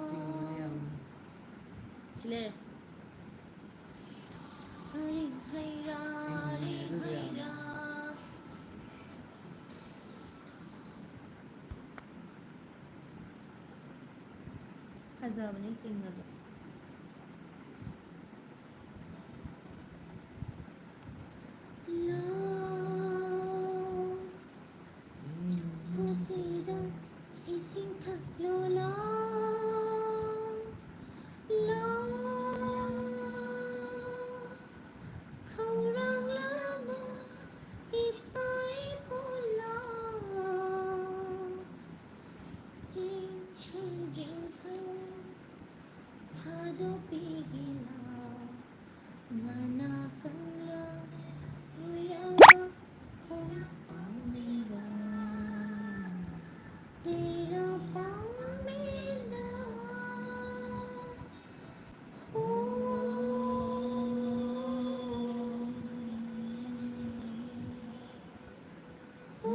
ꯆꯤꯡꯕꯅꯦ ꯌꯥꯝꯅ꯫ ꯁꯤ ꯂꯩꯔꯦ꯫ ꯑꯩ ꯍꯩꯔꯥ, ꯆꯤꯡꯕꯅꯦ ꯑꯩ ꯑꯗꯨꯗꯣ ꯌꯥꯝꯅ꯫ ꯍꯩꯔꯥ꯫ ꯐꯖꯕꯅꯤ ꯆꯤꯡꯉꯁꯨ꯫ ꯏꯁꯤꯡ ꯊꯛꯂꯣ ꯂꯥꯎ, ꯂꯥꯎ꯫ ꯈꯧꯔꯥꯡꯂꯕ ꯏꯄꯥ ꯏꯄꯨ ꯂꯥꯎ꯫ ꯆꯤꯡ ꯁꯤꯡ ꯊꯥꯗꯣꯛꯄꯤꯒꯦ ꯂꯥꯎ꯫ ꯃꯅꯥ ꯀꯪꯂꯥ ꯎꯌꯥ ꯈꯣꯡ ꯄꯥꯝꯕꯤꯗ, ꯇꯦꯔꯥ ꯄꯥꯝꯕꯤꯗ꯫ ꯍꯣ꯫ ꯍꯣ꯫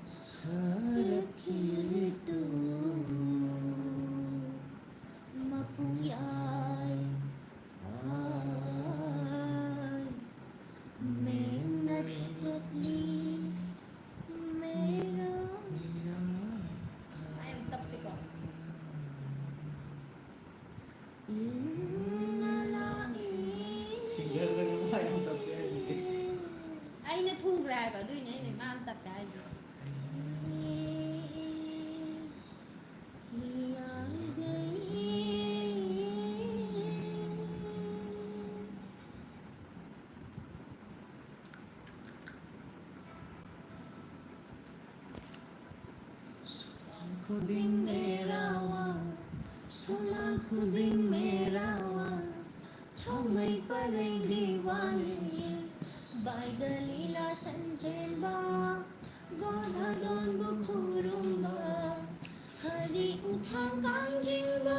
ꯁꯥꯔꯛꯈꯤ ꯔꯤꯇꯨ ꯃꯄꯨꯡ ꯌꯥꯏ꯫ ꯃꯦꯡꯅ ꯆꯠꯂꯤ ꯃꯦꯔꯥ꯫ ꯑꯩ ꯌꯥꯝ ꯇꯞꯄꯦꯀꯣ꯫ ꯁꯤꯡꯒꯔꯗꯒ ꯃꯥ ꯌꯥꯝ ꯇꯞꯄꯦ ꯍꯥꯏꯁꯤꯗꯤ꯫ ꯑꯩꯅ ꯊꯨꯈ꯭ꯔꯦ ꯍꯥꯏꯕ, ꯑꯗꯨꯏꯅꯦ ꯑꯩꯅ ꯃꯥ ꯌꯥꯝ ꯇꯞꯄꯦ ꯍꯥꯏꯁꯦ꯫ ꯈꯨꯗꯤꯡ ꯃꯦꯔꯥ ꯋꯥ, ꯁꯨꯃꯥꯡ ꯈꯨꯗꯤꯡ ꯃꯦꯔꯥ ꯋꯥ, ꯊꯥꯎꯃꯩ ꯄꯔꯦꯡ ꯗꯤꯋꯥꯂꯤ, ꯕꯥꯏꯗ ꯂꯤꯂꯥ ꯁꯟ ꯆꯦꯟꯕ, ꯒꯣꯙꯥꯗꯣꯟꯕꯨ ꯈꯨꯔꯨꯝꯕ, ꯍꯔꯤ ꯎꯊꯥꯡ ꯀꯥꯡꯖꯤꯡꯕ,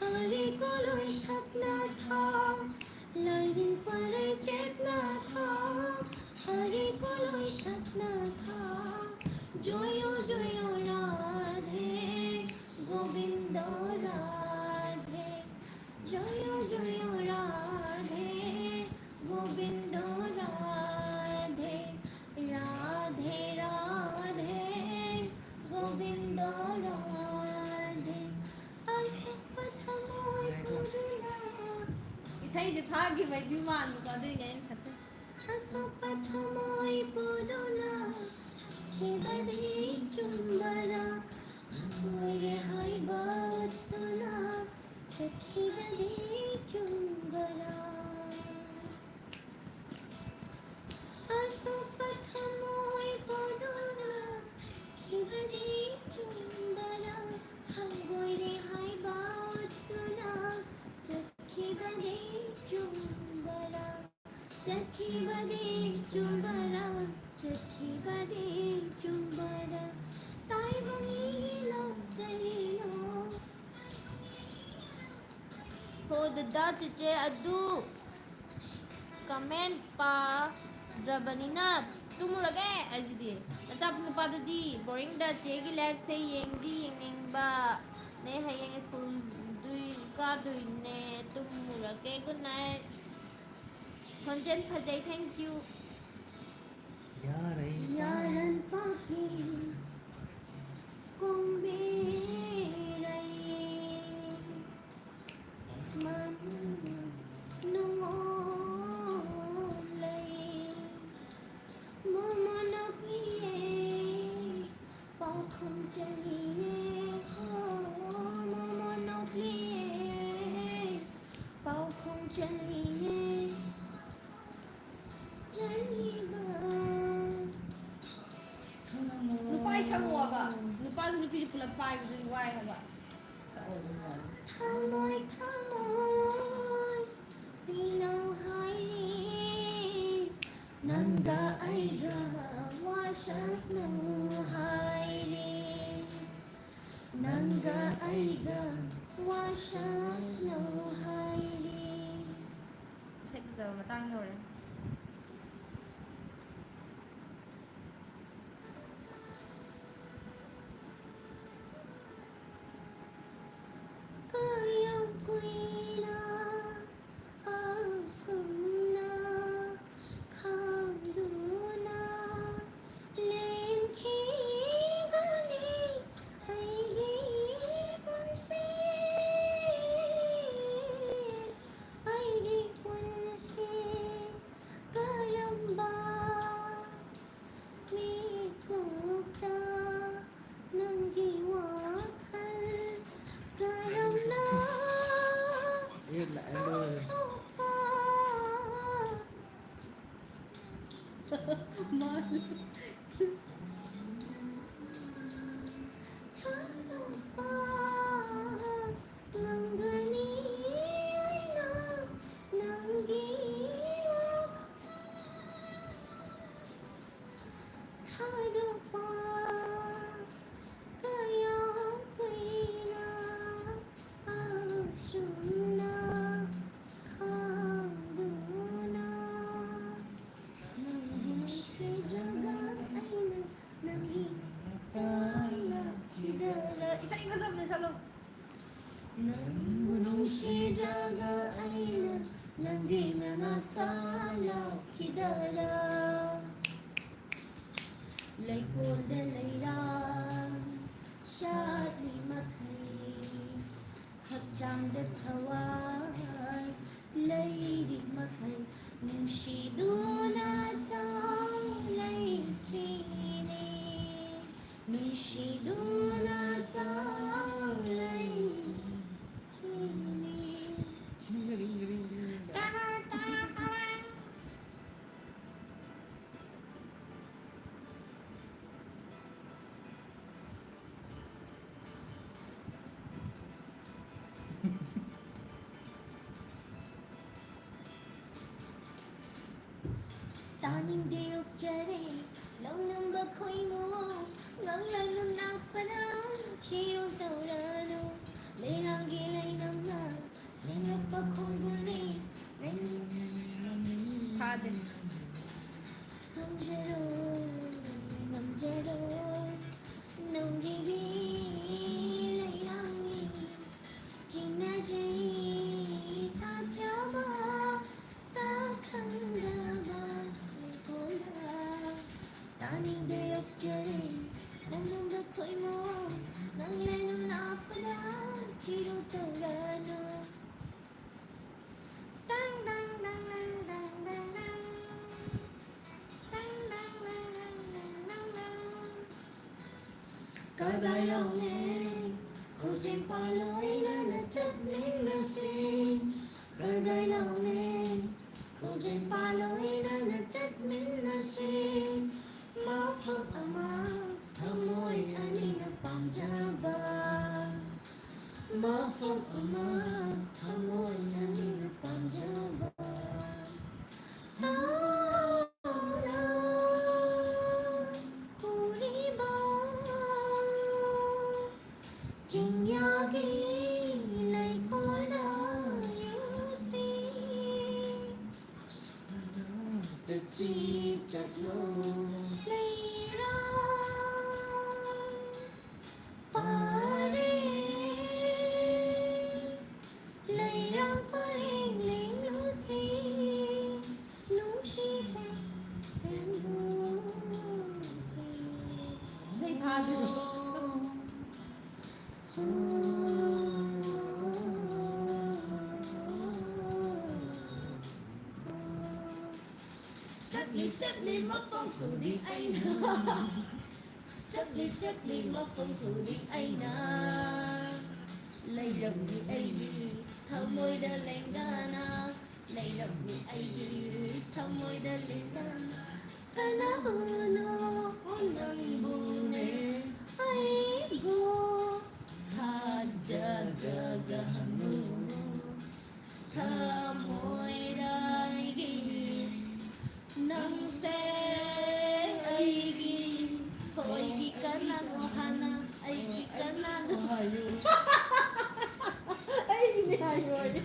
ꯍꯔꯤ ꯀꯣꯂꯣꯏ ꯁꯛꯅ ꯊꯥ, ꯂꯥꯏꯅꯤꯡ ꯄꯔꯦ ꯆꯦꯠꯅ ꯊꯥ, ꯍꯔꯤ ꯀꯣꯂꯣꯏ ꯁꯛꯅ ꯊꯥ, ꯖꯣꯌꯣ ꯖꯣꯌꯣ ꯔꯥꯙꯦ, ꯒꯣꯕꯤꯟꯗꯣ ꯔꯥꯙꯦ, ꯖꯣꯌꯣ ꯖꯣꯌꯣ ꯑꯩꯁꯦ ꯐꯥꯈꯤꯕꯩꯗꯤ ꯃꯥꯟꯕꯀꯣ, ꯑꯗꯨꯏꯅꯦ ꯑꯩꯅ ꯁꯛꯆꯩ꯫ ꯑꯁꯣꯛꯄ ꯊꯃꯣꯏ ꯄꯨꯗꯨꯅ ꯈꯤꯕꯗꯤ ꯆꯨꯝꯕꯔꯥ? ꯍꯣꯏꯔꯦ ꯍꯥꯏꯕ ꯎꯠꯇꯨꯅ ꯆꯠꯈꯤꯕꯗꯤ ꯆꯨꯝꯕꯔꯥ? ꯑꯁꯣꯛꯄ ꯊꯃꯣꯏ ꯄꯣꯗꯨꯅ ꯈꯤꯕꯗꯤ ꯆꯨꯝꯕꯔꯥ? ꯍꯪꯒꯣꯏꯔꯦ ꯍꯥꯏꯕ ꯎꯠꯇꯨꯅ ꯆꯠꯈꯤꯕꯗꯤ ꯆꯨꯝꯕꯔꯥ? ꯆꯠꯈꯤꯕꯗꯤ ꯆꯨꯝꯕꯔꯥ? ꯆꯠꯈꯤꯕꯗꯤ ꯆꯨꯝꯕꯔꯥ? ꯇꯥꯏꯕꯪꯒꯤ ꯂꯣꯛꯇꯔꯤꯅꯣ? ꯍꯣ ꯗꯗꯥ, ꯆꯦꯆꯦ ꯑꯗꯨ ꯀꯃꯦꯟ ꯄꯥꯗ꯭ꯔꯕꯅꯤꯅ ꯇꯨꯝꯃꯨꯔꯒꯦ ꯑꯩꯁꯤꯗꯤ꯫ ꯅꯆꯥ ꯅꯨꯄꯥꯗꯨꯗꯤ ꯕꯣꯔꯤꯡꯗ ꯆꯦꯒꯤ ꯂꯥꯏꯐꯁꯦ ꯌꯦꯡꯗꯤ ꯌꯦꯡꯅꯤꯡꯕ ꯅꯦ꯫ ꯍꯌꯦꯡ ꯁ꯭ꯀꯨꯜꯗꯨꯏ ꯀꯥꯗꯣꯏꯅꯦ꯫ ꯇꯨꯝꯃꯨꯔꯒꯦ꯫ Good night. ꯈꯣꯟꯖꯦꯜ ꯐꯖꯩ꯫ Thank you. ꯌꯥꯔꯩ ꯌꯥꯔꯟ ꯄꯥꯛꯄꯤ ꯀꯣꯡꯕꯤꯔꯩ ꯃꯅꯨꯡ ꯅꯨꯡꯉꯣꯜ ꯂꯩ ꯃꯣꯃꯣ ꯅꯣꯛꯂꯤꯌꯦ ꯄꯥꯎꯈꯣꯡ ꯆꯜꯂꯤꯌꯦ ꯍꯣ ꯃꯣꯃꯣ ꯅꯣꯛꯂꯤꯌꯦ ꯄꯥꯎꯈꯣꯡ ꯆꯜꯂꯤꯌꯦ ꯆꯜꯂꯤꯕ ꯅꯨꯄꯥ ꯁꯛꯑꯣꯕ꯫ ꯅꯨꯄꯥꯁꯨ ꯅꯨꯄꯤꯁꯨ ꯄꯨꯂꯞ ꯄꯥꯏꯕꯗꯨꯗꯤ ꯋꯥꯏ ꯍꯥꯏꯕ꯫ ꯊꯃꯣꯏ ꯊꯃꯣꯏ ꯄꯤꯅꯧ ꯍꯥꯏꯔꯤ ꯅꯪꯒ ꯑꯩꯒ ꯋꯥꯁꯛꯅꯧ ꯍꯥꯏꯔꯤ ꯅꯪꯒ ꯑꯩꯒ ꯋꯥꯁꯛꯅꯧ ꯍꯥꯏꯔꯤ꯫ ꯏꯁꯩ ꯐꯖꯕ ꯃꯇꯥꯡ ꯌꯧꯔꯦ꯫ ꯀꯌꯥꯝ ꯀꯨꯏꯅ ꯑꯁꯨꯝꯅ ꯈꯥꯡꯗꯨꯅ ꯂꯦꯟꯈꯤꯒꯅꯤ ꯑꯩꯒꯤ ꯄꯨꯟꯁꯤ ꯑꯩꯒꯤ ꯊꯥꯗꯣꯛꯄ ꯉꯝꯒꯅꯤ ꯑꯩꯅ ꯅꯪꯒꯤ ꯋꯥꯈꯜ ꯊꯥꯗꯣꯛꯄ ꯀꯌꯥꯝ ꯀꯨꯏꯅ ꯑꯁꯨꯝꯅ ꯈꯥꯡꯗꯨꯅ ꯅꯪꯕꯨ ꯅꯨꯡꯁꯤꯗ꯭ꯔꯒ ꯑꯩꯅ ꯅꯪꯒꯤ ꯅꯥꯛꯇ ꯂꯥꯛꯈꯤꯗꯔꯥ? ꯏꯁꯩ ꯐꯖꯕꯅꯦ, ꯁꯛꯂꯣ꯫ ꯅꯪꯕꯨ ꯅꯨꯡꯁꯤꯗ꯭ꯔꯒ ꯑꯩꯅ ꯅꯪꯒꯤ ꯅꯅꯥꯛꯇ ꯂꯥꯛꯈꯤꯗꯔꯥ? ꯂꯩꯀꯣꯜꯗ ꯂꯩꯔꯥꯡ ꯁꯥꯠꯂꯤ ꯃꯈꯩ, ꯍꯛꯆꯥꯡꯗ ꯊꯋꯥꯏ ꯂꯩꯔꯤ ꯃꯈꯩ, ꯅꯨꯡꯁꯤꯗꯨꯅ ꯇꯥꯎ ꯂꯩꯈꯤꯅꯤ, ꯅꯨꯡꯁꯤꯗꯨꯅ ꯇꯥꯎ ꯂꯩꯈꯤꯅꯤ꯫ ꯇꯥꯅꯤꯡꯗꯦ ꯑꯣꯛꯆꯔꯦ ꯂꯧꯅꯝꯕ ꯈꯣꯏꯃꯨ, ꯉꯥꯡꯂꯅꯨ ꯅꯥꯛꯄꯅ ꯆꯤꯔꯣ ꯇꯧꯔꯅꯨ, ꯂꯩꯔꯥꯡꯒꯤ ꯂꯩꯅꯝꯅ ꯆꯦꯡꯂꯛꯄ ꯈꯣꯡꯒꯨꯜꯅꯤ꯫ ꯐꯥꯗꯦ꯫ ꯉꯝꯖꯔꯣꯏ, ꯉꯝꯖꯔꯣꯏ, ꯅꯧꯔꯤꯕꯤ ꯂꯩꯔꯥꯡꯅꯤ꯫ ꯆꯤꯡꯅꯖꯩ ꯁꯥꯖꯕ ꯁꯛꯈꯪꯗꯕ ꯂꯩꯀꯣꯜꯗ꯫ ꯇꯥꯅꯤꯡꯗꯦ ꯑꯣꯛꯆꯔꯦ ꯅꯪꯅ ꯈꯣꯏꯃꯣ, ꯅꯪ ꯂꯩꯅꯨ ꯅꯥꯛꯄꯗ ꯆꯤꯔꯨ ꯇꯧꯔꯅꯨ꯫ ꯇꯥꯡ ꯇꯥꯡ ꯇꯥꯡ ꯇꯥꯡ ꯇꯥꯡ ꯇꯥꯡ ꯇꯥꯡ꯫ ꯇꯥꯡ ꯇꯥꯡ ꯇꯥꯡ ꯇꯥꯡ ꯇꯥꯡ ꯇꯥꯡ ꯇꯥꯡ꯫ ꯀꯗꯥꯏ ꯂꯥꯎꯅꯦ ꯈꯨꯖꯤꯟ ꯄꯥꯜꯂꯣꯏ ꯅꯪꯅ ꯆꯠꯃꯤꯟꯅꯁꯤ꯫ ꯀꯗꯥꯏ ꯂꯥꯎꯅꯦ ꯈꯨꯖꯤꯟ ꯄꯥꯜꯂꯣꯏ ꯅꯪꯅ ꯆꯠꯃꯤꯟꯅꯁꯤ꯫ ꯆꯤꯡꯌꯥꯒꯤ ꯂꯩꯀꯣꯜꯗ ꯌꯨꯝꯁꯤ ꯆꯠꯁꯤ ꯆꯠꯂꯣ ꯂꯩꯔꯥ ꯄꯔꯦꯡ ꯂꯩꯔꯥ ꯄꯔꯦꯡ ꯂꯦꯡꯂꯨꯁꯤ ꯅꯨꯡꯁꯤꯕ ꯁꯦꯝꯕꯨꯁꯤ꯫ ꯏꯁꯩ ꯐꯥꯗ꯭ꯔꯤꯕꯣ? ꯆꯠꯂꯤ ꯆꯠꯂꯤ ꯃꯐꯝ ꯈꯨꯗꯤꯡ ꯑꯩꯅ ꯆꯠꯂꯤ ꯆꯠꯂꯤ ꯃꯐꯝ ꯈꯨꯗꯤꯡ ꯑꯩꯅ ꯂꯩꯔꯝꯃꯤ ꯑꯩꯒꯤ ꯊꯃꯣꯏꯗ ꯂꯦꯡꯗꯅ ꯂꯩꯔꯝꯃꯤ ꯑꯩꯒꯤ ꯊꯃꯣꯏꯗ ꯂꯦꯡꯗꯅ ꯀꯅꯥꯕꯨꯅꯣ ꯅꯪꯕꯨꯅꯦ ꯑꯩꯕꯨ ꯊꯥꯖꯗ꯭ꯔꯒ ꯍꯪꯉꯨ ꯊꯃꯣꯏꯗ ꯑꯩꯒꯤ ꯅꯪꯁꯦ ꯑꯩꯒꯤ ꯍꯣꯏꯒꯤ ꯀꯅꯥꯅꯣ ꯍꯥꯟꯅ ꯑꯩꯒꯤ ꯀꯅꯥꯅꯣ ꯍꯥꯏꯌꯨ ꯑꯩꯒꯤꯅꯦ ꯍꯥꯏꯌꯨ ꯍꯥꯏꯌꯨ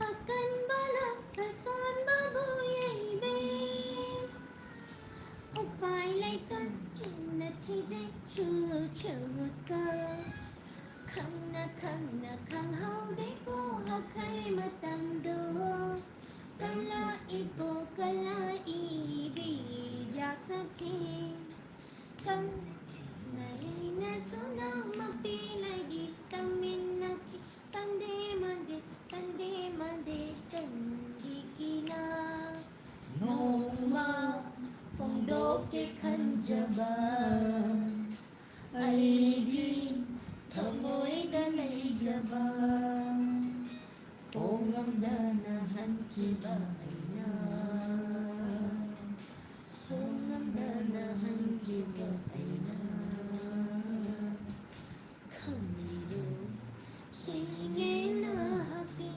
ꯑꯀꯟꯕꯅ ꯑꯁꯣꯟꯕꯕꯨ ꯌꯩꯕꯤ ꯎꯄꯥꯏ ꯂꯩꯇ ꯆꯤꯟꯅ ꯊꯤꯖꯩ ꯁꯨ ꯆꯨꯀ ꯈꯪꯅ ꯈꯪꯅ ꯈꯪꯍꯧꯗꯦꯀꯣ ꯍꯧꯈ꯭ꯔꯦ ꯃꯇꯝꯗꯣ ꯀꯂꯥ ꯏꯕꯣ ꯀꯂꯥ ꯏꯕꯤ ꯌꯥꯁꯛꯈꯤ ꯀꯝꯅꯩꯅ ꯁꯨꯅꯃꯛꯇꯤ ꯂꯩꯒꯤ ꯀꯝꯃꯤꯟꯅꯈꯤ ꯀꯟꯗꯦ ꯃꯟꯗꯦ ꯀꯟꯗꯦ ꯃꯟꯗꯦ ꯀꯟꯗꯤꯀꯤꯅ ꯅꯣꯡꯃ ꯐꯣꯡꯗꯣꯛꯀꯦ ꯈꯟꯖꯕ ꯑꯩꯒꯤ ꯊꯃꯣꯏꯗ ꯂꯩꯖꯕ ꯐꯣꯡꯉꯝꯗꯅ ꯍꯟꯈꯤꯕ ꯑꯩꯅ ꯐꯣꯡꯉꯝꯗꯅ ꯍꯟꯈꯤꯕ ꯑꯩꯅ ꯈꯪꯂꯤꯔꯣ ꯁꯤꯡꯉꯦꯅ ꯍꯥꯞꯄꯤ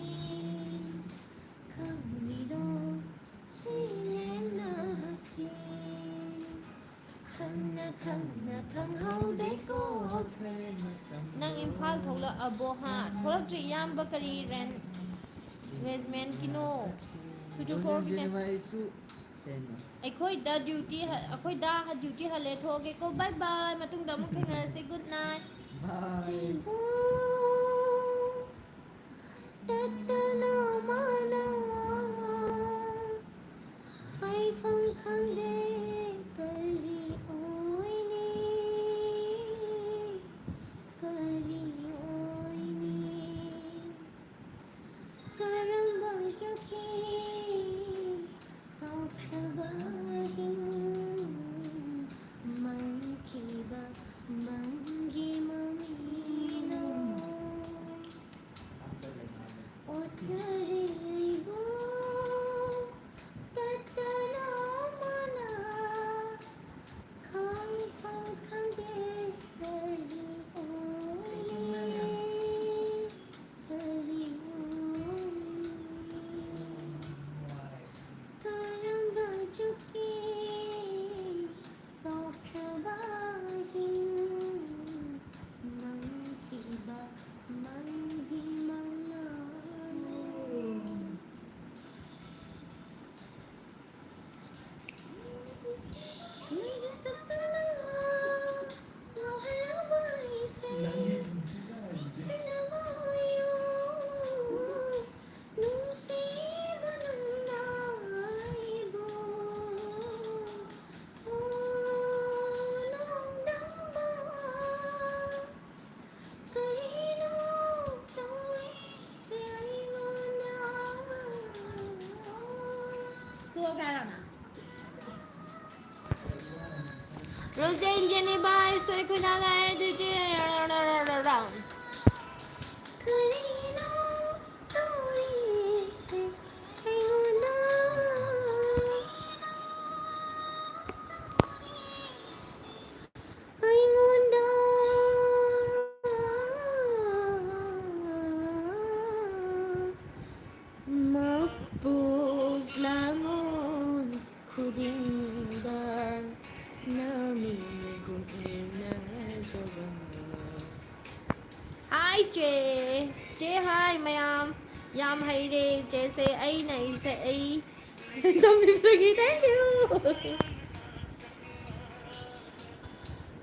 ꯅꯪ ꯏꯝꯐꯥꯜ ꯊꯣꯛꯂꯛꯑꯕꯣ? ꯍꯥ, ꯊꯣꯛꯂꯛꯇ꯭ꯔꯤ ꯏꯌꯥꯝꯕ꯫ ꯀꯔꯤ ꯔꯦꯟ, ꯔꯦꯖꯤꯃꯦꯟꯠꯀꯤꯅꯣ? Two two ꯐꯣꯔꯒꯤꯅꯦ꯫ ꯖꯦꯅꯤꯃꯥꯏꯁꯨ ꯀꯩꯅꯣ? ꯑꯩꯈꯣꯏꯗ ꯗ꯭ꯌꯨꯇꯤ ꯍ-, ꯑꯩꯈꯣꯏꯗ ꯗ꯭ꯌꯨꯇꯤ ꯍꯜꯂꯦ꯫ ꯊꯣꯛꯑꯒꯦꯀꯣ꯫ ꯕꯥꯏ ꯕꯥꯏ꯫ ꯃꯇꯨꯡꯗ ꯑꯃꯨꯛ ꯊꯦꯡꯅꯔꯁꯤ꯫ Good night. ꯕꯥꯏ꯫ ꯇꯠꯇꯅ ꯃꯥꯅ ꯍꯥꯏꯐꯝ ꯈꯪꯗꯦ ꯀꯔꯤ ꯑꯣꯏꯅꯤ, ꯀꯔꯤ ꯑꯣꯏꯅꯤ, ꯀꯔꯝꯕ ꯆꯠꯀꯦ ꯀꯥꯎꯈ꯭ꯔꯕ ꯑꯍꯤꯡ, ꯃꯪꯈꯤꯕ ꯃꯪꯒꯤ ꯃꯃꯤꯅꯣ꯫ ꯑꯣꯠꯈꯔꯦ ꯑꯩꯕꯨ ꯇꯠꯇꯅ ꯃꯥꯅ, ꯈꯪꯐꯝ ꯈꯪꯗꯦ ꯀꯔꯤ ꯑꯣꯏꯔꯦ, ꯀꯔꯤ ꯑꯣꯏꯔꯦ, ꯀꯔꯝꯕ ꯆꯨꯛꯀꯤ ꯇꯣꯛꯈ꯭ꯔꯕ ꯑꯍꯤꯡ, ꯃꯪꯈꯤꯕ ꯃꯪꯒꯤ ꯃꯪꯂꯥꯅꯣ꯫ ꯃꯩꯒꯤ ꯁꯛꯇꯝꯅ ꯉꯥꯎꯍꯜꯂꯕ ꯑꯩꯁꯦ, ꯅꯤꯡꯁꯤꯡꯂꯕ ꯑꯣꯏꯌꯨ, ꯅꯨꯡꯁꯤꯕ ꯅꯪꯅ ꯑꯩꯕꯨ꯫ ꯔꯣꯖꯦꯟ ꯖꯦꯅꯤꯕꯥꯏ ꯁꯣꯏ ꯈꯨꯅꯥ ꯂꯥꯛꯑꯦ ꯑꯗꯨꯗꯤ꯫ ꯀꯔꯤꯅꯣ ꯇꯧꯔꯤꯁꯦ ꯑꯩꯉꯣꯟꯗ? ꯑꯩꯉꯣꯟꯗ ꯃꯄꯣꯛ ꯂꯥꯡꯑꯣꯟ ꯈꯨꯗꯤꯡꯗ ꯅꯃꯤꯠ ꯒꯨꯝ ꯏꯟꯅꯖꯕ꯫ ꯑꯩ ꯆꯦ, ꯆꯦ ꯍꯥꯏ ꯃꯌꯥꯝ, ꯌꯥꯝ ꯍꯩꯔꯦ ꯆꯦꯁꯦ, ꯑꯩꯅ ꯏꯁꯩ ꯑꯩ ꯇꯝꯕꯤꯕꯒꯤ thank you꯫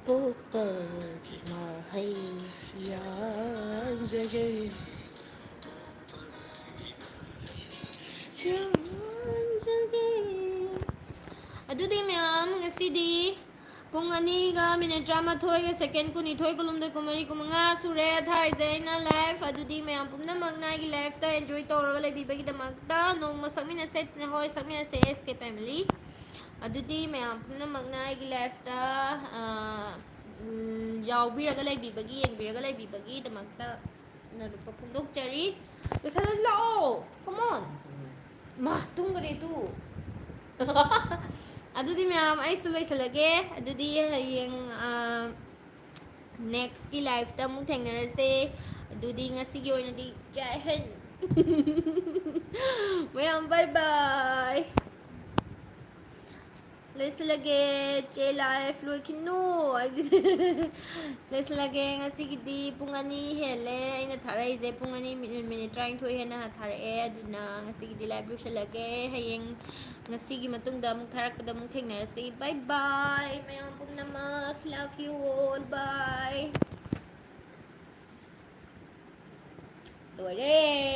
ꯄꯣꯛꯄꯒꯤ ꯃꯍꯩ ꯌꯥꯟꯖꯒꯦ꯫ ꯌꯥꯟꯖꯒꯦ꯫ ꯑꯗꯨꯗꯤ ꯃꯌꯥꯝ, ꯉꯁꯤꯗꯤ ꯄꯨꯡ ꯑꯅꯤꯒ ꯃꯤꯅꯤꯠ ꯇꯔꯥꯃꯥꯊꯣꯏꯒ ꯁꯦꯀꯦꯟ ꯀꯨꯟꯅꯤꯊꯣꯏ, ꯀꯨꯟꯍꯨꯝꯗꯣꯏ, ꯀꯨꯟꯃꯔꯤ, ꯀꯨꯟꯃꯉꯥ ꯁꯨꯔꯦ ꯊꯥꯔꯤꯁꯦ ꯑꯩꯅ ꯂꯥꯏꯐ꯫ ꯑꯗꯨꯗꯤ ꯃꯌꯥꯝ ꯄꯨꯝꯅꯃꯛꯅ ꯑꯩꯒꯤ ꯂꯥꯏꯐꯇ ꯑꯦꯟꯖꯣꯏ ꯇꯧꯔꯒ ꯂꯩꯕꯤꯕꯒꯤꯗꯃꯛꯇ ꯅꯣꯡꯃ ꯁꯛꯃꯤꯟꯅꯁꯦ꯫ ꯍꯣꯏ, ꯁꯛꯃꯤꯟꯅꯁꯦ ꯑꯦꯁ ꯀꯦ ꯐꯦꯃꯤꯂꯤ꯫ ꯑꯗꯨꯗꯤ ꯃꯌꯥꯝ ꯄꯨꯝꯅꯃꯛꯅ ꯑꯩꯒꯤ ꯂꯥꯏꯐꯇ, ꯑ, ꯎꯝ, ꯌꯥꯎꯕꯤꯔꯒ ꯂꯩꯕꯤꯕꯒꯤ, ꯌꯦꯡꯕꯤꯔꯒ ꯂꯩꯕꯤꯕꯒꯤꯗꯃꯛꯇ ꯅꯣꯡꯂꯨꯛꯄ ꯐꯣꯡꯗꯣꯛꯆꯔꯤ꯫ ꯂꯣꯏꯁꯜꯂꯁꯤ ꯂꯥꯛꯑꯣ, come on꯫ ꯃꯥ, ꯇꯨꯝꯈꯔꯦ ꯇꯨ꯫ ꯑꯗꯨꯗꯤ ꯃꯌꯥꯝ, ꯑꯩꯁꯨ ꯂꯣꯏꯁꯤꯜꯂꯒꯦ꯫ ꯑꯗꯨꯗꯤ ꯍꯌꯦꯡ, ꯑ, ꯅꯦꯛꯁꯀꯤ ꯂꯥꯏꯐꯇ ꯑꯃꯨꯛ ꯊꯦꯡꯅꯔꯁꯦ꯫ ꯑꯗꯨꯗꯤ ꯉꯁꯤꯒꯤ ꯑꯣꯏꯅꯗꯤ ꯖꯥꯏ ꯍꯤꯟ꯫ ꯃꯌꯥꯝ, bye bye꯫ ꯂꯣꯏꯁꯤꯜꯂꯒꯦ, ꯆꯦ ꯂꯥꯏꯐ ꯂꯣꯏꯈꯤꯅꯨ꯫ ꯂꯣꯏꯁꯤꯜꯂꯒꯦ꯫ ꯉꯁꯤꯒꯤꯗꯤ ꯄꯨꯡ ꯑꯅꯤ ꯍꯦꯜꯂꯦ ꯑꯩꯅ ꯊꯥꯔꯛꯏꯁꯦ, ꯄꯨꯡ ꯑꯅꯤ ꯃꯤꯅꯤꯠ, ꯃꯤꯅꯤꯠ ꯇꯔꯥꯅꯤꯊꯣꯏ ꯍꯦꯟꯅ ꯊꯥꯔꯛꯑꯦ꯫ ꯑꯗꯨꯅ ꯉꯁꯤꯒꯤꯗꯤ ꯂꯥꯏꯐ ꯂꯣꯏꯁꯤꯜꯂꯒꯦ꯫ ꯍꯌꯦꯡ, ꯉꯁꯤꯒꯤ ꯃꯇꯨꯡꯗ ꯑꯃꯨꯛ ꯊꯥꯔꯛꯄꯗ ꯑꯃꯨꯛ ꯊꯦꯡꯅꯔꯁꯤ꯫ Bye bye ꯃꯌꯥꯝ ꯄꯨꯝꯅꯃꯛ, love you all, bye꯫